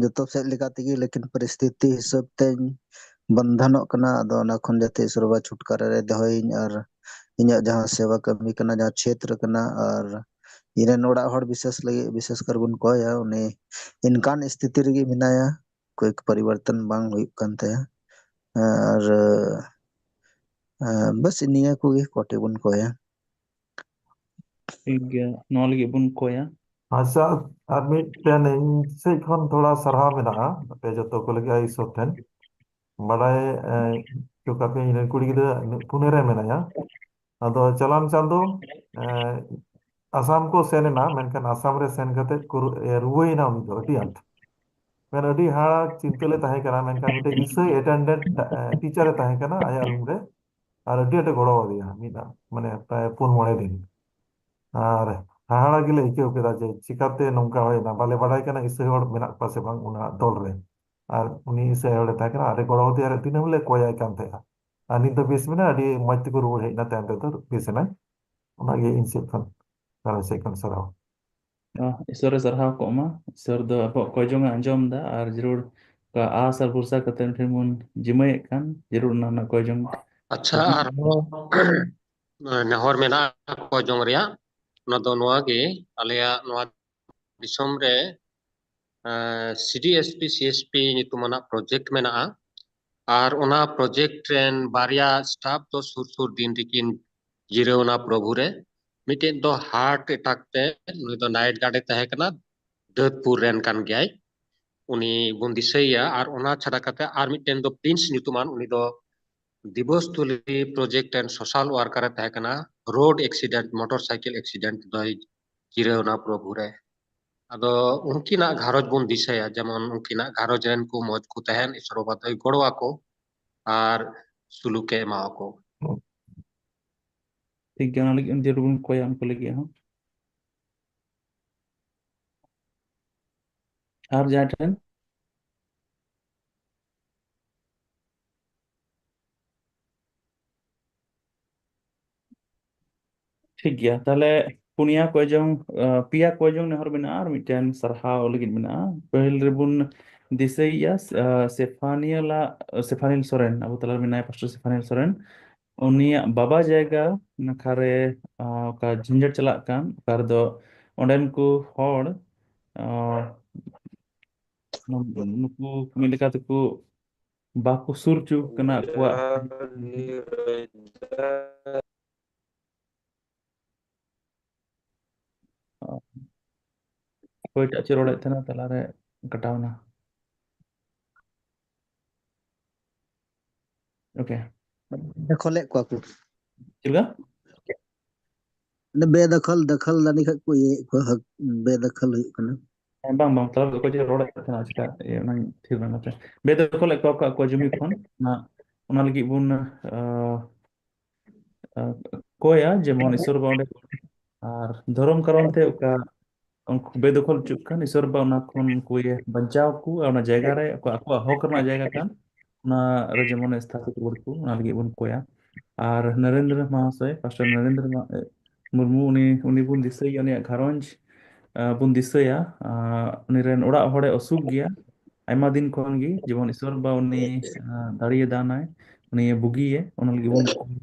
ᱡᱚᱛᱚ ᱥᱮᱫ ᱞᱮᱠᱟ ᱛᱮᱜᱮ, ᱞᱮᱠᱤᱱ ᱯᱚᱨᱤᱥᱛᱷᱤᱛᱤ ᱦᱤᱥᱟᱹᱵ ᱛᱮᱧ ᱵᱚᱱᱫᱷᱚᱱᱚᱜ ᱠᱟᱱᱟ᱾ ᱟᱫᱚ ᱚᱱᱟ ᱠᱷᱚᱱ ᱡᱟᱛᱮ ᱤᱥᱚᱨ ᱵᱟᱵᱟ ᱪᱷᱩᱴᱠᱟᱨᱟ ᱨᱮ ᱫᱚᱦᱚᱭᱤᱧ, ᱟᱨ ᱤᱧᱟᱹᱜ ᱡᱟᱦᱟᱸ ᱥᱮᱵᱟ ᱠᱟᱹᱢᱤ ᱠᱟᱱᱟ, ᱡᱟᱦᱟᱸ ᱪᱷᱮᱛᱨᱚ ᱠᱟᱱᱟ, ᱟᱨ ᱤᱧ ᱨᱮᱱ ᱚᱲᱟᱜ ᱦᱚᱲ ᱵᱤᱥᱮᱥ ᱞᱟᱹᱜᱤᱫ, ᱵᱤᱥᱮᱥ ᱠᱟᱨ ᱵᱚᱱ ᱠᱚᱭᱟ, ᱩᱱᱤ ᱤᱱᱠᱟᱱ ᱥᱛᱷᱤᱛᱤ ᱨᱮᱜᱮ ᱢᱮᱱᱟᱭᱟ, ᱠᱚᱭᱮᱠ ᱯᱚᱨᱤᱵᱚᱨᱛᱚᱱ ᱵᱟᱝ ᱦᱩᱭᱩᱜ ᱠᱟᱱ ᱛᱟᱭᱟ᱾ ᱟᱨ, ᱟᱸ, ᱵᱟᱥ ᱱᱤᱭᱟᱹ ᱠᱚᱜᱮ ᱠᱚᱴᱮ ᱵᱚᱱ ᱠᱚᱭᱟ᱾ ᱴᱷᱤᱠ ᱜᱮᱭᱟ, ᱱᱚᱣᱟ ᱞᱟᱹᱜᱤᱫ ᱵᱚᱱ ᱠᱚᱭᱟ᱾ ᱟᱪᱪᱷᱟ, ᱟᱨ ᱢᱤᱫᱴᱮᱱ ᱤᱧ ᱥᱮᱫ ᱠᱷᱚᱱ ᱛᱷᱚᱲᱟ ᱥᱟᱨᱦᱟᱣ ᱢᱮᱱᱟᱜᱼᱟ ᱟᱯᱮ ᱡᱚᱛᱚ ᱠᱚ ᱞᱟᱹᱜᱤᱫ ᱟᱭ ᱥᱚᱨ ᱴᱷᱮᱱ᱾ ᱵᱟᱰᱟᱭ, ᱮ, ᱦᱚᱪᱚ ᱠᱟᱯᱮ, ᱤᱧ ᱨᱮᱱ ᱠᱩᱲᱤ ᱜᱤᱫᱽᱨᱟᱹ ᱯᱩᱱᱮ ᱨᱮ ᱢᱮᱱᱟᱭᱟ᱾ ᱟᱫᱚ ᱪᱟᱞᱟᱣᱮᱱ ᱪᱟᱸᱫᱚ, ᱮ, ᱟᱥᱟᱢ ᱠᱚ ᱥᱮᱱ ᱮᱱᱟ, ᱢᱮᱱᱠᱷᱟᱱ ᱟᱥᱟᱢ ᱨᱮ ᱥᱮᱱ ᱠᱟᱛᱮ ᱠᱚ ᱨᱩ-, ᱮ, ᱨᱩᱣᱟᱹᱭᱮᱱᱟ ᱩᱱᱤ ᱫᱚ ᱟᱹᱰᱤ ᱟᱸᱴ᱾ ᱢᱮᱱ ᱟᱹᱰᱤ ᱦᱟᱲ ᱪᱤᱱᱛᱟᱹ ᱞᱮ ᱛᱟᱦᱮᱸ ᱠᱟᱱᱟ, ᱢᱮᱱᱠᱷᱟᱱ ᱢᱤᱫᱴᱮᱡ ᱤᱥᱟᱹᱭ ᱮᱴᱮᱱᱰᱮᱱᱴ, ᱮ, ᱴᱤᱪᱟᱨ ᱮ ᱛᱟᱦᱮᱸ ᱠᱟᱱᱟ ᱟᱭᱟᱜ ᱨᱩᱢ ᱨᱮ, ᱟᱨ ᱟᱹᱰᱤ ᱟᱸᱴᱮ ᱜᱚᱲᱚ ᱟᱫᱮᱭᱟ ᱢᱤᱫ ᱫᱷᱟᱣ, ᱢᱟᱱᱮ ᱯᱨᱟᱭ ᱯᱩᱱ ᱢᱚᱬᱮ ᱫᱤᱱ᱾ ᱟᱨ ᱦᱟᱦᱟᱲᱟ ᱜᱮᱞᱮ ᱟᱹᱭᱠᱟᱹᱣ ᱠᱮᱫᱟ ᱡᱮ ᱪᱤᱠᱟᱛᱮ ᱱᱚᱝᱠᱟ ᱦᱩᱭᱱᱟ, ᱵᱟᱞᱮ ᱵᱟᱰᱟᱭ ᱠᱟᱱᱟ ᱤᱥᱟᱹᱭ ᱦᱚᱲ ᱢᱮᱱᱟᱜ ᱠᱚᱣᱟ ᱥᱮ ᱵᱟᱝ ᱚᱱᱟ ᱫᱚᱞ ᱨᱮ᱾ ᱟᱨ ᱩᱱᱤ ᱤᱥᱟᱹᱭ ᱦᱚᱲᱮ ᱛᱟᱦᱮᱸ ᱠᱟᱱᱟ, ᱟᱨᱮ ᱜᱚᱲᱚ ᱟᱫᱮᱭᱟ, ᱟᱨ ᱫᱤᱱᱟᱹᱢ ᱞᱮ ᱠᱚᱭᱟᱭ ᱠᱟᱱ ᱛᱟᱦᱮᱸᱜᱼᱟ᱾ ᱟᱨ ᱱᱤᱛ ᱫᱚ ᱵᱮᱥ ᱢᱮᱱᱟᱭᱟ, ᱟᱹᱰᱤ ᱢᱚᱡᱽ ᱛᱮᱠᱚ ᱨᱩᱣᱟᱹᱲ ᱦᱮᱡ ᱮᱱᱟ, ᱛᱟᱭᱚᱢ ᱛᱮᱫᱚ ᱵᱮᱥ ᱮᱱᱟᱭ᱾ ᱚᱱᱟᱜᱮ ᱤᱧ ᱥᱮᱫ ᱠᱷᱚᱱ, ᱜᱷᱟᱨᱚᱸᱡᱽ ᱥᱮᱫ ᱠᱷᱚᱱ ᱥᱟᱨᱦᱟᱣ᱾ ᱟᱦ, ᱤᱥᱚᱨ ᱮ ᱥᱟᱨᱦᱟᱣ ᱠᱚᱜ ᱢᱟ᱾ ᱤᱥᱚᱨ ᱫᱚ ᱟᱵᱚᱣᱟᱜ ᱠᱚᱭ ᱡᱚᱝ ᱮ ᱟᱸᱡᱚᱢ ᱮᱫᱟ, ᱟᱨ ᱡᱟᱹᱨᱩᱲ ᱚᱠᱟ ᱟᱥ ᱟᱨ ᱵᱷᱚᱨᱥᱟ ᱠᱟᱛᱮ ᱩᱱᱤ ᱴᱷᱮᱱ ᱵᱚᱱ ᱡᱤᱢᱟᱹᱭᱮᱫ ᱠᱟᱱ, ᱡᱟᱹᱨᱩᱲ ᱚᱱᱟ ᱨᱮᱱᱟᱜ ᱠᱚᱭ ᱡᱚᱝ᱾ ᱟᱪᱪᱷᱟ, ᱟᱨᱦᱚᱸ ᱱᱮᱦᱚᱨ ᱢᱮᱱᱟᱜᱼᱟ ᱠᱚᱭ ᱡᱚᱝ ᱨᱮᱭᱟᱜ, ᱚᱱᱟ ᱫᱚ ᱱᱚᱣᱟ ᱜᱮ, ᱟᱞᱮᱭᱟᱜ ᱱᱚᱣᱟ ᱫᱤᱥᱚᱢ ᱨᱮ, ᱮᱸ, CDSP, CSP ᱧᱩᱛᱩᱢᱟᱱᱟᱜ project ᱢᱮᱱᱟᱜᱼᱟ᱾ ᱟᱨ ᱚᱱᱟ project ᱨᱮᱱ ᱵᱟᱨᱭᱟ staff ᱫᱚ ᱥᱩᱨ ᱥᱩᱨ ᱫᱤᱱ ᱨᱮᱠᱤᱱ ᱡᱤᱨᱟᱹᱣ ᱮᱱᱟ ᱯᱨᱚᱵᱷᱩ ᱨᱮ᱾ ᱢᱤᱫᱴᱮᱱ ᱫᱚ heart attack ᱛᱮ, ᱩᱱᱤ ᱫᱚ night guard ᱮ ᱛᱟᱦᱮᱸ ᱠᱟᱱᱟ, ᱫᱟᱹᱫᱯᱩᱨ ᱨᱮᱱ ᱠᱟᱱ ᱜᱮᱭᱟᱭ, ᱩᱱᱤ ᱵᱚᱱ ᱫᱤᱥᱟᱹᱭᱮᱭᱟ᱾ ᱟᱨ ᱚᱱᱟ ᱪᱷᱟᱰᱟ ᱠᱟᱛᱮ ᱟᱨ ᱢᱤᱫᱴᱮᱱ ᱫᱚ ᱯᱨᱤᱱᱥ ᱧᱩᱛᱩᱢᱟᱱ, ᱩᱱᱤ ᱫᱚ ᱫᱤᱵᱚᱥᱛᱷᱩᱞᱤ project ᱨᱮᱱ social worker ᱮ ᱛᱟᱦᱮᱸ ᱠᱟᱱᱟ᱾ Road accident, motorcycle accident ᱫᱚᱭ ᱡᱤᱨᱟᱹᱣ ᱮᱱᱟ ᱯᱨᱚᱵᱷᱩ ᱨᱮ᱾ ᱟᱫᱚ ᱩᱱᱠᱤᱱᱟᱜ ᱜᱷᱟᱨᱚᱸᱡᱽ ᱵᱚᱱ ᱫᱤᱥᱟᱹᱭᱟ, ᱡᱮᱢᱚᱱ ᱩᱱᱠᱤᱱᱟᱜ ᱜᱷᱟᱨᱚᱸᱡᱽ ᱨᱮᱱ ᱠᱚ ᱢᱚᱡᱽ ᱠᱚ ᱛᱟᱦᱮᱱ, ᱤᱥᱚᱨ ᱵᱟᱵᱟ ᱫᱚᱭ ᱜᱚᱲᱚ ᱟᱠᱚ ᱟᱨ ᱥᱩᱞᱩᱠ ᱮ ᱮᱢᱟ ᱟᱠᱚ᱾ ᱴᱷᱤᱠ ᱜᱮᱭᱟ, ᱚᱱᱟ ᱞᱟᱹᱜᱤᱫ ᱡᱟᱹᱨᱩᱲ ᱵᱚᱱ ᱠᱚᱭᱟ ᱩᱱᱠᱩ ᱞᱟᱹᱜᱤᱫ ᱦᱚᱸ᱾ ᱟᱨ ᱡᱟᱦᱟᱸᱭ ᱴᱷᱮᱱ? ᱴᱷᱤᱠ ᱜᱮᱭᱟ, ᱛᱟᱦᱞᱮ ᱯᱩᱱᱭᱟ ᱠᱚᱭ ᱡᱚᱝ, ᱟᱸ, ᱯᱮᱭᱟ ᱠᱚᱭ ᱡᱚᱝ ᱱᱮᱦᱚᱨ ᱢᱮᱱᱟᱜᱼᱟ ᱟᱨ ᱢᱤᱫᱴᱮᱱ ᱥᱟᱨᱦᱟᱣ ᱞᱟᱹᱜᱤᱫ ᱢᱮᱱᱟᱜᱼᱟ᱾ ᱯᱟᱹᱦᱤᱞ ᱨᱮᱵᱚᱱ ᱫᱤᱥᱟᱹᱭᱮᱭᱟ, ᱟᱸ, ᱥᱮᱯᱷᱟᱱᱤᱭᱟᱞᱟ-, ᱥᱮᱯᱷᱟᱱᱤᱞ ᱥᱚᱨᱮᱱ, ᱟᱵᱚ ᱛᱟᱞᱟᱨᱮ ᱢᱮᱱᱟᱭᱟ ᱯᱟᱥᱴᱚᱨ ᱥᱮᱯᱷᱟᱱᱤᱞ ᱥᱚᱨᱮᱱ᱾ ᱩᱱᱤᱭᱟᱜ ᱵᱟᱵᱟ ᱡᱟᱭᱜᱟ ᱱᱟᱠᱷᱟ ᱨᱮ, ᱟᱸ, ᱚᱠᱟ ᱡᱷᱤᱸᱡᱟᱹᱲ ᱪᱟᱞᱟᱜ ᱠᱟᱱ, ᱚᱠᱟ ᱨᱮᱫᱚ ᱚᱸᱰᱮᱱ ᱠᱚ ᱦᱚᱲ, ᱟᱸ, ᱱᱩᱠᱩ ᱢᱤᱫ ᱞᱮᱠᱟ ᱛᱮᱠᱚ ᱵᱟᱠᱚ ᱥᱩᱨ ᱦᱚᱪᱚ ᱠᱟᱱᱟ ᱟᱠᱚᱣᱟᱜ᱾ ᱚᱠᱚᱭᱴᱟᱜ ᱪᱚ ᱨᱚᱲᱮᱫ ᱛᱟᱦᱮᱱᱟ, ᱛᱟᱞᱟᱨᱮ ᱠᱟᱴᱟᱣ ᱮᱱᱟ᱾ ᱳᱠᱮ᱾ ᱫᱚᱠᱷᱚᱞᱮᱫ ᱠᱚᱣᱟ ᱠᱚ᱾ ᱪᱮᱫ ᱞᱮᱠᱟ? ᱢᱟᱱᱮ ᱵᱮᱫᱚᱠᱷᱚᱞ, ᱫᱚᱠᱷᱚᱞ ᱫᱟᱲᱮ ᱠᱷᱟᱡ ᱠᱚ ᱤᱭᱟᱹᱭᱮᱫ ᱠᱚᱣᱟ, ᱦᱟᱹᱠ-, ᱵᱮᱫᱚᱠᱷᱚᱞ ᱦᱩᱭᱩᱜ ᱠᱟᱱᱟ᱾ ᱦᱮᱸ, ᱵᱟᱝ, ᱵᱟᱝ, ᱛᱟᱞᱟ ᱨᱮ ᱚᱠᱚᱭ ᱪᱚ ᱨᱚᱲᱮᱫ ᱛᱟᱦᱮᱱᱟ, ᱪᱮᱠᱟ ᱤᱭᱟᱹ, ᱚᱱᱟᱧ ᱛᱷᱤᱨ ᱵᱟᱝ ᱠᱟᱛᱮ᱾ ᱵᱮᱫᱚᱠᱷᱚᱞᱮᱫ ᱠᱚᱣᱟ ᱠᱚ ᱟᱠᱚᱣᱟᱜ ᱡᱩᱢᱤ ᱠᱷᱚᱱ, ᱚᱱᱟ, ᱚᱱᱟ ᱞᱟᱹᱜᱤᱫ ᱵᱚᱱ, ᱟᱸ, ᱟᱸ, ᱠᱚᱭᱟ, ᱡᱮᱢᱚᱱ ᱤᱥᱚᱨ ᱵᱟᱵᱟ ᱚᱸᱰᱮ, ᱟᱨ ᱫᱷᱚᱨᱚᱢ ᱠᱟᱨᱚᱱ ᱛᱮ ᱚᱠᱟ ᱩᱱᱠᱩ ᱵᱮᱫᱚᱠᱷᱚᱞ ᱦᱚᱪᱚᱜ ᱠᱟᱱ, ᱤᱥᱚᱨ ᱵᱟᱵᱟ ᱚᱱᱟ ᱠᱷᱚᱱ ᱩᱱᱠᱩᱭ ᱵᱟᱧᱪᱟᱣ ᱠᱚ, ᱟᱨ ᱚᱱᱟ ᱡᱟᱭᱜᱟ ᱨᱮ ᱟᱠᱚ, ᱟᱠᱚᱣᱟᱜ ᱦᱚᱠ ᱨᱮᱱᱟᱜ ᱡᱟᱭᱜᱟ ᱠᱟᱱ, ᱚᱱᱟ ᱨᱮ ᱡᱮᱢᱚᱱ ᱥᱛᱷᱟᱯᱤᱛ ᱨᱩᱣᱟᱹᱲ ᱠᱚ, ᱚᱱᱟ ᱞᱟᱹᱜᱤᱫ ᱵᱚᱱ ᱠᱚᱭᱟ᱾ ᱟᱨ ᱱᱚᱨᱮᱱᱫᱨᱚ ᱢᱟᱦᱟᱥᱚᱭ, ᱯᱟᱥᱴᱚᱨ ᱱᱚᱨᱮᱱᱫᱨᱚ ᱢᱟ-, ᱮ, ᱢᱩᱨᱢᱩ, ᱩᱱᱤ, ᱩᱱᱤ ᱵᱚᱱ ᱫᱤᱥᱟᱹᱭᱟ, ᱩᱱᱤᱭᱟᱜ ᱜᱷᱟᱨᱚᱸᱡᱽ, ᱟ, ᱵᱚᱱ ᱫᱤᱥᱟᱹᱭᱟ᱾ ᱟ, ᱩᱱᱤ ᱨᱮᱱ ᱚᱲᱟᱜ ᱦᱚᱲᱮ ᱚᱥᱩᱠ ᱜᱮᱭᱟ ᱟᱭᱢᱟ ᱫᱤᱱ ᱠᱷᱚᱱ ᱜᱮ, ᱡᱮᱢᱚᱱ ᱤᱥᱚᱨ ᱵᱟᱵᱟ ᱩᱱᱤ, ᱟ, ᱫᱟᱲᱮᱭᱟᱫᱟᱱᱟᱭ, ᱩᱱᱤ ᱵᱩᱜᱤᱭᱮ, ᱚᱱᱟ ᱞᱟᱹᱜᱤᱫ ᱵᱚᱱ,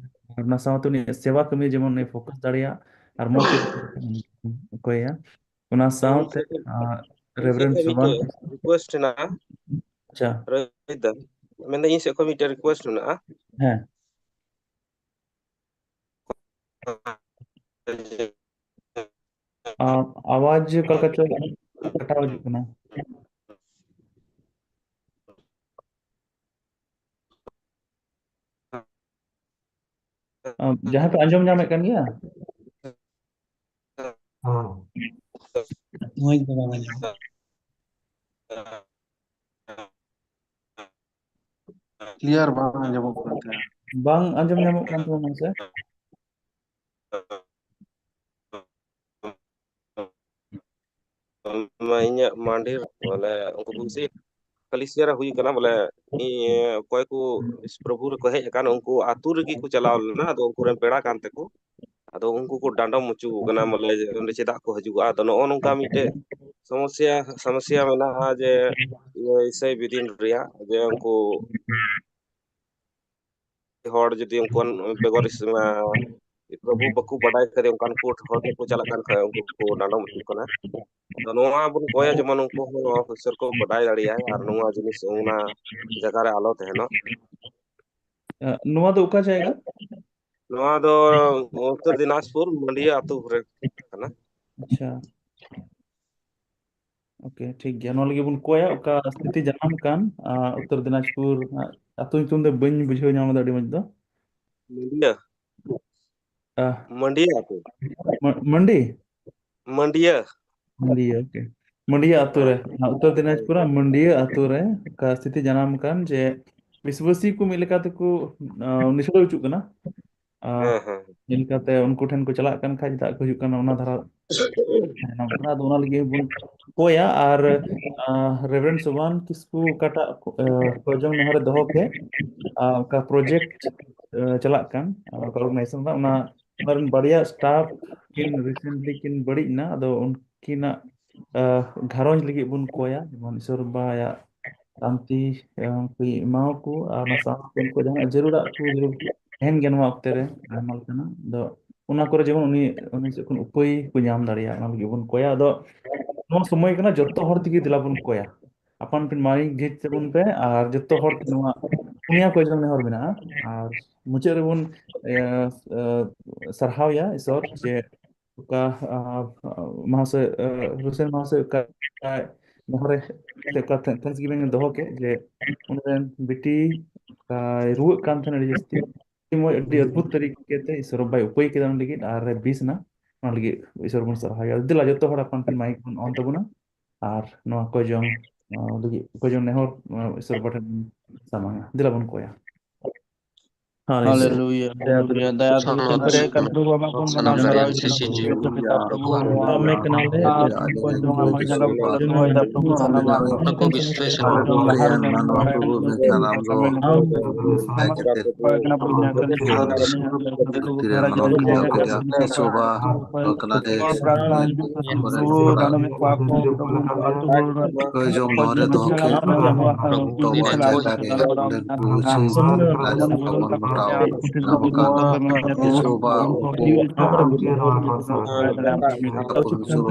ᱚᱱᱟ ᱥᱟᱶᱛᱮ ᱩᱱᱤᱭᱟᱜ ᱥᱮᱵᱟ ᱠᱟᱹᱢᱤ ᱡᱮᱢᱚᱱ ᱩᱱᱤ ᱯᱷᱳᱠᱟᱥ ᱫᱟᱲᱮᱭᱟᱜ ᱟᱨ ᱢᱚᱡᱽ ᱛᱮ ᱠᱚᱭᱟ᱾ ᱚᱱᱟ ᱥᱟᱶᱛᱮ, ᱤᱧ ᱥᱮᱫ ᱠᱷᱚᱱ, ᱟ, ᱤᱧ ᱥᱮᱫ ᱨᱮᱵᱷᱨᱮᱱᱰ ᱠᱷᱚᱱ ᱥᱚᱵᱟᱱ᱾ ᱢᱤᱫᱴᱮᱡ ᱨᱤᱠᱩᱭᱮᱥᱴ ᱦᱮᱱᱟᱜᱼᱟ᱾ ᱟᱪᱪᱷᱟ᱾ ᱨᱚᱦᱤᱛ ᱫᱟ, ᱢᱮᱱᱫᱟᱹᱧ ᱤᱧ ᱥᱮᱫ ᱠᱷᱚᱱ ᱢᱤᱫᱴᱮᱡ ᱨᱤᱠᱩᱭᱮᱥᱴ ᱢᱮᱱᱟᱜᱼᱟ᱾ ᱦᱮᱸ᱾ ᱟ-, ᱟᱣᱟᱡᱽ ᱚᱠᱟ ᱞᱮᱠᱟ ᱪᱚ ᱠᱟᱴᱟᱣ ᱦᱤᱡᱩᱜ ᱠᱟᱱᱟ᱾ ᱟ, ᱡᱟᱦᱟᱸ ᱯᱮ ᱟᱸᱡᱚᱢ ᱧᱟᱢᱮᱫ ᱠᱟᱱ ᱜᱮᱭᱟ? ᱦᱚᱸ᱾ ᱢᱚᱡᱽ ᱫᱚ ᱵᱟᱝ ᱟᱸᱡᱚᱢᱚᱜ᱾ ᱠᱞᱤᱭᱟᱨ ᱵᱟᱝ ᱟᱸᱡᱚᱢᱚᱜ ᱠᱟᱱ ᱛᱟᱦᱮᱸᱱᱟ᱾ ᱵᱟᱝ ᱟᱸᱡᱚᱢ ᱧᱟᱢᱚᱜ ᱠᱟᱱ ᱛᱟᱵᱚᱱᱟ ᱥᱮ? ᱚᱱᱟ ᱤᱧᱟᱹᱜ ᱢᱟᱱᱰᱤ ᱵᱚᱞᱮ ᱩᱱᱠᱩ ᱵᱚᱝᱥᱤ ᱠᱟᱞᱤᱥᱤᱭᱟ ᱨᱮ ᱦᱩᱭ ᱠᱟᱱᱟ ᱵᱚᱞᱮ, ᱤᱧ ᱚᱠᱚᱭ ᱠᱚ ᱯᱨᱚᱵᱷᱩ ᱨᱮᱠᱚ ᱦᱮᱡ ᱟᱠᱟᱱ ᱩᱱᱠᱩ ᱟᱹᱛᱩ ᱨᱮᱜᱮ ᱠᱚ ᱪᱟᱞᱟᱣ ᱞᱮᱱᱟ, ᱟᱫᱚ ᱩᱱᱠᱩ ᱨᱮᱱ ᱯᱮᱲᱟ ᱠᱟᱱ ᱛᱮᱠᱚ, ᱟᱫᱚ ᱩᱱᱠᱩ ᱠᱚ ᱰᱟᱸᱰᱚᱢ ᱦᱚᱪᱚ ᱠᱟᱱᱟ ᱵᱚᱞᱮ ᱚᱸᱰᱮ ᱪᱮᱫᱟᱜ ᱠᱚ ᱦᱤᱡᱩᱜᱼᱟ᱾ ᱟᱫᱚ ᱱᱚᱜᱼᱚ ᱱᱚᱝᱠᱟ ᱢᱤᱫᱴᱮᱡ ᱥᱚᱢᱚᱥᱥᱟ, ᱥᱚᱢᱚᱥᱥᱟ ᱢᱮᱱᱟᱜᱼᱟ ᱡᱮ ᱤᱭᱟᱹ ᱤᱥᱟᱹᱭ ᱵᱤᱫᱤᱱ ᱨᱮᱭᱟᱜ ᱡᱮ ᱩᱱᱠᱩ ᱦᱚᱲ ᱡᱩᱫᱤ ᱩᱱᱠᱩᱣᱟᱜ ᱵᱮᱜᱚᱨ ᱤᱥ-, ᱮᱸ, ᱯᱨᱚᱵᱷᱩ ᱵᱟᱠᱚ ᱵᱟᱰᱟᱭ ᱠᱷᱟᱹᱛᱤᱨ ᱚᱱᱠᱟᱱ ᱠᱚ ᱦᱚᱲ ᱴᱷᱮᱱ ᱠᱚ ᱪᱟᱞᱟᱜ ᱠᱟᱱ ᱠᱷᱟᱡ ᱩᱱᱠᱩ ᱠᱚ ᱰᱟᱸᱰᱚᱢ ᱦᱚᱪᱚᱜ ᱠᱟᱱᱟ᱾ ᱟᱫᱚ ᱱᱚᱣᱟ ᱵᱚᱱ ᱠᱚᱭᱟ ᱡᱮᱢᱚᱱ ᱩᱱᱠᱩ ᱦᱚᱸ ᱱᱚᱣᱟ ᱵᱤᱥᱚᱭ ᱠᱚ ᱵᱟᱰᱟᱭ ᱫᱟᱲᱮᱭᱟᱜᱼᱟ ᱟᱨ ᱱᱚᱣᱟ ᱡᱤᱱᱤᱥ ᱚᱱᱟ ᱡᱟᱭᱜᱟ ᱨᱮ ᱟᱞᱚ ᱛᱟᱦᱮᱱᱚᱜ᱾ ᱱᱚᱣᱟ ᱫᱚ ᱚᱠᱟ ᱡᱟᱭᱜᱟ? ᱱᱚᱣᱟ ᱫᱚ ᱩᱛᱛᱚᱨ ᱫᱤᱱᱟᱡᱽᱯᱩᱨ ᱢᱟᱹᱰᱤᱭᱟ ᱟᱹᱛᱩ ᱨᱮ ᱠᱟᱱᱟ᱾ ᱟᱪᱪᱷᱟ, ᱳᱠᱮ, ᱴᱷᱤᱠ ᱜᱮᱭᱟ᱾ ᱱᱚᱣᱟ ᱞᱟᱹᱜᱤᱫ ᱵᱚᱱ ᱠᱚᱭᱟ, ᱚᱠᱟ ᱥᱛᱷᱤᱛᱤ ᱡᱟᱱᱟᱢ ᱠᱟᱱ ᱟᱹᱛᱩ ᱫᱤᱱᱟᱡᱽᱯᱩᱨ, ᱟᱹᱛᱩ ᱧᱩᱛᱩᱢ ᱫᱚ ᱵᱟᱹᱧ ᱵᱩᱡᱷᱟᱹᱣ ᱧᱟᱢ ᱞᱮᱫᱟ ᱟᱹᱰᱤ ᱢᱚᱡᱽ ᱫᱚ᱾ ᱢᱟᱹᱰᱤᱭᱟ᱾ ᱟᱦ, ᱢᱟᱹᱰᱤᱭᱟ ᱟᱹᱛᱩ᱾ ᱢᱟ- ᱢᱟᱹᱱᱰᱤ? ᱢᱟᱹᱰᱤᱭᱟ᱾ ᱢᱟᱹᱱᱰᱤᱭᱟᱹ, ᱳᱠᱮ᱾ ᱢᱟᱹᱱᱰᱤᱭᱟᱹ ᱟᱹᱛᱩ ᱨᱮ, ᱩᱛᱛᱚᱨ ᱫᱤᱱᱟᱡᱽᱯᱩᱨ ᱢᱟᱹᱱᱰᱤᱭᱟᱹ ᱟᱹᱛᱩ ᱨᱮ ᱚᱠᱟ ᱥᱛᱷᱤᱛᱤ ᱡᱟᱱᱟᱢ ᱠᱟᱱ ᱡᱮ ᱵᱤᱥᱣᱟᱹᱥᱤ ᱠᱚ ᱢᱤᱫ ᱞᱮᱠᱟ ᱛᱮᱠᱚ ᱱᱤᱥᱲᱟᱹᱣ ᱦᱚᱪᱚᱜ ᱠᱟᱱᱟ᱾ ᱟᱨ ᱪᱮᱫ ᱞᱮᱠᱟᱛᱮ ᱩᱱᱠᱩ ᱴᱷᱮᱱ ᱠᱚ ᱪᱟᱞᱟᱜ ᱠᱟᱱ ᱠᱷᱟᱡ ᱪᱮᱫᱟᱜ ᱠᱚ ᱦᱤᱡᱩᱜ ᱠᱟᱱᱟ, ᱚᱱᱟ ᱫᱷᱟᱨᱟ ᱧᱟᱢᱚᱜ ᱠᱟᱱᱟ᱾ ᱟᱫᱚ ᱚᱱᱟ ᱞᱟᱹᱜᱤᱫ ᱵᱚᱱ ᱠᱚᱭᱟ᱾ ᱟᱨ ᱨᱮᱵᱷᱟᱨᱮᱱᱰ ᱥᱳᱵᱷᱟᱱ ᱠᱤᱥᱠᱩ ᱚᱠᱟᱴᱟᱜ ᱠᱚᱭᱡᱚᱝ ᱱᱮᱦᱚᱨᱮ ᱫᱚᱦᱚ ᱠᱮᱫ, ᱚᱠᱟ ᱯᱨᱚᱡᱮᱠᱴ ᱪᱟᱞᱟᱜ ᱠᱟᱱ, ᱚᱠᱟ ᱚᱨᱜᱟᱱᱟᱭᱡᱮᱥᱚᱱ ᱨᱮᱱᱟᱜ, ᱚᱱᱟ ᱚᱱᱟ ᱨᱮᱱ ᱵᱟᱨᱭᱟ ᱥᱴᱟᱯ ᱠᱤᱱ ᱨᱤᱥᱮᱱᱴᱞᱤ ᱠᱤᱱ ᱵᱟᱹᱲᱤᱡ ᱮᱱᱟ᱾ ᱟᱫᱚ ᱩᱱᱠᱤᱱᱟᱜ ᱜᱷᱟᱨᱚᱸᱡᱽ ᱞᱟᱹᱜᱤᱫ ᱵᱚᱱ ᱠᱚᱭᱟ, ᱡᱮᱢᱚᱱ ᱤᱥᱚᱨ ᱵᱟᱵᱟᱭᱟᱜ ᱥᱟᱱᱛᱤ ᱠᱚ ᱮᱢᱟᱣᱟᱠᱚ, ᱟᱨ ᱚᱱᱟ ᱥᱟᱶᱛᱮ ᱩᱱᱠᱩ ᱡᱟᱦᱟᱸᱱᱟᱜ ᱡᱟᱹᱨᱩᱲᱟᱜ ᱠᱚ ᱡᱟᱹᱨᱩᱲ ᱛᱟᱦᱮᱱ ᱜᱮᱭᱟ ᱱᱚᱣᱟ ᱚᱠᱛᱮ ᱨᱮ, ᱟᱭᱢᱟ ᱞᱮᱠᱟᱱᱟᱜ᱾ ᱟᱫᱚ ᱚᱱᱟ ᱠᱚᱨᱮ ᱡᱮᱢᱚᱱ ᱩᱱᱤ, ᱩᱱᱤ ᱥᱮᱫ ᱠᱷᱚᱱ ᱩᱯᱟᱹᱭ ᱠᱚ ᱧᱟᱢ ᱫᱟᱲᱮᱭᱟᱜ, ᱚᱱᱟ ᱞᱟᱹᱜᱤᱫ ᱵᱚᱱ ᱠᱚᱭᱟ᱾ ᱟᱫᱚ ᱱᱚᱣᱟ ᱥᱚᱢᱚᱭ ᱠᱟᱱᱟ, ᱡᱚᱛᱚ ᱦᱚᱲ ᱛᱮᱜᱮ ᱫᱮᱞᱟ ᱵᱚᱱ ᱠᱚᱭᱟ, ᱟᱯᱟᱱ ᱟᱹᱯᱤᱱ ᱢᱟᱭᱤᱠ ᱡᱷᱤᱡ ᱛᱟᱵᱚᱱ ᱯᱮ, ᱟᱨ ᱡᱚᱛᱚ ᱦᱚᱲ ᱛᱮ ᱱᱚᱣᱟ ᱯᱩᱱᱭᱟ ᱠᱚᱭᱡᱚᱝ ᱱᱮᱦᱚᱨ ᱢᱮᱱᱟᱜᱼᱟ᱾ ᱟᱨ ᱢᱩᱪᱟᱹᱫ ᱨᱮᱵᱚᱱ, ᱮ, ᱮ, ᱥᱟᱨᱦᱟᱣᱭᱟ ᱤᱥᱚᱨ ᱡᱮ ᱚᱠᱟ, ᱟ, ᱢᱟᱦᱟᱥᱚᱭ, ᱟ, ᱦᱩᱥᱮᱱ ᱢᱟᱦᱟᱥᱚᱭ ᱚᱠᱟ ᱱᱮᱦᱚᱨᱮ ᱥᱮ ᱚᱠᱟ ᱛᱷᱮ-, ᱛᱷᱮᱝᱠᱥ ᱜᱤᱵᱷᱤᱝ ᱮ ᱫᱚᱦᱚ ᱠᱮᱫ, ᱡᱮ ᱩᱱᱤ ᱨᱮᱱ ᱵᱤᱴᱤ, ᱟ, ᱨᱩᱣᱟᱹᱜ ᱠᱟᱱ ᱛᱟᱦᱮᱱᱟ ᱟᱹᱰᱤ ᱡᱟᱹᱥᱛᱤ, ᱟᱹᱰᱤ ᱢᱚᱡᱽ, ᱟᱹᱰᱤ ᱚᱫᱽᱵᱷᱩᱛ ᱛᱟᱹᱨᱤᱠᱟ ᱛᱮ ᱤᱥᱚᱨ ᱵᱟᱵᱟᱭ ᱩᱯᱟᱹᱭ ᱠᱮᱫᱟ ᱩᱱᱤ ᱞᱟᱹᱜᱤᱫ, ᱟᱨ ᱮ ᱵᱮᱥ ᱮᱱᱟ᱾ ᱚᱱᱟ ᱞᱟᱹᱜᱤᱫ ᱤᱥᱚᱨ ᱵᱚᱱ ᱥᱟᱨᱦᱟᱣᱭᱟ᱾ ᱫᱮᱞᱟ ᱡᱚᱛᱚ ᱦᱚᱲ ᱟᱯᱟᱱ ᱟᱹᱯᱤᱱ ᱢᱟᱭᱤᱠ ᱵᱚᱱ on ᱛᱟᱵᱚᱱᱟ, ᱟᱨ ᱱᱚᱣᱟ ᱠᱚᱭᱡᱚᱝ, ᱟ, ᱞᱟᱹᱜᱤᱫ ᱠᱚᱭᱡᱚᱝ ᱱᱮᱦᱚᱨ, ᱟ, ᱤᱥᱚᱨ ᱵᱟᱵᱟ ᱴᱷᱮᱱ ᱵᱚᱱ ᱥᱟᱢᱟᱝᱟ᱾ ᱫᱮᱞᱟ ᱵᱚᱱ ᱠᱚᱭᱟ᱾ ᱦᱟᱞᱮᱞᱩᱭᱟ᱾ ᱦᱟᱞᱮᱞᱩᱭᱟ, ᱦᱟᱞᱮᱞᱩᱭᱟ᱾ ᱫᱟᱭᱟ ᱛᱮ ᱦᱩᱭᱩᱜ ᱠᱟᱱ ᱯᱮᱨᱮᱡ ᱟᱠᱟᱱ ᱯᱨᱚᱵᱷᱩ ᱟᱢᱟᱜ ᱵᱚᱱ ᱢᱟᱱᱟᱣ ᱥᱟᱱᱟᱢ ᱥᱟᱨᱦᱟᱣ ᱫᱟᱲᱮᱭᱟᱜ ᱡᱤᱥᱩ ᱠᱷᱨᱤᱥᱴᱚ ᱠᱚ ᱡᱤᱥᱩ ᱡᱚᱛᱚ ᱠᱷᱮᱛᱟ ᱯᱨᱚᱵᱷᱩ ᱟᱢ ᱟᱢ ᱢᱮ ᱠᱟᱱᱟᱞᱮ, ᱟᱨ ᱟᱢ ᱠᱚ ᱡᱚᱢ ᱟᱢᱟᱜ ᱡᱟᱸᱜᱟ ᱵᱚᱱ ᱫᱚᱦᱚᱭᱮᱫᱟ ᱯᱨᱚᱵᱷᱩ ᱥᱟᱱᱟᱢᱟᱜ᱾ ᱟᱢ ᱠᱚ ᱵᱤᱥᱣᱟᱥ ᱟᱢ ᱠᱚ ᱡᱟᱸᱜᱟ ᱵᱚᱱ ᱫᱚᱦᱚᱭᱮᱫᱟ ᱯᱨᱚᱵᱷᱩ ᱥᱟᱱᱟᱢᱟᱜ᱾ ᱟᱢᱮ ᱱᱚᱣᱟ ᱠᱚ ᱥᱟᱱᱟᱢᱟᱜ ᱠᱚ ᱠᱚᱭ ᱠᱟᱱᱟ ᱯᱨᱚᱵᱷᱩ ᱧᱮᱞ ᱠᱟᱛᱮ ᱡᱤᱥᱩ ᱠᱷᱨᱤᱥᱴᱚ ᱠᱚ ᱫᱷᱟᱨᱟ ᱡᱤᱵᱚᱱ ᱢᱚᱦᱚᱱ ᱠᱚ ᱡᱟᱦᱟᱸ ᱠᱚ ᱥᱚᱵᱟ ᱠᱟᱱᱟ ᱞᱮ᱾ ᱯᱨᱚᱵᱷᱩ ᱨᱟᱱᱚᱢᱮ ᱠᱚᱣᱟ ᱠᱚ ᱯᱨᱚᱵᱷᱩ ᱟᱹᱛᱩ ᱦᱚᱲ ᱠᱚ ᱡᱚᱢ ᱱᱚᱣᱟ ᱨᱮ ᱫᱚᱦᱚ ᱠᱮᱫ ᱠᱚᱣᱟ ᱯᱨᱚᱵᱷᱩ ᱟᱵᱚᱣᱟᱜ ᱡᱟᱭᱜᱟ ᱨᱮ ᱚᱸᱰᱮ ᱠᱚ ᱩᱪᱷᱟᱹᱱ ᱟᱨ ᱡᱚᱛᱚ ᱵᱚᱱ ᱡᱟᱦᱟᱸ ᱠᱚ ᱴᱷᱮᱱ ᱠᱚ ᱵᱚᱸᱜᱟ ᱟᱠᱟᱫ ᱠᱚ ᱥᱚᱵᱟ ᱠᱚ ᱩᱱᱠᱩ ᱠᱚ ᱵᱩᱡᱷᱟᱹᱣ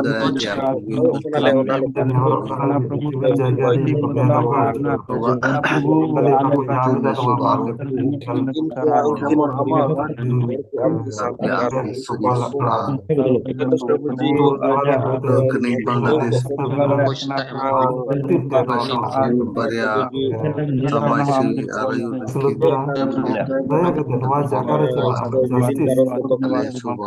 ᱫᱟᱲᱮᱭᱟᱜᱼᱟ ᱡᱮ ᱟᱵᱚ ᱜᱮ ᱜᱟᱹᱞᱛᱤ ᱞᱮ ᱠᱚᱨᱟᱣ ᱞᱮᱫᱟ᱾ ᱚᱱᱟ ᱯᱨᱚᱵᱷᱩ ᱴᱷᱮᱱ ᱟᱹᱰᱤ ᱟᱹᱰᱤ ᱵᱚᱸᱜᱟ ᱟᱠᱟᱱᱟ᱾ ᱟᱵᱚ ᱵᱚᱸᱜᱟ ᱟᱞᱮ ᱯᱟᱯᱮ ᱡᱟᱦᱟᱸ ᱞᱮᱠᱟ ᱛᱮ ᱵᱚᱸᱜᱟ ᱟᱯᱮ ᱴᱷᱮᱱ ᱠᱚ ᱠᱟᱨᱟᱣ ᱞᱮᱫᱟ᱾ ᱟᱯᱮ ᱟᱯᱮ ᱟᱯᱮ ᱥᱚᱵᱟ ᱞᱟᱜ ᱠᱟᱱᱟ᱾ ᱩᱱᱠᱩ ᱟᱞᱮ ᱦᱚᱭᱛᱳ ᱠᱟᱹᱱᱟᱹᱧ ᱵᱟᱝᱞᱟᱫᱮᱥ ᱵᱟᱨᱭᱟ ᱥᱟᱢᱟᱡᱽ ᱥᱮᱵᱤ ᱟᱨ ᱟᱹᱭᱩᱨ ᱫᱟᱭᱟ ᱠᱟᱛᱮ ᱱᱚᱣᱟ ᱡᱟᱭᱜᱟ ᱨᱮ ᱪᱮᱫ ᱵᱟᱝ ᱡᱟᱥᱴᱤᱥ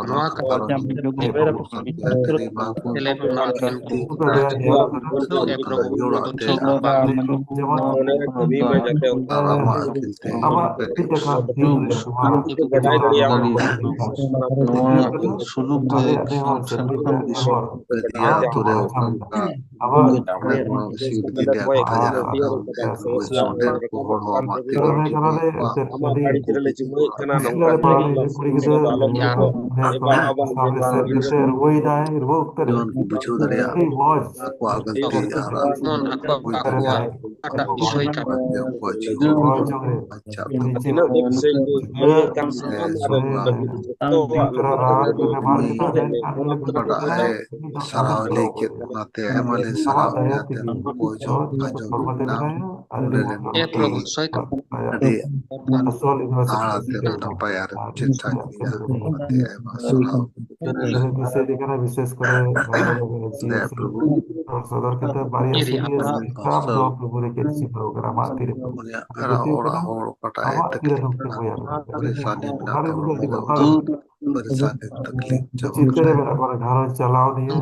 ᱱᱚᱣᱟ ᱠᱚ ᱵᱟᱧᱪᱟᱣ ᱡᱚᱜᱟᱣ ᱞᱟᱹᱜᱤᱫ ᱛᱮ ᱵᱟᱝ ᱠᱚ ᱛᱮᱞᱮ ᱵᱚᱱᱟ ᱴᱷᱮᱱ ᱠᱚ ᱠᱚ ᱵᱮᱲᱮᱭᱟ ᱧᱮᱞ ᱠᱟᱛᱮ ᱱᱚᱣᱟ ᱡᱟᱭᱜᱟ ᱨᱮ ᱡᱚᱲᱟᱣ ᱛᱮ ᱡᱮᱢᱚᱱ ᱟᱨ ᱟᱢᱟᱜ ᱟᱹᱠᱤᱞ ᱛᱮ ᱟᱢᱟᱜ ᱢᱤᱫ ᱴᱟᱠᱟ ᱫᱤᱱ ᱨᱮ ᱱᱚᱣᱟ ᱫᱟᱲᱮᱭᱟᱜ ᱱᱚᱣᱟ ᱥᱩᱞᱩᱠ ᱫᱚ ᱟᱞᱮᱭᱟᱜ ᱫᱮᱣ ᱥᱟᱱᱛᱟᱲ ᱥᱟᱱᱛᱟᱲ ᱫᱤᱥᱚᱢ ᱟᱢ ᱟᱹᱫᱤᱭᱟ ᱟᱛᱳ ᱨᱮ ᱵᱟᱧᱪᱟᱣ ᱚᱱᱠᱟ ᱞᱮᱫᱟ᱾ ᱟᱵᱚ ᱚᱸᱰᱮ ᱱᱚᱣᱟ ᱥᱤᱵᱤᱞ ᱜᱮ ᱫᱮᱭᱟ ᱠᱚ ᱦᱟᱡᱟᱨ ᱟᱨ ᱚᱸᱰᱮ ᱠᱚ ᱦᱚᱲ ᱦᱚᱸ ᱟᱢᱟᱜ ᱛᱮ ᱨᱚᱲ ᱢᱮ ᱠᱟᱱᱟ ᱞᱮ, ᱮᱱᱛᱮᱫ ᱟᱹᱰᱤ ᱢᱩᱥᱠᱤᱞ ᱨᱮ ᱯᱟᱲᱟᱣ ᱞᱮᱱᱟ ᱠᱩᱲᱤ ᱜᱤᱫᱽᱨᱟᱹ ᱱᱮᱥ ᱠᱷᱚᱱ ᱥᱟᱵ ᱨᱮ ᱥᱮᱱ ᱠᱟᱛᱮ ᱨᱩᱣᱟᱹᱭ ᱫᱟᱭ, ᱨᱩᱣᱟᱹ ᱚᱠᱛᱮ ᱨᱮ ᱡᱮᱢᱚᱱ ᱠᱚ ᱵᱩᱡᱷᱟᱹᱣ ᱫᱟᱲᱮᱭᱟᱜ ᱟᱹᱰᱤ ᱢᱚᱡᱽ ᱟᱠᱚᱣᱟᱜ ᱜᱟᱹᱞᱛᱤ ᱟᱨ ᱡᱮᱢᱚᱱ ᱟᱠᱚ ᱦᱩᱭ ᱟᱠᱚᱣᱟᱜ ᱫᱟᱲᱮᱭᱟᱜᱼᱟ᱾ ᱚᱠᱟᱴᱟᱜ ᱵᱤᱥᱚᱭ ᱠᱟᱱᱟ᱾ ᱩᱱᱠᱩᱣᱟᱜ ᱡᱤᱭᱚᱱ ᱦᱚᱲ ᱪᱚᱝ ᱨᱮ ᱵᱟᱧᱪᱟᱜ ᱛᱟᱠᱚ ᱢᱟ᱾ ᱥᱮ ᱥᱚᱢᱟᱡᱽ ᱟᱢ ᱫᱤᱱ ᱛᱚᱨᱟ ᱨᱟᱜ ᱠᱟᱛᱮ ᱵᱟᱝ ᱢᱟᱹᱭ ᱠᱟᱛᱮ ᱟᱞᱮ ᱚᱠᱟᱴᱟᱜ ᱮ ᱥᱟᱨᱦᱟᱣ ᱞᱟᱹᱭ ᱠᱮᱫ, ᱚᱱᱟᱛᱮ ᱟᱭᱢᱟ ᱞᱮ ᱥᱟᱨᱦᱟᱣ ᱮᱭᱟ᱾ ᱛᱮ ᱩᱱᱠᱩ ᱡᱚᱢ ᱟᱸᱡᱚᱢ ᱨᱮᱱᱟᱜ ᱱᱚᱰᱮ ᱨᱮᱱ ᱦᱮᱸ ᱯᱨᱚᱵᱷᱩ, ᱥᱚᱭ ᱠᱟᱱᱟ᱾ ᱟᱹᱰᱤ ᱟᱥᱚᱞ ᱤᱧ ᱦᱚᱸ ᱦᱟᱦᱟᱲᱟ ᱥᱮᱴᱮᱨ ᱛᱮ ᱥᱮᱴᱮᱨ ᱱᱟᱯᱟᱭ ᱟᱨ ᱟᱨ ᱴᱷᱤᱠ ᱴᱷᱟᱠ ᱜᱮᱭᱟ᱾ ᱚᱱᱟᱛᱮ ᱟᱭᱢᱟ ᱥᱟᱨᱦᱟᱣ᱾ ᱤᱧ ᱦᱚᱸ ᱫᱤᱥᱟᱹᱭ ᱫᱤ ᱠᱟᱱᱟ, ᱵᱤᱥᱮᱥ ᱠᱚᱨᱮ ᱱᱚᱰᱮ ᱨᱮᱱ ᱡᱤ ᱮᱢ ᱥᱤ ᱨᱚᱲ ᱥᱚᱫᱚᱨ ᱠᱟᱛᱮ ᱵᱟᱨᱭᱟ ᱥᱤᱨᱤᱭᱟᱥ ᱮᱠᱫᱚᱢ ᱫᱚ ᱯᱨᱚᱵᱷᱩ ᱨᱮ ᱪᱮᱫ ᱥᱤ ᱯᱨᱳᱜᱨᱟᱢ ᱟᱜ ᱛᱤᱨᱮ ᱯᱩᱨᱟᱹᱜ ᱠᱟᱱᱟ? ᱩᱱᱤᱭᱟᱜ ᱟᱨ ᱦᱚᱲᱟᱜ ᱦᱚᱲ ᱚᱠᱟᱴᱟᱜ ᱮ ᱟᱢᱟᱜ ᱛᱤᱨᱮ ᱛᱟᱠᱞᱤᱯ ᱱᱚᱝᱠᱟ ᱠᱟᱱᱟ, ᱦᱩᱭ ᱟᱠᱟᱱᱟ? ᱯᱟᱨᱤᱥᱟᱱᱤ ᱢᱮᱱᱟᱜ ᱛᱟᱵᱚᱱᱟ, ᱩᱱᱤ ᱫᱚ ᱟᱹᱰᱤ ᱫᱩᱠ ᱯᱟᱨᱤᱥᱟᱱᱤ ᱛᱟᱠᱞᱤᱯ ᱪᱟᱵᱟ ᱪᱤᱱᱛᱟᱹ ᱨᱮ ᱠᱟᱱᱟ᱾ ᱢᱮᱱᱟᱜ ᱵᱚᱱᱟ, ᱜᱷᱟᱨᱚᱸᱡᱽ ᱪᱟᱞᱟᱣ ᱱᱤᱭᱮ᱾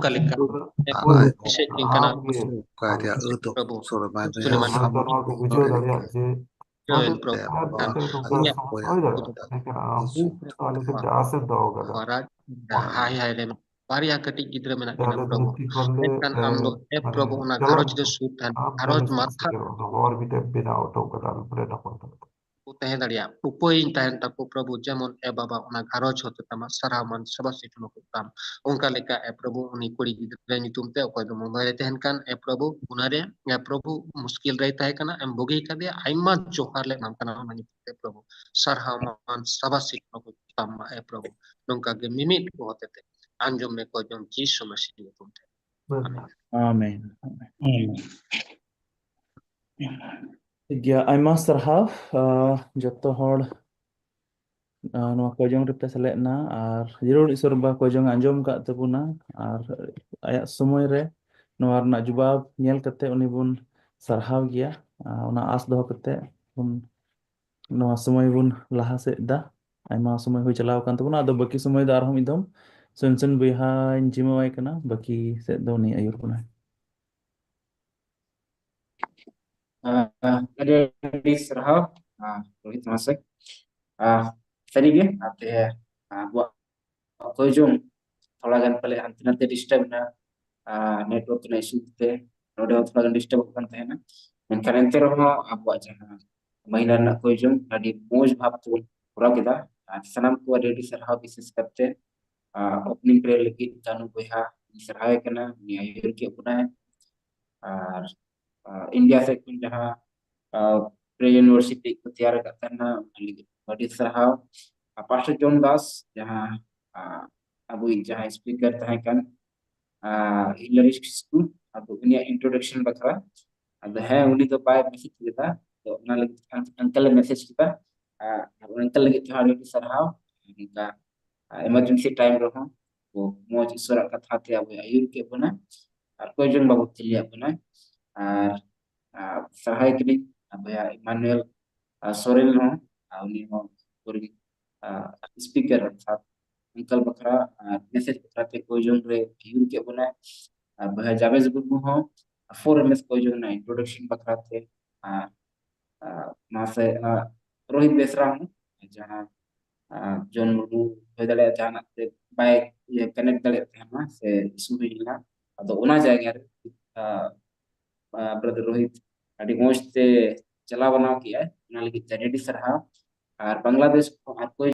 ᱟᱨ ᱟᱡ ᱦᱚᱸ ᱟᱢ ᱜᱮ ᱚᱠᱟᱭ ᱨᱮᱭᱟᱜ ᱟᱹᱫ ᱯᱨᱚᱵᱷᱩ ᱥᱚᱨᱢᱟᱭ ᱢᱮ, ᱡᱮᱢᱚᱱ ᱥᱟᱱᱟᱢ ᱥᱟᱱᱛᱟᱲ ᱦᱚᱲ ᱠᱚ ᱵᱩᱡᱷᱟᱹᱣ ᱫᱟᱲᱮᱭᱟᱜ ᱡᱮ ᱟᱨ ᱱᱚᱝᱠᱟ ᱥᱚᱢᱚᱭ ᱦᱩᱭ ᱫᱟᱲᱮᱭᱟᱜᱼᱟ, ᱢᱮᱱᱠᱷᱟᱱ ᱟᱢ ᱟᱞᱮ ᱴᱷᱮᱱ ᱡᱟᱦᱟᱸ ᱥᱮᱫ ᱫᱚᱦᱚ ᱠᱟᱫᱟ᱾ ᱵᱟᱨᱭᱟ ᱠᱟᱹᱴᱤᱡ ᱜᱤᱫᱽᱨᱟᱹ ᱢᱮᱱᱟᱜ ᱠᱤᱱᱟ ᱯᱨᱚᱵᱷᱩ, ᱢᱮᱱᱠᱷᱟᱱ ᱟᱢ ᱫᱚ ᱮ ᱯᱨᱚᱵᱷᱩ ᱚᱱᱟ ᱜᱷᱟᱨᱚᱸᱡᱽ ᱫᱚ ᱥᱩᱨ ᱛᱟᱦᱮᱱ, ᱜᱷᱟᱨᱚᱸᱡᱽ ᱢᱟᱨᱛᱷᱟ ᱦᱚᱲ ᱢᱤᱫᱴᱮᱱ ᱵᱮᱱᱟᱣ ᱦᱚᱴᱚ ᱠᱟᱫᱟ ᱟᱞᱯᱷᱨᱮᱰ ᱦᱚᱯᱚᱱ ᱛᱟᱠᱚ᱾ ᱠᱚ ᱛᱟᱦᱮᱸ ᱫᱟᱲᱮᱭᱟᱜ ᱩᱯᱟᱹᱭ ᱛᱟᱦᱮᱱ ᱛᱟᱠᱚ ᱯᱨᱚᱵᱷᱩ, ᱡᱮᱢᱚᱱ ᱮ ᱵᱟᱵᱟ ᱚᱱᱟ ᱜᱷᱟᱨᱚᱸᱡᱽ ᱦᱚᱛᱮ ᱛᱟᱢᱟ ᱥᱟᱨᱦᱟᱣ ᱢᱟᱱ ᱥᱟᱵᱟᱥᱤ ᱱᱩᱠᱩ ᱛᱟᱢ᱾ ᱚᱱᱠᱟ ᱞᱮᱠᱟ ᱮ ᱯᱨᱚᱵᱷᱩ ᱩᱱᱤ ᱠᱩᱲᱤ ᱜᱤᱫᱽᱨᱟᱹ ᱧᱩᱛᱩᱢ ᱛᱮ ᱚᱠᱚᱭ ᱫᱚ ᱢᱩᱢᱵᱟᱭ ᱨᱮ ᱛᱟᱦᱮᱱ ᱠᱟᱱ ᱮ ᱯᱨᱚᱵᱷᱩ ᱚᱱᱟᱨᱮ ᱮ ᱯᱨᱚᱵᱷᱩ ᱢᱩᱥᱠᱤᱞ ᱨᱮᱭ ᱛᱟᱦᱮᱸ ᱠᱟᱱᱟ, ᱮᱢ ᱵᱩᱜᱤ ᱠᱟᱫᱮᱭᱟ, ᱟᱭᱢᱟ ᱡᱚᱦᱟᱨ ᱞᱮ ᱮᱢᱟᱢ ᱠᱟᱱᱟ ᱚᱱᱟ ᱧᱩᱛᱩᱢ ᱛᱮ ᱯᱨᱚᱵᱷᱩ ᱥᱟᱨᱦᱟᱣ ᱢᱟᱱ ᱥᱟᱵᱟᱥᱤ ᱱᱩᱠᱩ ᱛᱟᱢ ᱢᱟ ᱮ ᱯᱨᱚᱵᱷᱩ᱾ ᱱᱚᱝᱠᱟ ᱜᱮ ᱢᱤᱢᱤᱫ ᱠᱚ ᱦᱚᱛᱮ ᱛᱮ ᱟᱸᱡᱚᱢ ᱢᱮ ᱠᱚ ᱡᱚᱢ ᱡᱤᱥᱩ ᱢᱟᱹᱥᱤ ᱧᱩᱛᱩᱢ ᱛᱮ᱾ ᱟᱢᱮᱱ᱾ ᱟᱢᱮᱱ᱾ ᱴᱷᱤᱠ ᱜᱮᱭᱟ, ᱟᱭᱢᱟ ᱥᱟᱨᱦᱟᱣ᱾ ᱟᱸ, ᱡᱚᱛᱚ ᱦᱚᱲ, ᱟᱸ, ᱱᱚᱣᱟ ᱠᱚᱭᱡᱚᱝ ᱨᱮᱯᱮ ᱥᱮᱞᱮᱫ ᱮᱱᱟ ᱟᱨ ᱡᱟᱹᱨᱩᱲ ᱤᱥᱚᱨ ᱵᱟ ᱠᱚᱭᱡᱚᱝ ᱮ ᱟᱸᱡᱚᱢ ᱟᱠᱟᱫ ᱛᱟᱵᱚᱱᱟ ᱟᱨ ᱟᱭᱟᱜ ᱥᱚᱢᱚᱭ ᱨᱮ ᱱᱚᱣᱟ ᱨᱮᱱᱟᱜ ᱡᱩᱵᱟᱵ ᱧᱮᱞ ᱠᱟᱛᱮ ᱩᱱᱤ ᱵᱚᱱ ᱥᱟᱨᱦᱟᱣ ᱜᱮᱭᱟ᱾ ᱟᱸ, ᱚᱱᱟ ᱟᱸᱥ ᱫᱚᱦᱚ ᱠᱟᱛᱮ ᱵᱚᱱ ᱱᱚᱣᱟ ᱥᱚᱢᱚᱭ ᱵᱚᱱ ᱞᱟᱦᱟ ᱥᱮᱫ ᱫᱟ᱾ ᱟᱭᱢᱟ ᱥᱚᱢᱚᱭ ᱦᱩᱭ ᱪᱟᱞᱟᱣ ᱟᱠᱟᱱ ᱛᱟᱵᱚᱱᱟ, ᱟᱫᱚ ᱵᱟᱹᱠᱤ ᱥᱚᱢᱚᱭ ᱫᱚ ᱟᱨᱦᱚᱸ ᱢᱤᱫ ᱫᱚᱢ ᱥᱩᱱᱥᱩᱱ ᱵᱚᱭᱦᱟᱧ ᱡᱤᱢᱟᱹᱣᱟᱭ ᱠᱟᱱᱟ, ᱵᱟᱹᱠᱤ ᱥᱮᱫ ᱫᱚ ᱩᱱᱤ ᱟᱹᱭᱩᱨ ᱵᱚᱱᱟᱭ᱾ ᱟᱸ, ᱟᱹᱰᱤ ᱟᱹᱰᱤ ᱥᱟᱨᱦᱟᱣ, ᱟᱸ, ᱨᱳᱦᱤᱛ ᱢᱟᱦᱟᱥᱚᱭ᱾ ᱟᱸ, ᱥᱟᱹᱨᱤᱜᱮ, ᱟᱯᱮ, ᱟᱸ, ᱟᱵᱚᱣᱟᱜ ᱠᱚᱭᱡᱚᱝ ᱛᱷᱚᱲᱟ ᱜᱟᱱ ᱯᱟᱞᱮ ᱦᱟᱱᱛᱮ ᱱᱟᱛᱮ ᱰᱤᱥᱴᱟᱵ ᱮᱱᱟ, ᱟᱸ, ᱱᱮᱴᱣᱟᱨᱠ ᱨᱮᱱᱟᱜ ᱤᱥᱩ ᱛᱮ ᱱᱚᱰᱮ ᱦᱚᱸ ᱛᱷᱚᱲᱟ ᱜᱟᱱ ᱰᱤᱥᱴᱟᱵᱚᱜ ᱠᱟᱱ ᱛᱟᱦᱮᱱᱟ᱾ ᱢᱮᱱᱠᱷᱟᱱ ᱮᱱᱛᱮ ᱨᱮᱦᱚᱸ ᱟᱵᱚᱣᱟᱜ ᱡᱟᱦᱟᱸ ᱢᱟᱹᱦᱱᱟᱹ ᱨᱮᱱᱟᱜ ᱠᱚᱭᱡᱚᱝ ᱟᱹᱰᱤ ᱢᱚᱡᱽ ᱵᱷᱟᱵ ᱛᱮᱵᱚᱱ ᱠᱚᱨᱟᱣ ᱠᱮᱫᱟ᱾ ᱟᱨ ᱥᱟᱱᱟᱢ ᱠᱚ ᱟᱹᱰᱤ ᱟᱹᱰᱤ ᱥᱟᱨᱦᱟᱣ, ᱵᱤᱥᱮᱥ ᱠᱟᱨᱛᱮ, ᱟᱸ, opening prayer ᱞᱟᱹᱜᱤᱫ ᱠᱟᱹᱱᱩ ᱵᱚᱭᱦᱟ ᱤᱧ ᱥᱟᱨᱦᱟᱣᱮ ᱠᱟᱱᱟ, ᱩᱱᱤ ᱟᱹᱭᱩᱨ ᱠᱮᱫ ᱵᱚᱱᱟᱭ᱾ ᱟᱨ, ᱟᱸ, ᱤᱱᱰᱤᱭᱟ ᱥᱮᱫ ᱠᱷᱚᱱ ᱡᱟᱦᱟᱸ, ᱟᱸ, prayer university ᱠᱚ ᱛᱮᱭᱟᱨ ᱟᱠᱟᱫ ᱛᱟᱦᱮᱱᱟ, ᱚᱱᱟ ᱞᱟᱹᱜᱤᱫ ᱟᱹᱰᱤ ᱥᱟᱨᱦᱟᱣ᱾ ᱟᱨ ᱯᱟᱥᱴᱚᱨ ᱡᱚᱱ ᱫᱟᱥ, ᱡᱟᱦᱟᱸ, ᱟᱸ, ᱟᱵᱚᱭᱤᱡ ᱡᱟᱦᱟᱸᱭ speaker ᱛᱟᱦᱮᱸ ᱠᱟᱱ, ᱟᱸ, ᱦᱤᱞᱟᱨᱤ ᱠᱤᱥᱠᱩ, ᱟᱫᱚ ᱩᱱᱤᱭᱟᱜ introduction ᱵᱟᱠᱷᱨᱟ᱾ ᱟᱫᱚ ᱦᱮᱸ, ᱩᱱᱤ ᱫᱚ ᱵᱟᱭ message ᱞᱮᱫᱟ, ᱟᱫᱚ ᱚᱱᱟ ᱞᱟᱹᱜᱤᱫ ᱟᱝ-, uncle ᱮ message ᱠᱮᱫᱟ᱾ ᱟᱸ, ᱟᱨ uncle ᱞᱟᱹᱜᱤᱫ ᱛᱮᱦᱚᱸ ᱟᱹᱰᱤ ᱟᱹᱰᱤ ᱥᱟᱨᱦᱟᱣ᱾ ᱱᱚᱝᱠᱟ, ᱟᱸ, emergency time ᱨᱮᱦᱚᱸ ᱟᱵᱚ ᱢᱚᱡᱽ ᱤᱥᱚᱨᱟᱜ ᱠᱟᱛᱷᱟ ᱛᱮ ᱟᱵᱚᱭ ᱟᱹᱭᱩᱨ ᱠᱮᱫ ᱵᱚᱱᱟ ᱟᱨ ᱠᱚᱭᱡᱚᱝ ᱵᱟᱵᱚᱛ ᱛᱮ ᱞᱟᱹᱭᱟᱫ ᱵᱚᱱᱟ᱾ ᱟᱨ, ᱟᱨ ᱥᱟᱨᱦᱟᱣ ᱠᱟᱹᱱᱟᱹᱧ ᱵᱚᱭᱦᱟ ᱤᱢᱟᱱᱩᱭᱮᱞ, ᱟᱨ ᱥᱚᱨᱮᱱ ᱦᱚᱸ, ᱟᱨ ᱩᱱᱤ ᱦᱚᱸ ᱯᱩᱨᱟᱹ, ᱟᱨ speaker ᱚᱨᱛᱷᱟᱛ uncle ᱵᱟᱠᱷᱨᱟ, ᱟᱨ message ᱵᱟᱠᱷᱨᱟ ᱛᱮ ᱠᱚᱭᱡᱚᱝ ᱨᱮ ᱟᱹᱭᱩᱨ ᱠᱮᱫ ᱵᱚᱱᱟ᱾ ᱟᱨ ᱵᱚᱭᱦᱟ ᱡᱟᱵᱮᱥ ᱢᱩᱨᱢᱩ ᱦᱚᱸ four M S ᱠᱚᱭᱡᱚᱝ ᱨᱮᱱᱟᱜ introduction ᱵᱟᱠᱷᱨᱟ ᱛᱮ, ᱟᱨ, ᱟᱨ ᱢᱟᱥᱮ, ᱟᱨ ᱨᱳᱦᱤᱛ ᱵᱮᱥᱨᱟ ᱦᱚᱸ, ᱡᱟᱦᱟᱸ ᱟᱨ ᱡᱚᱱ ᱢᱩᱨᱢᱩ ᱦᱩᱭ ᱫᱟᱲᱮᱭᱟᱜᱼᱟ ᱡᱟᱦᱟᱱᱟᱜ ᱛᱮ ᱵᱟᱭ, ᱤᱭᱟᱹ, connect ᱫᱟᱲᱮᱭᱟᱜ ᱛᱟᱦᱮᱱᱟ ᱥᱮ ᱤᱥᱩ ᱦᱩᱭ ᱞᱮᱱᱟ᱾ ᱟᱫᱚ ᱚᱱᱟ ᱡᱟᱭᱜᱟ ᱨᱮ, ᱟᱨ, ᱟᱨ brother ᱨᱳᱦᱤᱛ ᱟᱹᱰᱤ ᱢᱚᱡᱽ ᱛᱮ ᱪᱟᱞᱟᱣ ᱵᱟᱱᱟᱣ ᱠᱮᱜᱼᱟᱭ᱾ ᱚᱱᱟ ᱞᱟᱹᱜᱤᱫ ᱛᱮ ᱟᱹᱰᱤ ᱟᱹᱰᱤ ᱥᱟᱨᱦᱟᱣ᱾ ᱟᱨ ᱵᱟᱝᱞᱟᱫᱮᱥ ᱠᱷᱚᱱ ᱟᱨ ᱚᱠᱚᱭ